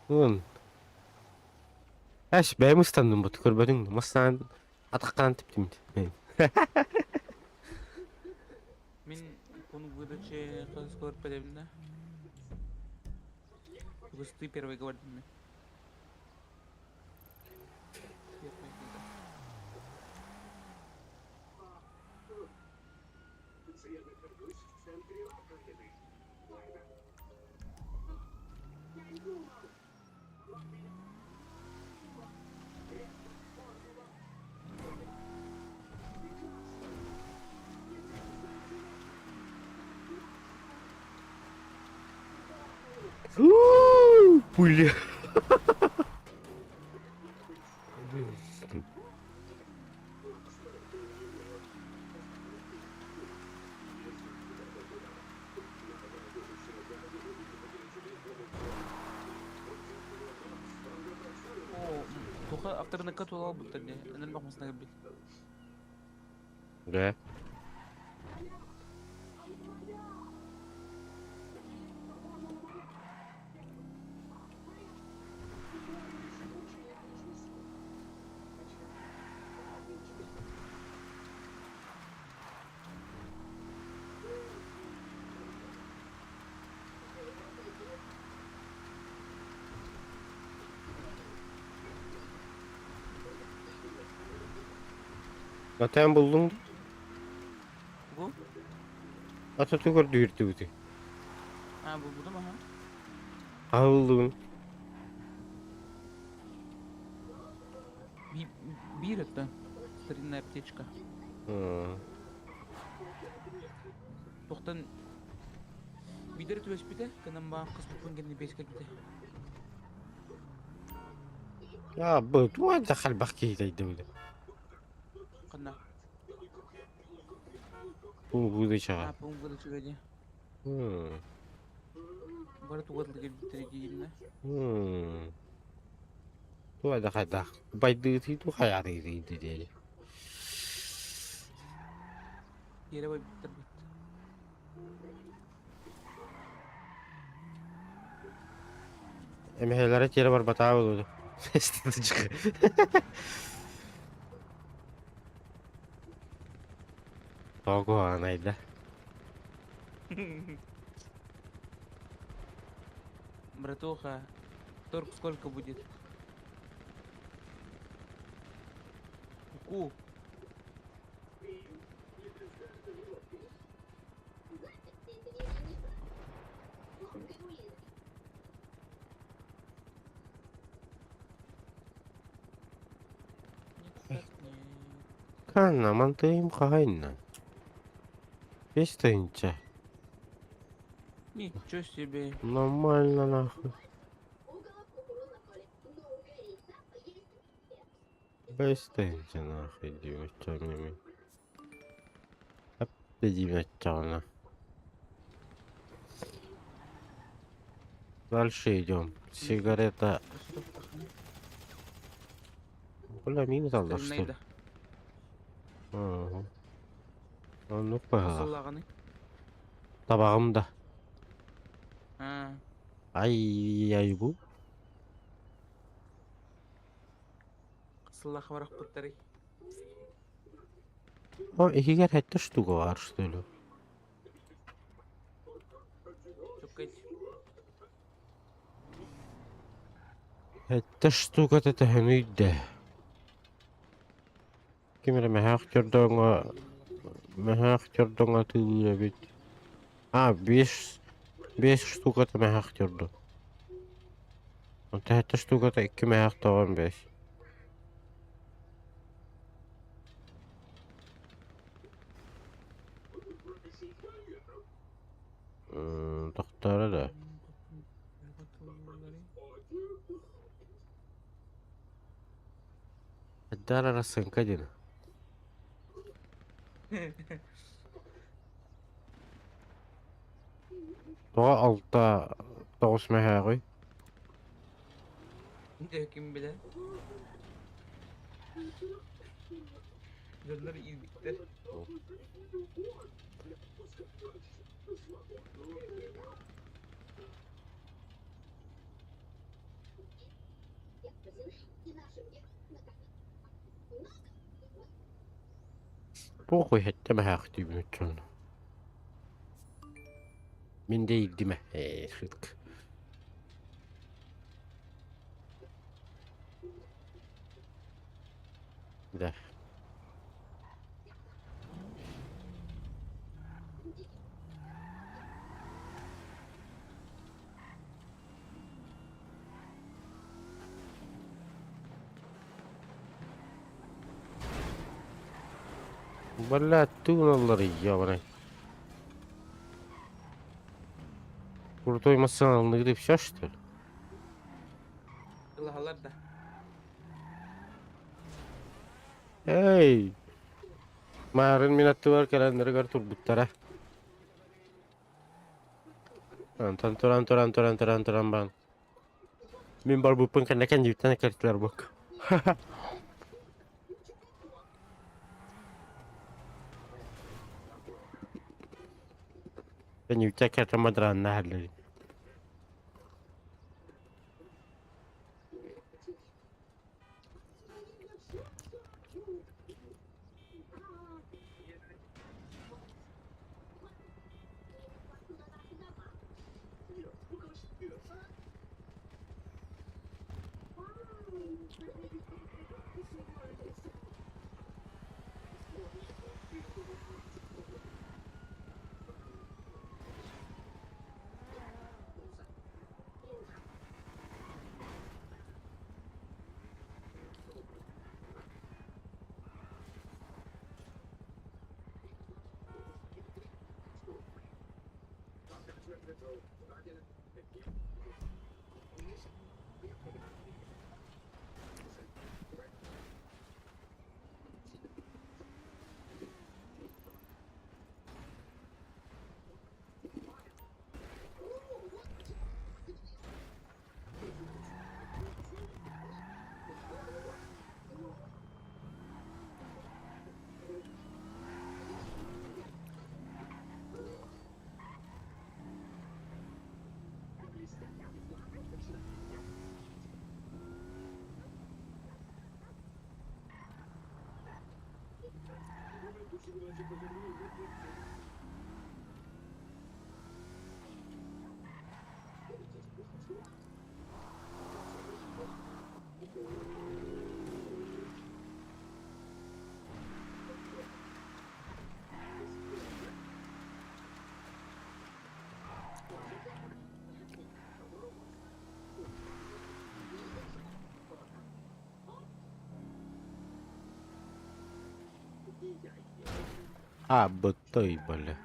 Уон. Эш бэйэм ыстанным бут көрбөтүҥ. Мастаан. Атаххынан типтимит. Мин пункт выдачи скоро да? Ты первый говори мне. Бля. О, туха авторынка тулал будто не. Энен бакмасына бит. Да. Zaten buldum. Bu? Atatürk düğürtü. Ha bu bu da mı ha? Ha buldum. Bir, bir это старинная аптечка. Тохтан бидер түбэспитэ, кынан баан кыс буппун кэнни бес кэлбитэ. Ya bu duvar da kalbak keyitaydı. Ханна? Пункт выдачи. А, пункт выдачи дии. Бары тугатыл кэлбиттэрэ диигиннэ. Туа да хайдах. Байдыы ту хаяры диэри. Тиэрэ байбыттар быт. Эмэһэлэрэ тиэрэ барбатаа буолуо. Того анайда. Братуха, торг сколько будет? Ку. Канна мантыйм хайна. Бес тысяча. Ничего себе. Нормально нахуй. Бес тысяча нахуй, девочка. Девочка. Дальше идем. Сигарета. Бля, минус алда, что ли? Ага. Ну па. Табағым да. Ай, ай бу. Сыллаха барах буттары. О, икигер хэтте штука бар, что ли? Чөккөч. Хэтте штука тэтэ Ким эрэ мэһээх чордоҥо мэһээх чордоҥо тыылыыр эбит. А, бес бес штуката мэһээх чордо. Онто хэтте штуката икки мэһээх тоҕон бес. Тохтора да. Дара расценка один. Тоҕо алта тоҕус мэһээҕий? Дьэ ким билэр. Дьоннор иирбиттэр. Похуй хэттэ мэһээхтиибин оччоҕуна. Мин да иирдимэ, ээ, шутка. Да. Блядь, тыыналлар ебаный. Крутой эмоциональный ты все что ли? Ылаһалар да. Эй! Марын мин аттыбар кэлэннэригэр турбуттара. Антон туран туран туран туран туран бан. Мин барбыппын кэннэ кэннибиттэн кэлтилэр бук. Кэннибиттэн кэлтэн мадраанна аһаллар. А, бытой, бля.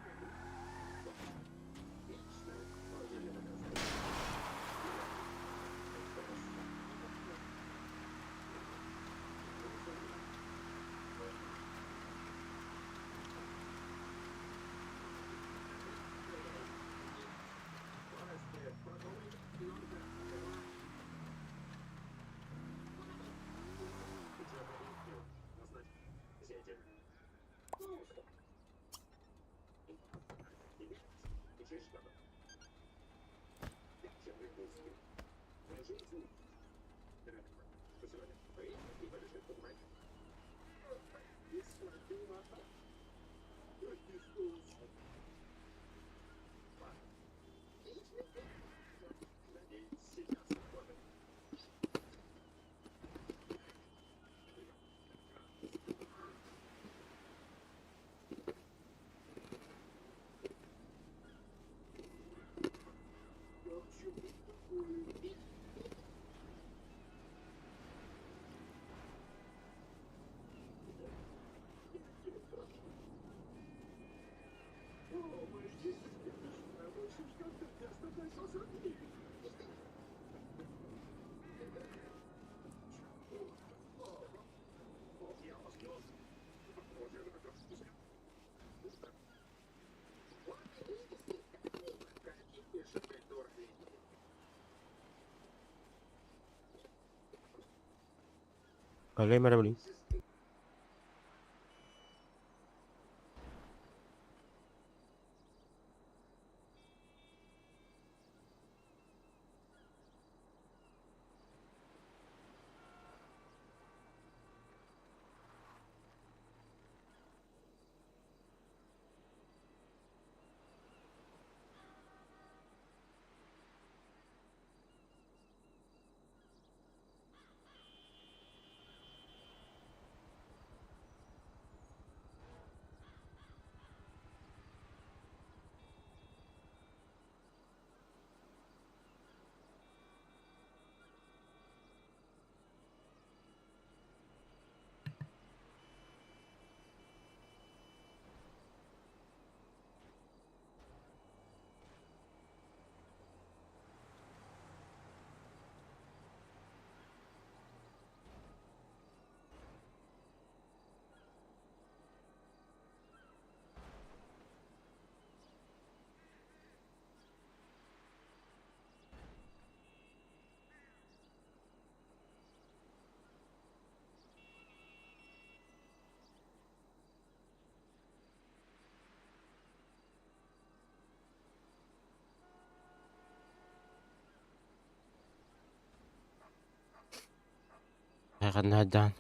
Алле, мәрәбли. Ханнадан.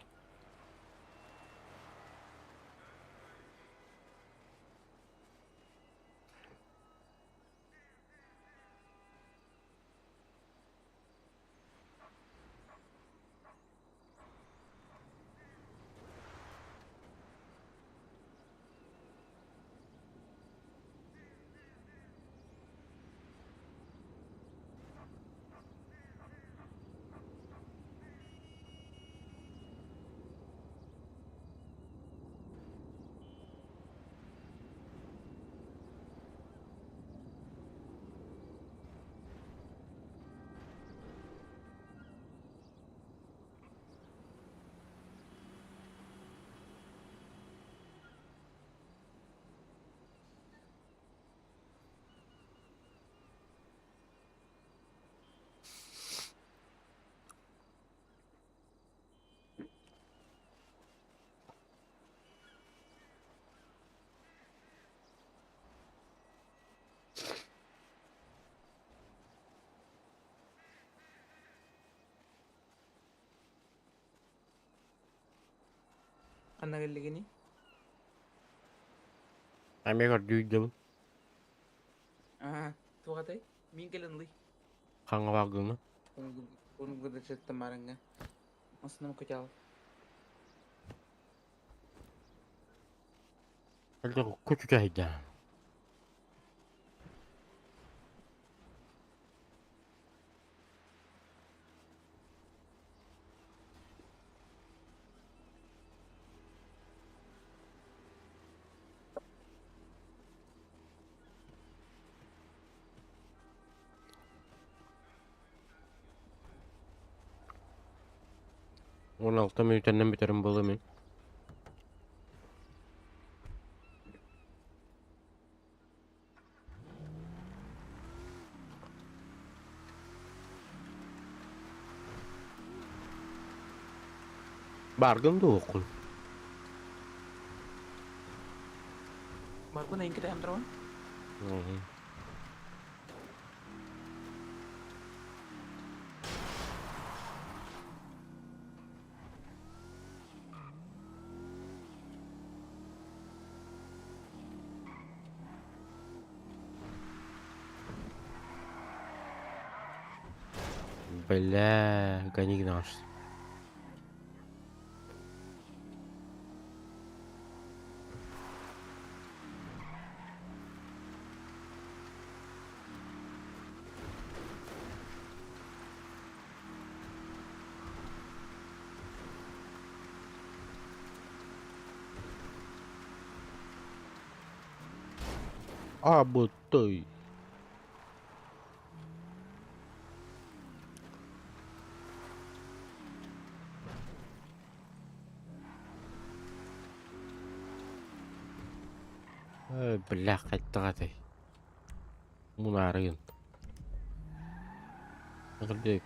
Ханна кэллигиний? Эмиэ көрдүүрдүм. Аа, туох атай? Мин кэлэн ылый. Хаҥа баргыны. Унгудачыттан барыҥҥа. Основном котел. Күчүкэйдэ. 16 мүнүүтэннэн бүтэрим буолуо мин. Бааргын дуоҕун? Барбын эйин кэтэһэн турабын. Бля, гони наш. Абытай. Ой, бля, хайдах этэй? Мунаарыгын. Кырдьык.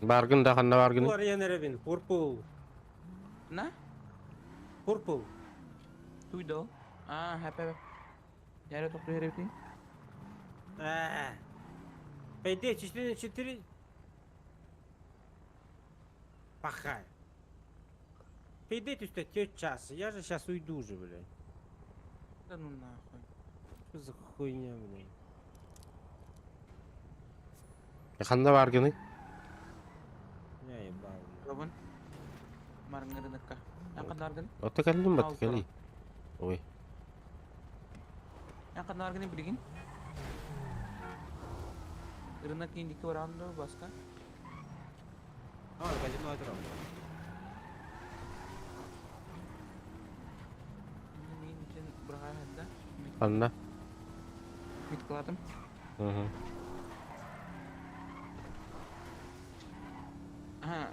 Баргын да ханна баргын? Арыйан эрэбин, Purple. На? Purple. Туйдо. Аа, хэпэ. Яра тохтуу эрэбитин. Аа. Пойди, 4 4. Пахай. Пойди, ты тетя час. Я же сейчас уйду уже, блядь. Да ну нахуй. Что за хуйня, блядь? Ханна баргыный? Я ебал, блядь. Робин. Марыңырыныкка. Яқын аргын. Ото кэллим бат кэли. Ой. Яқын аргыны билигин. Рынок индики баранды баска. А, казино атырам. Мен için бұрға хәдді. Ханна? Мит кыладым. Мгм. Ага.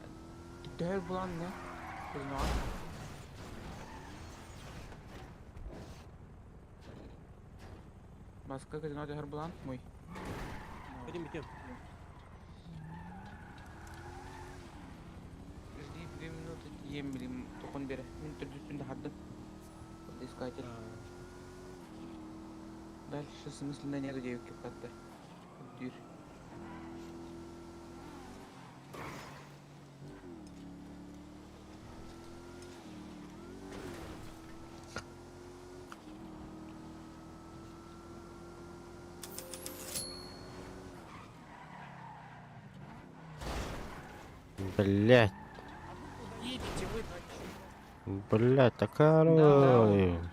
Төр булан не? Казино. Баска казино төр булан мой. Пойдем, идем. Жди 2 минуты. Тиийэн билим тохон бере. Мин төрдүспүн тахардым. Искатель. Дальше смысла нету девки хатта. Дür. Блять. Едете вы Блять, такая...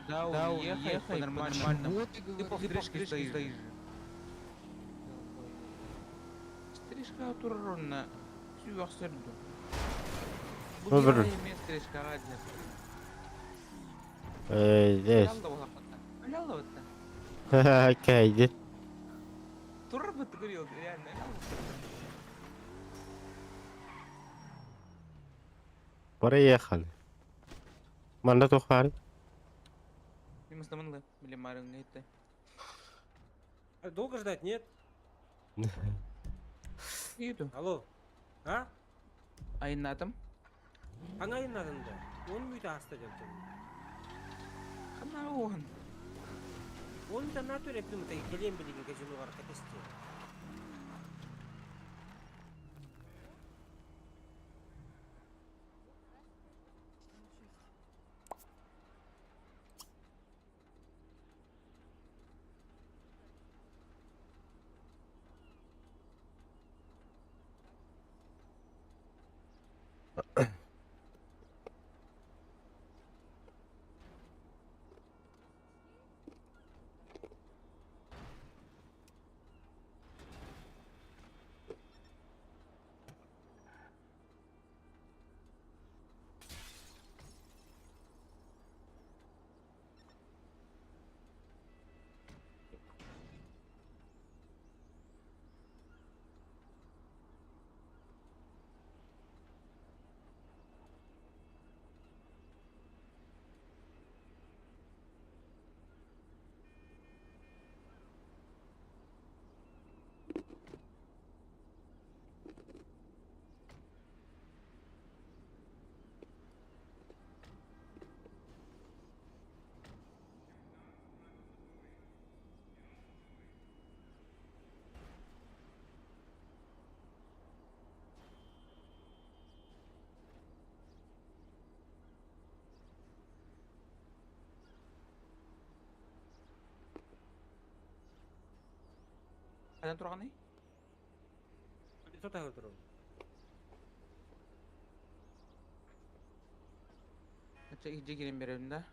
Да, да, уехай по-нормальному. Ты по стрижке стоишь. Стрижка турурунна сүүх сөрдү. Бу Ну, бір. мен стрижкаға дер. Эй, здесь. Алла болақпатта. Алла бытта. Ха-ха, Кайди. Турар бытты көрел, реально. Проехали. Манда тухар. Мен мыстамынлы, биле марың нетті. Долго ждать, нет? Еду. Алло. А? Айнатым. Аңа айнадында. Он мүйтө аста жантым. Хана оған. Он да натуре эптим та келем билеген казиноға катесте. Қайдан тұрғаны? Тота отырып. Ача иже келем беремин да.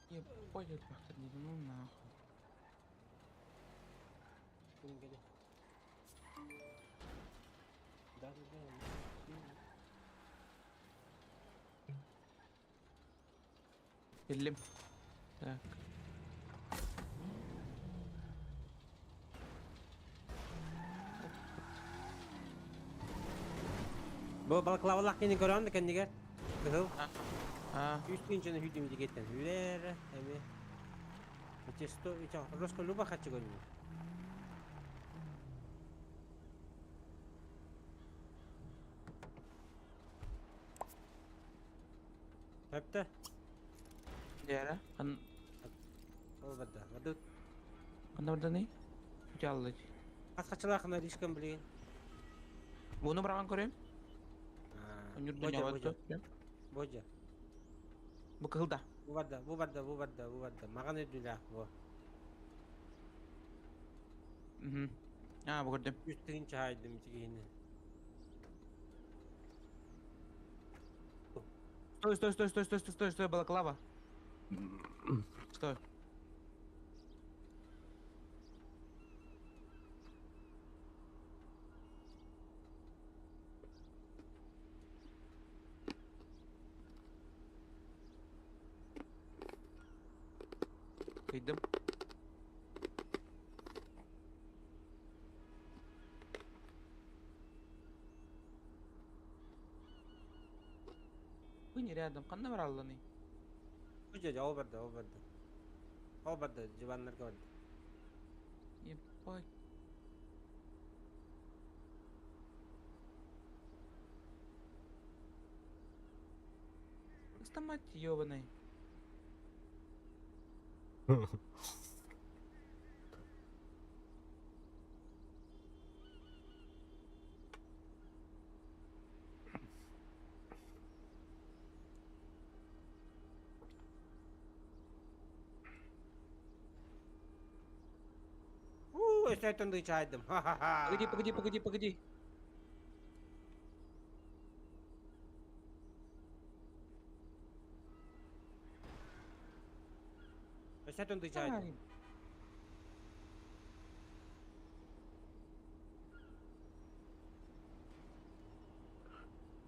Ебать, бахтыр дейді, ну нахуй. Да, да, да. Келлим. Так. Бу балаклавалах кени көрөн кенниге. Кызыл. А. Үс күнчөнү хүдүм дигеттен. Хүлер эми. Често, ича, роско люба хачы көрүнү. Хәпте. Дияра. Қан Ол бада. Бада. Қанда барда не? Жалды. Асқачылахына ришкан билген. Буну барған көрем. Божа, божа. Божа. Бу кылда. Бу барда, бу барда, бу барда, бу барда. Маган өдүлә бу. Мгм. А, бу көрдүм. Үстүн чайдым тигини. Стой, стой, стой, стой, стой, стой, стой, стой, балаклава. Стой. Кыйдым. Вы не рядом, ханна баралланый? Дьэ, ол барда, ол барда. Ол барда, диваннарга барда. Ебать. Что мать ебаный? Уу, өстөйтөн дыйчайдым. Ха-ха-ха. Погоди, погоди, погоди, погоди. Өстөйтөн дыйчайдым.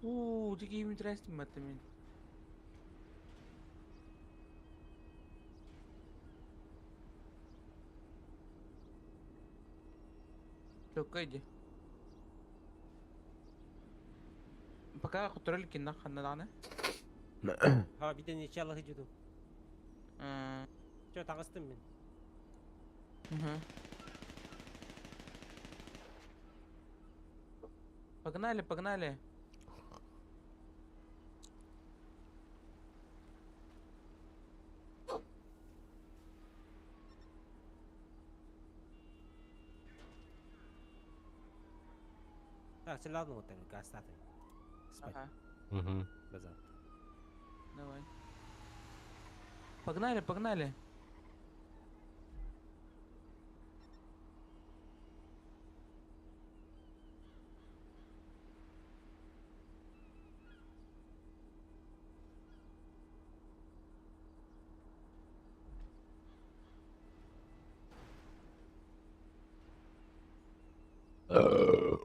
Уу, дикий интересный мат мин. Чокка иди. Пока контроль кинна ханна Ха, биден ичалла хыжыдым. Чё, тагыстым мин. Угу. Погнали, погнали. Так, ладно, вот так, гастаты. Спать. Ага. Угу. До завтра. Давай. Погнали, погнали.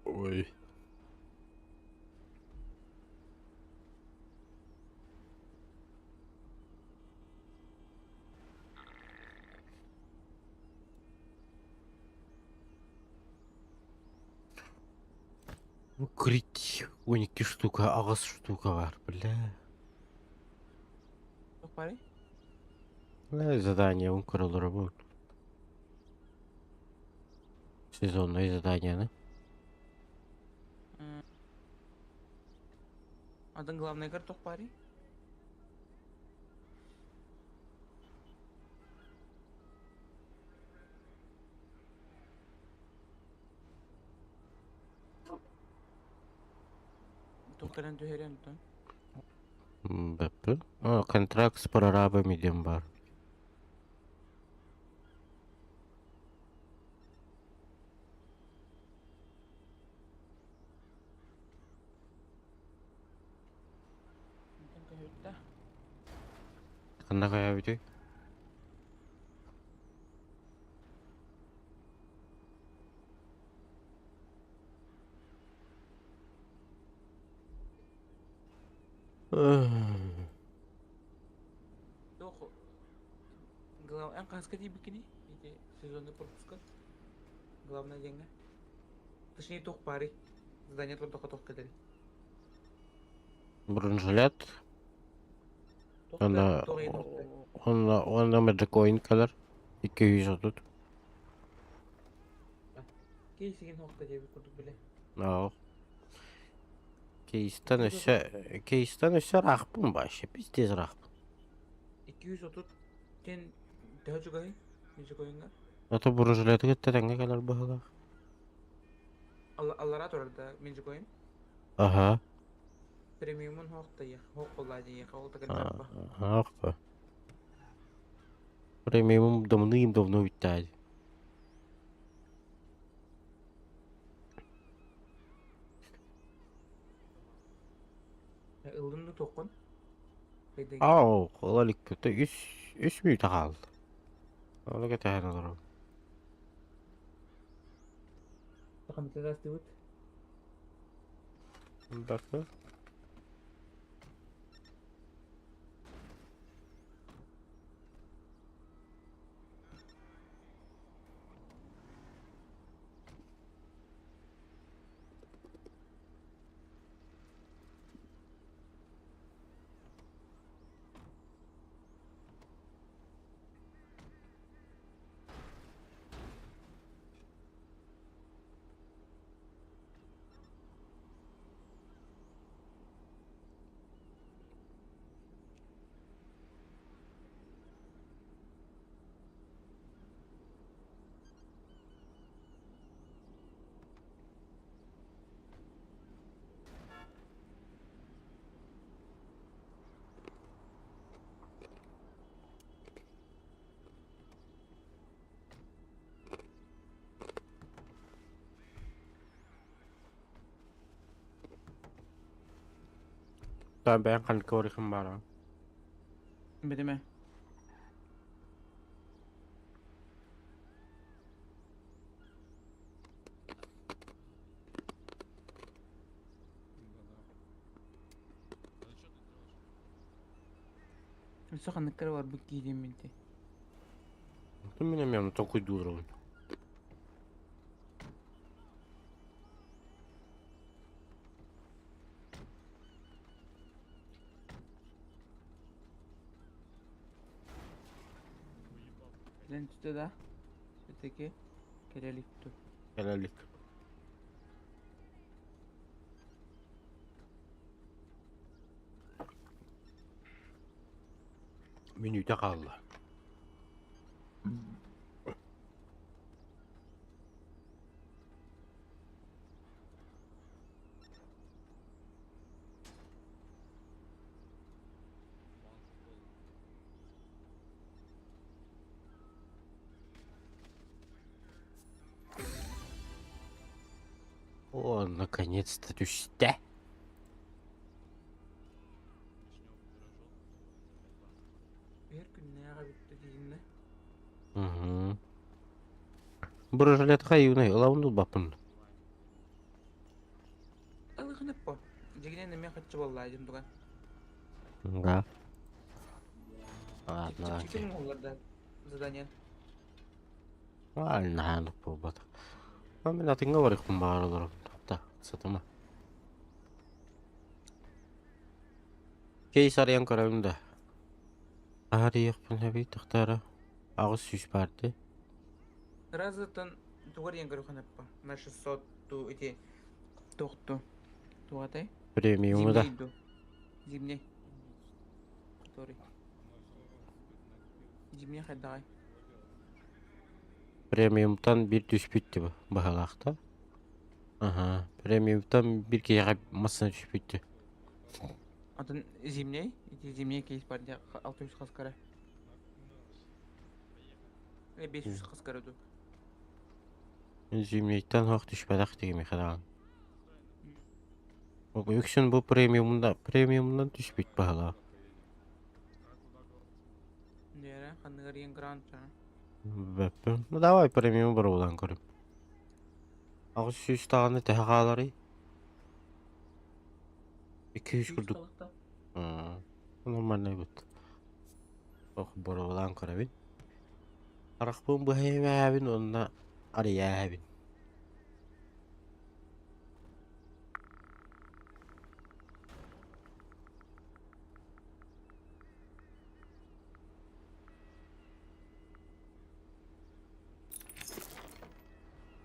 Ой. Ну, крить. 12 штука, 8 штука бар, бля. Туох баарый? Бля, задание, он көрөлөрө бу. Сезонное задание, да? Атын главный туох баарый? Туох кэлэн түһэрэн онтон? Бэппин. А, контракт с прорабами диэн баар. Онтон көһүттэ. Ханна хайаабытый? Туох глав эн хаска тиийбиккиний? Ити сезонный пропуска. Главное диэҥҥэ. Точнее туох баарый? Задание турдахха туох кэлэрий? Бронежилет. Туох Онно туох иһин туохтай? онно онно медикоин кэлэр. 230. Кейсигин хуохта диэбит курдук билэ. Аа. Кейстен өссө кейстен өссө ыраахпын вообще пиздец ыраахпын. 230 диэн төһө чугаһый? Медикоиҥҥа? Ото бронежилеты кытта тэҥҥэ кэлэр быһыылаах. Аллараа турар да медикоин? Аха. Премиумун хуохтайых, хуох буоллаа диэхэ, ол да кэлбэт ба. Аахпа. Премиумум давным-давно бүттэ. Ыллын да туоххун? Ау, ола иликпит. Үс, үс мүнүүтэ хаалла. Ону кэтэһэн олоробун. Хантыгастыбыт. Бакы. Бэйэм ханнык барыахым баара. Битиме. Өссө ханныкка эрэ барбыт киһи диэммин дии. Мин эмиэ толкуйдуурабын. Кэлэн түстэ да? Все-таки кэлэ илик дуу? Кэлэ илик. Мүнүүтэ хаалла. О, наконец-то түстэ. Эр күннээҕи бүттэ дииннэ. Угу. Бронежилет хайыынай ылабын ылбаппын. Ылыхынып по. Дьигинэн эмиэ хаччы буолла дьон туган. Да. Ладно, Чэпчэки оҥоһуллар да задание. Наһаа буолбатах. Мин атыҥҥа барыахпын баҕар олоробун. Да, сатама. Кейс арыйан көрөбүн да. Арыйыахпын эбит тахтара. 800 баар дии. Разытын тугар диэн көрүөххүн эппэ. На 600 ту ити тохту. Тугатай? Премиуму да. Зимний ду. Зимний. Который. Зимний хайдаҕай? Премиумтан биир түспүт дии баһылаахта. Аха, премиумтан биир киһиэхэ массыына түспүт дии. Атын зимний? Ити зимний кейс бар дии 600 хаскара. 500 хаскара ду. Зимнийтан хоох түспэтэх дии миэхэ даҕаны. Үксүн бу премиумна премиумнан түспүт баһылаах. Нэрэ, ханныгар иэн грант Бэппин. Ну давай премиум боруобалаан көрүм. 800 даҕаны төһө хааларый? 200 курдук. Нормальный бут. Ох, боруобалаан көрөбүн. Харахпын быһа имээбин уонна арыйааһабын.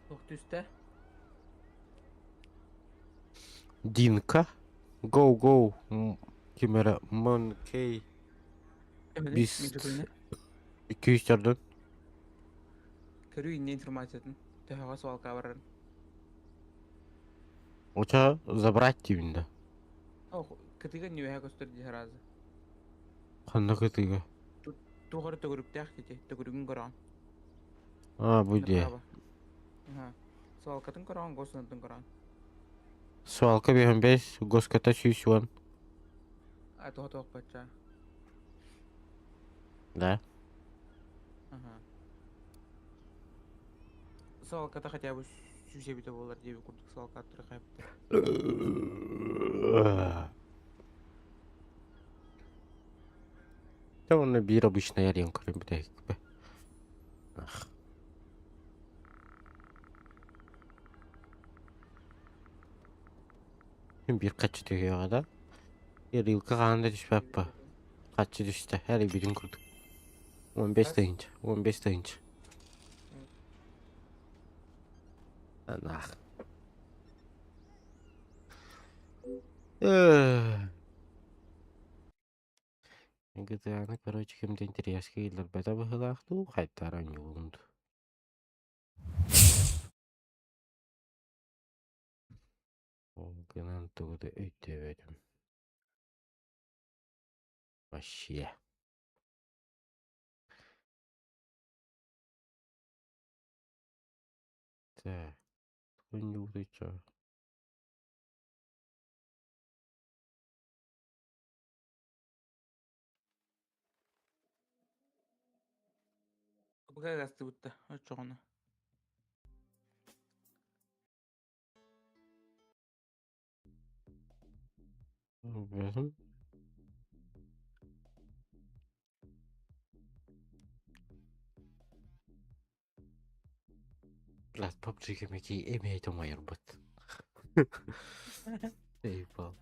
Туох түстэ? Динка. Go go. Ким эрэ Monkey Beast 200 төрдүн. Көрүү инне информациятын. Төһөҕө суолка барарын. Оча забрать диибин да. Ох, кытыга нүөһэ көстөр дии сразу. Ханна кытыга? Туох эрэ төгүрүктээх дии, төгүрүгүн көрөҕүн. А, бу дии. Аха. Свалкатын көрөҕүн, госунатын көрөҕүн. Свалка 55, госката 110. А, тоҕо тоох бачча. Да? Ага. Салката хотя бы сүүс эбитэ буолар диэбит курдук салкааттары хайыптар. Та онно биир обычный арен көрөн бүтэһикпэ. Ах. Биир хаччы түһүөҕэ да. Рилка хаһан да түспэппэ. Хаччы түстэ. Эрийбитин курдук. 15 тыһыынча. 15 тыһыынча. Анах. ГТА-ны короче ким да интэриэскэ киллэрбэтэ быһыылаах дуу, хайдах оонньуулун дуу. Ол гынан тугу да өйдөөбөтүм. Вообще. Так, тугу чё? Быга гастыбытта оччоҕуна. Мгм. Блядь, PUBG кэмэки эмиэ томайырбыт. Ейбал.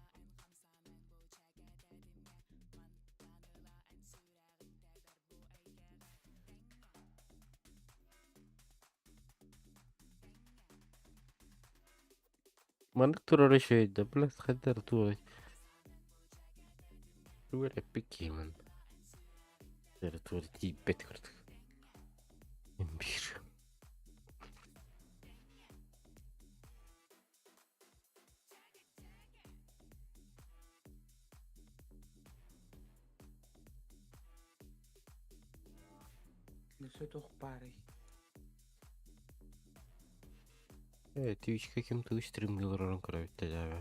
Маннык турар үчүгэй да, блядь, хайдах эрэ туох тугу эрэ эппит Эрэ туох эрэ тиийбэт курдук. Биир. Өссө туох баарый? Twitch'ка ким тугу стримҥэ олорорун көрөбүт да дьээбэ.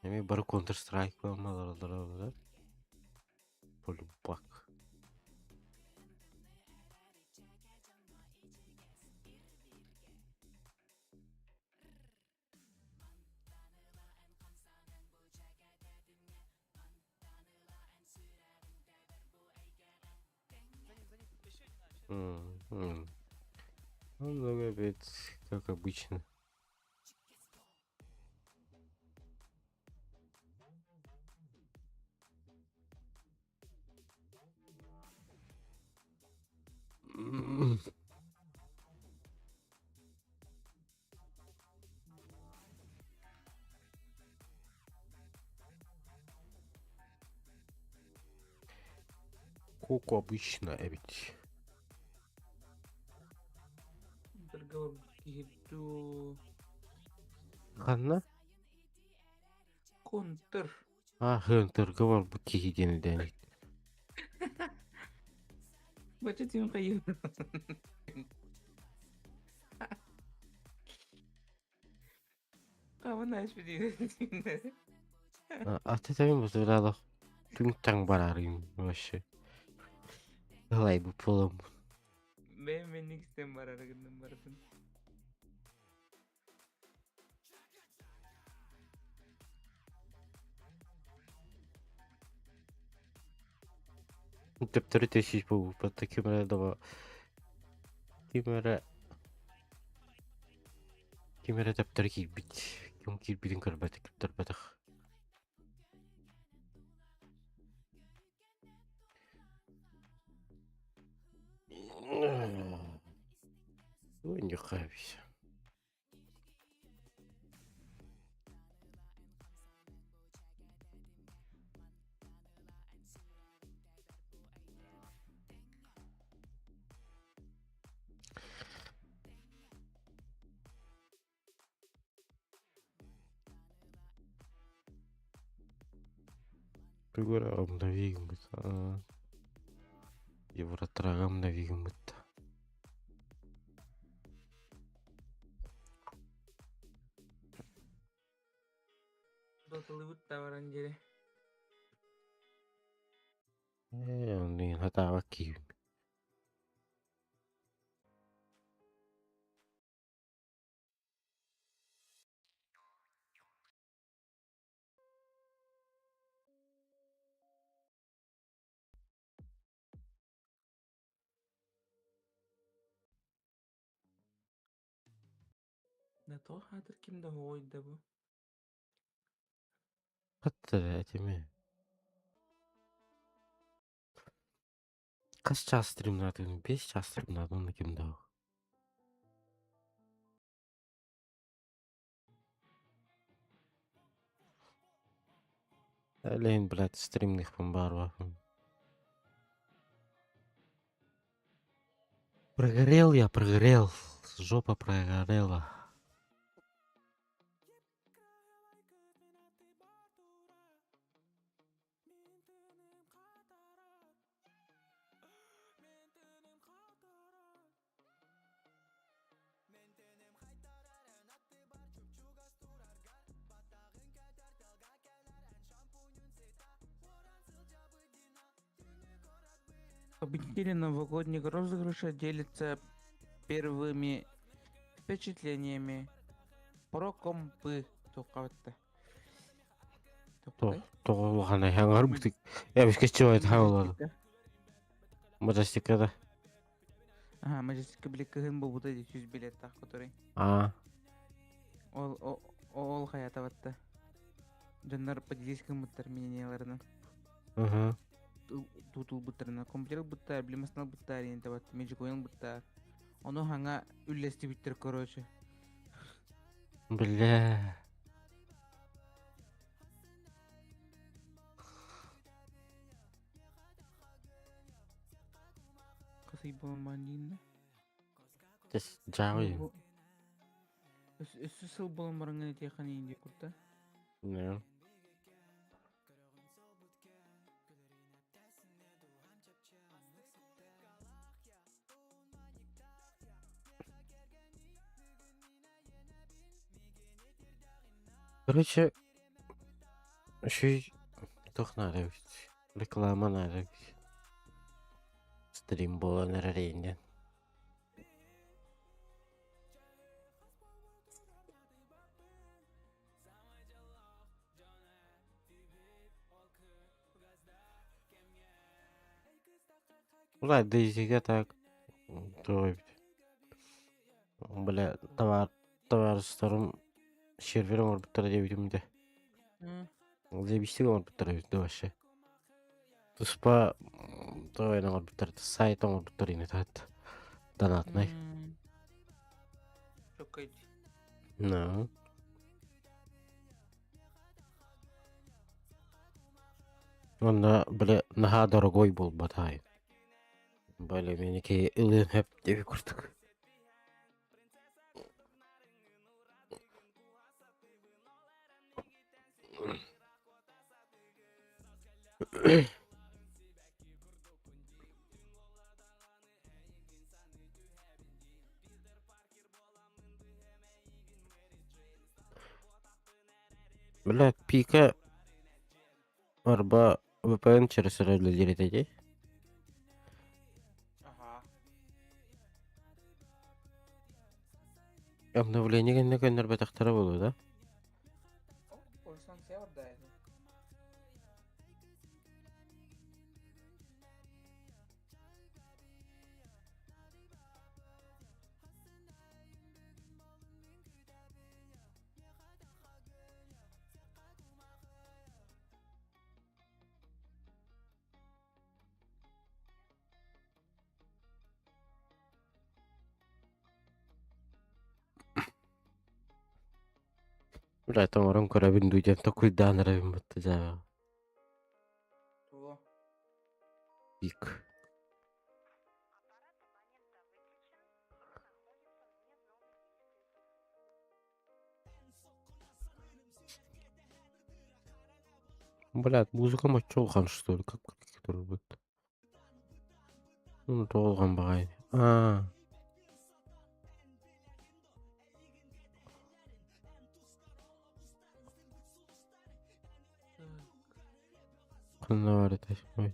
Эмиэ бары Counter Strike олороллор Полюбак. М-м. Ну, много опять, как обычно. М. Как обычно эбит. Киһи дуу Ханна? Контр. А, Хантер барбыт киһи диэн дээн. Бача тим хайы. Хавана эспедине. А ты там бузуралах. Түҥ таҥ барарым вообще. Давай бу полом. Мен мен икстен барар гынным бардым. Төптөрү тэсис буолбата ким эрэ доҕо ким эрэ ким эрэ төптөрү киирбит ким киирбитин көрбөтөх көрбөтөх Ой, нюхаюсь. Тугура обновигмыт. Евротрак обновигмыт. Дотылыбыт да баран диэри. Ээ, оннугун хатаабат киһибин. Да тоҕо хаатыр ким да оһоҕой да бу? Хаттара этими. Хас чаас стримнаатыгын? 5 чаас стримнаатым уонна ким да Alleen, блядь, стримныхпын баарбаппын. Прогорел я, прогорел. Жопа прогорела. Победители новогодних розыгрыша делятся первыми впечатлениями про компы туохха Тоҕо улаханай хаҥар бытык эбискэччи хаалар. Мажестика да. Ага, Мажестика били кыһын буолбута дии 100 билеттаах который. Аа. Ол ол хайата батта. Дьоннор поделись гыммыттар мненияларынан. Угу. Тутулбуттарына компьютер ылбыттар, били массыына ылбыттар, диэн табат, меджикоин ылбыттар. Ону хаҥа үллэстибиттэр короче. Бля. Хас ый буолан баан диин да? Тэс дьааҕый. Өссө сыл буолан бараҥҥын этиэххин иин диye курта. Не. Короче, үчүгэй туох наада эбит, реклама наада эбит. Стрим буолан эрэр эйигин. Бля, Дейзигэ так туох эбит. Бля, товар табаарыстарым сервер оҥорбуттара диэбитим да. Заебистик оҥорбуттар эбит да вообще. Туспа туох оҥорбуттар, сайт оҥорбуттар ини таат. Донатнай. Чоккай. Ну. Уонна бile наһаа дорогой буолбатаай. Били меники ылыан сөп диэби курдук. Бля, пика арба VPN через үлэлиир этэ дии. Ага. Обновление кэннэ көннөрбөтөхтөрө буолуо да? Ольсан сервер да это. Бля, тоҥорон көрөбүн дуу диэн токуйдаан эрэбин батта дьээбэҕэ. Тугу? Пик. Блядь, музыка мочолхан что ли? Как который будет? Ну, толган баҕайы. Аа. Ханна баар этэй? Ой.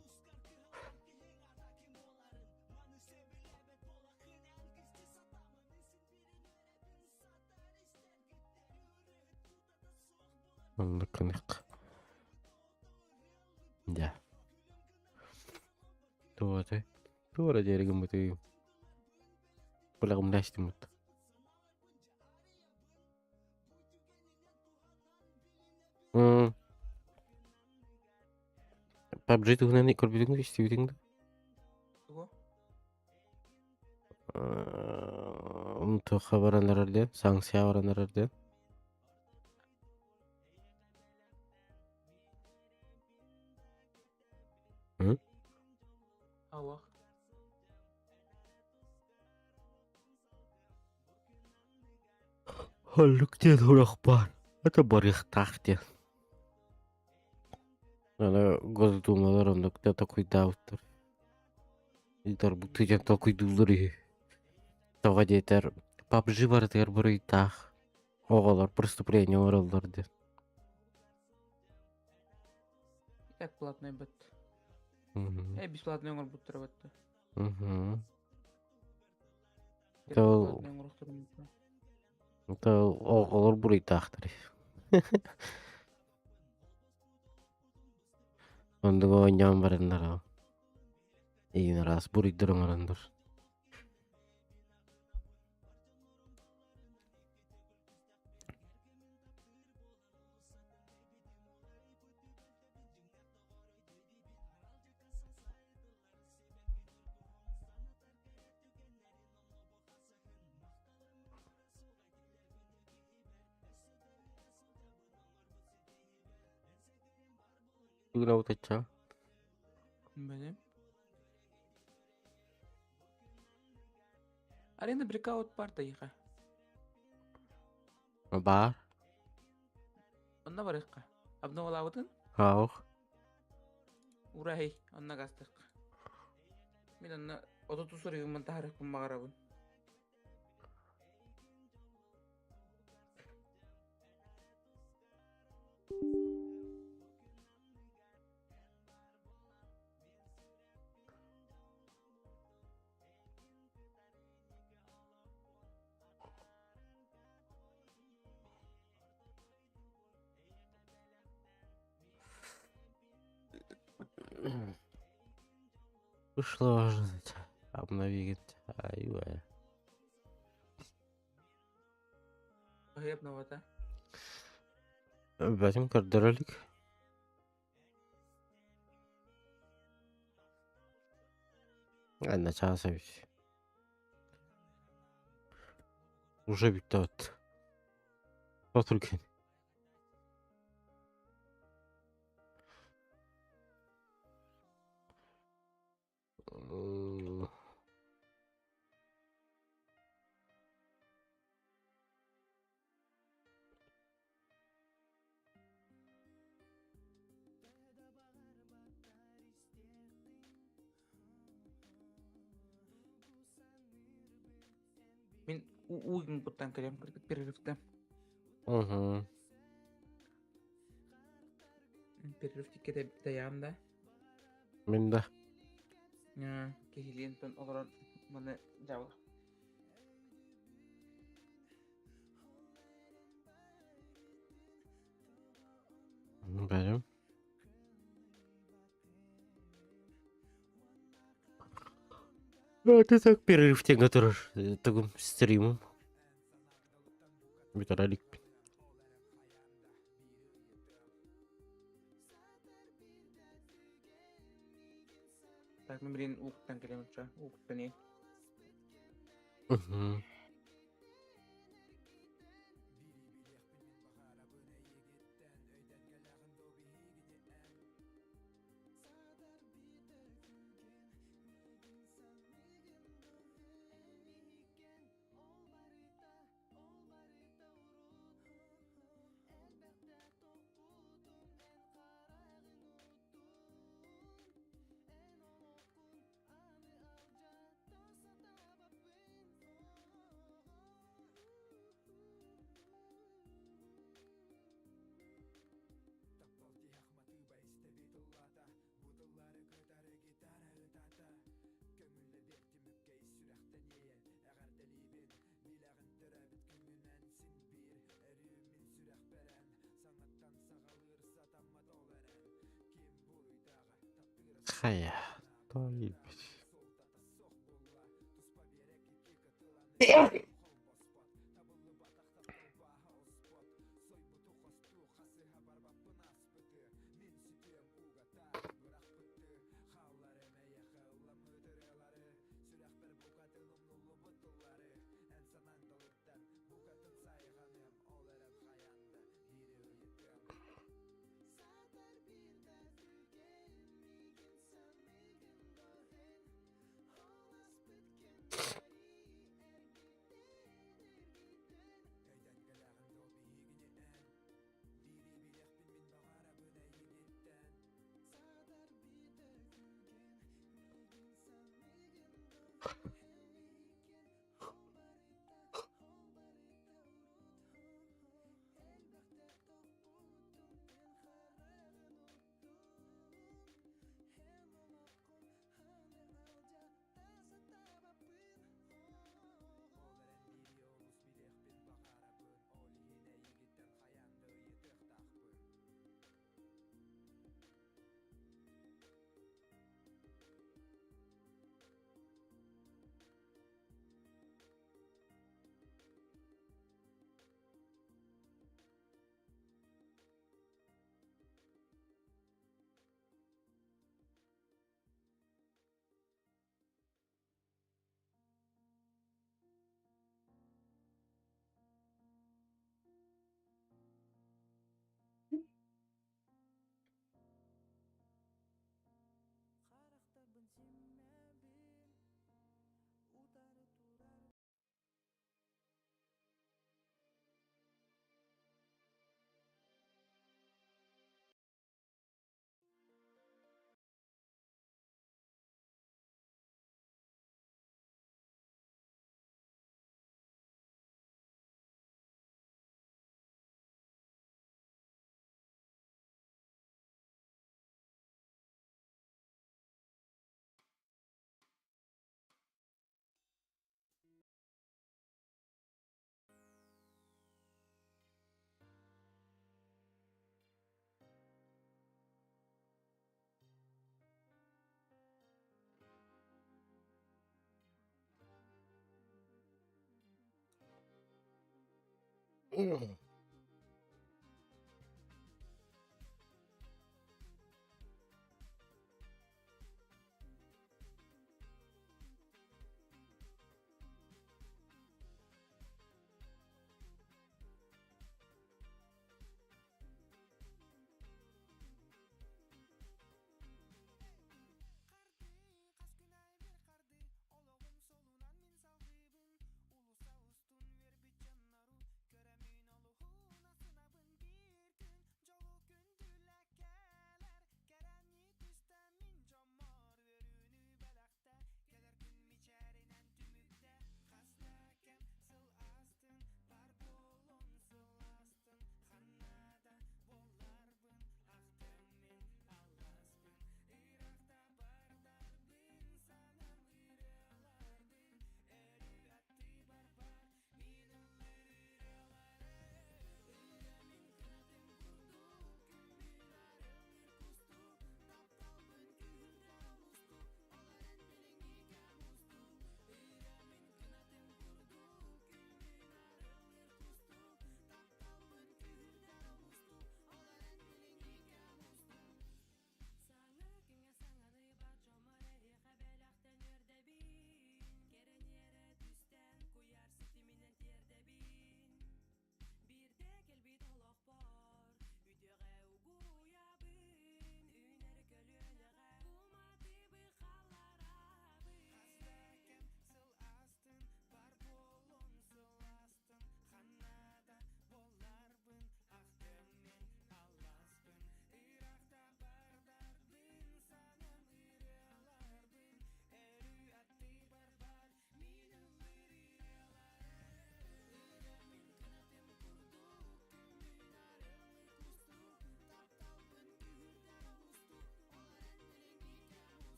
Оннук гынык. Дьэ. Туох этэй? Туох эрэ диэри гыммытый? Бэлэҕимнээстиммит. М. PUBG туһунан көрбүтүҥ истибитиҥ да? Тугу? Туохха баран эрэр диэн, санкция баран эрэр диэн. М? Аллах. Холлук диэн сурах баар. Это барыахтаах диэн. Аны Госдумалар оннук да толкуйдаабыттар. Ыытарбыт диэн толкуйдууллар үһү. Тоҕо диэтэр, PUBG барытыгар буруйдаах. Оҕолор преступление оҥороллор диэн. Так платный быт. Мгм. Э, бесплатный оҥорбуттара батта. Мгм. То Бесплатный оҥорохторун. то оҕолор буруйдаахтар. Оннук оонньоон бараннар Иин араас буруйдар оҥороннор. Бүгүн Бene. Арена брекаут парта иха. Баар. Онно барыахха. Обновалаабытын? Хаох. Урай, онно гастык. Мин онно отуту суруйуммун таһарыахпын баҕарабын. Вышло обновить. Ай, Обновата. Бэтим көрдөрөлүк. Анна чаас эбит. Уже бүттэ вот. Отурген. Мин уу куттан кэлем перерывта. Угу. Перерыв тиккете таям да. Мин да. Киһилиин тон олорон маны жабыл. Бәрем. А ты так перерыв тенге турар. Тугум стримом. Бүтэрэлик. Так, мен блин ууттан кэлем ча. Ууттан е. Угу. Хайа, той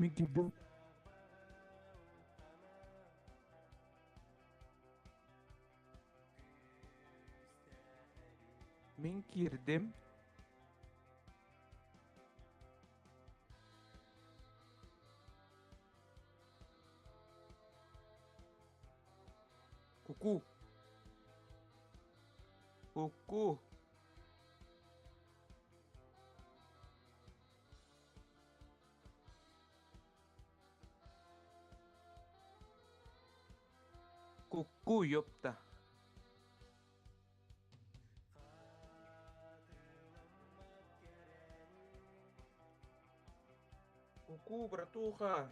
Мин киирдим. Мин киирдим. Ку-ку. Ку-ку. Ку-ку, ёпта. Ку-ку, братуха.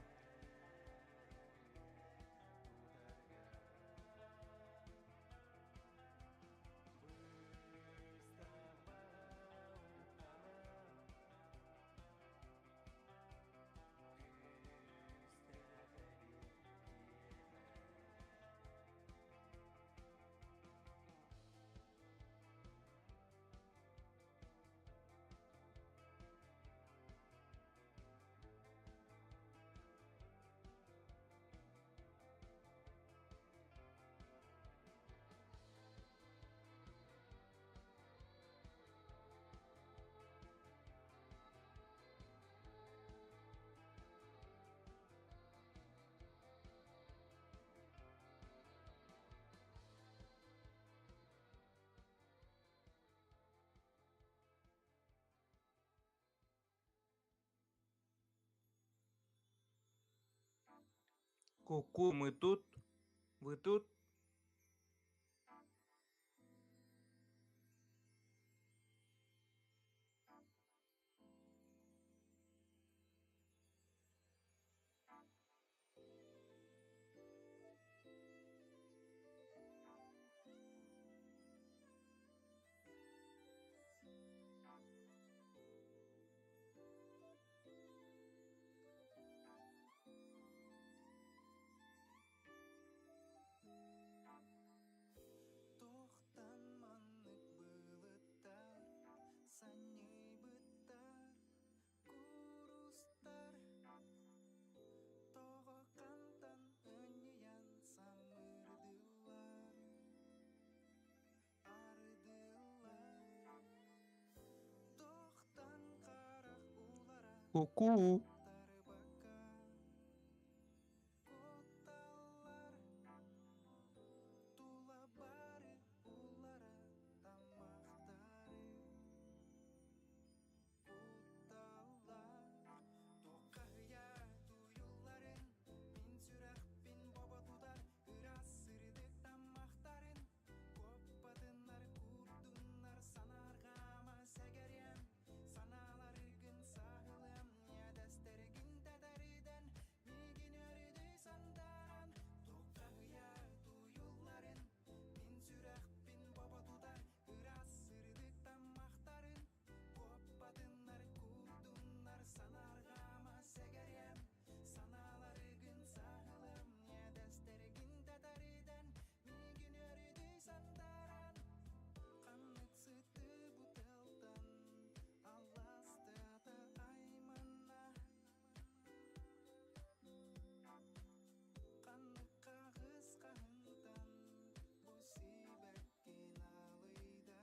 Ку-ку, мы тут? Вы тут? Тохтан маннык былыттар, санньыйбыттар, курустар. Тоҕо хантан ынньыйан самырдылар, ардылар. Тохтан харах улара Ку-ку. тарбакка кутталлар. Тула бары улара тамахтары кутталлар. Туққаһыйа туйулларын, мин сүрэхпин бобо тутар, ыраас сырдык таммахтарын, куоппатыннар куурдуннар санаарҕаама сэгэриэм, санааларгын саһылыам, иэдэстэргин тэтэридэн, миигин өрүдүй сандааран, туққаһыйа туйулларын, мин сүрэхпин бобо тутар, ыраас сырдык таммахтарын, куоппатыннар куурдуннар санаарҕаама сэгэриэм, санааларгын саһылыам, иэдэстэргин тэтэридэн, миигин өрүдүй сандааран. Ханнык сыты бутылтан алластыата айманна, Ханнык хаҕыс хаһынтан бу сибэккин алыйда.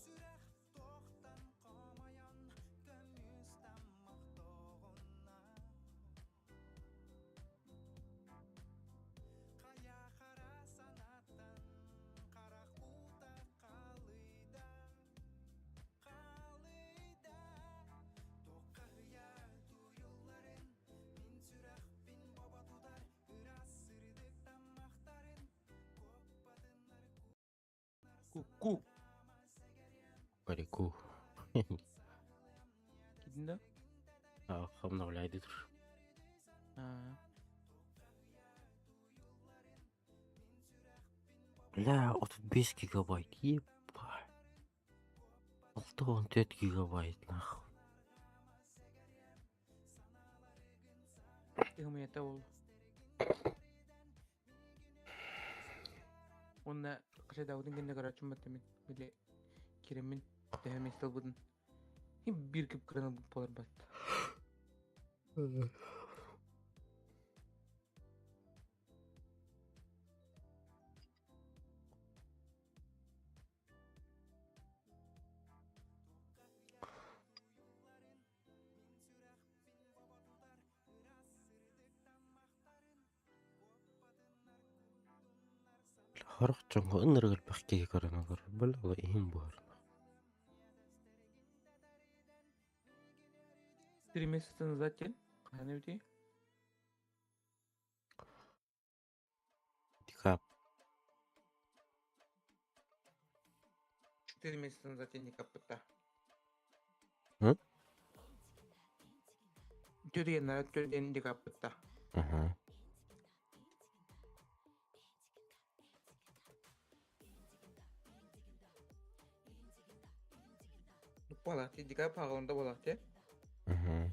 Сүрэх туохтан хомойон көмүс таммах тоҕунна. Хайа хара санааттан харах уута халыйда, халыйда. Туоххаһыйа туйулларын, мин сүрэхпин бобо тутар, ыраас сырдык таммахтарын, куоппатыннар Ку-ку. Кукареку. Киирдиҥ да? А, обновляйды тур. Аа. Бля, 35 гигабайт, ебать. 64 гигабайт, нахуй. Тыһымыйата ол. Уонна хачайдаабытын кэннэ көрөөччүм баттаммын. Били киирэммин төһө миэстэ ылбытын. Биир кып кыраны буолар бат. Сорох дьоҥҥо ынырык элбэх киһи көрөн олорор, бэл ол иһин буһар. 3 месяца назад диэн хаһан эбитий? Дикап. 4 месяца назад диэн дикаппытта. М? Түргэннэрэ түргэн дикаппытта. Аха. Буолаахти, дикап хаҕылында буолаахти. Аха.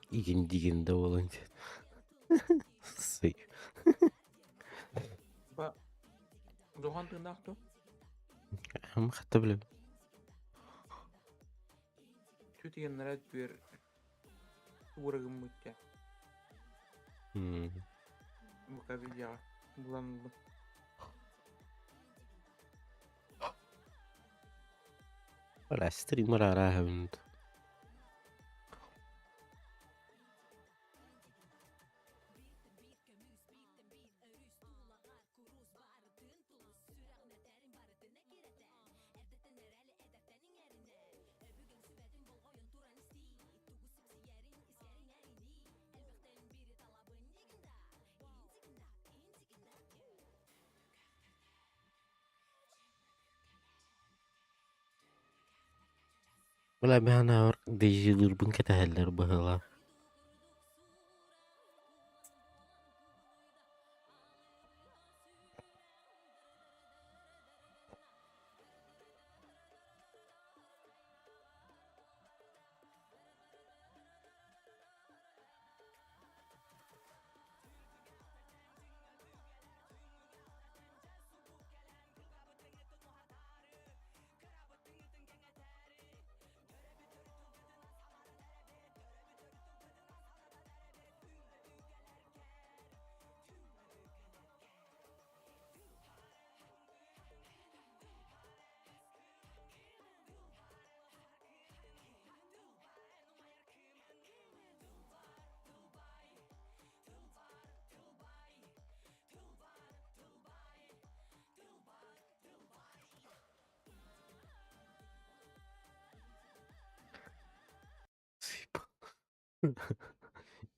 Игин дигин да буолан Сый. Ба Зохан тыыннаах ту? Хам хатта билем. Түтигеннere түөр уурагыммытта. Бука видеоҕа булан ыллым. Бля, стример арааһын. Бля, мин аар дежилыырбын кэтэһэллэр быһыылаах.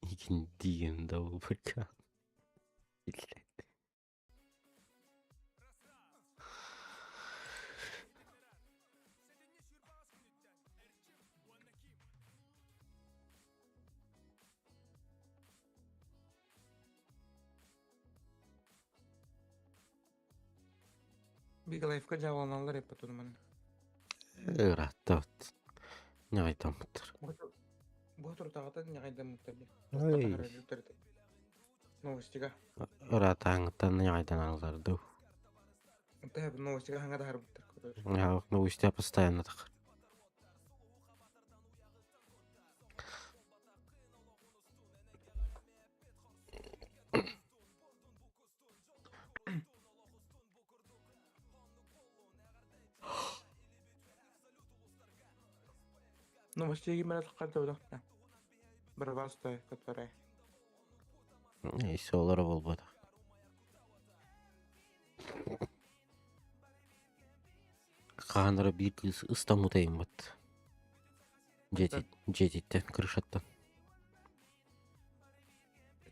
Игин диэн да буолбакка. Блядь. Big Life'ка дьаабыланаллар эппит онуман. Ыраатта от. Ньаҕайдаммыттар. Бу туртаҕата ньаҕайдаммыттар дии. Ой. Новостига. Ыраатааҥыттан ньаҕайданаллар дуу. Онто новостига хаҥа таһарбыттар. Новости постоянно так. Новостей кимэрэ таххар Барбастой, который. Есе олоро буолбатах. Хаһан эрэ биир кыыс ыстаммыта ыйыммыт. Дьиэтиттэн, крышаттан.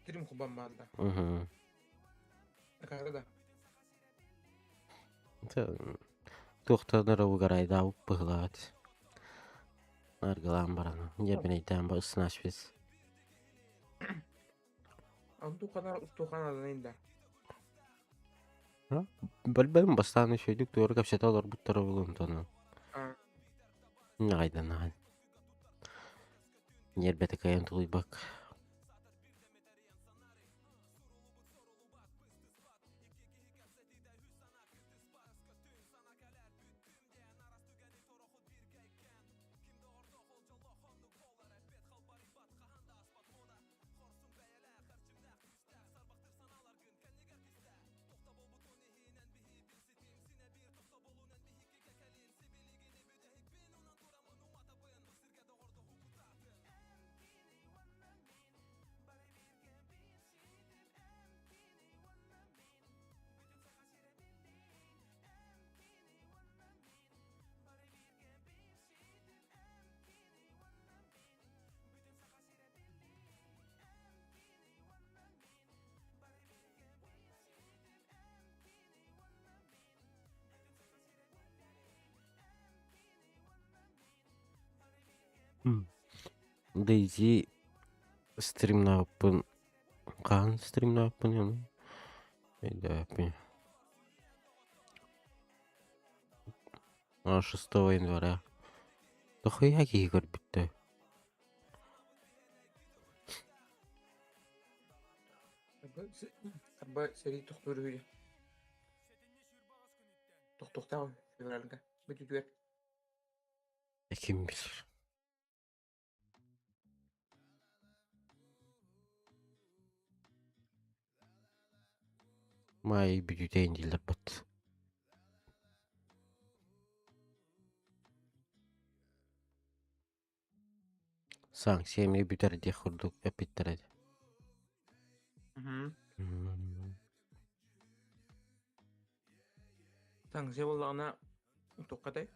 Трим хубан баалла. Угу. Акаары да. Туохтан эрэ угарайдаабыт быһылаат. Аргылаан баран, дьэбинэйдээн ба ыснаашпис. Антухана устухана да. Бэлбэм бастаан үчүгэйдик туора кэпсэтэ олорбуттара буолуон тонон. Ньаҕайдан ахан. Ньиэрбэтэ кыайан тулуйбакка. Дейзи стримнаабыппын хаһан стримнаабыппын өйдөөбөппүн. 6 января. Дохуя киһи көрбүттэр. Арба сэрии тохтуур үһү. Тохтуохтаах февральга. Бүтүтүгэр. Ким билэр. Маай бүтүтэ дииллэр бат. Санкция эмиэ бүтэр диэх курдук эппиттэр этэ. Санкция буоллаҕына туоххатай?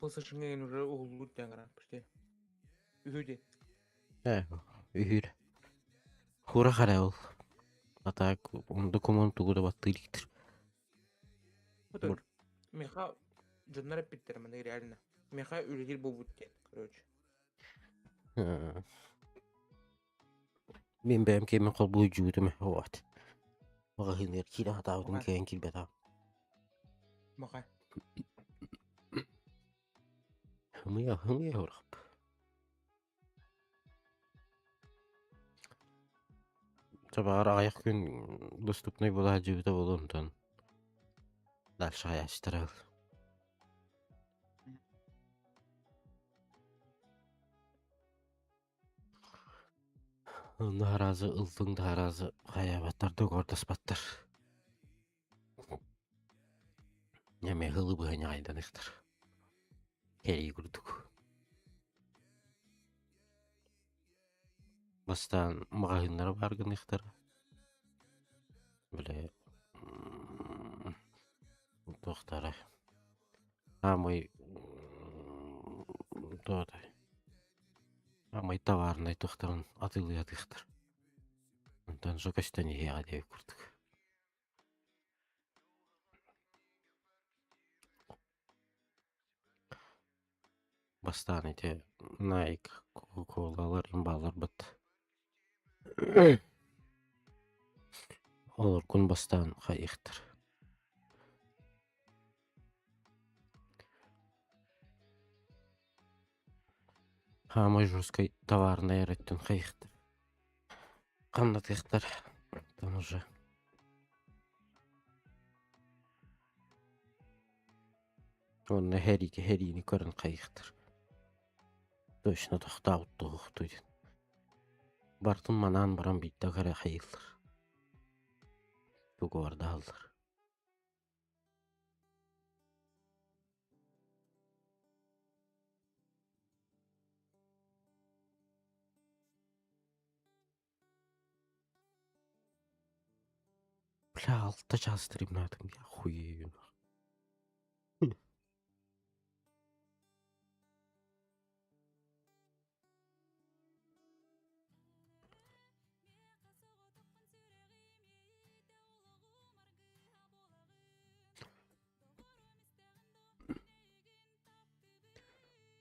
PlayStation ген уже уһуллуур диэн гынан почти. Үһү дии. Ээ, үһүр. Хура хара ол. А так документ тугу да баттыы иликтир. Отон миэхэ дьоннор эппиттэр маны реально. Миэхэ үлэлиир буолбут диэн, короче. Мин бэйэм киэмин холбуу дьуутум вот. Маҕаһыыныгар киирэ сатаабытым кыайан киирбэтэҕим. Маҕа. Хымыйа, хымыйа урап. Чабаар аҕыйах күн доступнай буола сылдьыбыта буолуо онтон дальше хайааччытара Онно араазы ыллыҥ да араазы хайаабаттар да угордаспаттар. Эмиэ ылы быһа ньаҕайданыхтар. Кэрии курдук. Бастаан маҕаһыыннара баар гыныахтара. Бile туохтара Аамай туотай Аамай товарнай туохтарын атыылыатыахтар. Онтон жо көстөн иһиэҕэ диэбит курдук. Бастаан ити Nike, Coca-Colалар имбааларбыт. Олоргун бастаан хайыахтар. Хаамай жесткай товарнай эрэ өттүн хайыахтар. Ханнатыахтар. Там уже. Уонна хэриити хэриини көрөн хайыахтар. Точно тохтообут туһуохтуй диэн. Бартын манаан баран биирдэ көрө хайыыллар. Тугуордаһаллар. Бля, алта чаас стримнаатым, я хуею.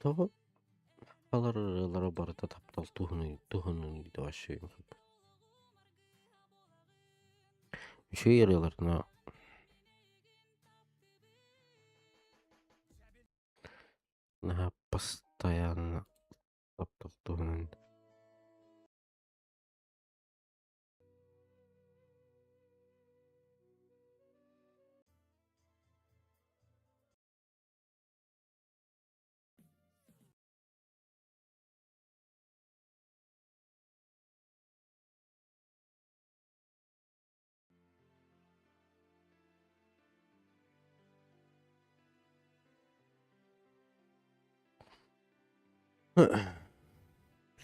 Тоҕо алар ырыалара барыта таптал туһунан туһунан вообще Үчүгэй ырыаларына наһаа постоянно. Таптал туһунан.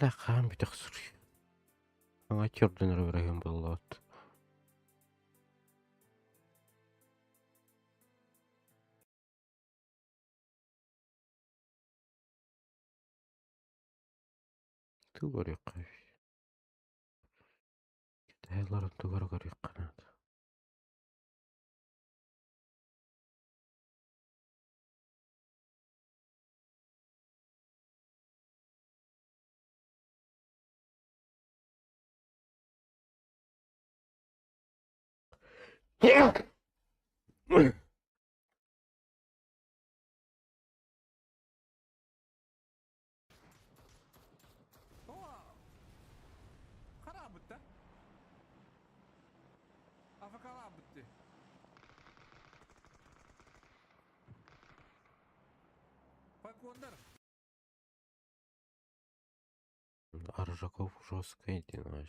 Бля, хаан бүтэх суруй. Аңа чордун өрөбүрөһүн боллоот. Ту көрүөххэ. Кэтэһэллэрин тугары көрүөххэ наада. Харабыт да? АФКлаабыт дии. Погондар. Аржаков жесткий диэн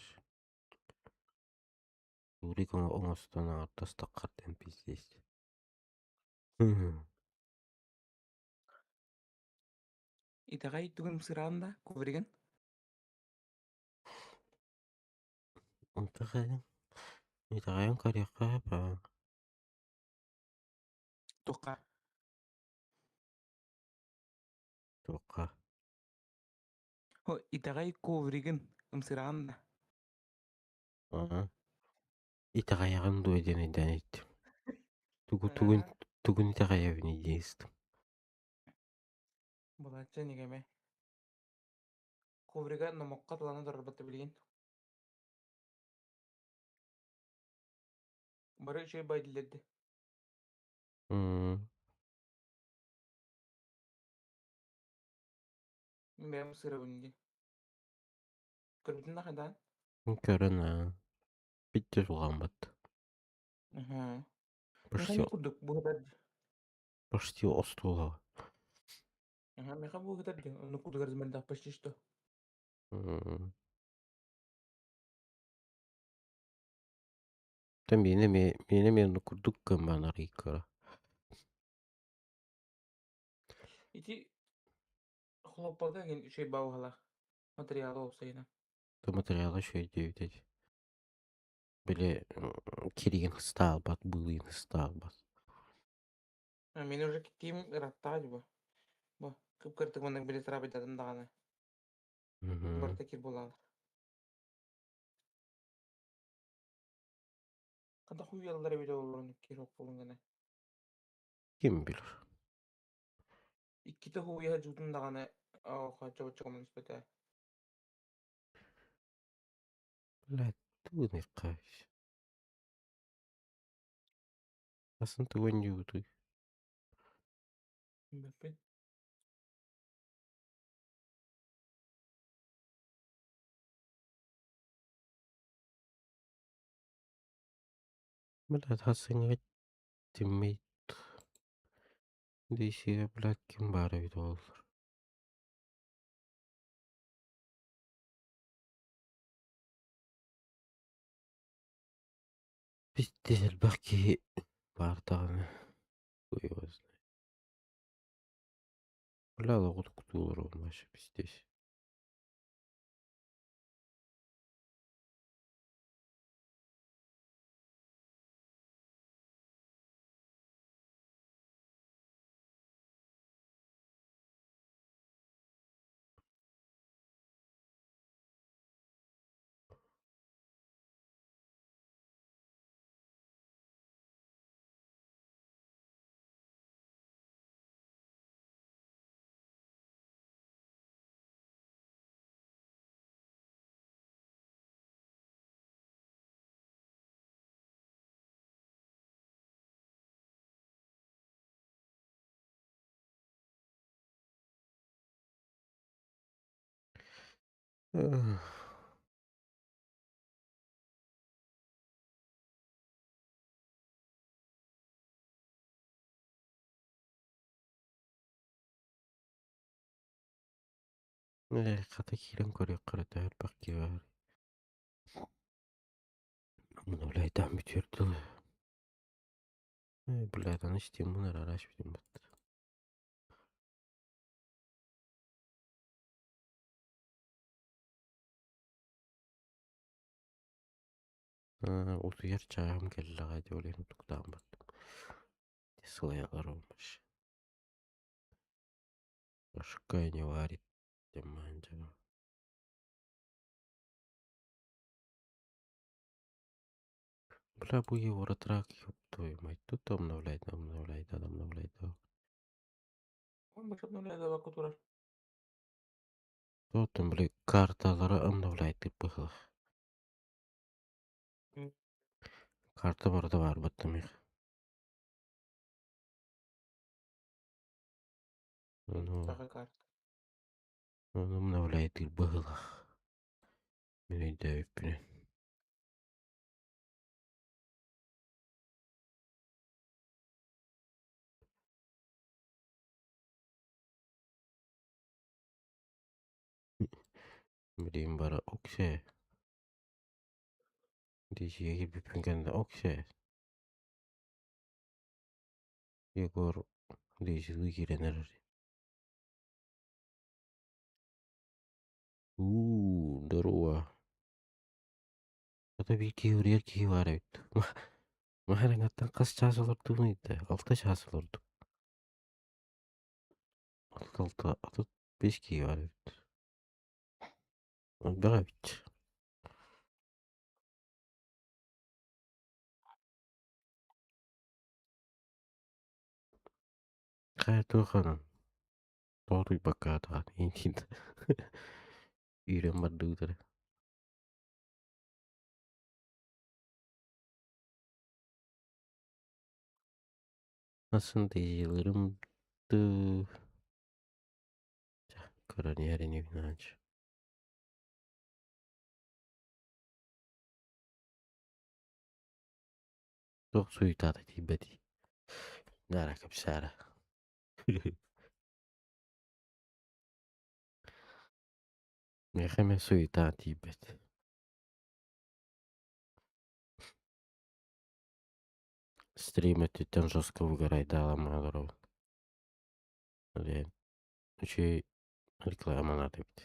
Юрик оҥостон аҥардастаххар пиздец. Итэҕэй тугун сыраан да ковригын? Итэҕэйэн итэҕэйэн көрүөххэ сөп Туохха? Туохха? О, итэҕэй ковригын ымсыраан да. Аа. Итэҕэйэҕин дуо диэн өйдөөн иһиттим. Тугу тугун тугун итэҕэйэбиний дии истим. Балачча нигэмэ. Коврига номоххо талана турарбыт билигин. Бары үчүгэй байдилерди. Мин бэйэм сырабын дии. Көрбүтүн да хайдаан? Көрөн аа. Биттер улааммат. Аха. Почти Меха курдук быһытар. почти остуола. Аха, меха быһытар дии. Ону курдук размердаах почти что. Та миэнэ миэнэ миэнэ курдук кымман арыйкара. Ити хлоппалга ген үчүгэй баҕалаах материала уопсайынан. То материала үчүгэй диэбит Били киригин ыстаалбат, быылыйын ыстаалбат. Мин уже киим ыраттаҕа дии бу. Бу кып-кырдык маннык били трабайдатым даҕаны. Барыта кир буолаалар. Хата хуйаллар эбитэ олорон кир хоппулун гына. Ким билэр. Иккитэ хуйа жуутун даҕаны хачча коммуниспэтэ. Блядь, тугун Асын тугун дьуутуй. Бэппит. Блядь, хасыҥҥа тиммейт Десиэ, блядь, ким баар эбит буоллар. Пиздец элбэх киһи баар даҕаны хуй его знает. Бля, оҕотуктуулар вообще пиздец. Ээ, хата киирэн көрүөххэ эрэ төһө элбэх киһи баар. Обновляйдаан бүтүөр дылы. Ээ, блядь, аны стимун эрэ араас бүтүн баттар. Аа, утуйар чааһым кэллэҕэ дии ол иһин утуктаан бардым. Сылайалар olmuş. Башка не варит диэн дьоно. Бля, бу Евротрак, ёб твою мать, тут обновляет, обновляет, обновляет. Он баш обновляет турар. Тоттон, бля, карталары обновляет быһылах. Карта барыта баар баттым их. Ону, Саха карта. ону обновляет быһылах. Мин өйдөөбүппүнэн. Билигин бары оксе. Дичигэ киирбиппин кэннэ оксе. Егор Дичилыы киирэн эрэр. Уу, здорово. Ата биир киһи уруйар киһи баар эбит. Маһарыҥаттан хас чаас олордугун ыйда? Алта чаас олордук. Алта алта 35 киһи баар эбит. Элбэх эбит. Хайа туох анан? Тоҕо утуйбакка аатаҕын иинтиин үүрэн бардыбыт эрэ. Nasıl diyeceğim Көрөн иһэр инибин аанчы. Туох суйутаата тиийбэтий? Наара кэпсээрэ. Миэхэ эмиэ суйутаан тиийбэт. Стрим өттүттэн жестко выгорайдаалам олоробун. Диэн үчүгэй реклама наада эбит.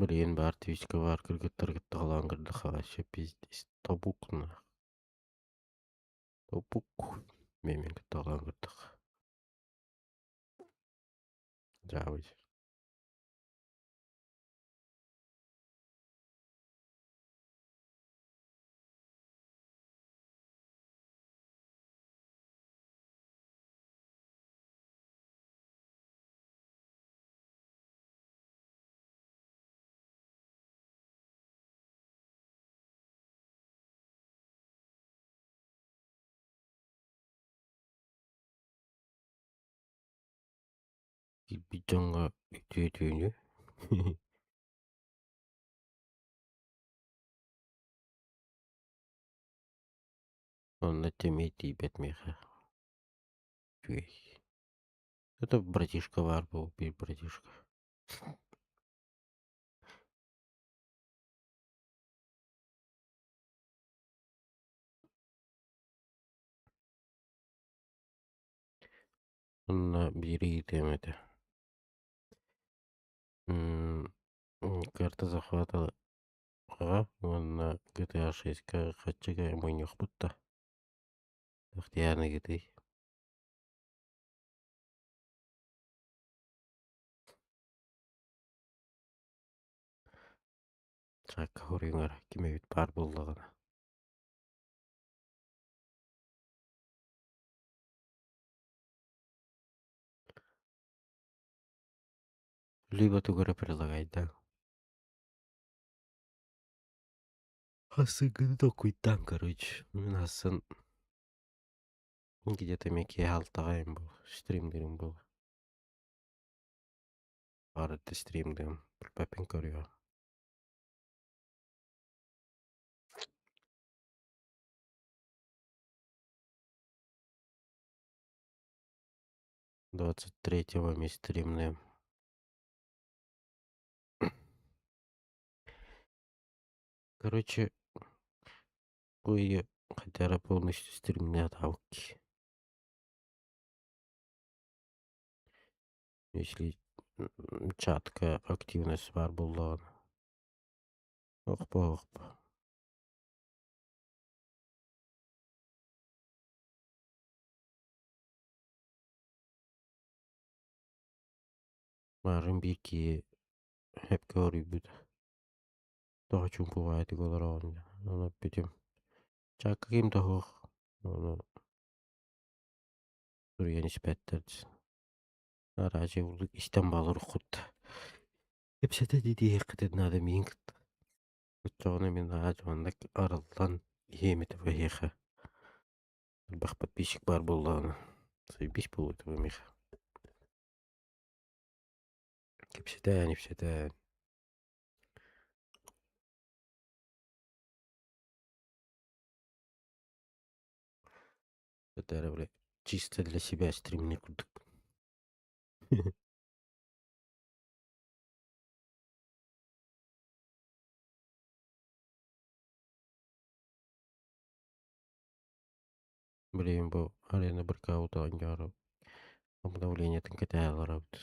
Билигин баар Твичка баар кыргыттар кытта холоон көрдөххө вообще пиздец тобук нах. Тобук миэмин кытта холоон көрдөххө. Дьаабый. Киирбит дьоҥҥо үтүө түүнү Онно тимир тиийбэт миэхэ үчүгэй. Это братишка баар буолуо биир братишка. Онно биири ыйытыам этэ. Карта захвата уонна GTA 6-ка хаччыга мунньуохпут да Ахтыйааны гытый. Чаакка хоруйуҥар ким эбит баар буоллаҕына. Либо тугу эрэ предлагайдаҥ. Хасыгыны толкуйдаан короче. Мин хассын где-то эмиэ киэһэ алтаҕа эҥин буолуо, стримдыырым буолуо. Арыт стримдыам, билбэппин көрүөҕүм. 23-го эмиэ стримныам. Короче, бу ыйы хотя бы полностью стримнээтабыт. Если чатка активность баар буоллаҕына. Охпо-охпо. Маарыҥ биир киһи сөпкө хоруйбута. Тоҕо чуҥкугаайдык олороҕун диэн. Ону эппитим: «Чаакка ким да суох, ону суруйан испэттэр» диэн. Араадьыйа курдук истэн баалар уруккут. Кэпсэтэ диэххитин наада миигин кытта. Оччоҕуна мин аадьы маннык арыллан иһиэм этэ эһиэхэ. Элбэх подписчик баар буоллаҕына, заебись буолуо этэ миэхэ. Кэпсэтээн, ипсэтээн. Это эрэ, бля, чисто для себя стримнир курдук. Блин, бу арена воркаута оонньоору обновлениетын кэтэһэ олоробут.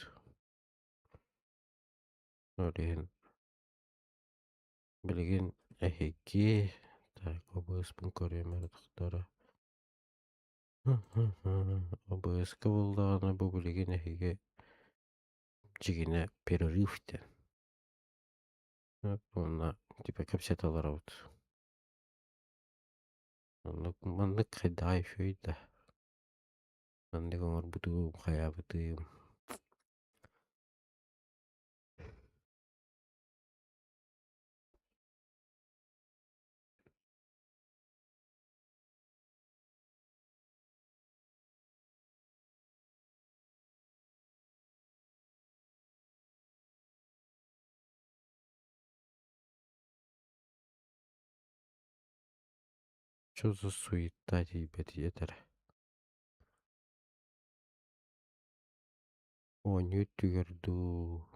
Ол иһин билигин эһиги так ОБС-пын көрүөм эрэ тохтооро. ОБС-ка буоллаҕына бу билигин эһиги дьигинэ перерыв диэн. Уонна типа кэпсэтэ олоробут. Оннук маннык хайдаҕай үчүгэй да. Маннык оҥорбутум, хайаабытым. Что за суета тиийбэтий этэрэ. Оонньуу өттүгэр дуу,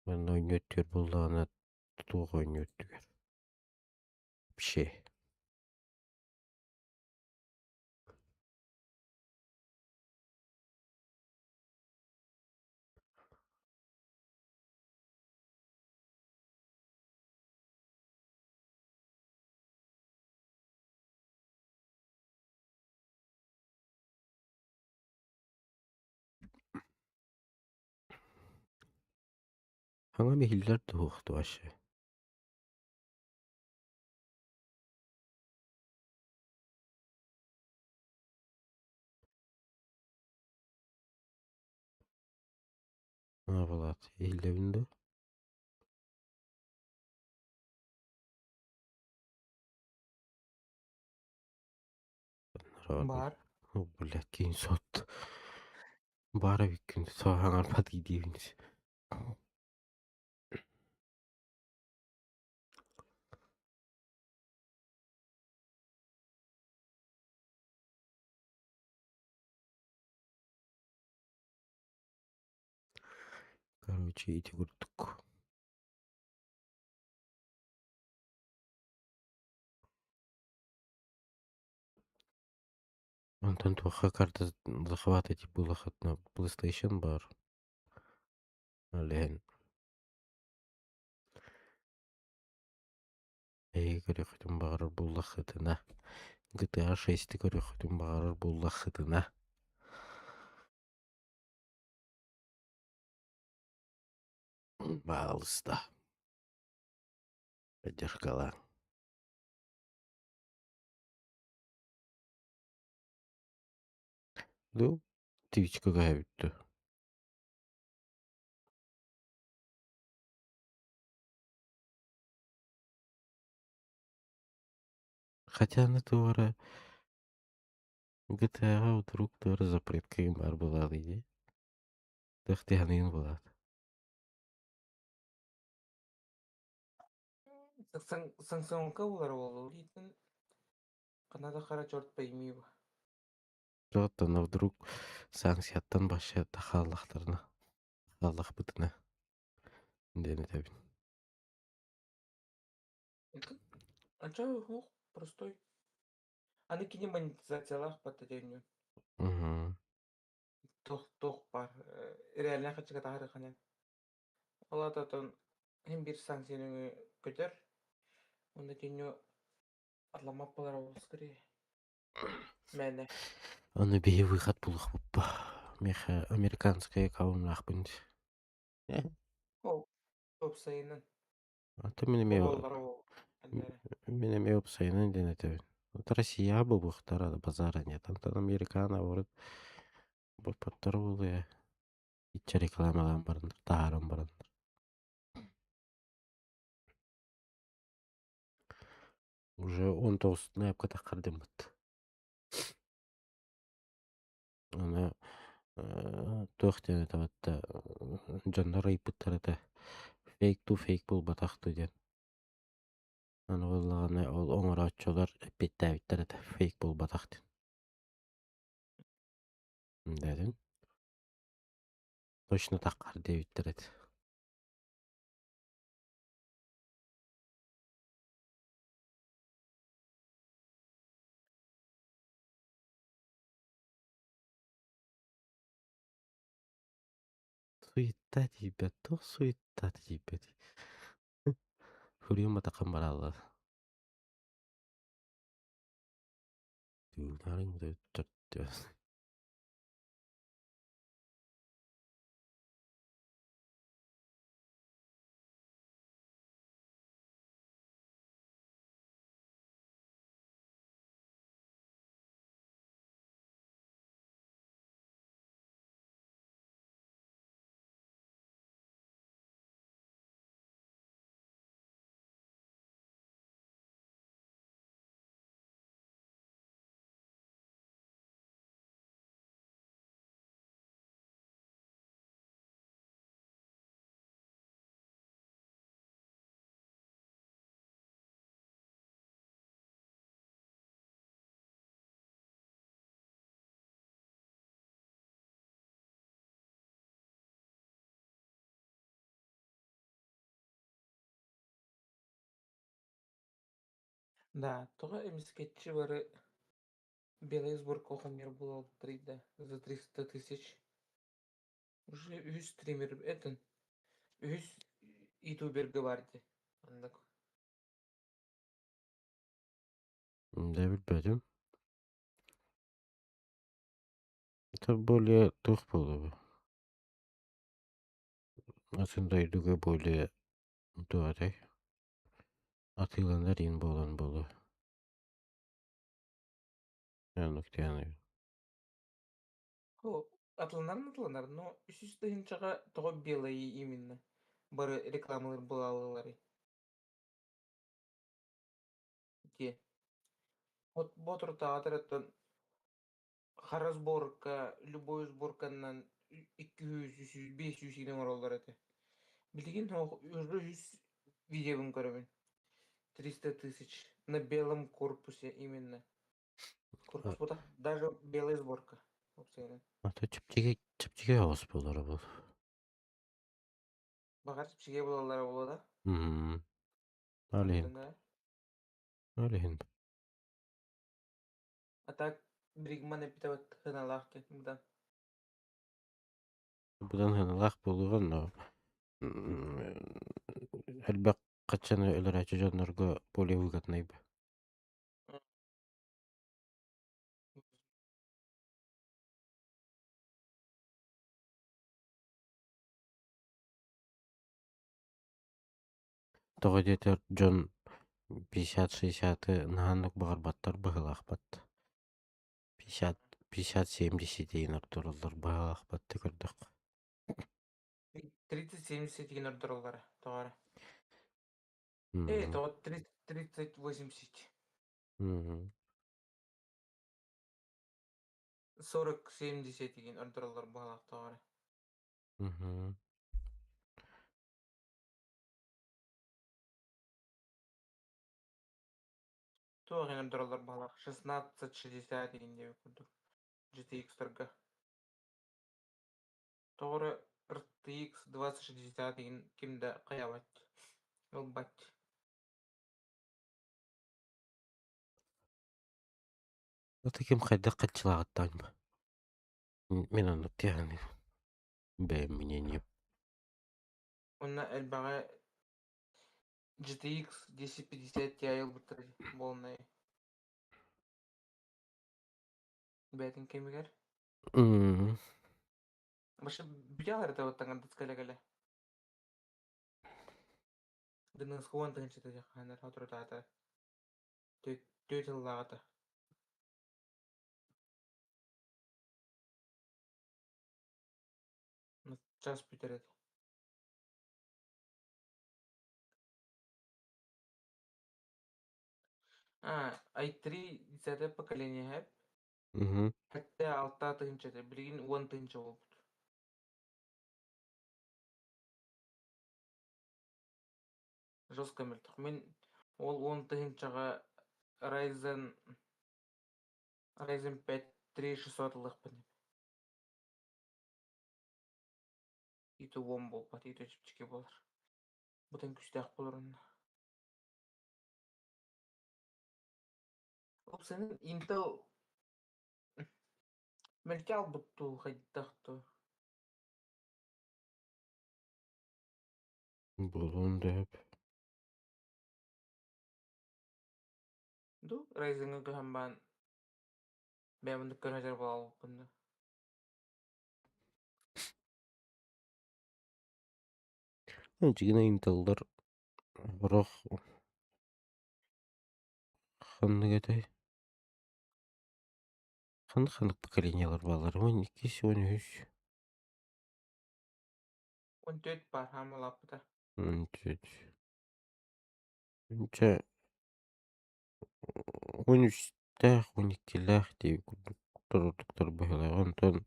манна оонньуу өттүгэр буоллаҕына туох оонньуу өттүгэр? Вообще. Хаҥа иһиллэр да суох вообще. Влад, иһиллэбин дуо? Баар. О, блядь, киин сот. Баар эбиккин, сааһаҥарбат диибин. Короче, ити курдук. Онтон туохха карта захвата буоллаххытына PlayStation баар. Ол иһин эһиги көрүөххүтүн баҕарар буоллаххытына GTA 6 көрүөххүтүн баҕарар буоллаххытына баалыста поддержкалааҥ. Ну, Twitch'ка көһөбүт дуу? Хотя аны туох эрэ GTA-ҕа вдруг туох эрэ запретка игин баар буолаалый дии. Туох тиһаныйын буолаат. Санкционка булар буолуо дийтин хана да хара черт пойми его. Оттон вдруг санкцияттан башы тахааллахтарына хааллахпытына диэн этэбин. А чё, ух, простой. Аны кини монетизациялаах батта дьэҥҥэ. Мгм. Туох туох баар реально хаччыга таһаарыаххына. Ол аата оттон иһин биир санкцияны көтөр. Уонна тинню атламмат буолар олус скорее. Мээнэ. Аны биһи выход булуохпут Миэхэ американскай аккауннаахпын дии. Ол уопсайынан. Ата мин эмиэ мин эмиэ уопсайынан диэн этэбин. Вот Россияҕа буолуохтара базара нет. Онтон Американ наоборот боппоттор буолуо. Иччэ рекламалаан бараннар, таһааран бараннар. Уже 19 ноябрьга таххардыммыт. Аны туох диэн этэ дьоннор ыйыппыттар этэ фейк туу фейк буолбатах дуу диэн. Аны буоллаҕына ол оҥорооччулар эппиэттээбиттэр этэ фейк буолбатах диэн. Дэтин. Точно таххар диэбиттэр этэ. Суета тиийбэт, туох суета тиийбэт. Хуруйан батахан бараллар. Тыынарын Да, тоҕо эмискэччи бары белый сборка хомуйар буолалларый да за 300 тысяч. Уже үһүс стример этин үһүс ютуберга бар дии оннук. Дьэ билбэтим. Это более туох буолуо Атын дойдуга более туох этэй атыыланар иин буолан буолуо. Оннук диэн Атыланарын атыланар, но үсүс тыһыынчаҕа тоҕо белые именно бары рекламалар буолалларый диэн. Вот боотуртааҕар оттон хара сборка, любой сборканан 200, 300, 500 иһин оҥороллор этэ. Билигин уже үс видеобун көрөбүн. 300 тысяч на белом корпусе именно. Корпус бута даже белая сборка. Уопсайынан. Ата чэпчэки чэпчэки оҕус буолара буолуо. Баҕар чэпчэки буолаллара буолуо да? Мм. Ол иһин. Ол иһин. А так Бригман эппитэ сыаналаах диэн быдан. Быдан сыаналаах буолуоҕа но элбэх хаччаны өлөрөөччү дьоннорго более выгодный бы. Тоҕо диэтэр дьон 50-60-ы наһааннык баҕарбаттар быһыылаахпат. 50 50-70 диэн ордороллор быһыылаахпат да көрдөххө. 30-70 диэн ордороллоро тоҕо эрэ. Э, тоҕо 30-80. Мгм. 40-70 деген ордороллор быһалаахтаҕара. Мгм. Туох иһин ордороллор быһалаах 16-60 деген диэбит курдук GTX-тарга. Тоҕо эрэ RTX 2060 деген ким да хайаабат, ылбат. Это ким хайдах хаччылааҕыттан ба? Мин оннук диэххиний бэйэм мнением. Уонна элбэҕи GTX 1050 Ti ылбыттара буолунай бэйэтин кэмигэр. Вообще бүтэ эрэ таҥардыц кэлэ-кэлэ. Дыныска уон тыһыынчата хаанар соторутаата түөрт сыллааҕыта. Час бүтэр этэ. А, i3 десятое поколение хэп. Хэтте алта тыһыынча билигин уон тыһыынча буолбут. Жестко мөлтөх. Мин ол уон тыһыынчаҕа Ryzen Ryzen 5 3600 ылыахпын Ити уон буолбат, ити чэпчэки буолар. Бутан күүстээх буолар онно. Уопсайынан Intel мэлдьи албыт дуу, хайдах дуу? Буолуон да сөп. Ду Ryzen-ҥа көһөн баран бэйэм оннук көрө сылдьар буолбуппун да. Дьиҥинэ Intel-лар сорох ханнык этэй? Ханнык-ханнык поколениелар бааллар? Уон иккис, уон үһүс 14 баар хаамалааппыта. 14. Чэ, уон үстээх, уон иккилээх диэбит курдук турдуктар быһыылаах. Онтон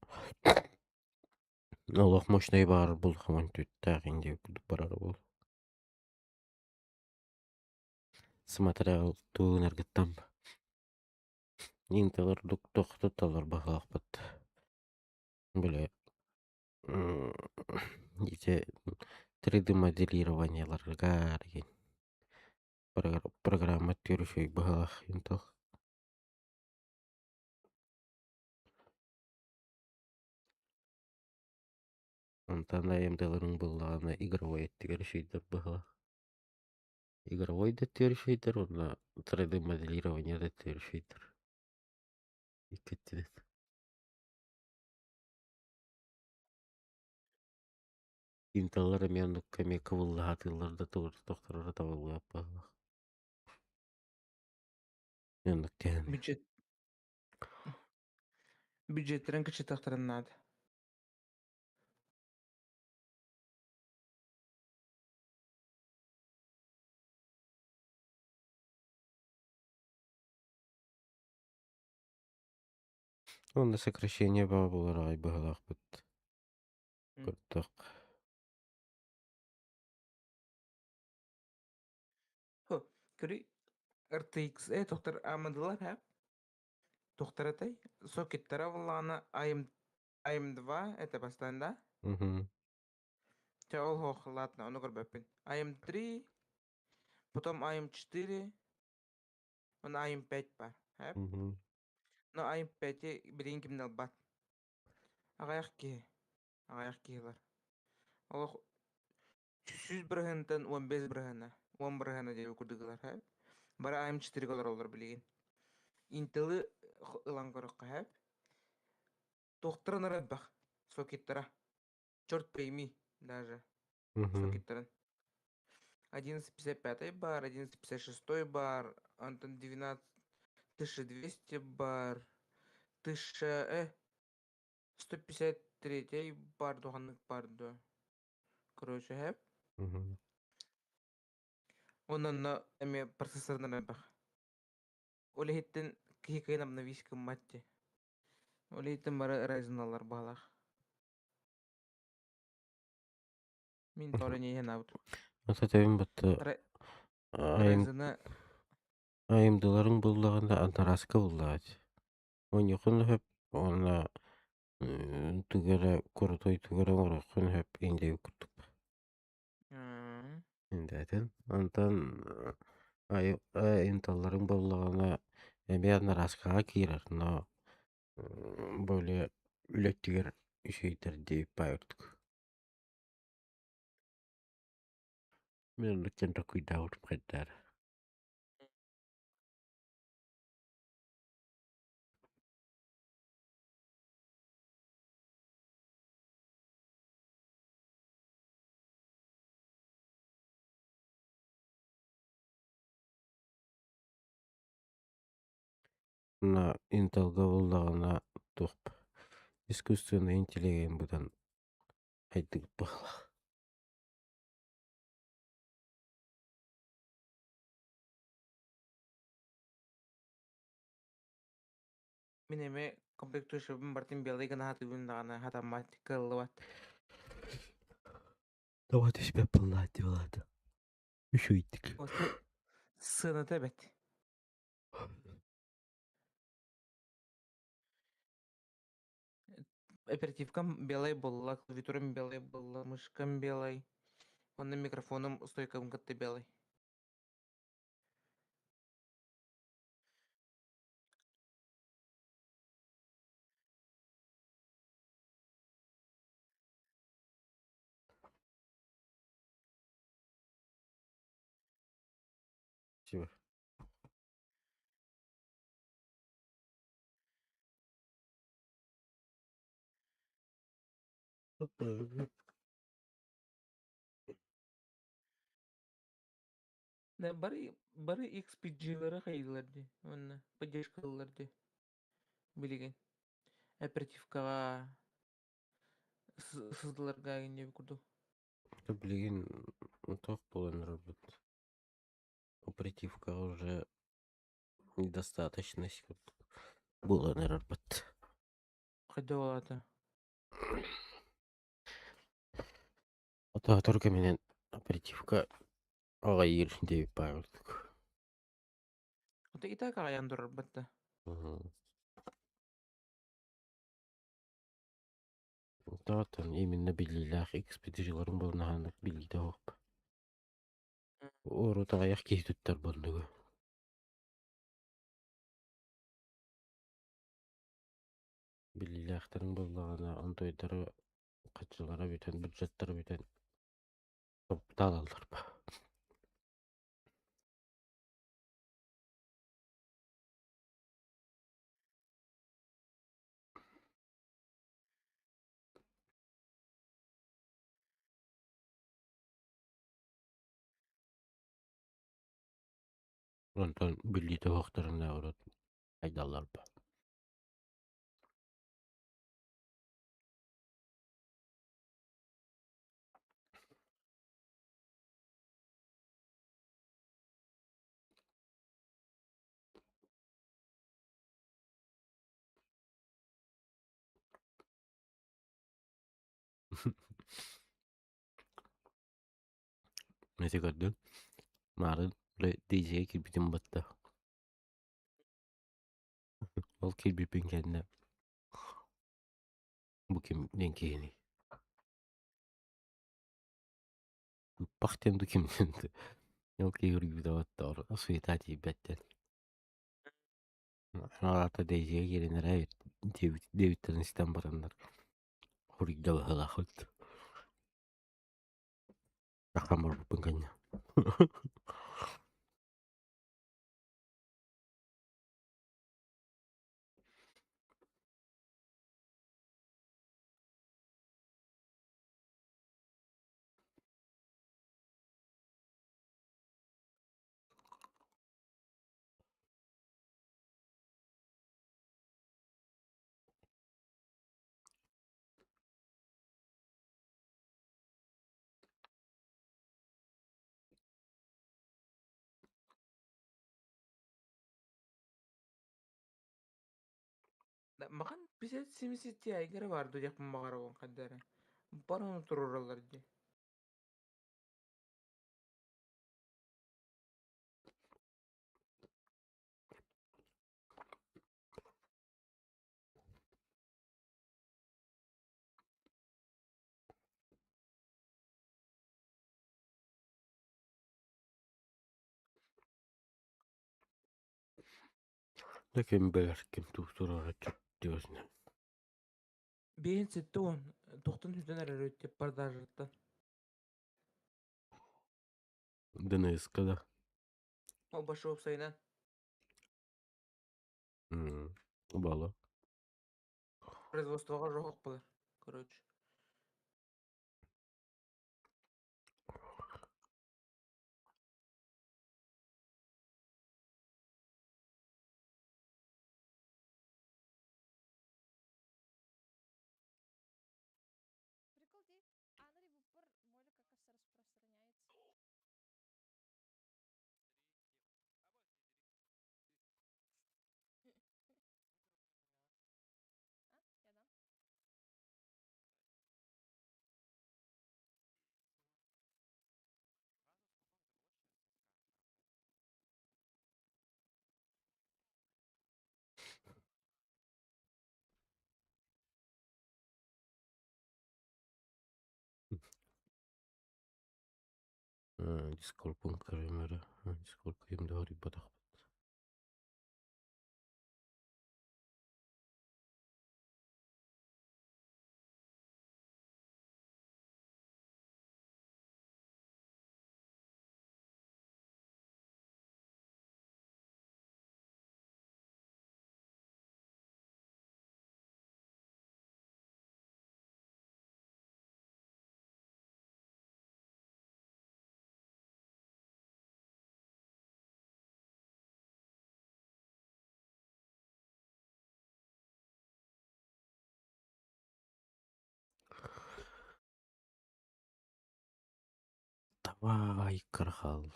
олох мощнай баҕарар буоллахха уон түөртээх иҥ диэбит курдук барара буолуо. Смотря тугунаргыттан Intel ордук тохтотолор быһыылаахпыт. Били ити 3D моделированиеларыгар диэн программа үчүгэй быһыылаах Intel. Онтон AMD-ларын буллаҕына игровой өттүгэр үчүгэйдэр быһыылаах. Игровой да өттүгэр үчүгэйдэр уонна 3D моделирование да өттүгэр үчүгэйдэр. Икки өттүнэн. Intel-лар эмиэ оннукка эмиэ кыбыллаһаатыыллар да тохтороро табыллыбат быһыылаах. Оннук түһэн. Бюджет бюджеттэрин кыччатыахтарын наада. Уонна сокращение бөҕө буолар аҕай быһыылаахпыт. Курдук. Хо, көрүй RTX тохтор AMD-лар һэ? Тохтор этэй? Сокеттара буоллаҕына AM AM2 это бастаан да? Мгм. Чэ ол һуох ладно ону көрбөппүн. AM3, потом AM4, уонна AM5 бар. Һэ? Мгм. Но AM5-и билигин ким да ылбат. Аҕыйах киһи. Аҕыйах киһи ылар. Олох сүүс бырыһыантан уон биэс бырыһыана, уон бырыһыана диэби курдук ылар һэ. Бары AM4-гэ олороллор билигин. Intel-ы ылан көрөххө һэ. Туохтарын эрэ элбэх. Сокеттара. Черт пойми даже. Сокеттарын. 11.55 бар, 11.56 бар, онтон 12 1200 бар, 1000 153 бар дуоханнык бар дуо. Короче, хэп. Онон эмиэ процессорынан элбэх. Ол иһиттэн киһи кыайан обновить гыммат дии. Ол иһиттэн бары Ryzen-алар баһылаах. Мин тоҕо не иһэн Ата батта айым Ryzen-ы айымдыларың буллаҕына антараска буллаҕат. Оньукун хөп уонна тугу эрэ крутой тугу эрэ оҥоруоххун сөп индиэ курдук. Индээтин. Онтон айымталларыҥ буоллаҕына эмиэ анараскаҕа киирэр, но более үлэттигэр үчүгэйдэр диэбит курдук. Мин оннук диэн толкуйдаабытым хайдаар. На Intelга буоллаҕына туох искусственный интеллигин быдан хайдыбыт быһыылаах. Мин эмиэ комплектующайбын барытын белай гына сатыыбын даҕаны сатаммат, кыаллыбат. Тоҕо түспэт буоллаат дии буолаата. Үчүгэйдик. Сыаната эбэт. Оперативкам белай буолла, клавиатурам белай буолла, мышкам белай, уонна микрофоном стойкабын кытта белай. Спасибо. Бары бары XPG-лары хайыылар дии уонна поддержкалыылар дии билигин оперативкаҕа сылдьалларга диэбит курдук. Билигин туох буолан эрэрбит оперативкаҕа уже недостаточность курдук буолан эрэрбит. Хайдах буолаата? Отоотор кэминэн оперативка аҕайыыр диэбит баар курдук. Ото и так аҕайан турарбыт да. Оттон именно биллиилээх экспедицияларын буолнаһааннык билиитэ суох. Урут аҕыйах киһи туттар буоллугу. Биллиилээхтэрин буоллаҕына онтуйдара хаччылара бүтэн, бюджеттара бүтэн таалаллар. Онтон билиитэ суохтарына урут айдаллар Ити көрдүҥ, маарын диджейгэ киирбитим батта. Ол киирбиппин кэннэ бу ким диэн киһиний? Ыппах диэн ду ким диэн Ол киһи үргүүтэ батта суета тиийбэт диэн. Аата диджейгэ киирэн эрэ диэбиттэрин истэн бараннар хоруйда быһыылаахпыт. Саха барбыппын кэннэ. Махан 50-70 тиайгара баар дуо диэхпин баҕарабын хайда эрэ. Бар ону туруораллар дии. Да ким билэр ким туруора диосна. Биэһин 70 тохтон сүтэн эрэр үт продажаттан. ДНС-ка да. Ол башы уопсайынан. Бала. Производствоҕа жоһох буолар, короче. Прикол дии. Анри в упор моля как распространяется. А? Я дам? Дискорпун көрүмэрэ Дискорд ким да хоруйбатахпыт. Давай, кархал.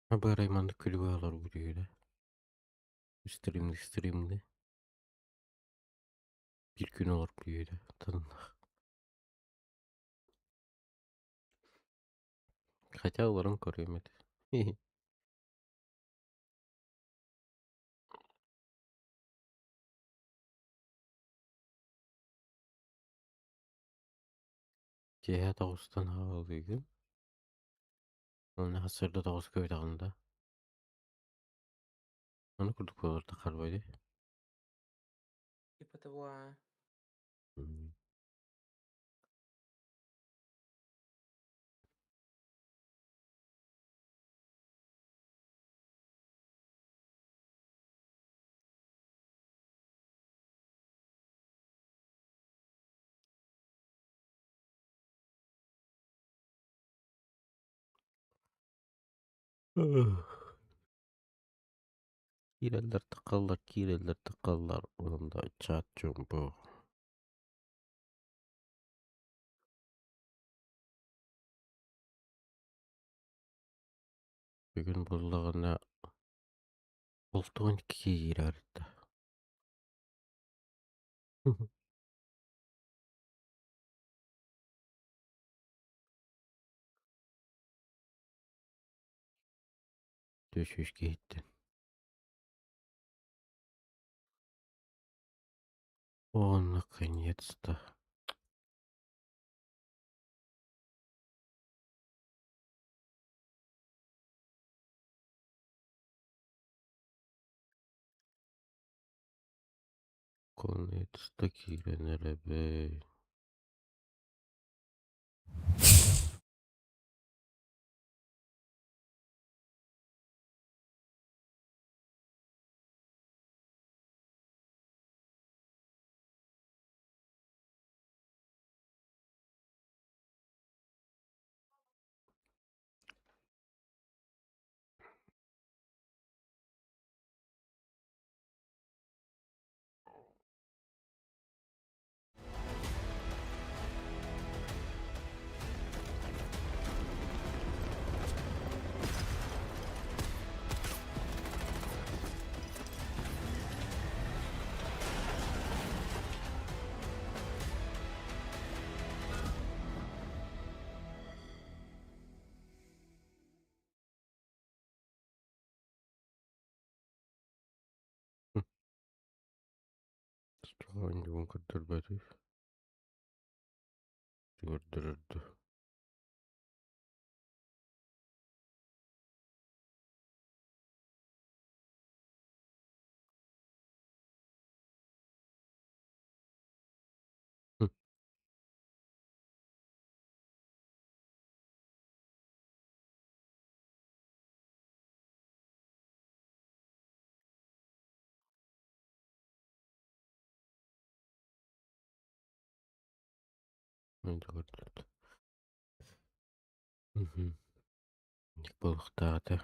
Бары маннык күлүгү алар бүтүгүлэ. Стримни стримни. Bir күн олор бүтүгүлэ. Тыннах. Хотя олорон көрүөм этэ. Киэһэ тоҕустан аҕалыыгын. Уонна сарсыарда тоҕуска көтөҕүн да. Ону курдук буолар тахарбай дии. Типа того, а. Киирэллэр тахаллар, киирэллэр тахаллар уонна чат чуумпу. Бүгүн буоллаҕына 62 киирэрдэ. 400 киһиттэн. О, наконец-то. Наконец-то киирэн эрэбин. Оонньуубун көрдөрбөтүй? Көрдөрөр дуу? Буолуохтаах этэ.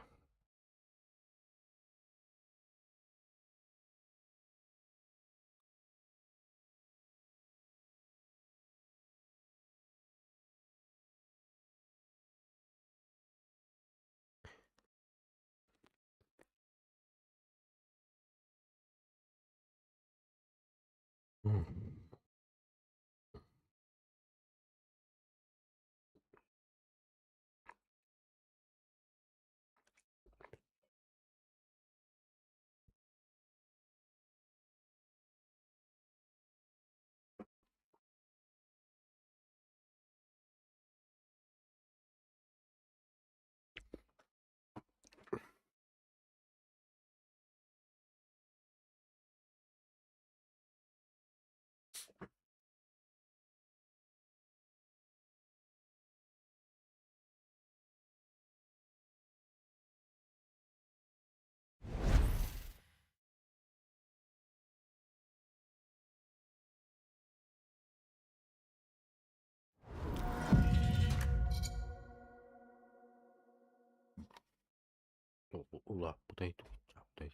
Улааппытай тугуччааптай.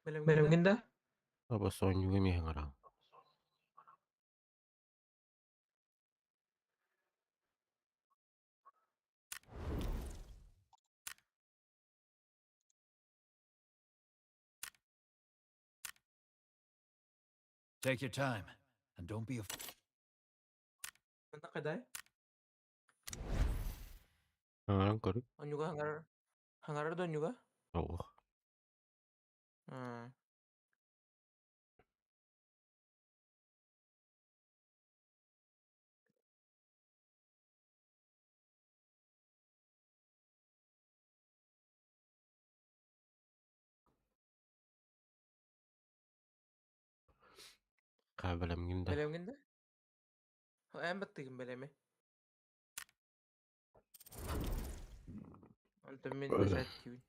Бэлэмҥин да? Аба соонньууга эмиэ ыҥыраҕын. Take your time, and don't be a Манна хайдай? Ыҥыран көрү. Онньуга хаҥарар. Хаҥарар да онньуга? Суох. Аа. Хаа бэлэмҥин да? Бэлэмҥин да? Эн баттыгын бэлэми. Онтон мин нажать диибин.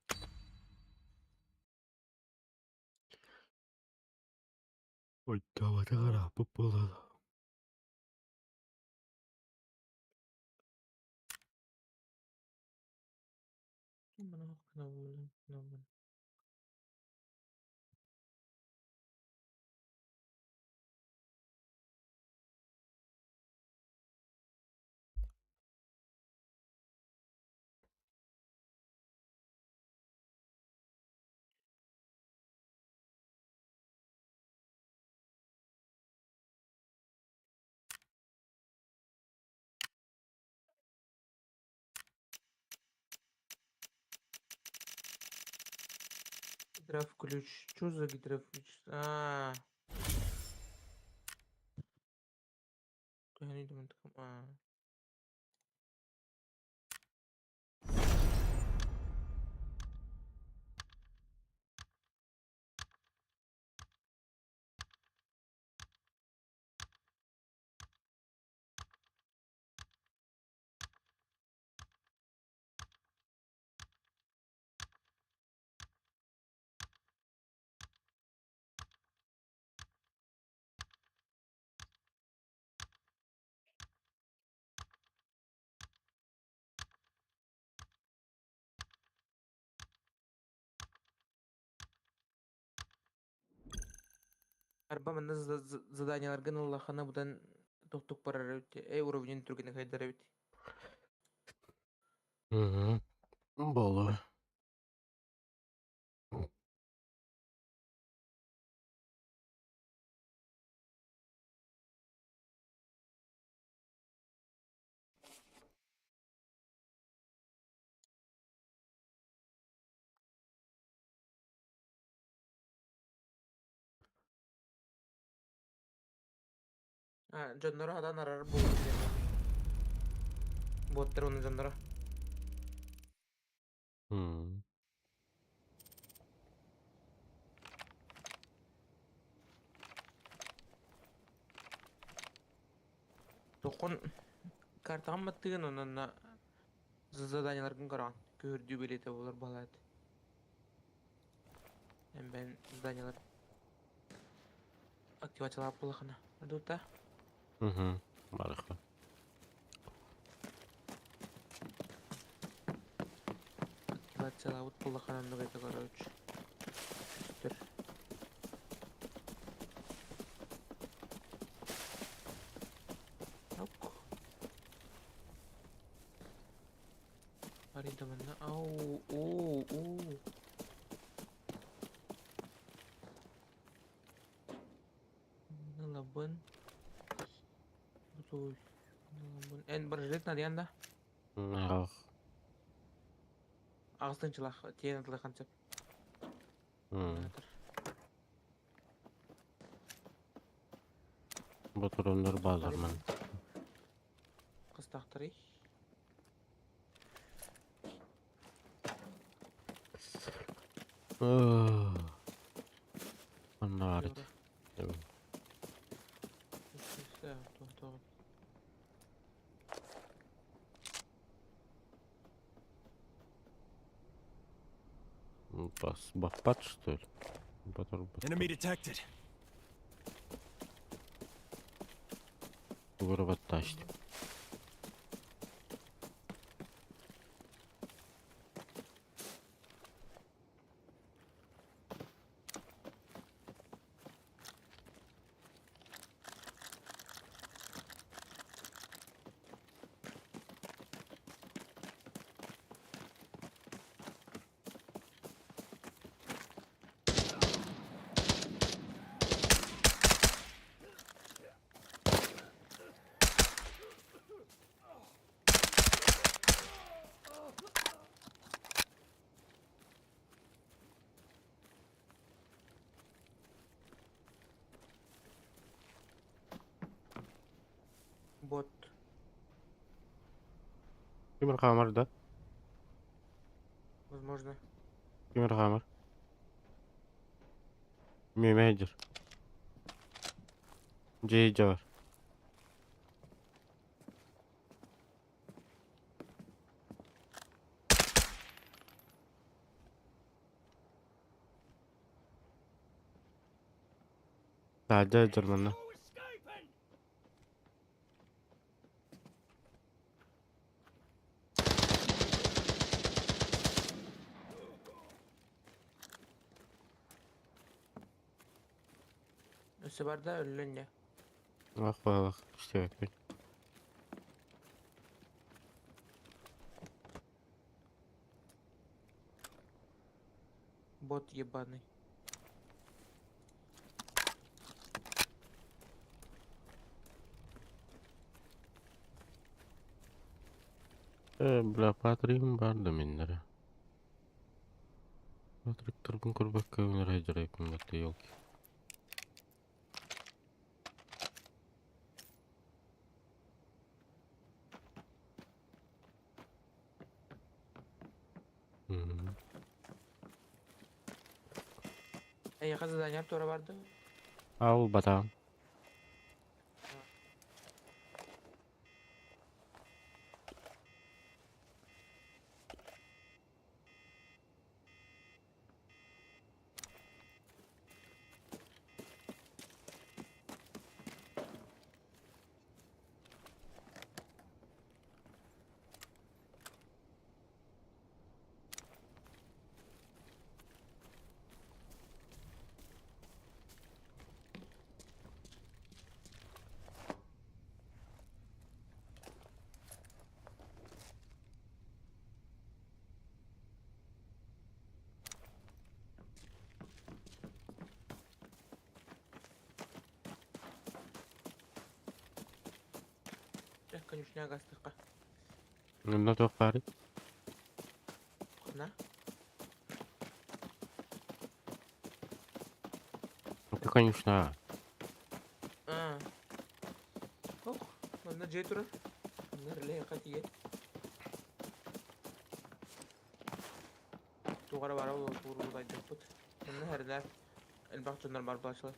Ойдообото ырааппыт буолан. Гидроключ. Чё за гидроключ? А. А. Арба манна заданиеларгын ыллаххына быдан тохтук барар эбит. Эй уровнин түргэнник хайдар эбит. Болу. А, дьонноро хатан арар буолбут диэн. Буоттар уонна дьонноро. Тоххун картаҕын баттыгын онно заданиеларгын көрөҕүн. Көһөрдүү билиэтэ буолар балаат. Эмбэн заданиелар активациялаах буоллахына. Дута? Угу. Барыха. Активациялаабыт буоллахына оннук это короче. Көстөр. Ок. Арыйда манна. Ау, оо, оо. Ылабын. Бутуй. Ылабын. Эн бронежилет надыйан да? Ах. Аҕыстынчылах тиэн атылыхан сөп. Ботуроннор баалар ман. Кыстахтарый. Манна баар Бас, баппат, что ли? Батыр Enemy detected. Тугура батташты. Бот. Кимир хамар да? Возможно. Кимир хамар. Мемеджер. Джей Джавар. Таажа дьарманна. Өссө бар да өллөн дьэ. Ах балах истибэппин. Бот ебаный. Э, бля, Патрим бар да миннere. Тракторбын көрбөккө райдерайбын батта елки. Эйиэхэ заданием туора барды. Ал батаҕым. Конюшня гастыкка. Онно туох баарый? Хана? Это конюшня. А. Ох, манна дьиэ турар. Манна реле тиийэн. Туох эрэ баара буолуо Манна хэрэлэр элбэх дьоннор бар буолааччылар.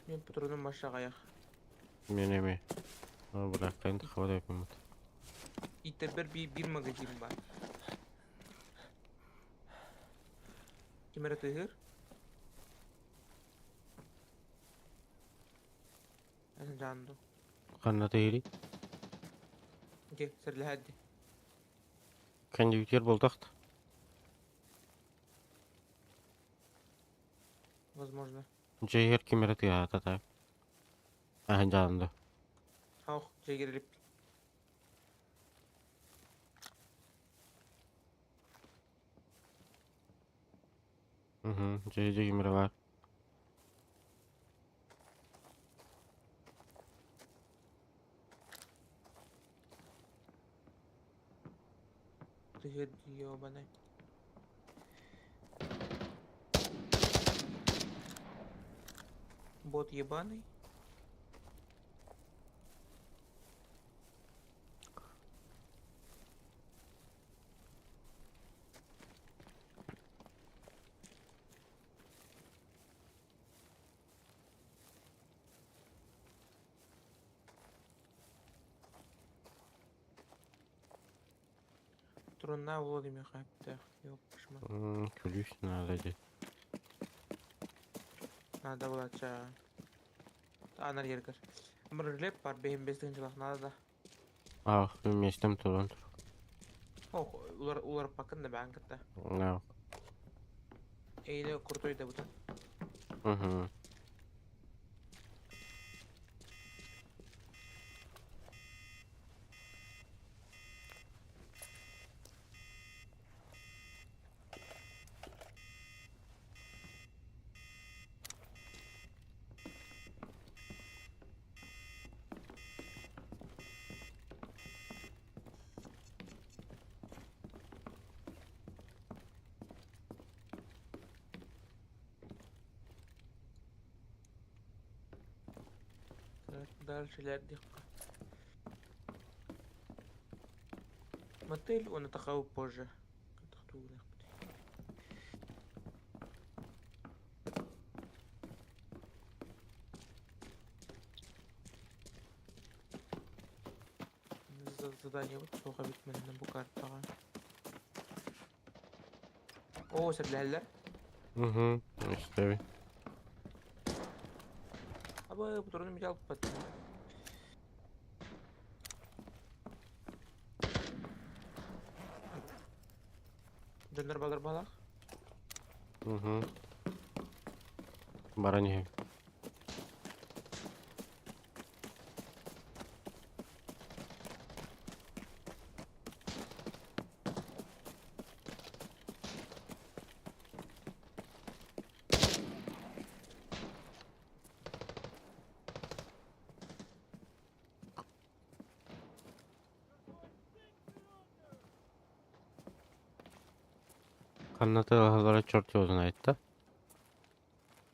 Мин патроным маша аҕыйах. Мен эмиэ. Быраккайын тахабат эппиммит. Ииттэрбэр биир биир магазин баар. Ким эрэ тыаһыыр? Эн дьаан дуу? Ханна тыаһыырый? Дьэ, сэрэлэһээт дии. Кондитер буолтахт. Возможно. Дьиэгэр ким эрэ тыаһаата так. Аһын дьаанды. Ох, дьиэгэр илиппин. Угу, дьиэ ким эрэ баар. Ты ёбаный. Бот ебаный. Трунна Владимир хайптах. Ёпшма. Ключ надо дии. Надо булача. Анар ергер. Мырлеп бар бэйм бестен жылах надо да. Ах, местем туран тур. Ох, улар улар пакын да баан кытта. Да. Эйне крутой да бутан. Угу. Так, дальше лярдихка. Мотель он атахау позже. Задание вот суға бит менен бу картаға. О, сәрләләр. Угу. Истэбин. Аба, бу турны мин алып баттым. Дьоннор балар балах. Угу. Баран иһэбин. Ханна тыаһалара черт его знает да?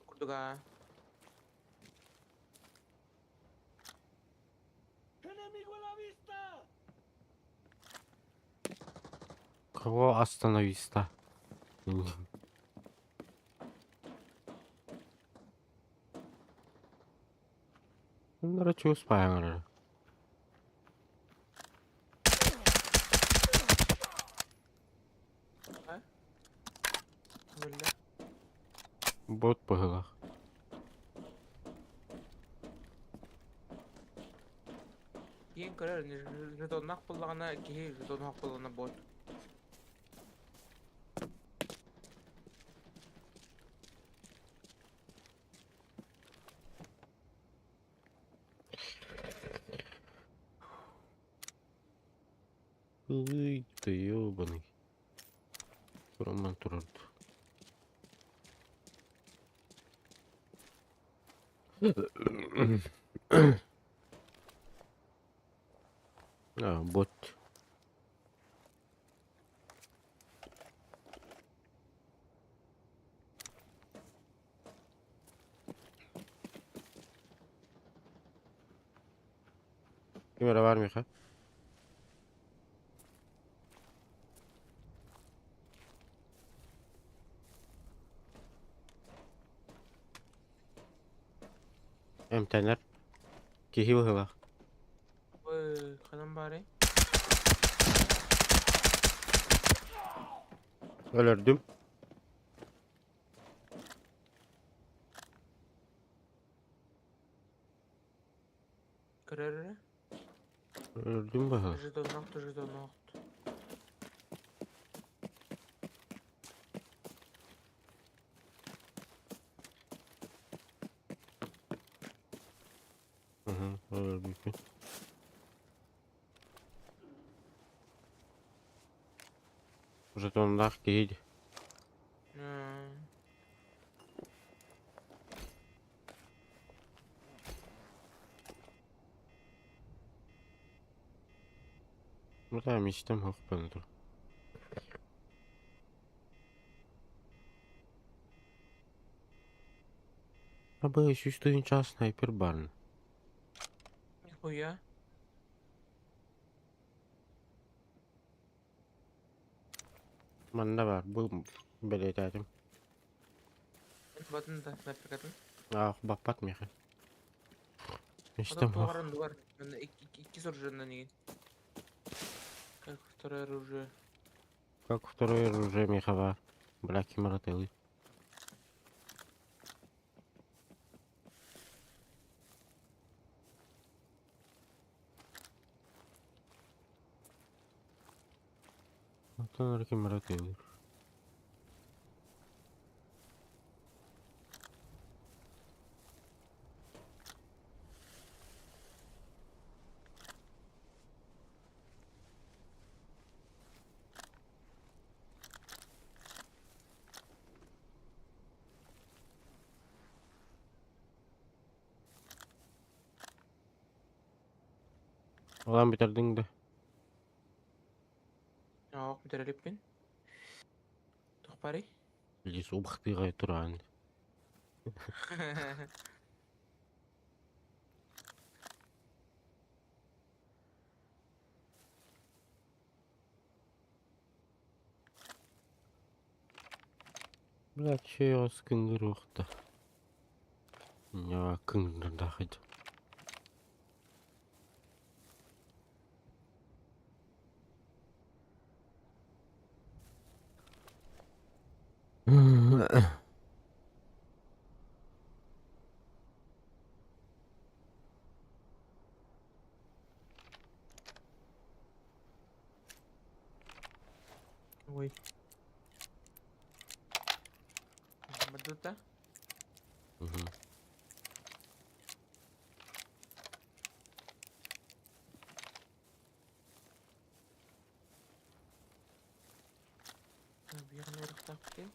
Курдуга. Кого остановиста? Bunlara чуус пааңар. Биллэ. Бот быһылах. Киин көрөр, жетоннаах буоллаҕына киһи жетоннаах буоллаҕына бот. Ый, ты ёбаный. Роман турар. А, бот. Ким эрэ баар миэхэ? Эмтэнэр. Киһи быһыылаах. Ой, ханан баарый? Өлөрдүм. Көрөр эрэ. Өлөрдүм быһыылаах. Жетонноохту, жетонноохту. Мгм, өлөрбүппүн. Жетоннаах киһи дии. Ну да, мечтам хохпан тур. Абы сүүс тыһыынча снайпер баарын. Нихуя. Манна баар, бу бэлиэтээтим. Батын да снайперкатын. Аах, баппат миэхэ. Потом Мечтам хох. туоран дугар. Манна икки оружиеннан игин. Как второе оружие. Как второе оружие миэхэ баар. Бля, ким аратыалый. Оттон эрэ ким аратыалыыр. Улаан бүтэрдиҥ да? Оох бүтэрэлиппин. Туох барый? Илии субахтыыга тураан. Бля, чей кыҥгыр уохта. Ньаа кыҥырдаах ити. Ой. Бардыта? Мгм. Биир нуорахтаахпытый.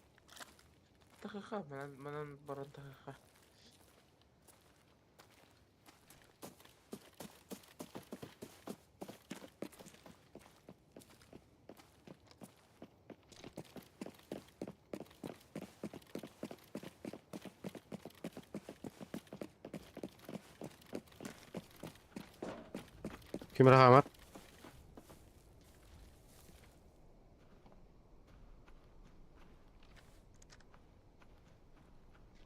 Тахыха, манан манан баран тахыха. Ким эрэ хаамар?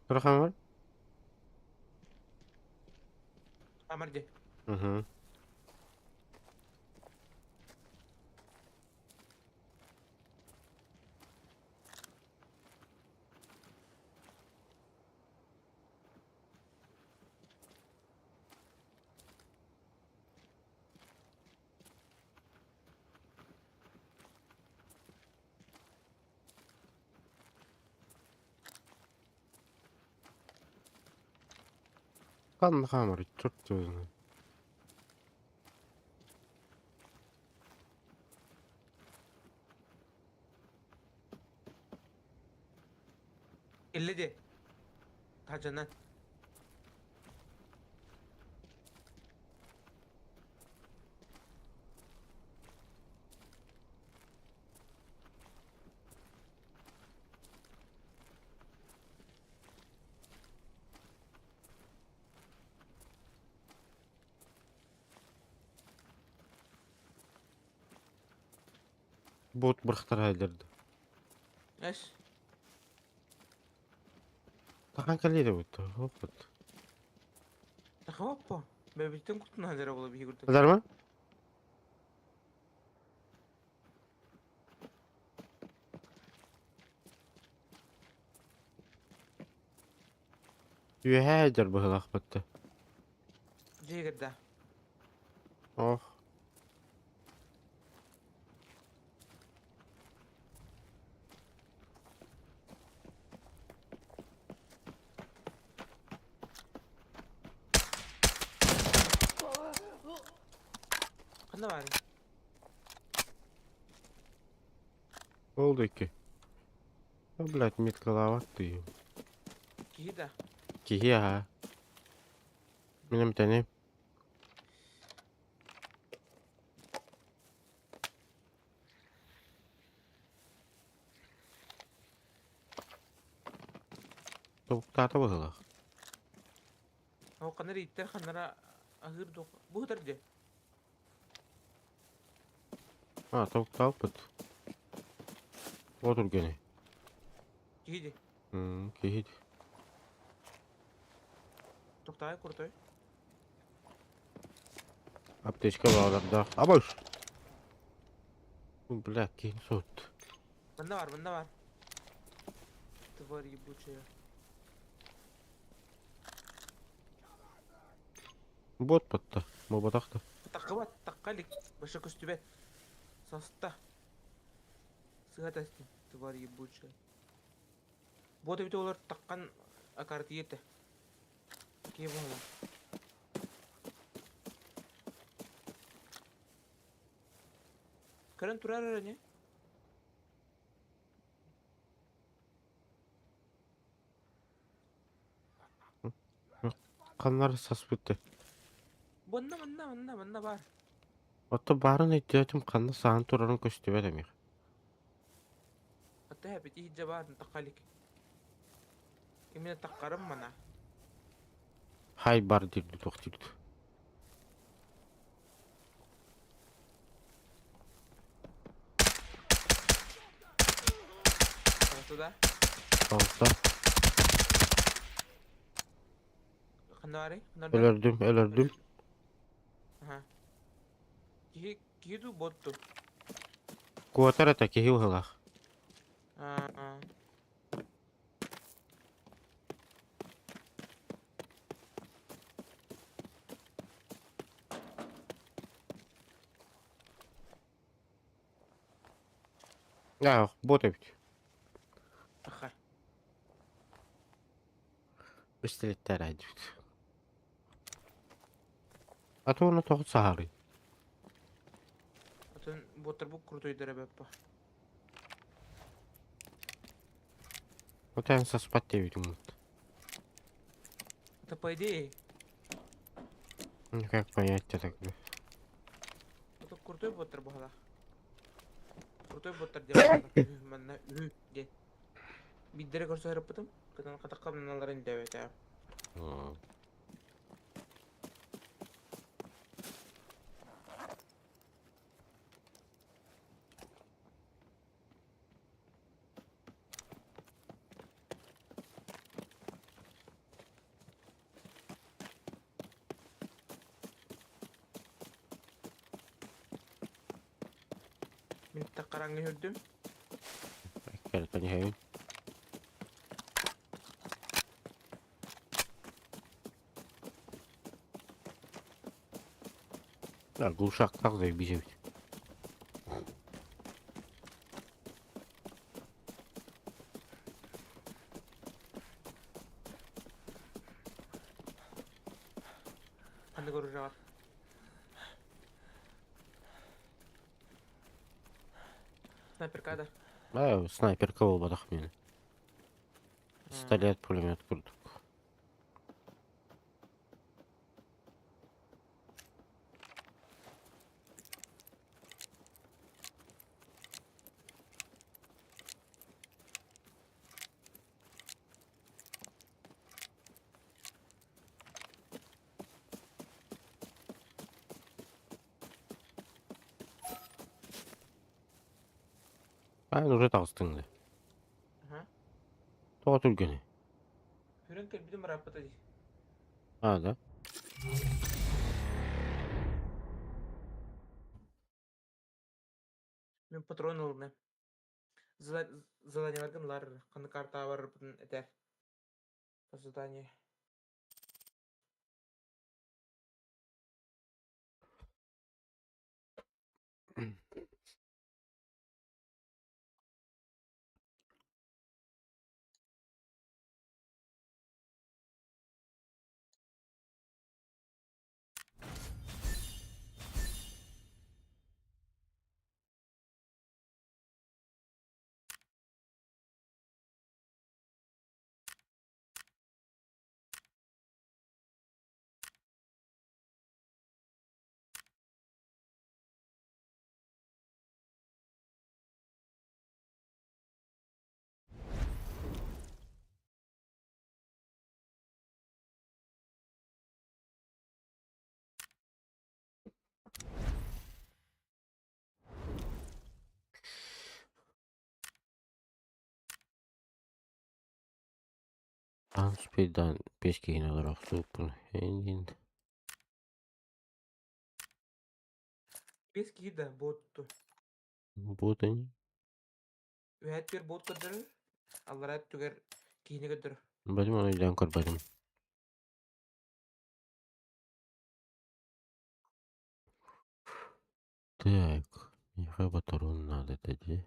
Ким эрэ хаамар? Хаамар дии. Угу. Ханна хаамар черт его знает. Кэллэ дии. Таһдьанан. Бот бырахтара элэрдэ. Эс. Тахан кэлиэ бут. Опыт. Тахаппа. Бэбиттен кутун хазара була биһи курдук. Азарма? Үөһээ дьар быһылаахпытта. Дьиэгирдэ. Ох. Ханна баарый? Ол икки. А, блядь, меткалаабат дии. Киһи да. Киһи аһа. Мин эмтэниим. Тобуктаата быһыылаах. Ол ханна ииттэр ханнара аһыыр дуох. Бу сытар дии. А, тобуктаабыппыт. Отур гений. Киһи дии. Киһи дии. Тохтоой крутой. Аптечка баҕалардаах. Абаш! Бля, киһи сот. Манна бар, манна бар. Тварь ебучая. Бот батта. Буолбатах да. Таххыбат, тахха илик. Баша көстүбэт. Саста. Сыһа тэстин, тварь ебучая. Бот эбитэ олор таххан акаратыйа этэ. Киһи буолла. Көрөн турар эрэ не? Ханнар саспыты. Манна, манна, манна, манна баар. Ото баарын өйдөөтүм ханна саһан турарын көстүбэт эмиэ. Ата хэпити иһдьэ баар тахха илик. Именно таххарым мана. Хай бар диирди туох диирди. Туда? Алта. Ханна баарый? Ханна Өлөрдүм, өлөрдүм. Аха. Киһи киһи дуу бот дуу? Куотар этэ киһи быһыылаах. Аа. Аа, бот эбит. Аха. Пистолеттэр айдыбыт. А то уонна тоҕо саһарый? Атын боттарбыт крутойдара бэппа. Вот эн саспат диэбитиҥ вот. Это по идее. Ну как понять-то тогда? Это крутой боттар баһалаах. Крутой боттар диэн манна үһү диэн. Биирдэрэ көрсө сырыппытым. Кытан хатахха мыналарын дэбэтэ. Таққараңы үрдүм. Кэлтэн иһэбин. Да, глушак так заебись ведь. Ханнык оружие Снайперка да. Да, снайперка буолбатах миэнэ. Пистолет, пулемет курдук. Эн уже таҕыстыҥ дии. Аха. Тоҕо түргэний? Үрэн кэлбитим ырааппыта дии. А, да? Мин патрон ылынным. Заданиеларгын ылар, ханнык картаҕа барарбытын этэр. Задание. Спидан биэс киһини олорор охсубуппун эйигин Без киһи да буотту. Вот они. Үһэт түөр буот көрдөрөр, аллараа өттүгэр киһини көрдөрөр. Бадым ону өйдөөн көрбөтүм. Так, миэхэ патрон надо этэ дии.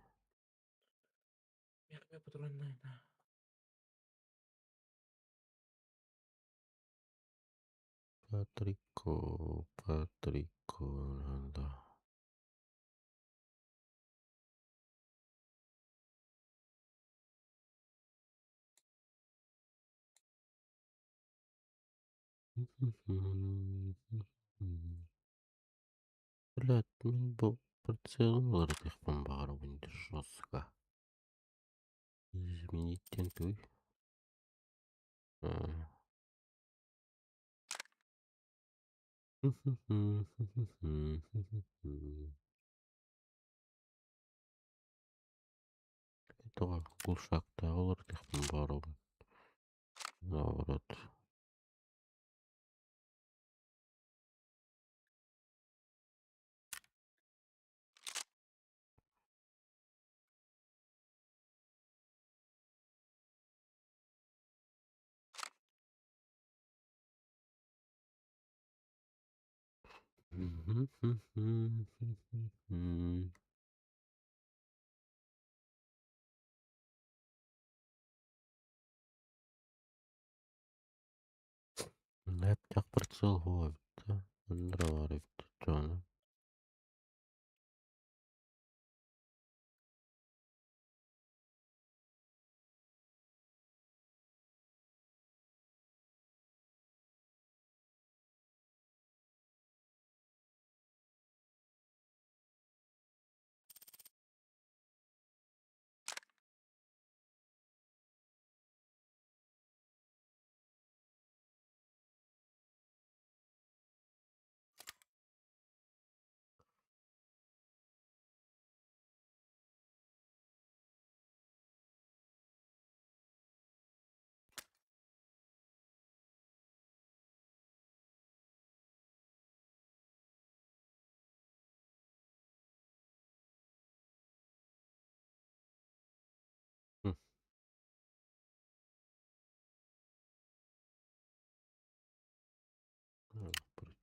Миэхэ патрон надо. Патрико, Патрико надо. Блядь, мин бу прицелын уларытыахпын баҕарабын жестко. Изменить тентуй. Тоҕо глушактааҕы уларытыахпын баҕарабын. Наоборот. Эптэх прицел эбит Андра баар эбит дьоно.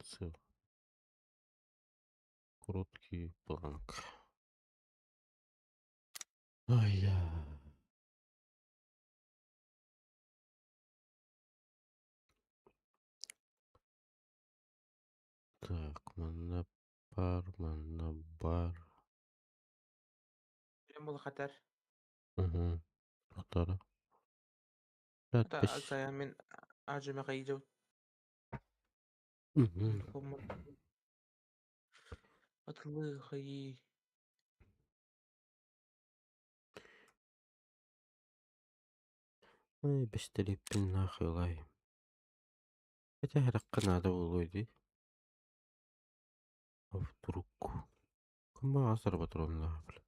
Прицел. Короткий бланк. Ай-я. Так, манна бар, манна бар. Прям был хатар. Угу. Хатара. Та сайын мен ажыма кайжау. Атлы хайы. Ай, бэстэлиэппин нахуй ылай. Хотя харахха наада буолуо дии. А вдруг? Кым баҕас патроннаах бля.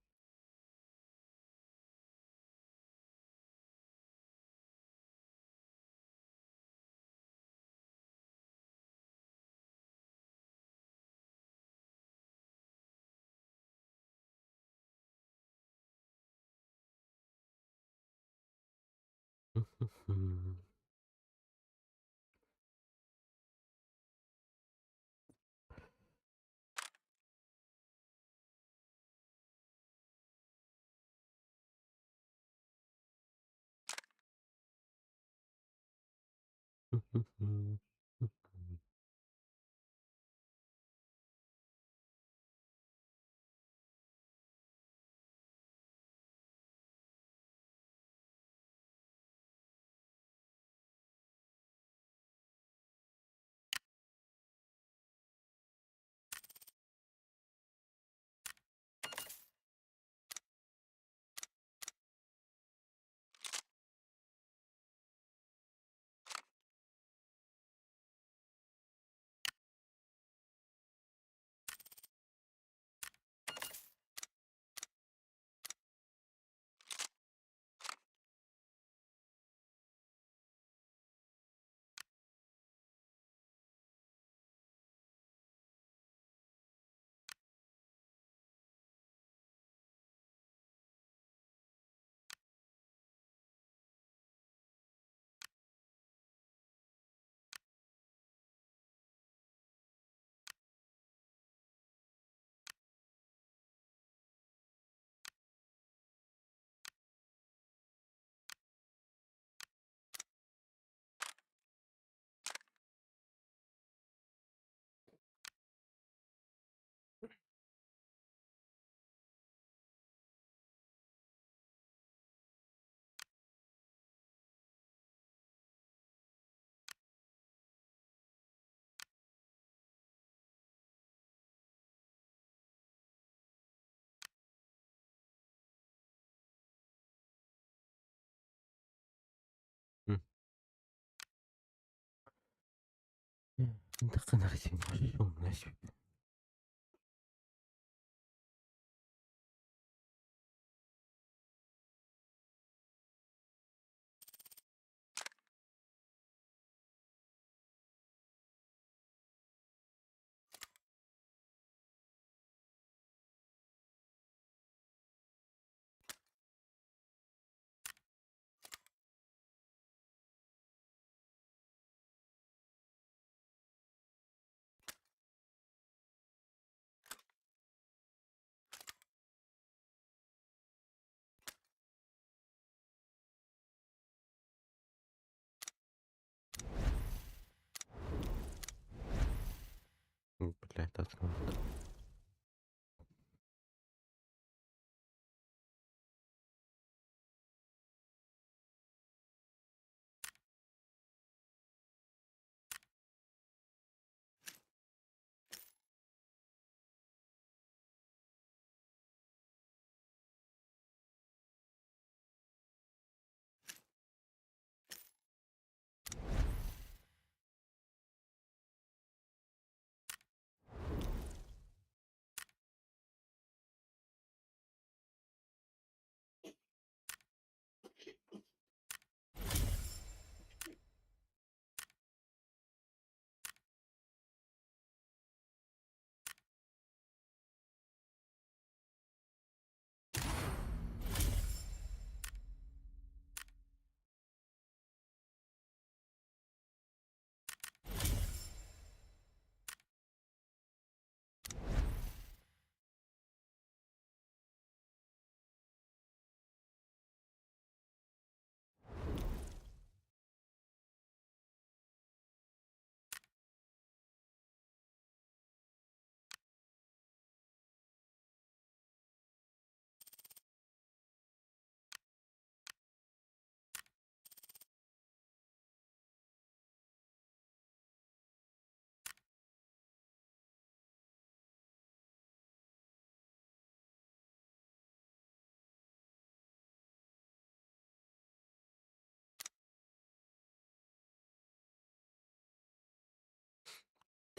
Блядь, отмазал.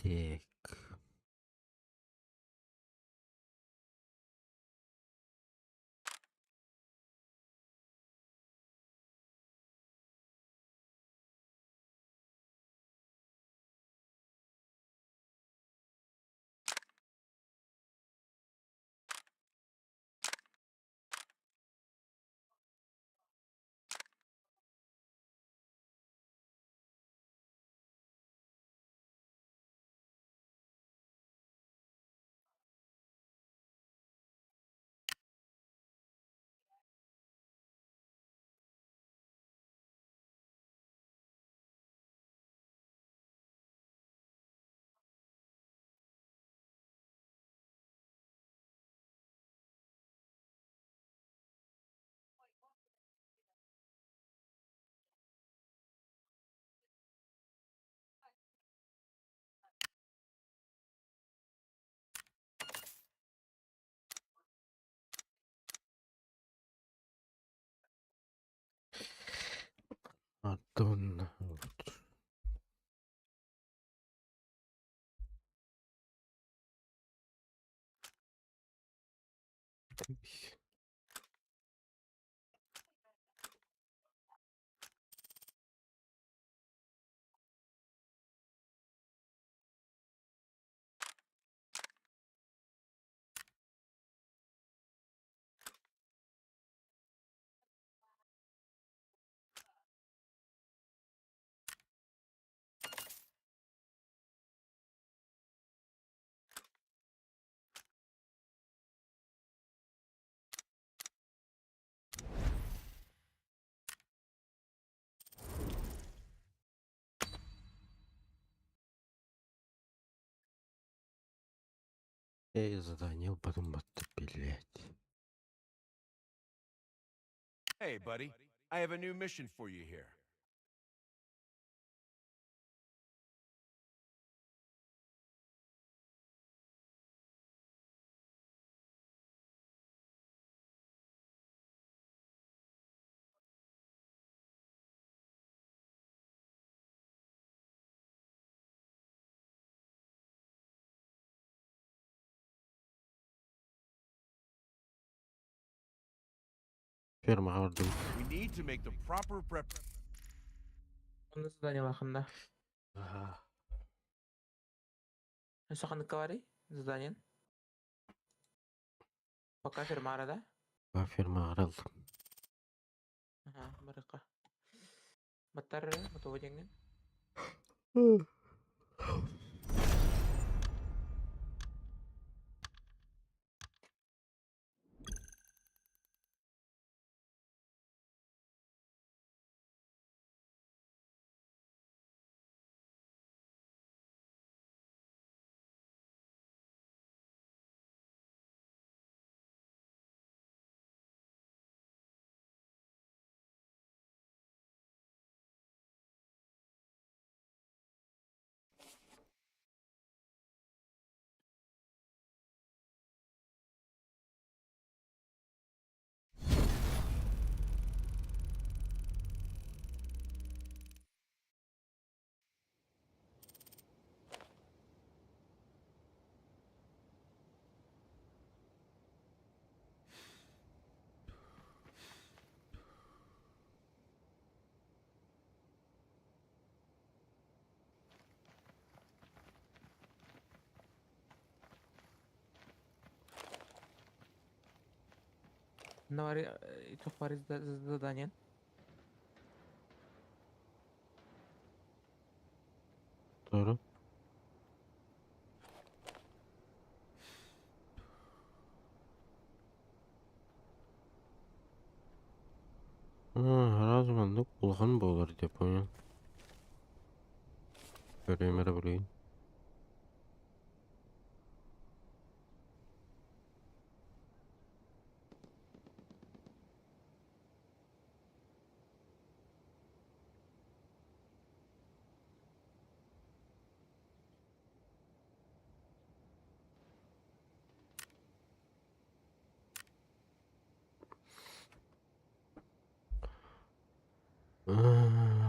Так. Madonna. Я задание потом блядь. Hey, buddy. I have a new mission for you here. Фермаҕа бардым. We need to make the proper prep. Онно заданиелаахында. Аха. Өссө ханныкка барый заданиен? Пока фермара да? Ба фермаҕа аралдым. Аха, барыахха. Баттар готово диэҥҥин. Навари туох баар заданиен? Doğru. А, маннык улахан буолар деп понял. Көрөйм эрэ билигин.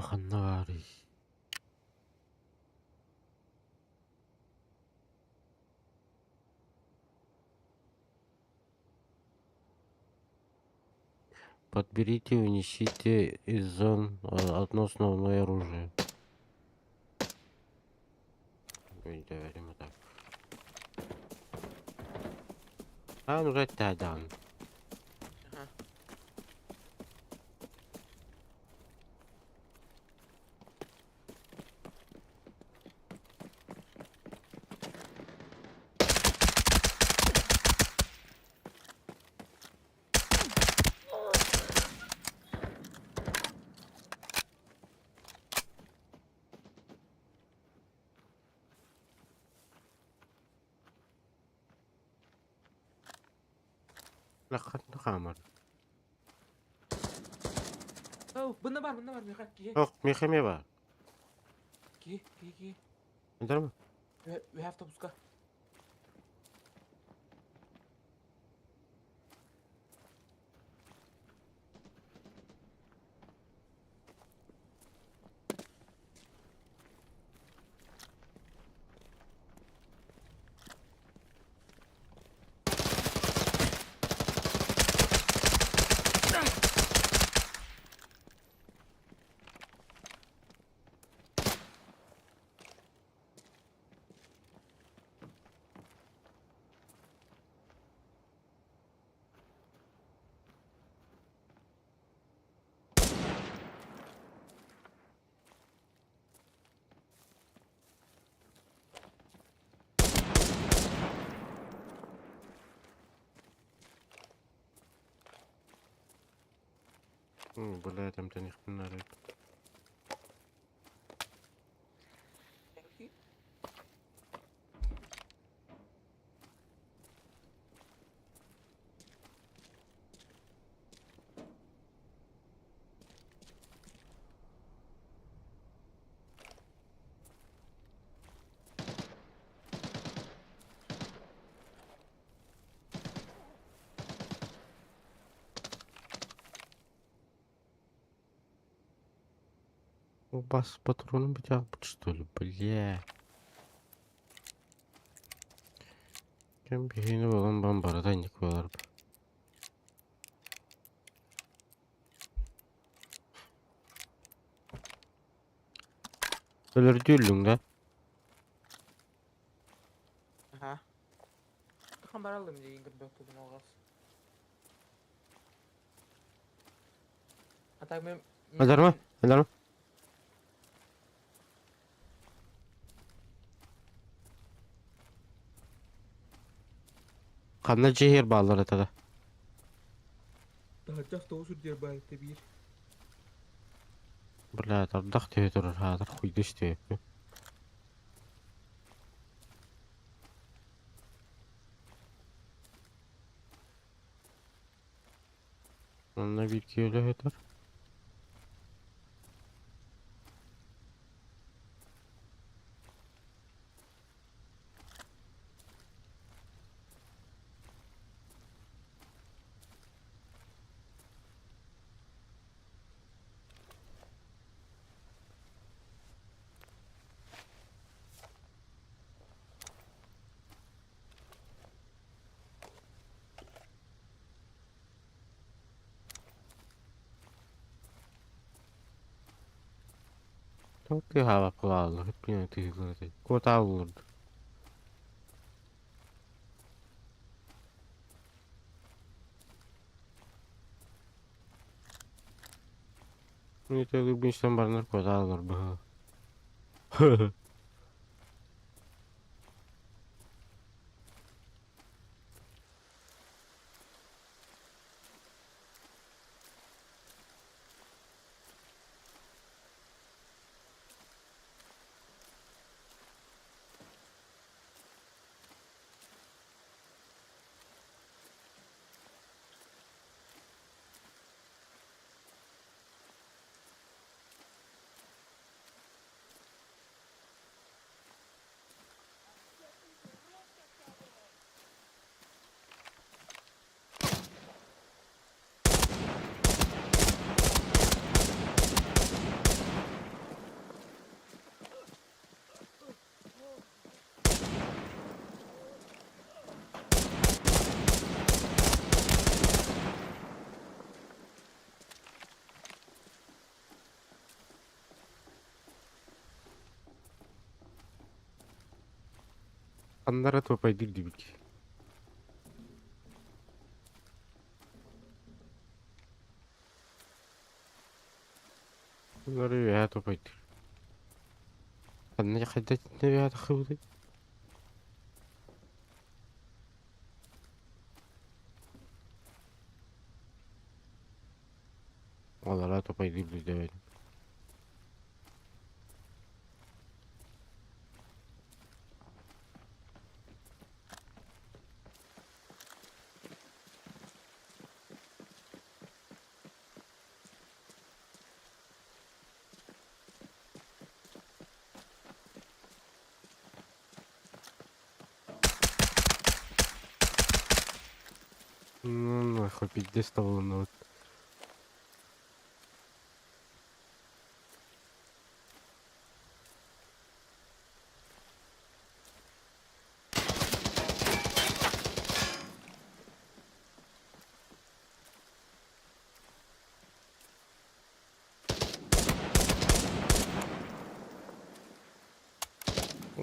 Ханна баарый? Подберите и унесите из зон одно основное оружие. Говорим так. А, ну это дан. Ага. Лаққатын хамар. Оу, бында бар, бында бар, Миха, кие. Ох, мехеме бар. Кие, кие, кие. Ындар ма? We have to буска. Бля, там ты них нарыт. Бас патроном битя что ли, бля. Кем бихини болан бам барадан николар. Өлөрдүлүң да? Ага. Тухан баралым деген кірбек оғаз. А так мен... Адарма? Адарма? Қанна жehir баллар атада. Daha автобус үрдер бар bir. Бля, тардах тебе турар хатар хуйдыш тебе. Онна bir киөлө өтөр. Çok hava kulağı hep yine tüyleri. Kota olurdu. Ne bir işlem barınır kota olur bu. Ханнара топайдыр дибик. Ханнара үөһэ топайдыр. Ханна хайда үөһэ тахсыбытый? Аллара топайдыр билдебедим. Ну нахуй пиздец табылынныбыт.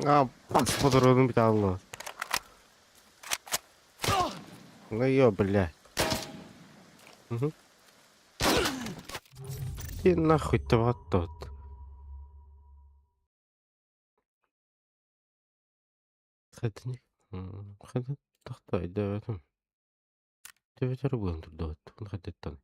А, патронун бүтэ алла. Ну ё, бля. Угу. Ты нахуй вот тот. Хэтини. Хэтин тахта өйдөөбөтүм. Төбөтөр буолан турдубут. Хэтиттэн.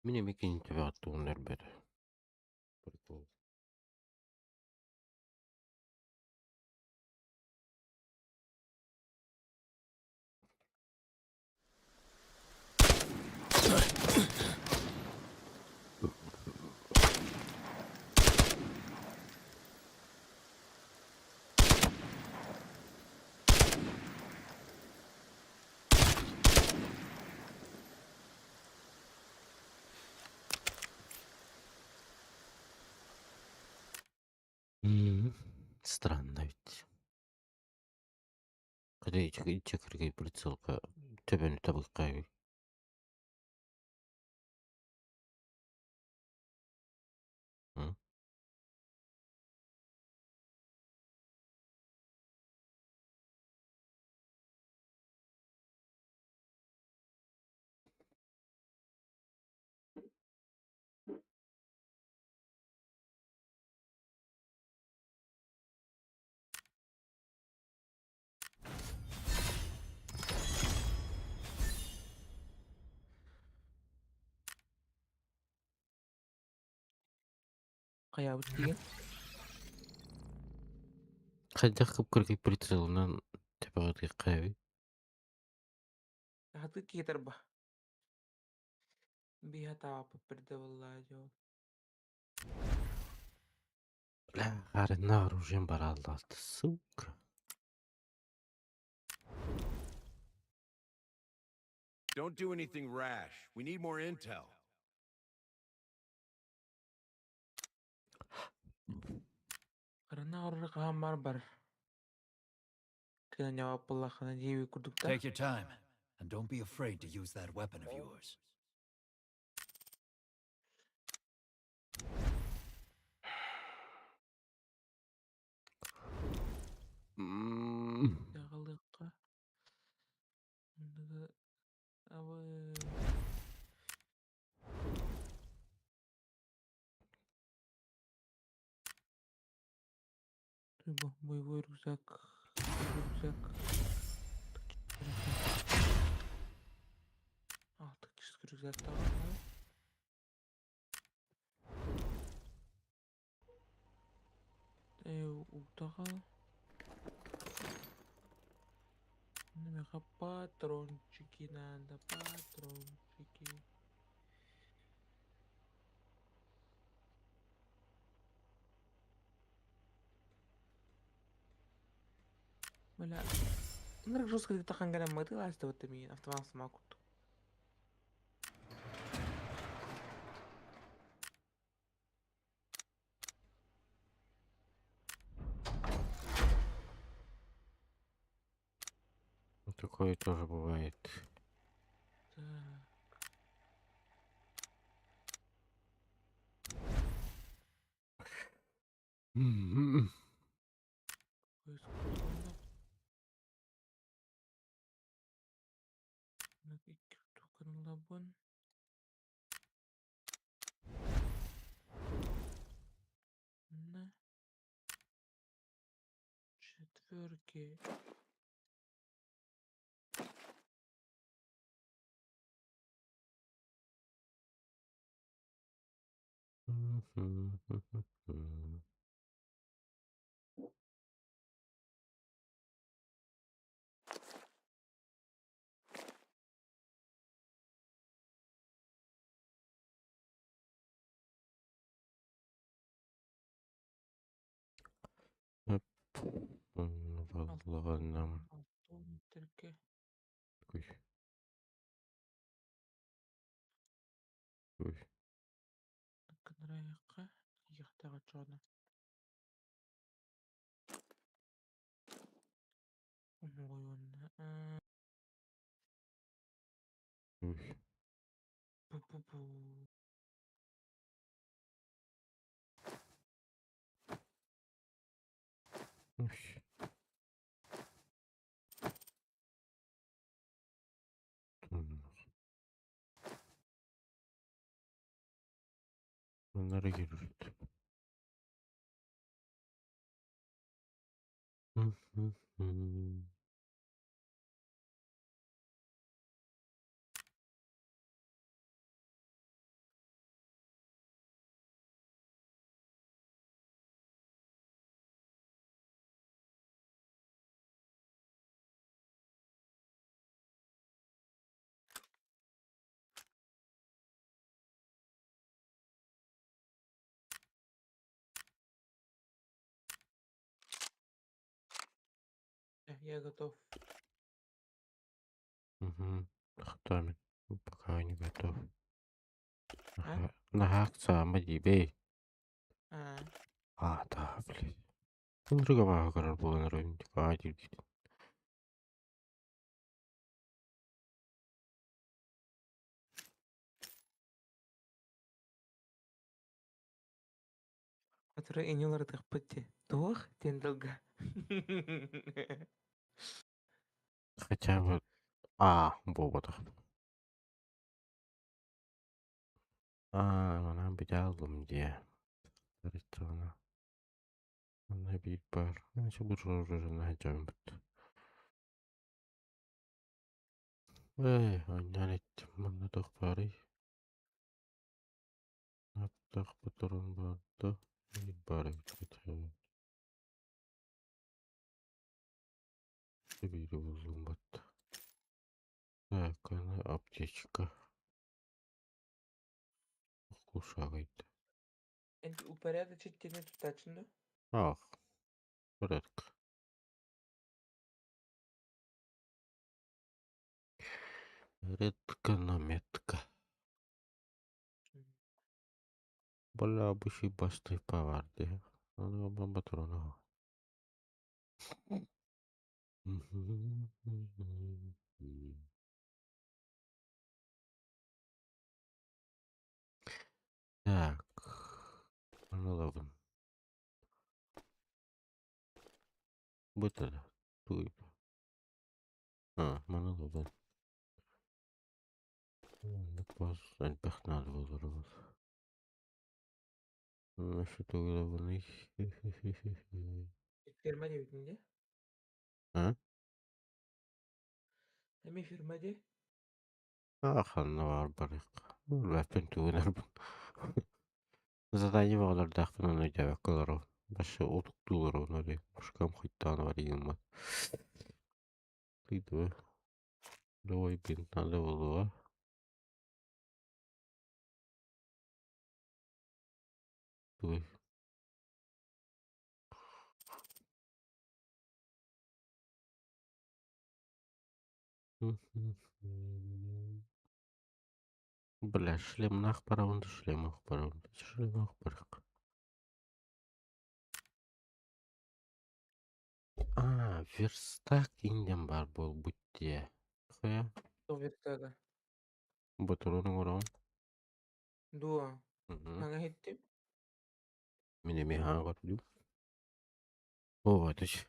Мин эмиэ кини төбөҕө тугун өрбөтө. Прикол. Странно ведь. Когда чекргей прицелка төбөнү табыккай. Хайаабыт тиийэн Хайдах кып-кыргый прицелынан төбөҕө тыаххайабый? Хатыы киһи тарба. Биһа тааппыт бирде буоллаа дьол. Бля, харына оружием бараллаалта, сука. Don't do anything rash. We need more intel. Харына орор хаһан бар бар. Кына ньавап буоллаххына диэби курдук да. Take your time, and don't be afraid to use that weapon of yours. Дьаҕалыахха. Оннуга абы Боевой рюкзак. Рюкзак. А, тактический рюкзак даҕаны. Ээ, уктаҕа. Миэхэ патрончики надо, патрончики. Бля, ынырык жестко таххан гынан мытылаастыбыт миигин автомат сама курдук. Такое тоже бывает. Так. М-м-м. На четверке. Мгм. Оп, Ладно. Алтын Ой. Ой. Кынырайыққа яқтаға чоны. Ой, Ой. Пу-пу-пу. Ой. Bunlara girdik. Hı hı hı. Я готов. Угу. Хтамин. Пока не готов. А? Нахакса дибей. А. А, да, блядь. Ну, другого карар буолан эрэ диир Который энелардых пытти. Туох тендалга. Хотя бы... А, буолбатах. А, манан бүтэ дии. Ресторана. Манна биир баар. Бу Эй, анньаан эттим, манна туох баарый? Аптаах патрон баар да? Биир баар эбит хотя Биири буллум бат. Так, аны аптечка. Кушагайт. Упорядочить тени тутачын да? Ах, порядок. Редко, но метко. Бля, бышый басты поварды. Аны патрона. Так, аналогын. Бу да. Туй. А, монологын. Бас элбэх наада буолар Что Фирма дебитинде? А? Эми фирма де? Ханна бар барык. Ләпен түгенер. Задание баглардахпын оны жабаккалар. Башы отуктуулар оны де. Ушкам хуйттааны бар игин Тыйды. Давай бинт надо было. Туй. Бля, шлемнах барабынды, шлемах барабынды, шлемах барык. А, верстак иҥдэн баар буолбут дии. Хайа, Туох верстага? ботурун оҥороҕун. Дуо? Мгм. Саҥа иһиттим. Мин эмиэ хаҥа көрдүм. О, это ж-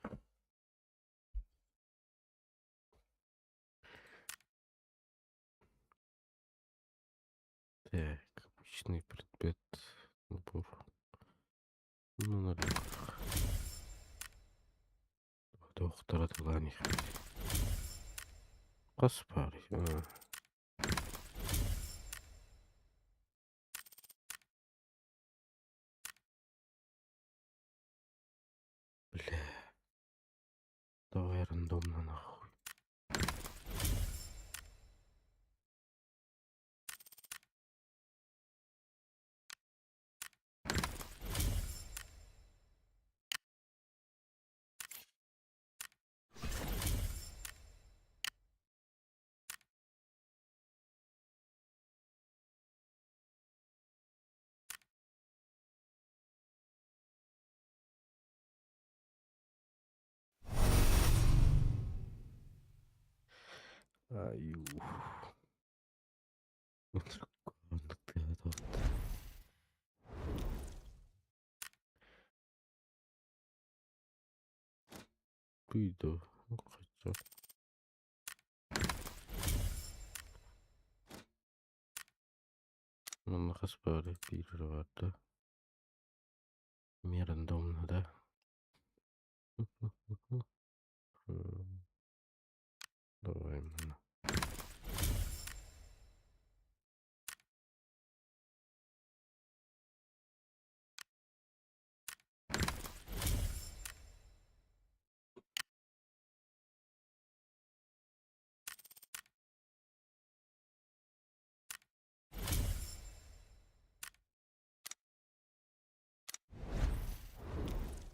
Так, обычный предмет набор. Ну, надо. Доктора тылаан иһэр. Хас баарый? Аа. Бля. Давай рандомно нахуй. Аю. Пыйду. Хотя. Манна хас баарый биир эрэ баар да. Эмиэ рандомно да? Давай манна.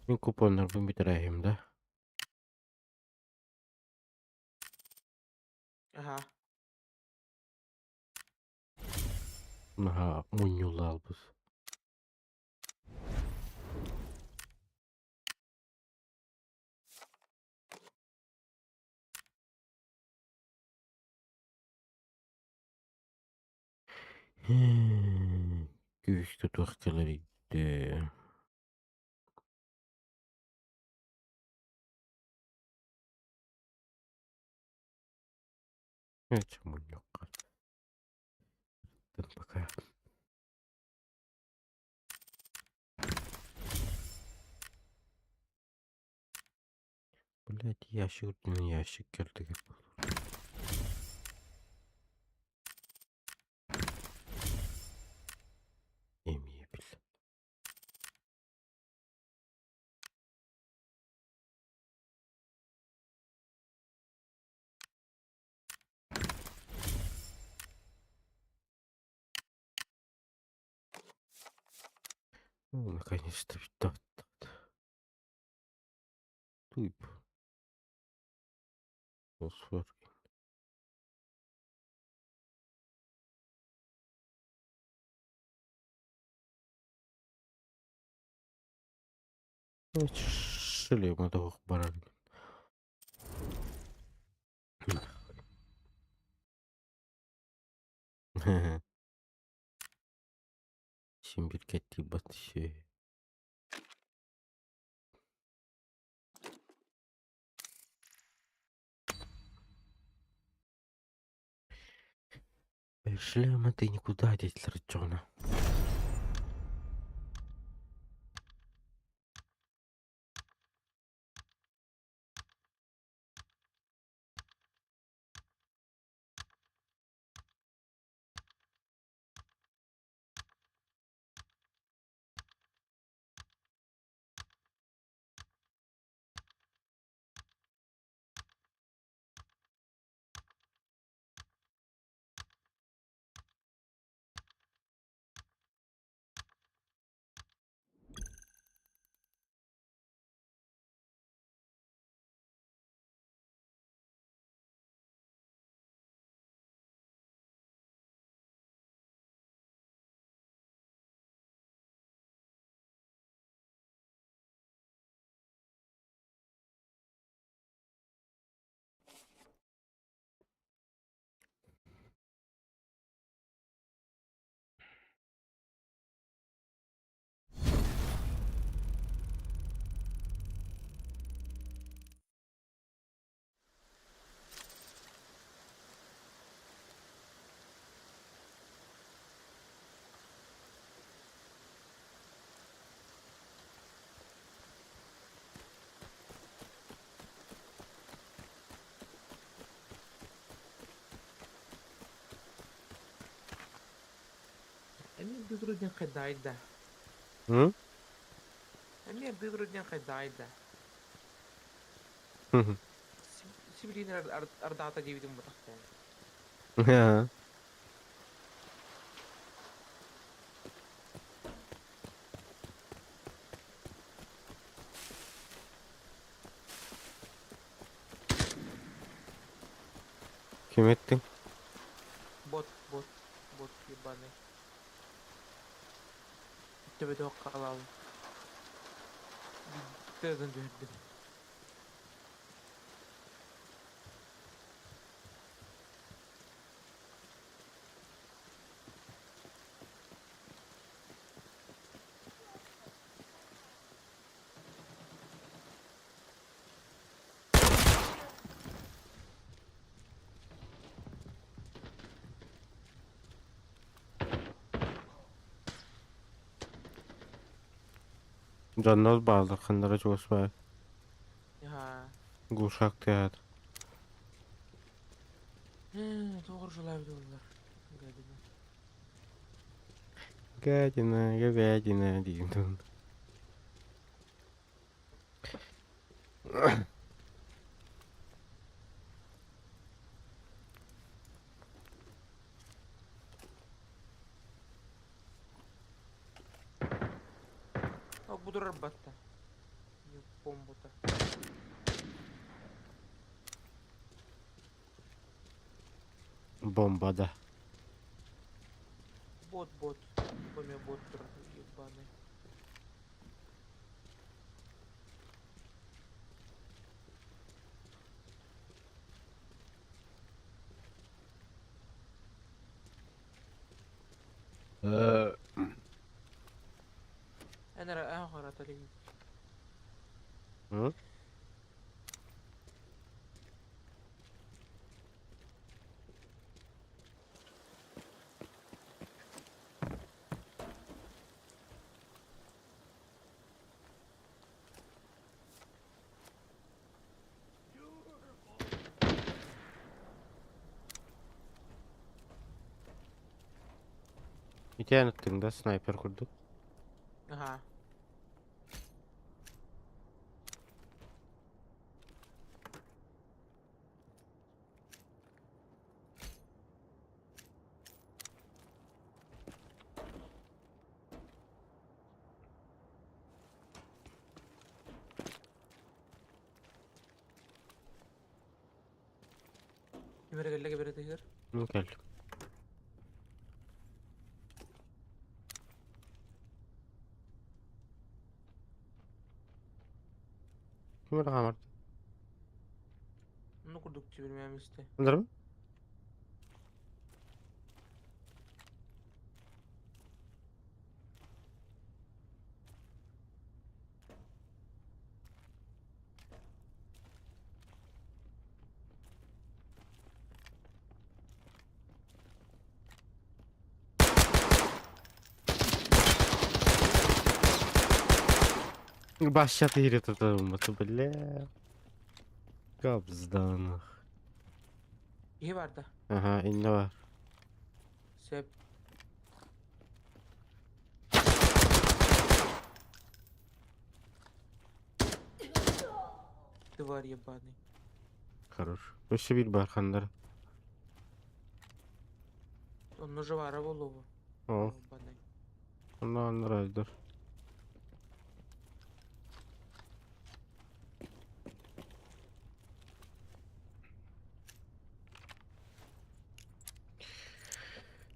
Мин купоннарбын бүтэрээһим да. Аха. Наһаа мунньуллаалбыт. Күүскэ туох кэлэрийдэ. Эчи мунньукка. Пока. Блять, ящик үрдүнэн ящик кэлтигэ Эмиэ бил. Ну, наконец-то Туйп. Фосфор. Шлема тоох барар. Син бир кэттиибат сүөһү. Шлема ты никуда диэтилэр оччоҕуна. Ардыы диэн хайдаайда. М? Эмиэ ардыы диэн хайдаайда. Сибилигин ардаата диэбитим бутахтаан. Ким эттиҥ? Бот, бот, бот ебаный. Төбөтө хаалаабын. Тыадан түһэрдим. Дьоннор бааллар ханнара чугас баар. Аhaa. Глушак тыаһаат. Тоҕо желаю буоллар. Гадина. Гадина, говядина диэн тыл. О, буду рабатта. Бомбута. Бомба, да. Бот, бот. Коме бот ебаный. أنا رأى طريق. Hı? Ити эн да снайпер курдук. Ага. Ким эрэ кэллэ кэбирэтигэр? Кэл. Ким эрэ хаамар? Онно курдук чибирмэм истэ. Ындарбы? Баща ты это бля. Кобзданах. Киһи барда. Ага, иннэ бар. Сөп. Тварь ебаный. Хорош. Өссө биир бар ханнара. Онно же баара буолуо. О, Ебаный. онно аннарайдар.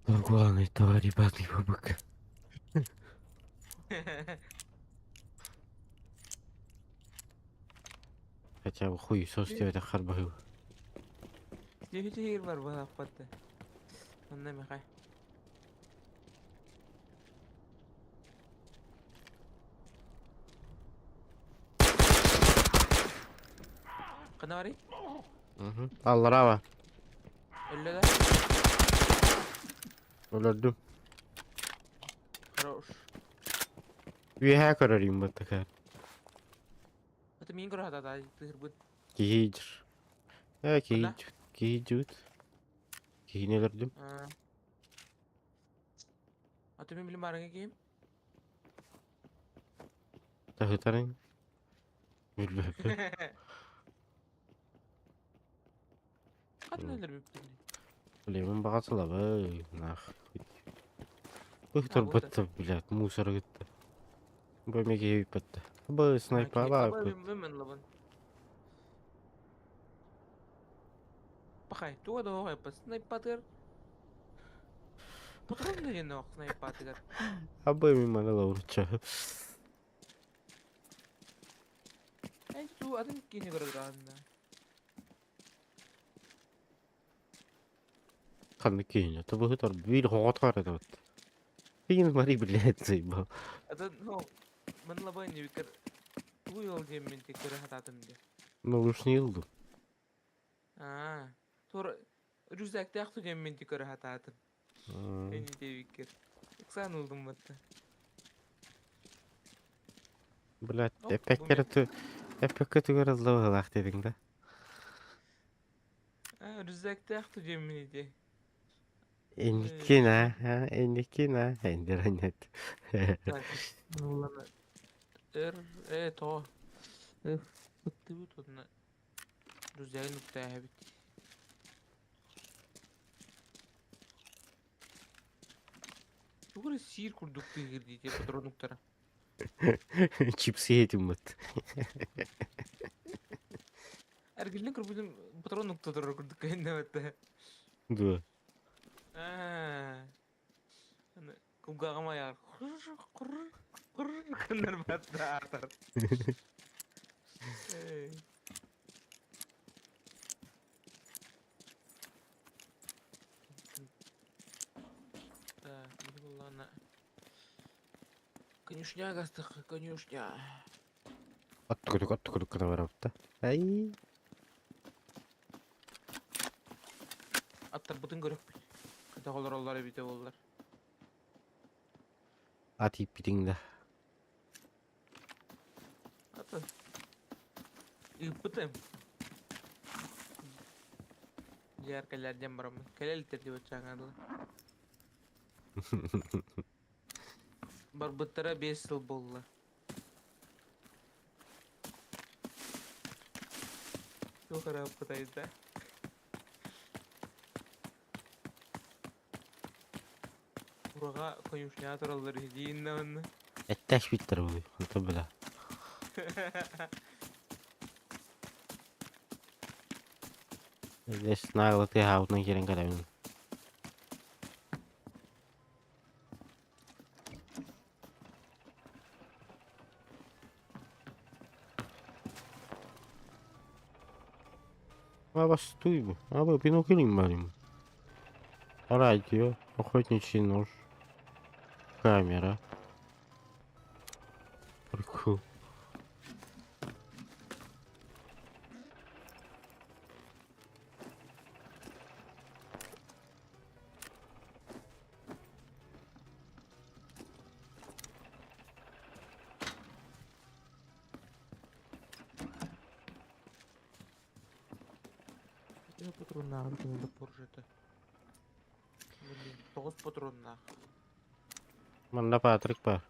Главный тварь ебаный бабык. Хотя бы хуй сос тебе харбаһы. Сүһүтүгэр бар быһааппатта. Онно михай. Хана барый? Аллара бар. Өллө да? Өлөрдүм. Хорош. Үөһээ көрөрүм баттака. Это мин көрө хатата тыһырбыт. Киһи Э, киһи киһи жут. Киһини өлөрдүм. Аа. А то мен билим барыңа киһим. Таһытарың. Билбэппин. Хатын өлөр бүптүн. Билемин баҕа сылабы, нах. Быһтар бытта, блядь, мусор гытта. Бу эмиэ киһи ыйпатта. Бу снайпалаах быт. Мен лабын. Пахай, туга да оҕайпа снайпатыгар. Патрон да диэн ох снайпатыгар. Абы мин маны лаурча. Эн ту атын кини көрөр Ханнык киһини? Тобуһутар биир хоҕотхор этэ вот. Тиин мари блядь заебал. Атын, ну, мын лабай не бикер. Туй ол диэн мин көрө хатаатым де. Ну уж не ылдым. Аа, тур рюкзактаах ту диэн мин көрө хатаатым. Эни дебикер. Ыксаан ылдым батта. Блядь, эппеккер ту эппекке түгэр ыллабыһылаах дедиң да. Аа, рюкзактаах ту диэн мин ити. Инникин а, инникин а, эндер нет. Так, ну ладно. Эр, э, то. Эх, ыттыбыт одна. Рюкзагын уктаа эбит. Тугура сиир курдук тыыгыр диите патронуктара. Чипсы этим вот. Эргиллин көрбүтүм патрон укта турар курдук кэннэбэтте. Да. Аа. Аны кулгааҕым аяар кур кур кыннар батта атар. Эй. Так, ладно. Конюшня гастых, конюшня. Аттыкырык аттыкырык гына барабыт Ай. Аттарбытын көрөкпүт. Кытах олороллор эбите боллар. Ат ииппитиҥ да. Аты. Ыыппытым. Дьиэр кэлэр диэн бараммын. Кэлэ илтер диэбит чааҥаадылар. Барбыттара 5 сыл буолла. Туох ырааппытайда. Ураҕа конюшняҕа тураллар үһү дииннэ онно. Эттээх биттэр буолуй, онтон била. Здесь нагло ты хаутна кирен кэлэбин. А стой бы. А бы пинокелин барим. Радио, охотничий нож, камера. Прикол. Я патроннаах да поржета. Блин, тоҕус патроннаах. Манна Патрик бар.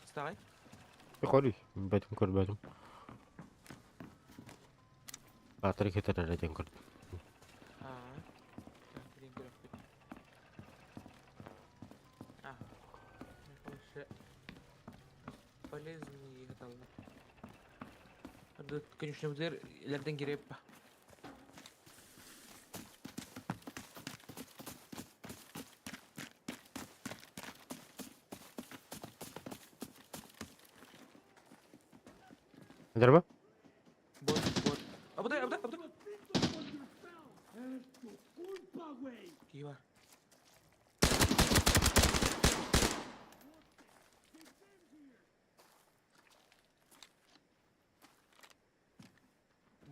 Вставай. Хори, бэтим көрбөтүм. Патрик этэрэрэ диэн көрдүм. Аа. Так, диэн көрөкпүт. А. Вообще полезный хаталлар. Конюшнябытыгар илэрдэн кириэппа. Эдэр Бот, бот. Абыдай, абыдай, абыдай. Киһи бар.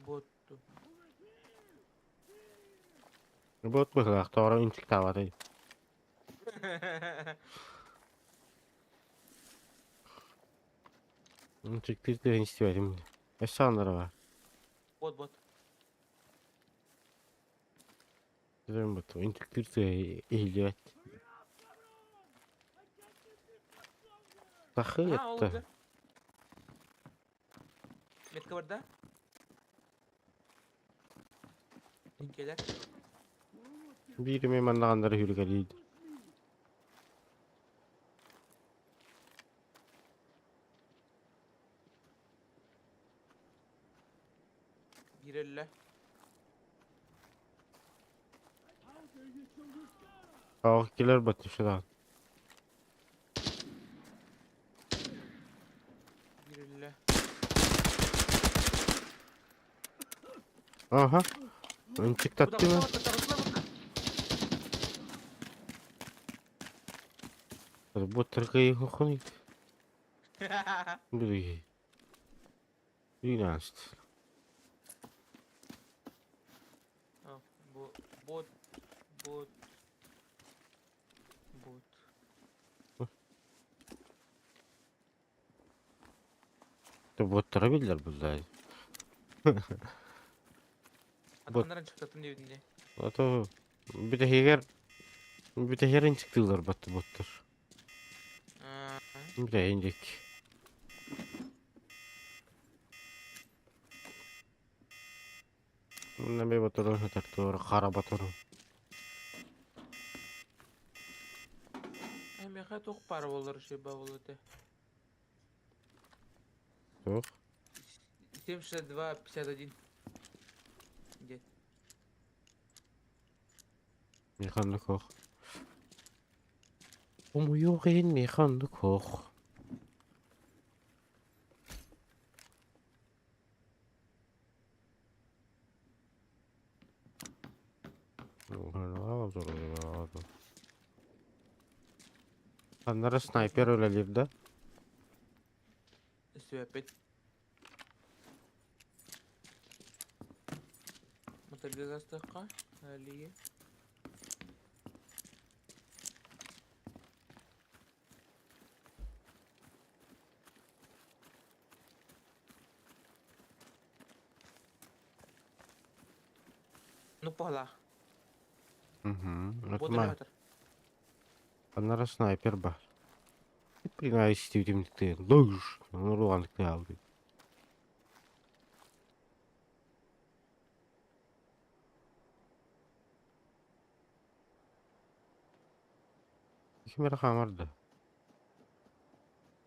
Ботту. Бот быһылаах тоҕоро интиктаабатай. Интиктир тыһын истибэтим. Өссө аннара бар. Бот, бот. Дөрөм бот. Интиктир тыһы иһиллибэт. А, ол Тахыйытта. да. Метка барда. Иккилэр. Биир эмэ маннаҕаннары хүргэлиир. Биир өллө. Аах килер баттышыдан. Биир өллө. Аха. Ынчыктатты ма? Боттарга хохонит. Блин. 12. А, бу бот бот бот. Боттара биллэр буллай. Бот. Атаннарын чыктаттым диэбитин дии. Ото бүтэһигэр бүтэһигэр инчиктыылар батты боттар. Бүтэһин диэки. Мына бе батырын хатар хара батырын. Миэхэ туох пара буолар шиба буолуо этэ. Туох? 72,51. Где? Механнык ох. Умуйуох иһин механнык ох. Аннара снайпер үлэлиир да? Өстүбэппит. Мотолизастыхха, алие. Ну пала. Угу. Вот элеватор. Аннара снайпер бар. При истибитим лыж. Нуруганнык алды. Ким эрэ хаамар да?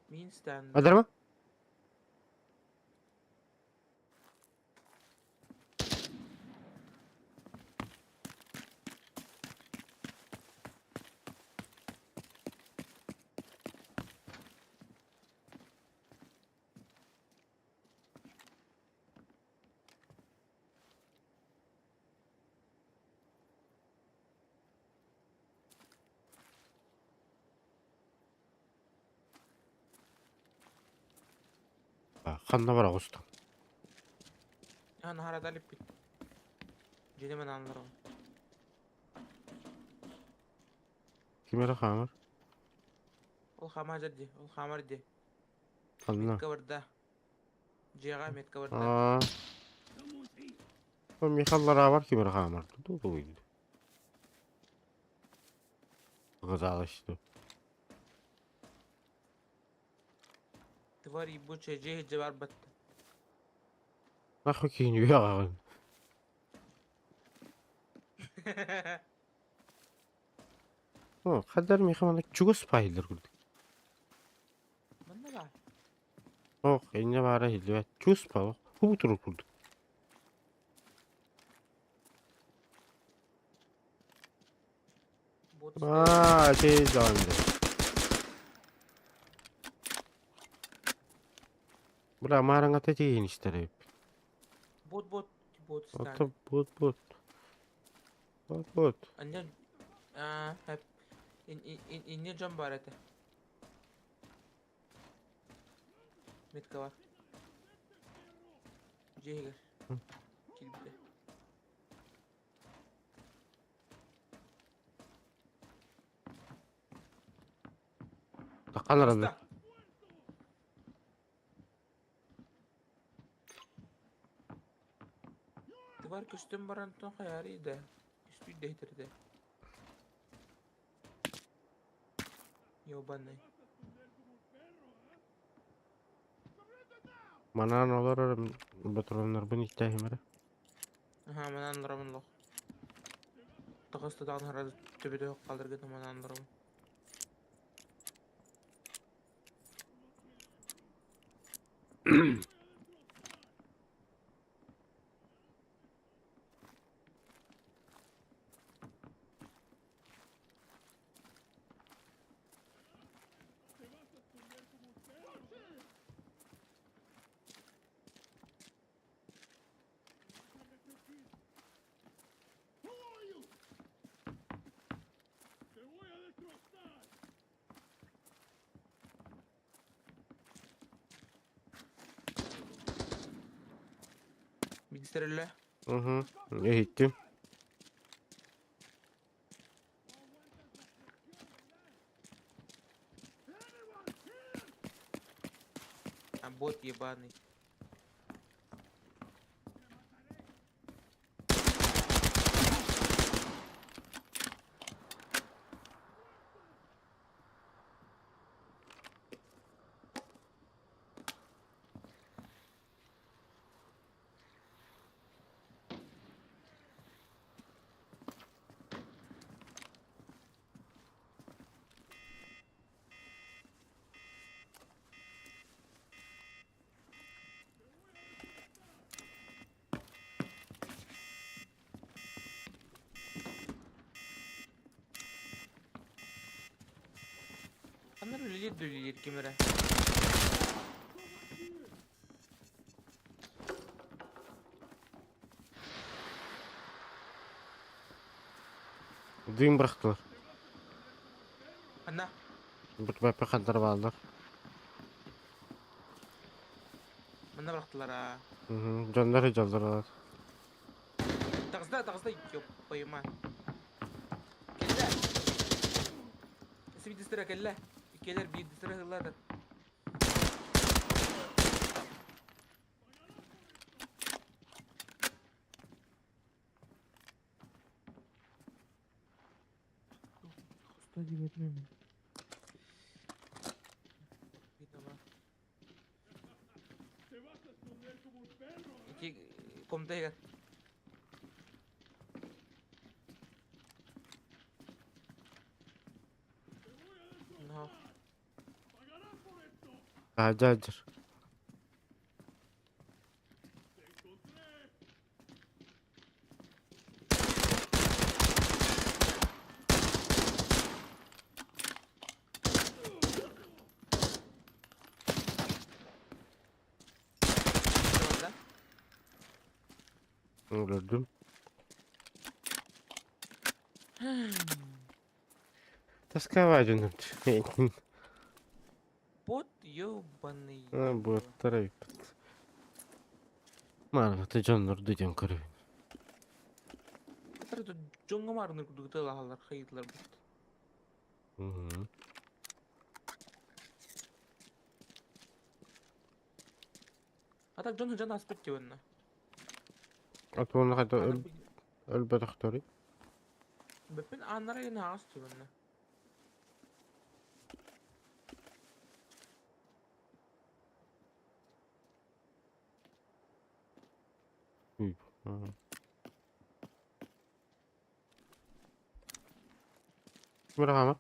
Мин стан. Адарма? Ханна бара оҕустуҥ? А, наһарада илиппит. Дьиэни аналлар. Ким эрэ хаамар? Ол хаамар дии, ол хаамар дии. Ханна? Метка барда. Дьиэҕэ метка барда. Аа. О, Михаллара ким эрэ хаамар. Ту Показалось, что. Тварь ебучая, дьиэ иһирдьэ барбатта. Нахуй киһини үөҕэҕин. О, хаддар миэхэ манна чугас паайыллар курдук. Манна баар. Ох, инньэ баара иһиллибэт. Чугас паа, хубу турар курдук. Аа, ити даҕаны. Бра, маарыҥата тиийин истэр эбит. Бот бот бот Ото бот бот. Бот бот. Анньан аа инне дьон баар этэ. Метка бар. Дьиэ иһигэр. Киирбитэ. Таххан араллар. Тварь көстөн баран тон хайаарый да. Үстүй дэһитэрдэ. Ёбаный. Манаан олорор ботуруоннарбын иттээһим эрэ. Аха, манаан олоробун лох. Тоҕус тутаҕын сразу төбөтө хаалларгыта манаан олоробун. Билсэрэллэ. Угу. Иһиттим. А бот ебаный. Ханна үлэлиир да үлэлиир ким эрэ. Дым бырахтылар. Ханна? Бут хандар бааллар. Манна бырахтылар аа. Дьоннор дьоллор. Таҕыста, таҕыста, ёппайма. Кэллэ. Сибидистэрэ кэллэ. Иккиэлэр биирдистэрэ ыһыллаатар. Что делать мен? Ити комната No. Аджаджыр. Өлөрдүм. Тосковать дьонум. Бот ёбаный. Боттар эбиппит. Мааргата дьоннорду диэн көрөбүн. Тут дьоҥҥо маарыныр курдук тыалаһаллар хайыылар бут. А так дьон дьон аспыт дии онно. Отуонна хайда өлбөтөхтөрүй? Бөппүн ааннара иһин аҕас дии онно. Быраҕама.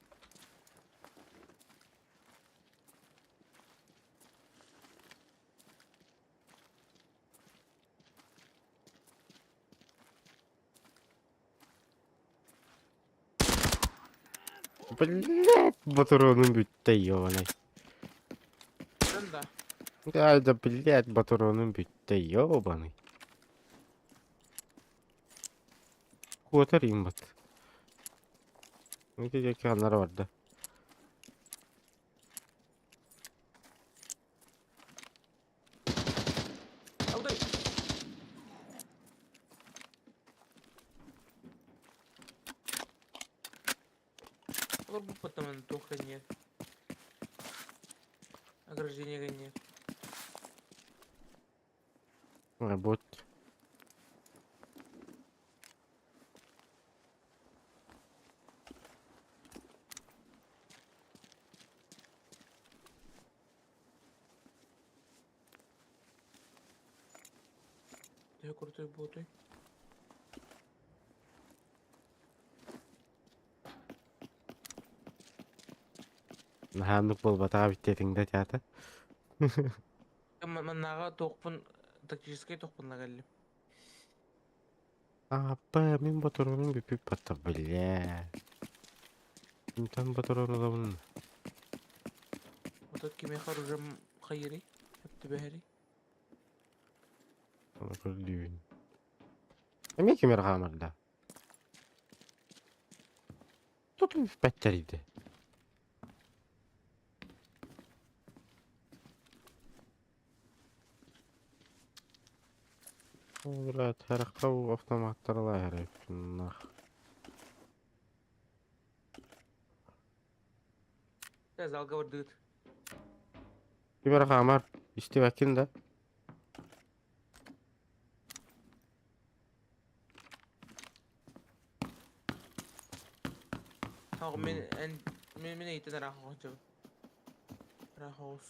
Блять, ботуруонум бүттэ, ёбаный. Да. Да, да, блять, ботуруонум бүттэ, ёбаный. Куотар имбат. Ити диэки ханнара барда. Алдай! Олор буппаттаман туох нет. Ограждение нет. Работ. Төһө крутой буолуой? Наһааннык буолбатаҕа бүттэтиҥ да театр. Маннааҕа туохпун тактическай туохпун кэллим. Аппа, мин ботуруонум бүппүт батта, бля. Мин ботуруон ылабын. Отут кимиэхэ оружием хайырый? Түбэһэрий? Оны көрдүүбүн. Эмиэ ким эрэ хаамарда? Тут бүппэттэр Блядь, харахха автоматтар лаһара нах. Залга бардыгыт. Ким эрэ хаамар? Истибэккин да? Ах, мен эн мен мен эйтен араха ходжабын. Араха оҕус.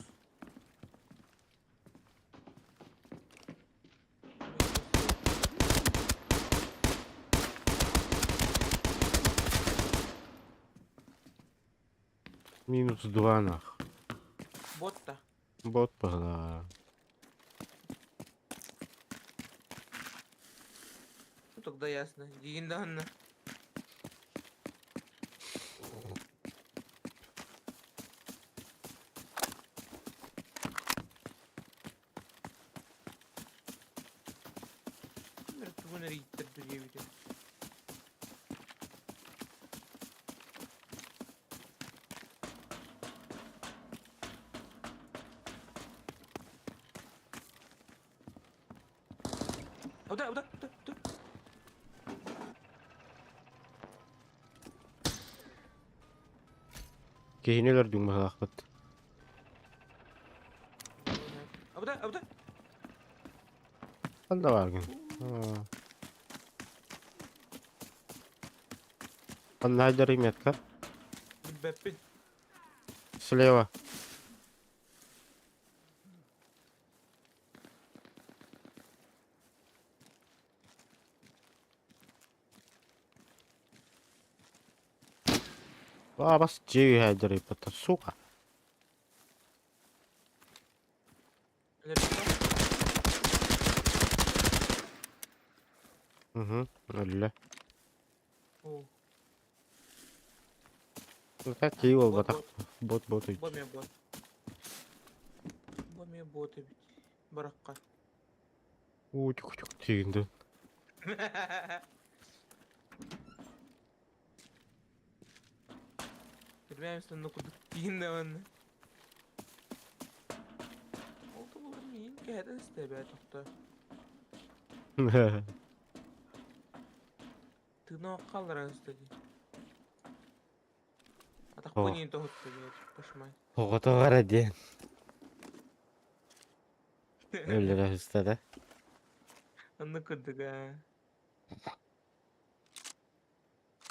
Минус два нах. Бот да. Бот баҕа. Ну тогда ясно. Дигин даҕаны. Тугун эрийиттэр диэбитэ. Уда, уда, уда, уда. Киһини өлөрдүҥ быһалаахпыт. Уда, уда. Ханна бааргын? Ханна сылдьарый метка? Билбэппин. Слева. Бабас дьиэ үһээдэрийбэтэ, сука. Угу, өллө. Ну так кии буолбатах. Бот бот Бо эмиэ бот. Бо эмиэ бот эбит. Барахха. Уу тюк тюк тииндин. Билбэм сонно курдук тиин даҕаны. Ол туһугар миигин кэһэтэн истэ эбээт тохтоо. Тыына хаалларан истэ дии. Атахпын иин тоһутта диэт, пошмай. Оҕотоҕор эрэ диэн. Өлөрө сыста да. Оннук курдук аа.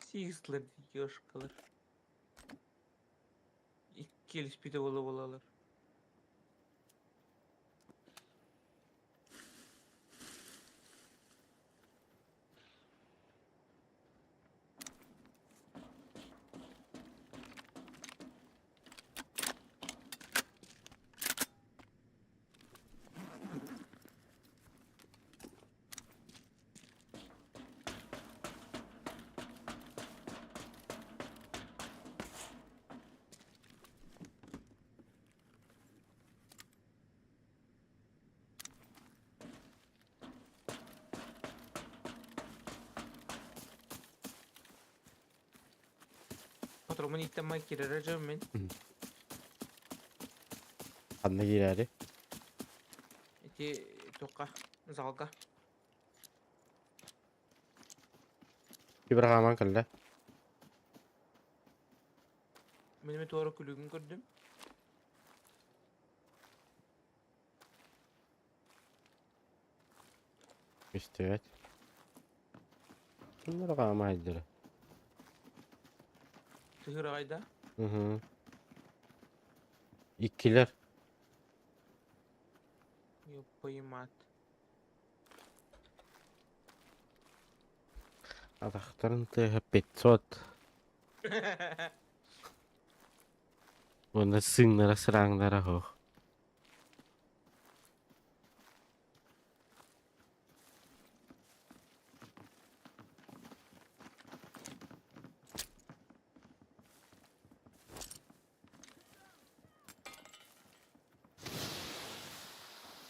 Сиислэр девушкалар. Икки буола буолалар. Патромун иттэн май киирэрэ дьон мин. Ханна киирээри? Ити туохха залга. Кибер хааман кэллэ. Мин эмэ туора күлүгүн көрдүм. Истибэт. Кимнэр хаамаайдара? Тыһыраҕайда. Угу. Иккилэр. Ёппоймат. Атахтарын тыаһа 500 уонна сыҥнара сырааҥнара оһох.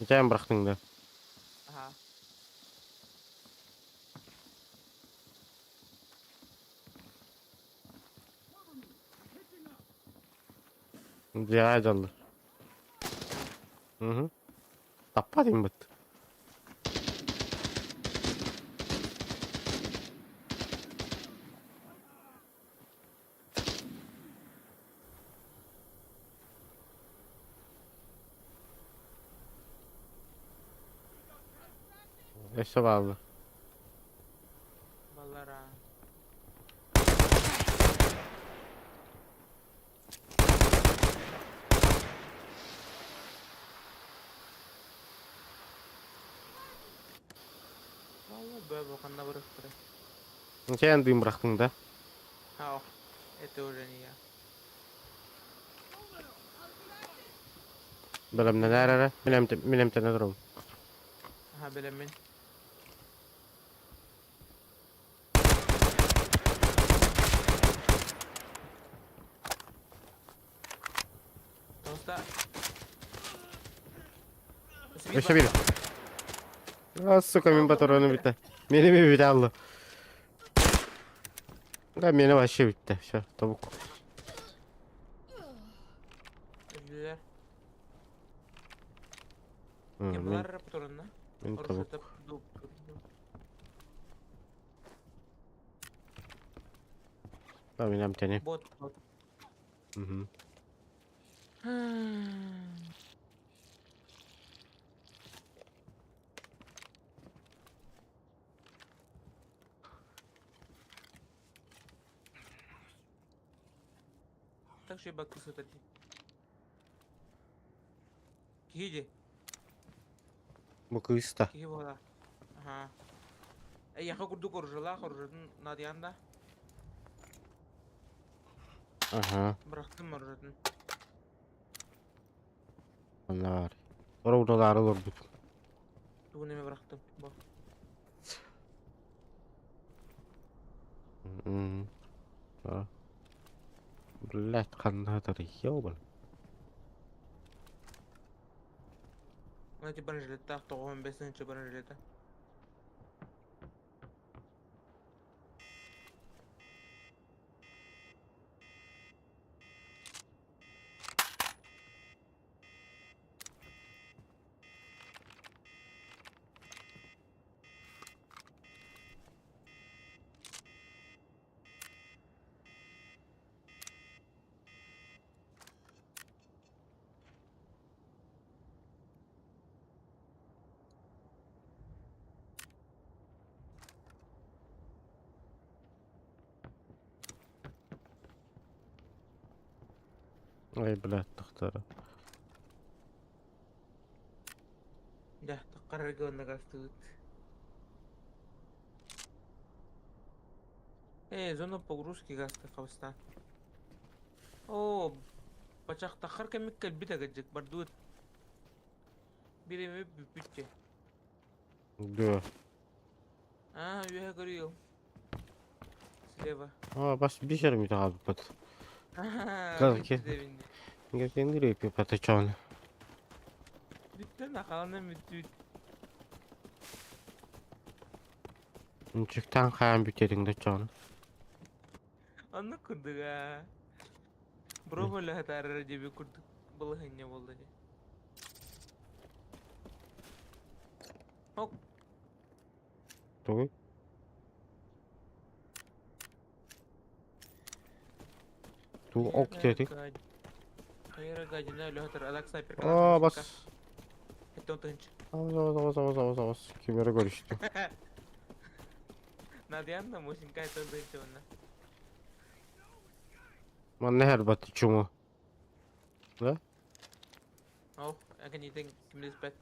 Итэн бырахтыҥ да? Аха. Дьиэҕэ дьаллар. Мгм. Таппат инбит. Өссө бааллар. Баллара. Валла бөбө ханна барыахтара. Сен дым бырахтыҥ да? Ау, это уже не я. Бэлэмнэнээр эрэ. Мин эмтэнэ турабын. Аха, бэлэммин. Тоста. Өссө биир. А, сука, мин патрону бүтэ. Мени ми бүтэ алла. Да, мени вообще бүтте. Все, тобук. Өлдүлэр. Мин, Кемлар патронна. мин тобук. Да, мин эмтэним. Бот, бот. Мгм. Так что бакы сытар дии. Киһи дии. Бу кыыс да. Киһи буола. Аха. Эйиэхэ курдук оружиялаах оружиятын наадыйан да. Аха. Бырахтым оружиятын. Онно баар. Орудалаары олорбут. Тугун эмэ бырахтым. Бу. М. А. Блядь, ханна сытарый, ёбан. Уна ти бронежилеттаах 95 тыһыынча бронежилета. Ой, блядь, тохтара. Дьэ, таххарарга уонна гастыбыт. Э, зона погрузки гаста хабыстаан. Оо, бачахтаххар кэмик кэлбит агадьык бардыбыт. Бириэмэ бүппүт Да. Аа, үөһэ көрүөм. Слева. А, бас бисер ми таҕалбыт. Бүттэ дэбинни. Кэлкингири патачон. Бүттэ нахалана бүттүбүт. Чыктаан хаан бүтэриҥ да чон. Оннук курдук аа. Броболя хатаарара диэби курдук балаһыанньа буолла дии. Ок. Тугуй? Туу ок диэтик. Хайра гадина өлө хатар алак снайпер. Аа бас. Эттон тынч. Абас абас абас абас абас абас. Кимere көрүстүм. Надианна мусинка эттон тынч онна. Манна herбат чума. Да? Ох, агнитен кимлеспет.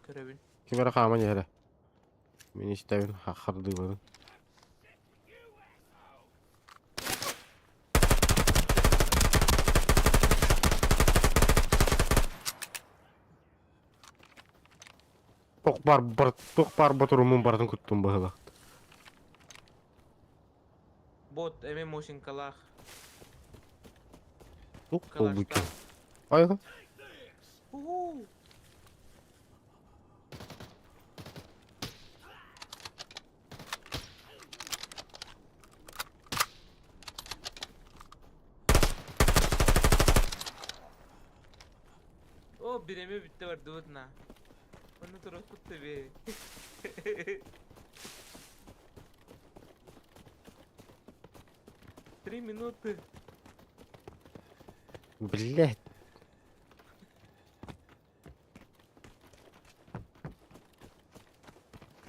Көрөбүн. Кимere хааман иһэрэ. Мин истэбин хардыыбын. Туох баар бар туох баар ботурумун барытын куттум быһыылаах. Бот эми мосинкалаах. Туох буолбут Айга. Уху. О, бирэми бүттэ бардыбыт на. Онно туруккут тебе. 3 минуты. Блять.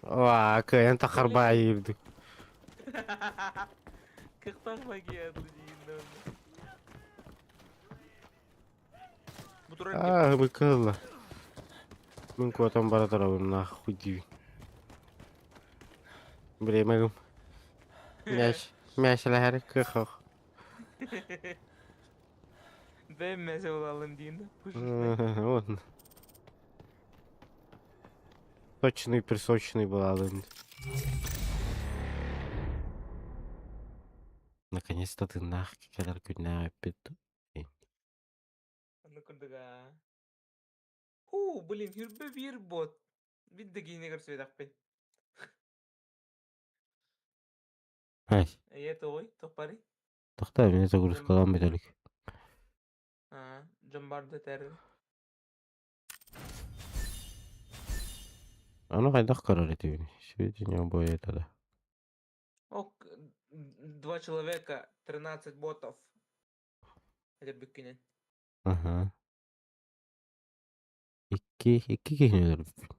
Waa, кыайан тахарбаайы үрдүк. Кыхтах магия диин. Бу турар Аа, быкылла. Мин куотан бара турабын нахуй диибин. Бириэмэгим. Мяч, мячлэһэр кыах. Дай мясо булалым диин. Вот. Точный присочный была. Наконец-то ты нах кэлэр күннээх эппит. Ону курдуга. Ху, блин, 21 бот. Бидде киинэ көрсүбэтэхпин. Ай, Эйэ тоҕуй, тохпарый? тохтоо мин загрузкалаан бүтэлик. Аа, дьон барды этэр. Аны хайдах көрөр этибин? Сведения об это да. Ок, два человека, 13 ботов. Это бүккүнэн. Ага. Икки, икки киһини өлөрбүппүн.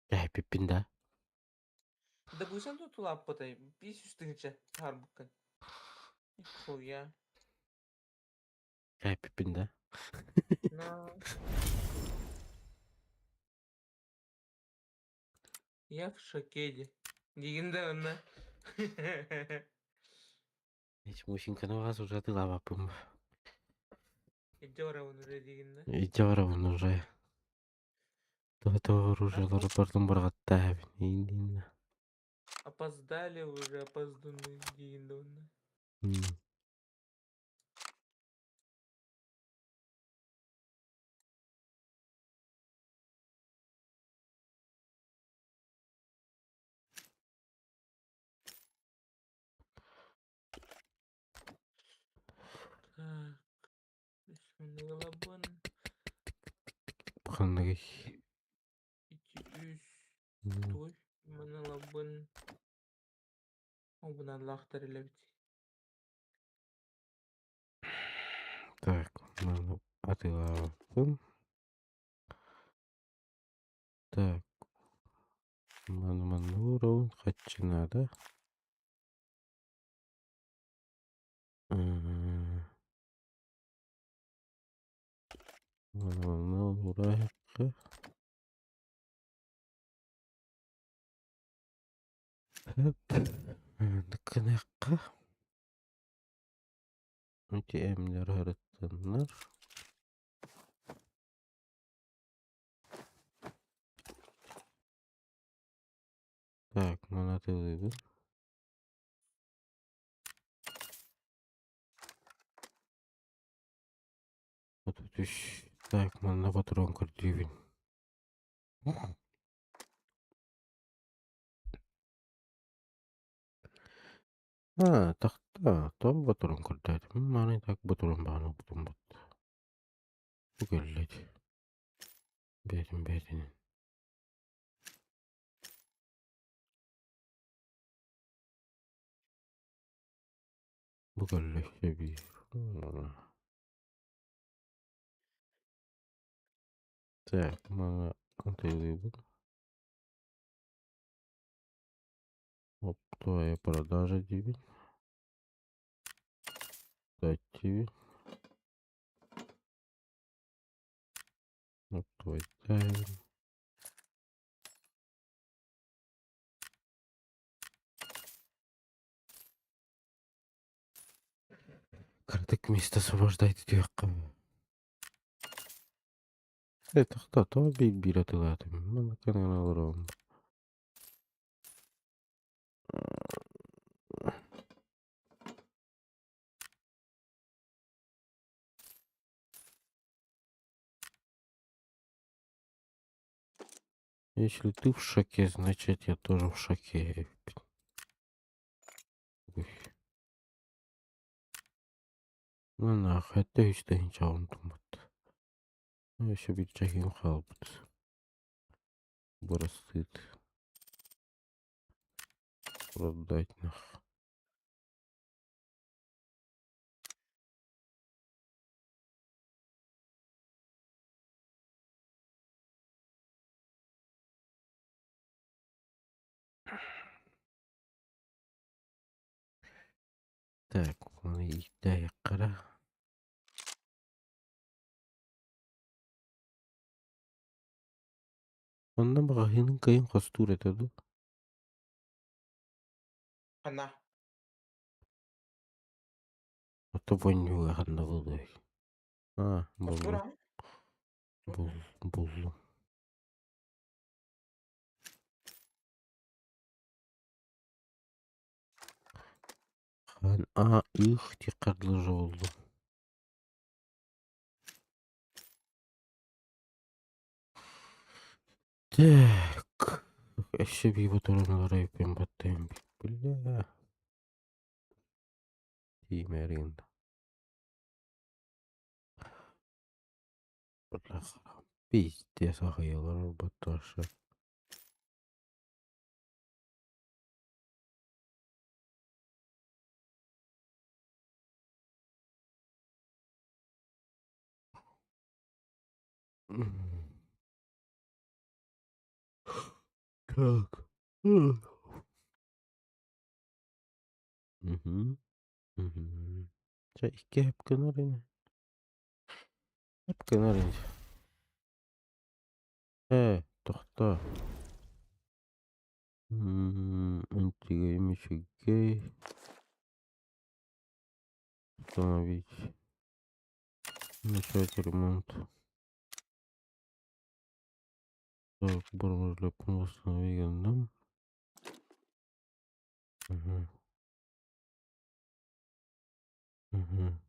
Кэһэппиппин да. Да бысан тут улааппытай, 500 тыһыынча саарбыккын. Хуя. Кэһэппиппин да. На. Я в шокеде. Диигин да онно. Мусинканы баҕас уже атыылаабаппын. Илдьэ барабын уже диигин да. Илдьэ барабын уже. Тоҕо уже барытын быраҕаттаабын. Иин Опоздали уже, опозданы диигин да онно. Так. Бисмиллahirrahmanirrahim. Ханныгый? 2 3 той маналабын. Обуналлаахтар элэбит. Так, маны атыылаабыппын. Так. Маны манна уурабын, хаччы наада. Маны манна уурайыкка. Гыныахха. Ити эмнэр харыттаннар. Так, маны атыылыыбын. 33. Так, манна патрон көрдүүбүн. А, тахта, тоҕо патрон көрдөөтүм? Маны так патрон баҕана укпутум бут. Бу кэллэ Бэйэтин бэйэтинэн. Бу кэллэ биир. Так, маны атыылыыбын. Оптовая продажа диибин. Дать диибин. Оптовый тайм. Кыратык место освобождать диэххэ. Тохтоо, биир-биир атыылаатым. Манна кэнэн олоруом. Если ты в шоке, значит я тоже в шоке. Ну нах, это үс тыһыынча туммут. Өссө биир чаһыым хаалбыт. Бырастыыт. Продать нах. Так, маны иитээйэххэ Онно маҕаһыынын кыайан хостуур этэ дуу? Ханна? Ото вонньуга ханна буолуой? Аа, Хостуур буллум. аҕай? Бул, буллум. Хан аа ыых диэххэ дылы Так, өссө биир ботуруон ылар баттайым бля. Тиимээрин. Пиздец аҕыйалар батташа. Так. Мгм. Мгм. Чэ, икки эп гынар ини. Эп гынар ини. Ээ, тохтоо. М, үчүгэй. Установить. Начать ремонт. Так, восстановить гандам. Угу. Угу.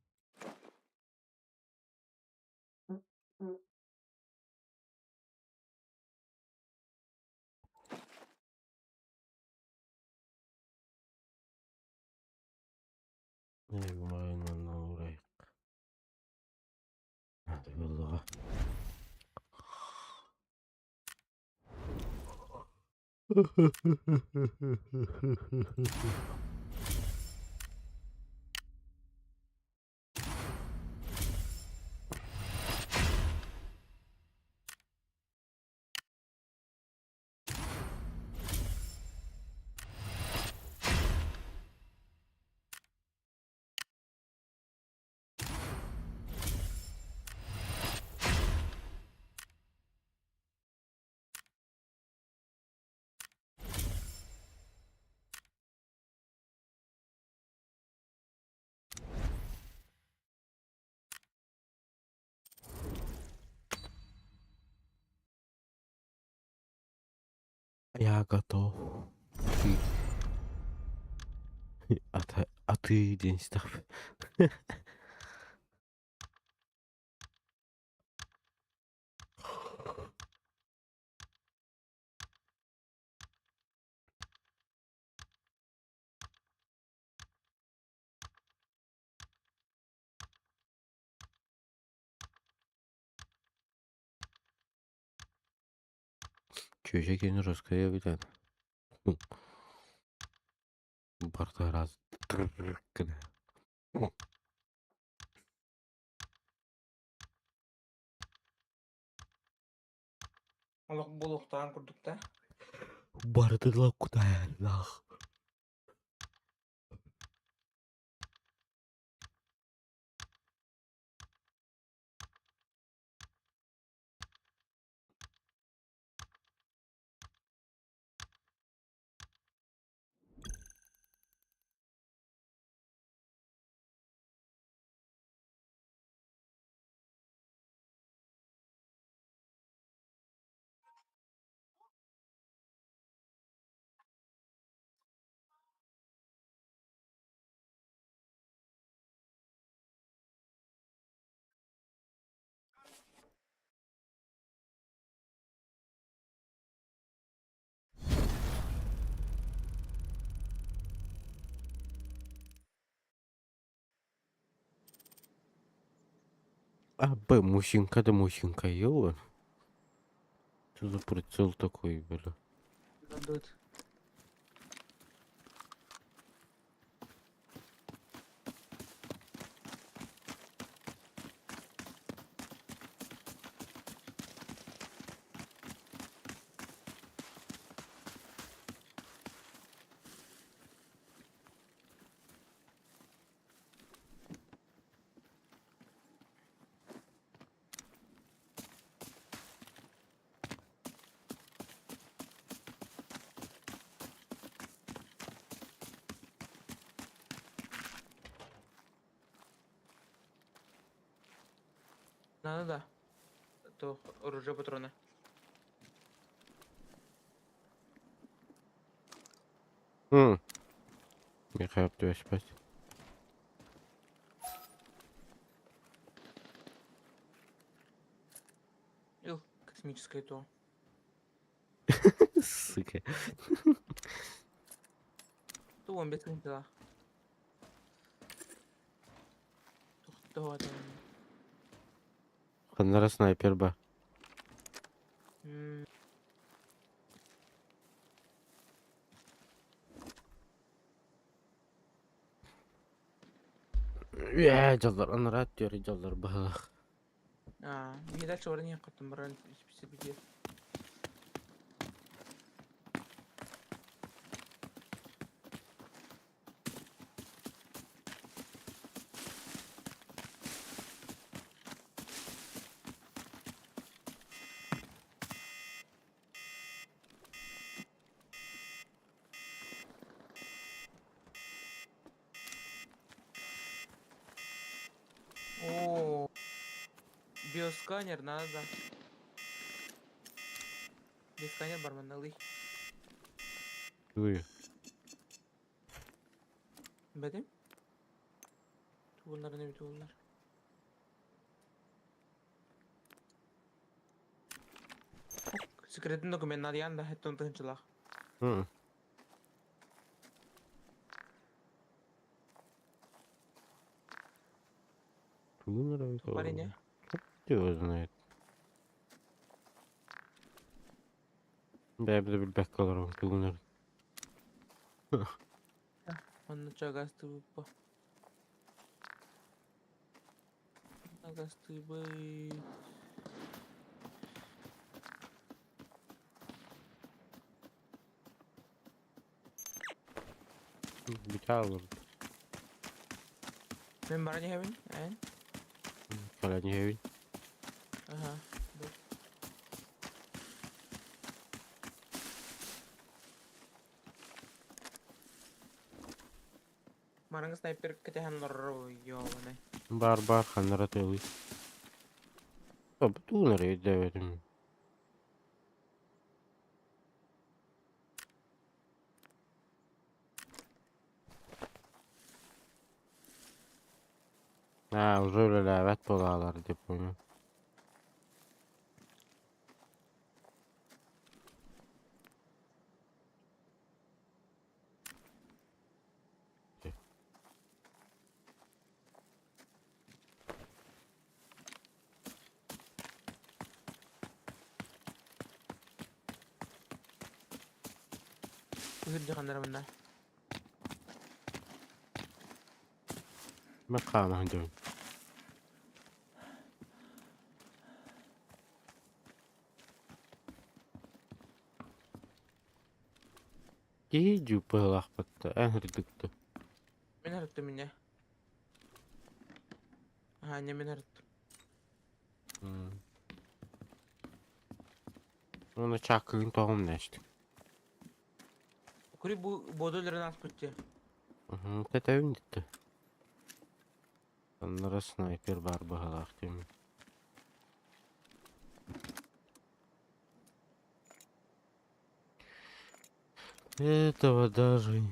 Надо Я готов. Ты. А ты день став. Чүөчэ киһини раскайа билэн. Барта раз гына. Олох буолуохтааҕын курдук да. Барытын кутаяллах. А, Б, мужчинка да мужчинка, ела. Что за прицел такой, бля? Дадут. Надо да. То оружие патроны. М. Михаил, ты спать. Ил, космическое то. Сука. То он без дела. Тухтоо. Ханнара снайпер ба. Ээ, дьаллар анараа түөрэ дьаллар баһылах. Аа, биһи дальше баран иһэн хаттым баран исписэ О, биосканер надо. Биосканер барманалый. Туй. Бәдем? Туғынлар не туғынлар. Секретный документ надо янда, это он тынчылах. М. Тугунара Парень, Кто его знает. Бэбэ билбэккэ олоробун тугунар. Онно чагастыбыппа. Агастыбый. Бүтэ олордо. Мен баран иһэбин, эн? Кэлэн иһэбин. Аха. Мараҥа снайпер кэтэһэн олорор ёбаный. Бар бар ханнара тыалый. Тугунар өйдөөбөтүм. Аа, уже үлэлээбэт буолаалар деп понял. Үһүр дьаханнара мында. Мен хаамаһын дьон. Киһи дьууппаһылаахпатта эн ырдыкты. Мин арыттым мине. Аха, не мин арыттым. Оны чаккыгын тоҕум нэстик. Кури бу бодолерин аспытте. Тэтэбин дитте. Аннара снайпер бар баһалаах диэмин. Этого даже...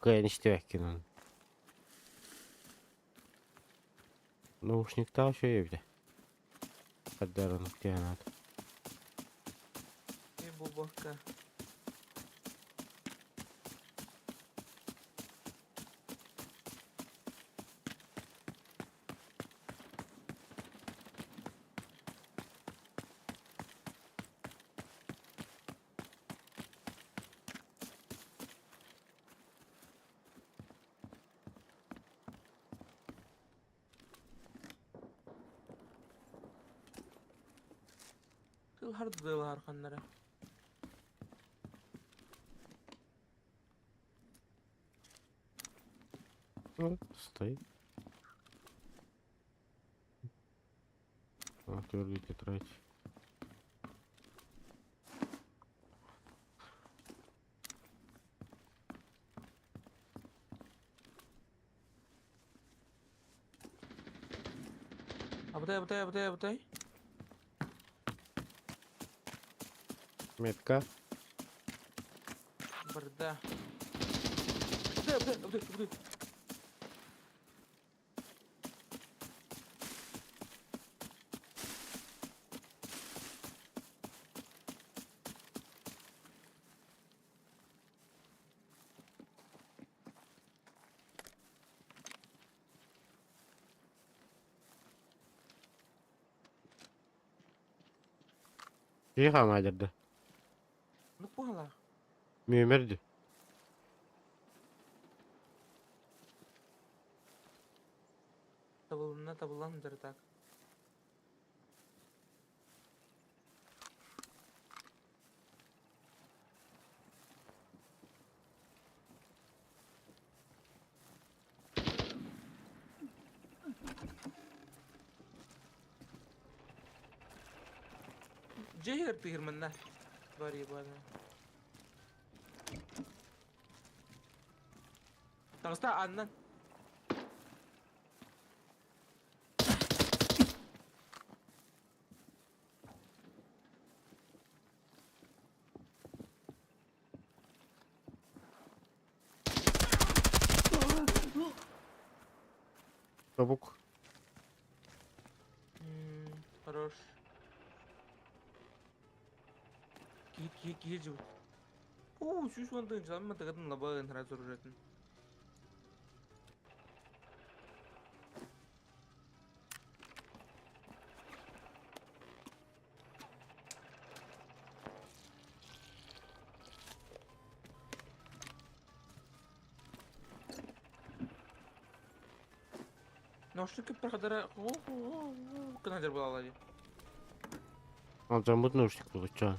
Кыайан истибэккин ону. Наушниктаах үчүгэй эбитэ. Хардарыннык диэн аата. И бубакка. Тылһар ханнара. Ну, стой. А, твердый тетрадь. Абытай, абытай, абытай, абытай. Метка. Барда. Абытай, абытай, абытай, абытай. Киһи хаамаадырда. Ну поняла. Мүөмэрди. Табылына табылан так. Дьиэ тыгырманна. Бар ебаная. Таҕыста аннан. Çabuk. Хорош. Киһи киһи киһи жыбыт. Уу, 110 тыһыынча ама тыгатын лабаын сразу оружиетын. Наушник проходара кынадыр буолалар дии. Алдьаммыт наушник булуччаан.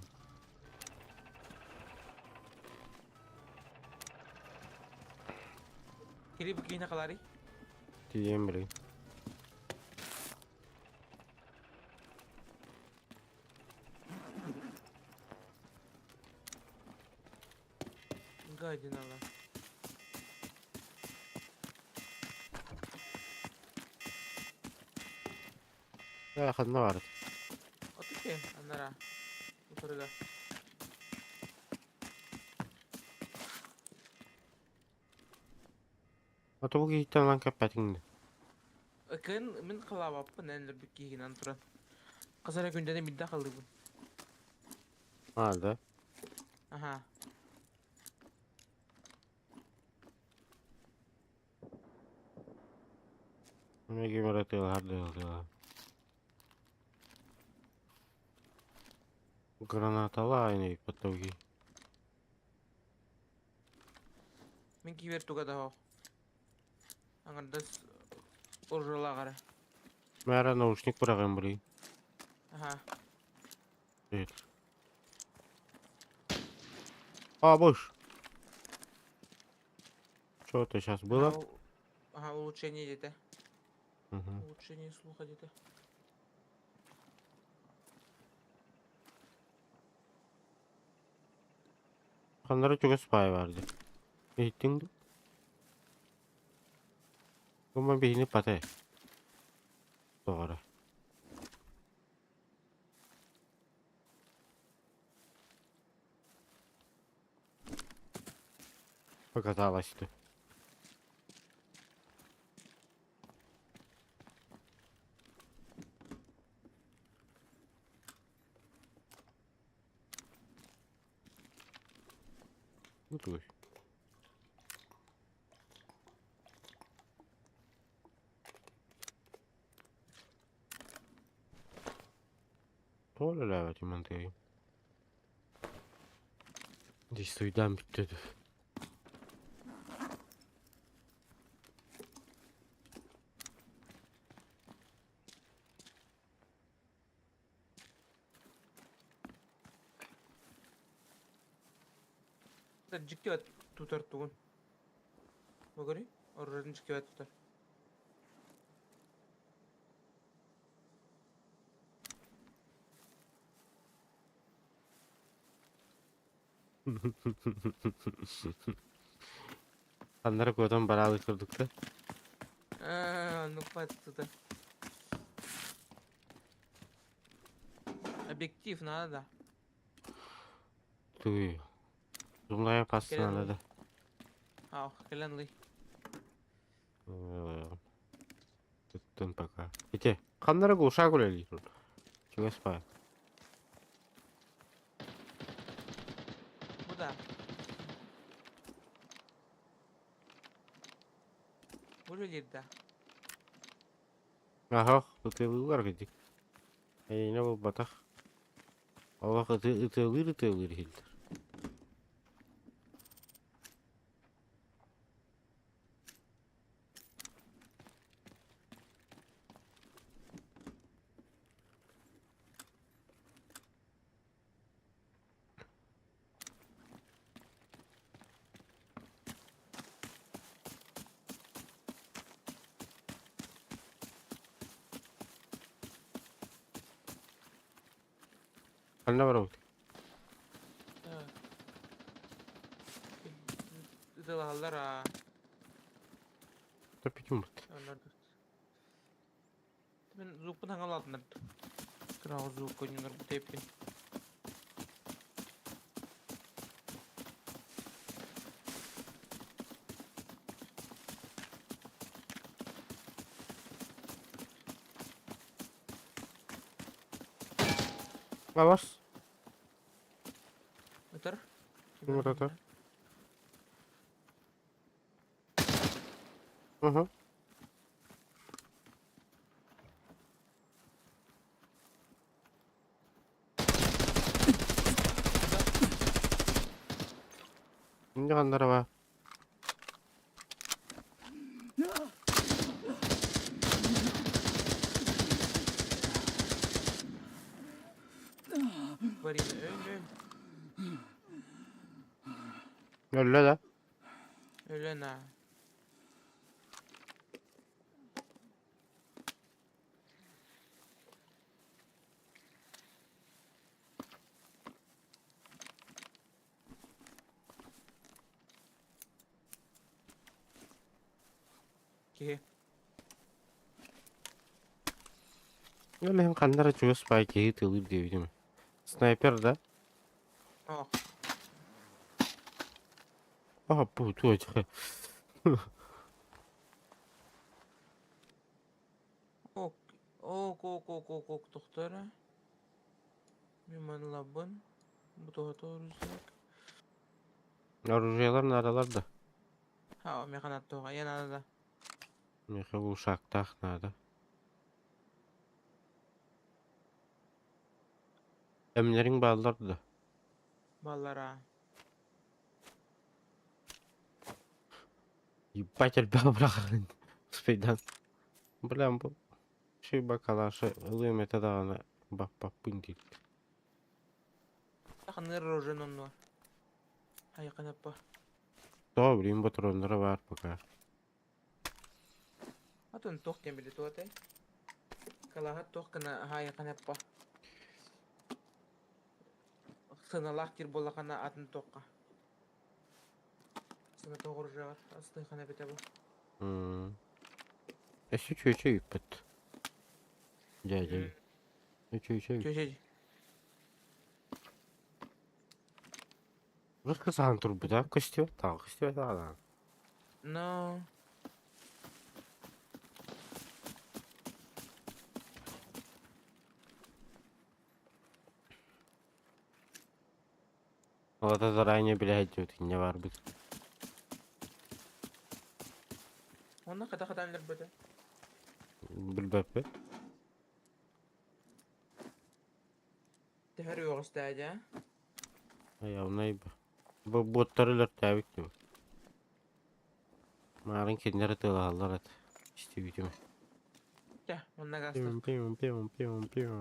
Кири бу киһини халарый. Тиийэн билигин. Гадинала. Ээ ханна баарыт? Отуке анара. Утарыга. Ото бу киһиттэн ылан кэппэтиҥ дии. Ыкын мин халаабаппын эн өлөрбүт киһигинэн туран. Хас эрэ күндэнэ биирдэ халыыбын. Аа да? Аха. Миги мара тыалаһар тыалаһар. Гранаталаа ини потоги. Мин киибэр туга да суох. Аҥардас оружиелаах эрэ. Мэра наушник быраҕыам билигин. Аха. Нет. А, больше. Что это сейчас было? Ага, ага, улучшение где-то. Угу. Улучшение слуха где-то. Ханнара чугас паай баар дии. Иһиттиҥ дуу? Ума биһини патай. Тоҕо эрэ. Показалось ты. Ну туй. Тоҕо үлэлээбэтим мантыгай? Действуйдаан бүттэ дуу. Дьикти тутар тугун. Бу көрүй, оружиетын дьикти тутар. Аннары куотан бараалы курдук да. Аа, оннук тутар. Объектив надо да. Туй. Зумлая пасты Кэлэн надо. Аа, кэлэн ылый. Туттун пока. Ите, ханнара глуша гуляли тут. Чего спа? Бу да. Бу үлэлиир да. Аха, ытыалыылар кырдьык. Эйиэнэ буолбатах. Олох ытыалыыр ытыалыыр иһиллэр. Ханна барабыт? Ыталаһаллар аа. Топпитим бут. Мен звукпун хаҥалаатыннар. Кыраҕы звук көнньүнэр бу тэппин. Бабас. Ытар. Вот это. Угу. Не ханнарова. Барина өл өл. Өллө да. Өлөн аа. Киһи. Өлөһүн ханнара чугас баай киһи тылыыр диэбитим. Снайпер да? Ох. А, бу точка. Ок, ок, ок, ок, ок, ок, тохтора. Мин манылабын. Бу тоһото рюкзак. Оружиелар наадалар да. Ха, миэхэ наада я надо да. Миэхэ глушактаах наада. Эмнэриҥ бааллар да? Баллара. Ебать элбэх быраҕарын. Успейдан. Бля, бу шиба калашы ылыам этэ даҕаны баппаппын диир. Ханныыр оружие оннугар. Айыкынаппа. Тоҕо билигин ботуруоннара баар пока. Атын туох диэн били туотай? Калаһа туох гына хаайыкынаппа. Сыналаах диир буоллахына атын туохха. Сына тоҕо оружиеҕар астыахана эбитэ бу. Өссө чүөчэ ыыппыт. Дьээдьэ. Чүөчэ. Чүөчэ. Русска саһан турбута көстүбэт таҕа көстүбэт аҕалаан. Но. Ол заранее билэ сылдьыбыт инньэ баарбыт. Онно хата хатан өлөрбөтө. Билбэппит. Төһөр үөҕүстээдьэ. Айаунай бу буоттары өлөртөөбүт дуу. Маарын кинилэр ытыалаһаллар эт. Истибитим. Чэ, онно гаастах. Пиу пиу пиу пиу.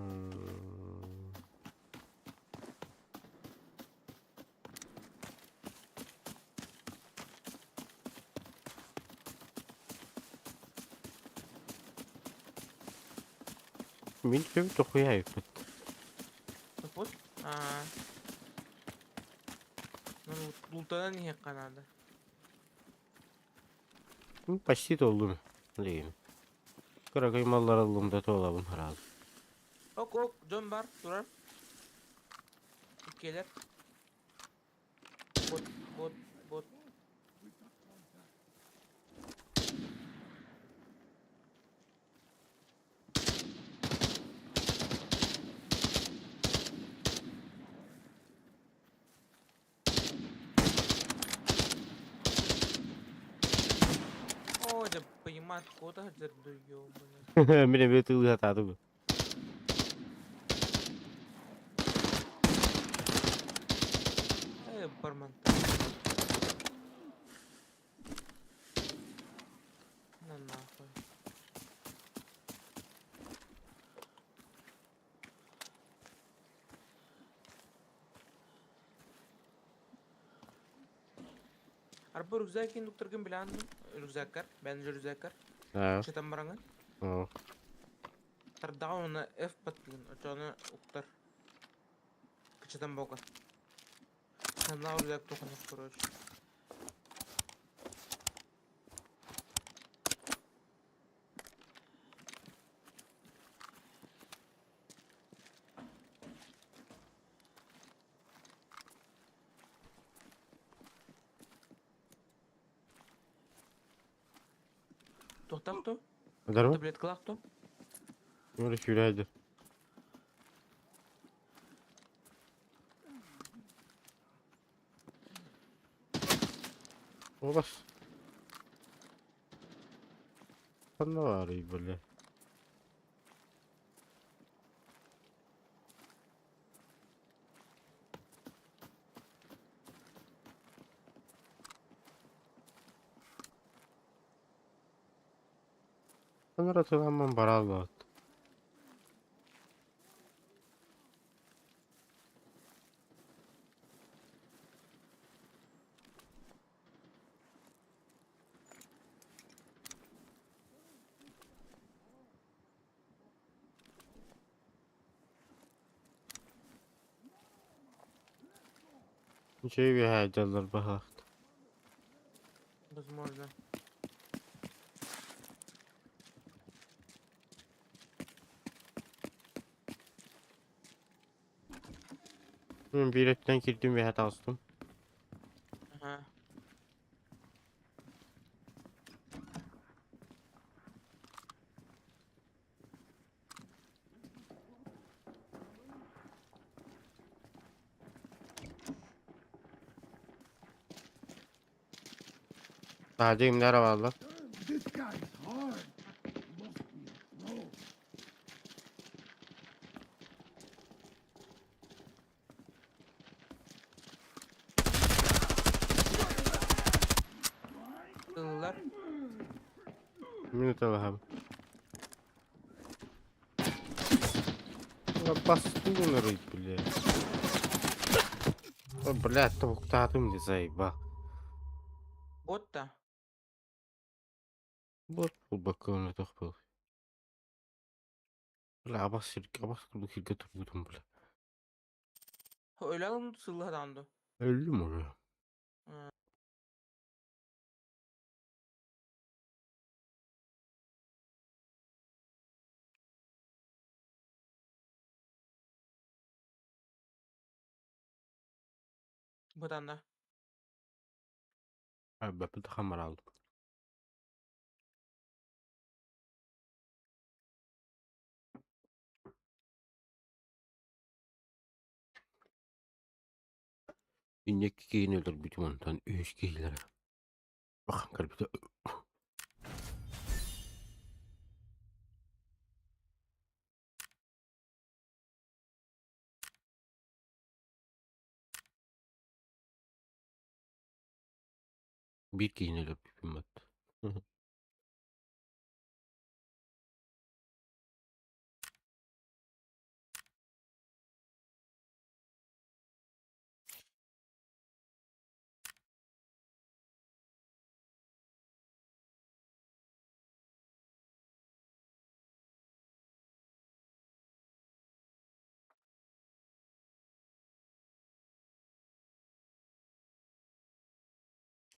Мин төбө тохуйаайыппыт. Тупут? Аа. Ну, лутанан иһиэххэ наада. Ну, почти толдум. Билигин. Кыракый маллар ыллым да туолабын хараал. Ок, ок, дьон бар, турар. Иккиэлэр. Бот, бот, бот. Оо, дьэ, понимать, куда дерду, ёбаный. Мин эмиэ тылыы сатаатым. Э, барман. На нахуй. Арба рюкзак индукторгын билан рюкзаккар, бен рюкзаккар. Аа. Чытан бараңын. Оо. Тардаҕа уонна F баттыгын, оччоҕуна уктар. Кычытан бока. Санаа рюкзак туханах короче. Туохтаах ту? Здорово. Таблеткалаах ту? Мөрө сүүрээдир. Олас. Ханна баарый, бля? Ханна тыламман барааллаат. Үчүгэй үөһээ дьаллар баһаахт. Возможно. Мин биир өттүнэн киирдим үөһэ таҕыстым. Ага. Таһырдьа кимнэр бааллар? This guy's hard. Must be a pro. Ыллар. Мин ыталаһабын. Бастыгын ырый, бля. О, блядь, тобуктаатым дии заебал. Вот та. Вот булбакка тох был. Бля, абас сиргэ, абас курдук сиргэ турбутум, бля. Өлө сыллаһадан ду. Өллүм уже. Бытанна. Бапыт хамар алдым. Инники киһини өлөрбүтүм онтон үһүс киһилэрэ бахан көрбүтэ Биир киһини өлөрбүппүн бат.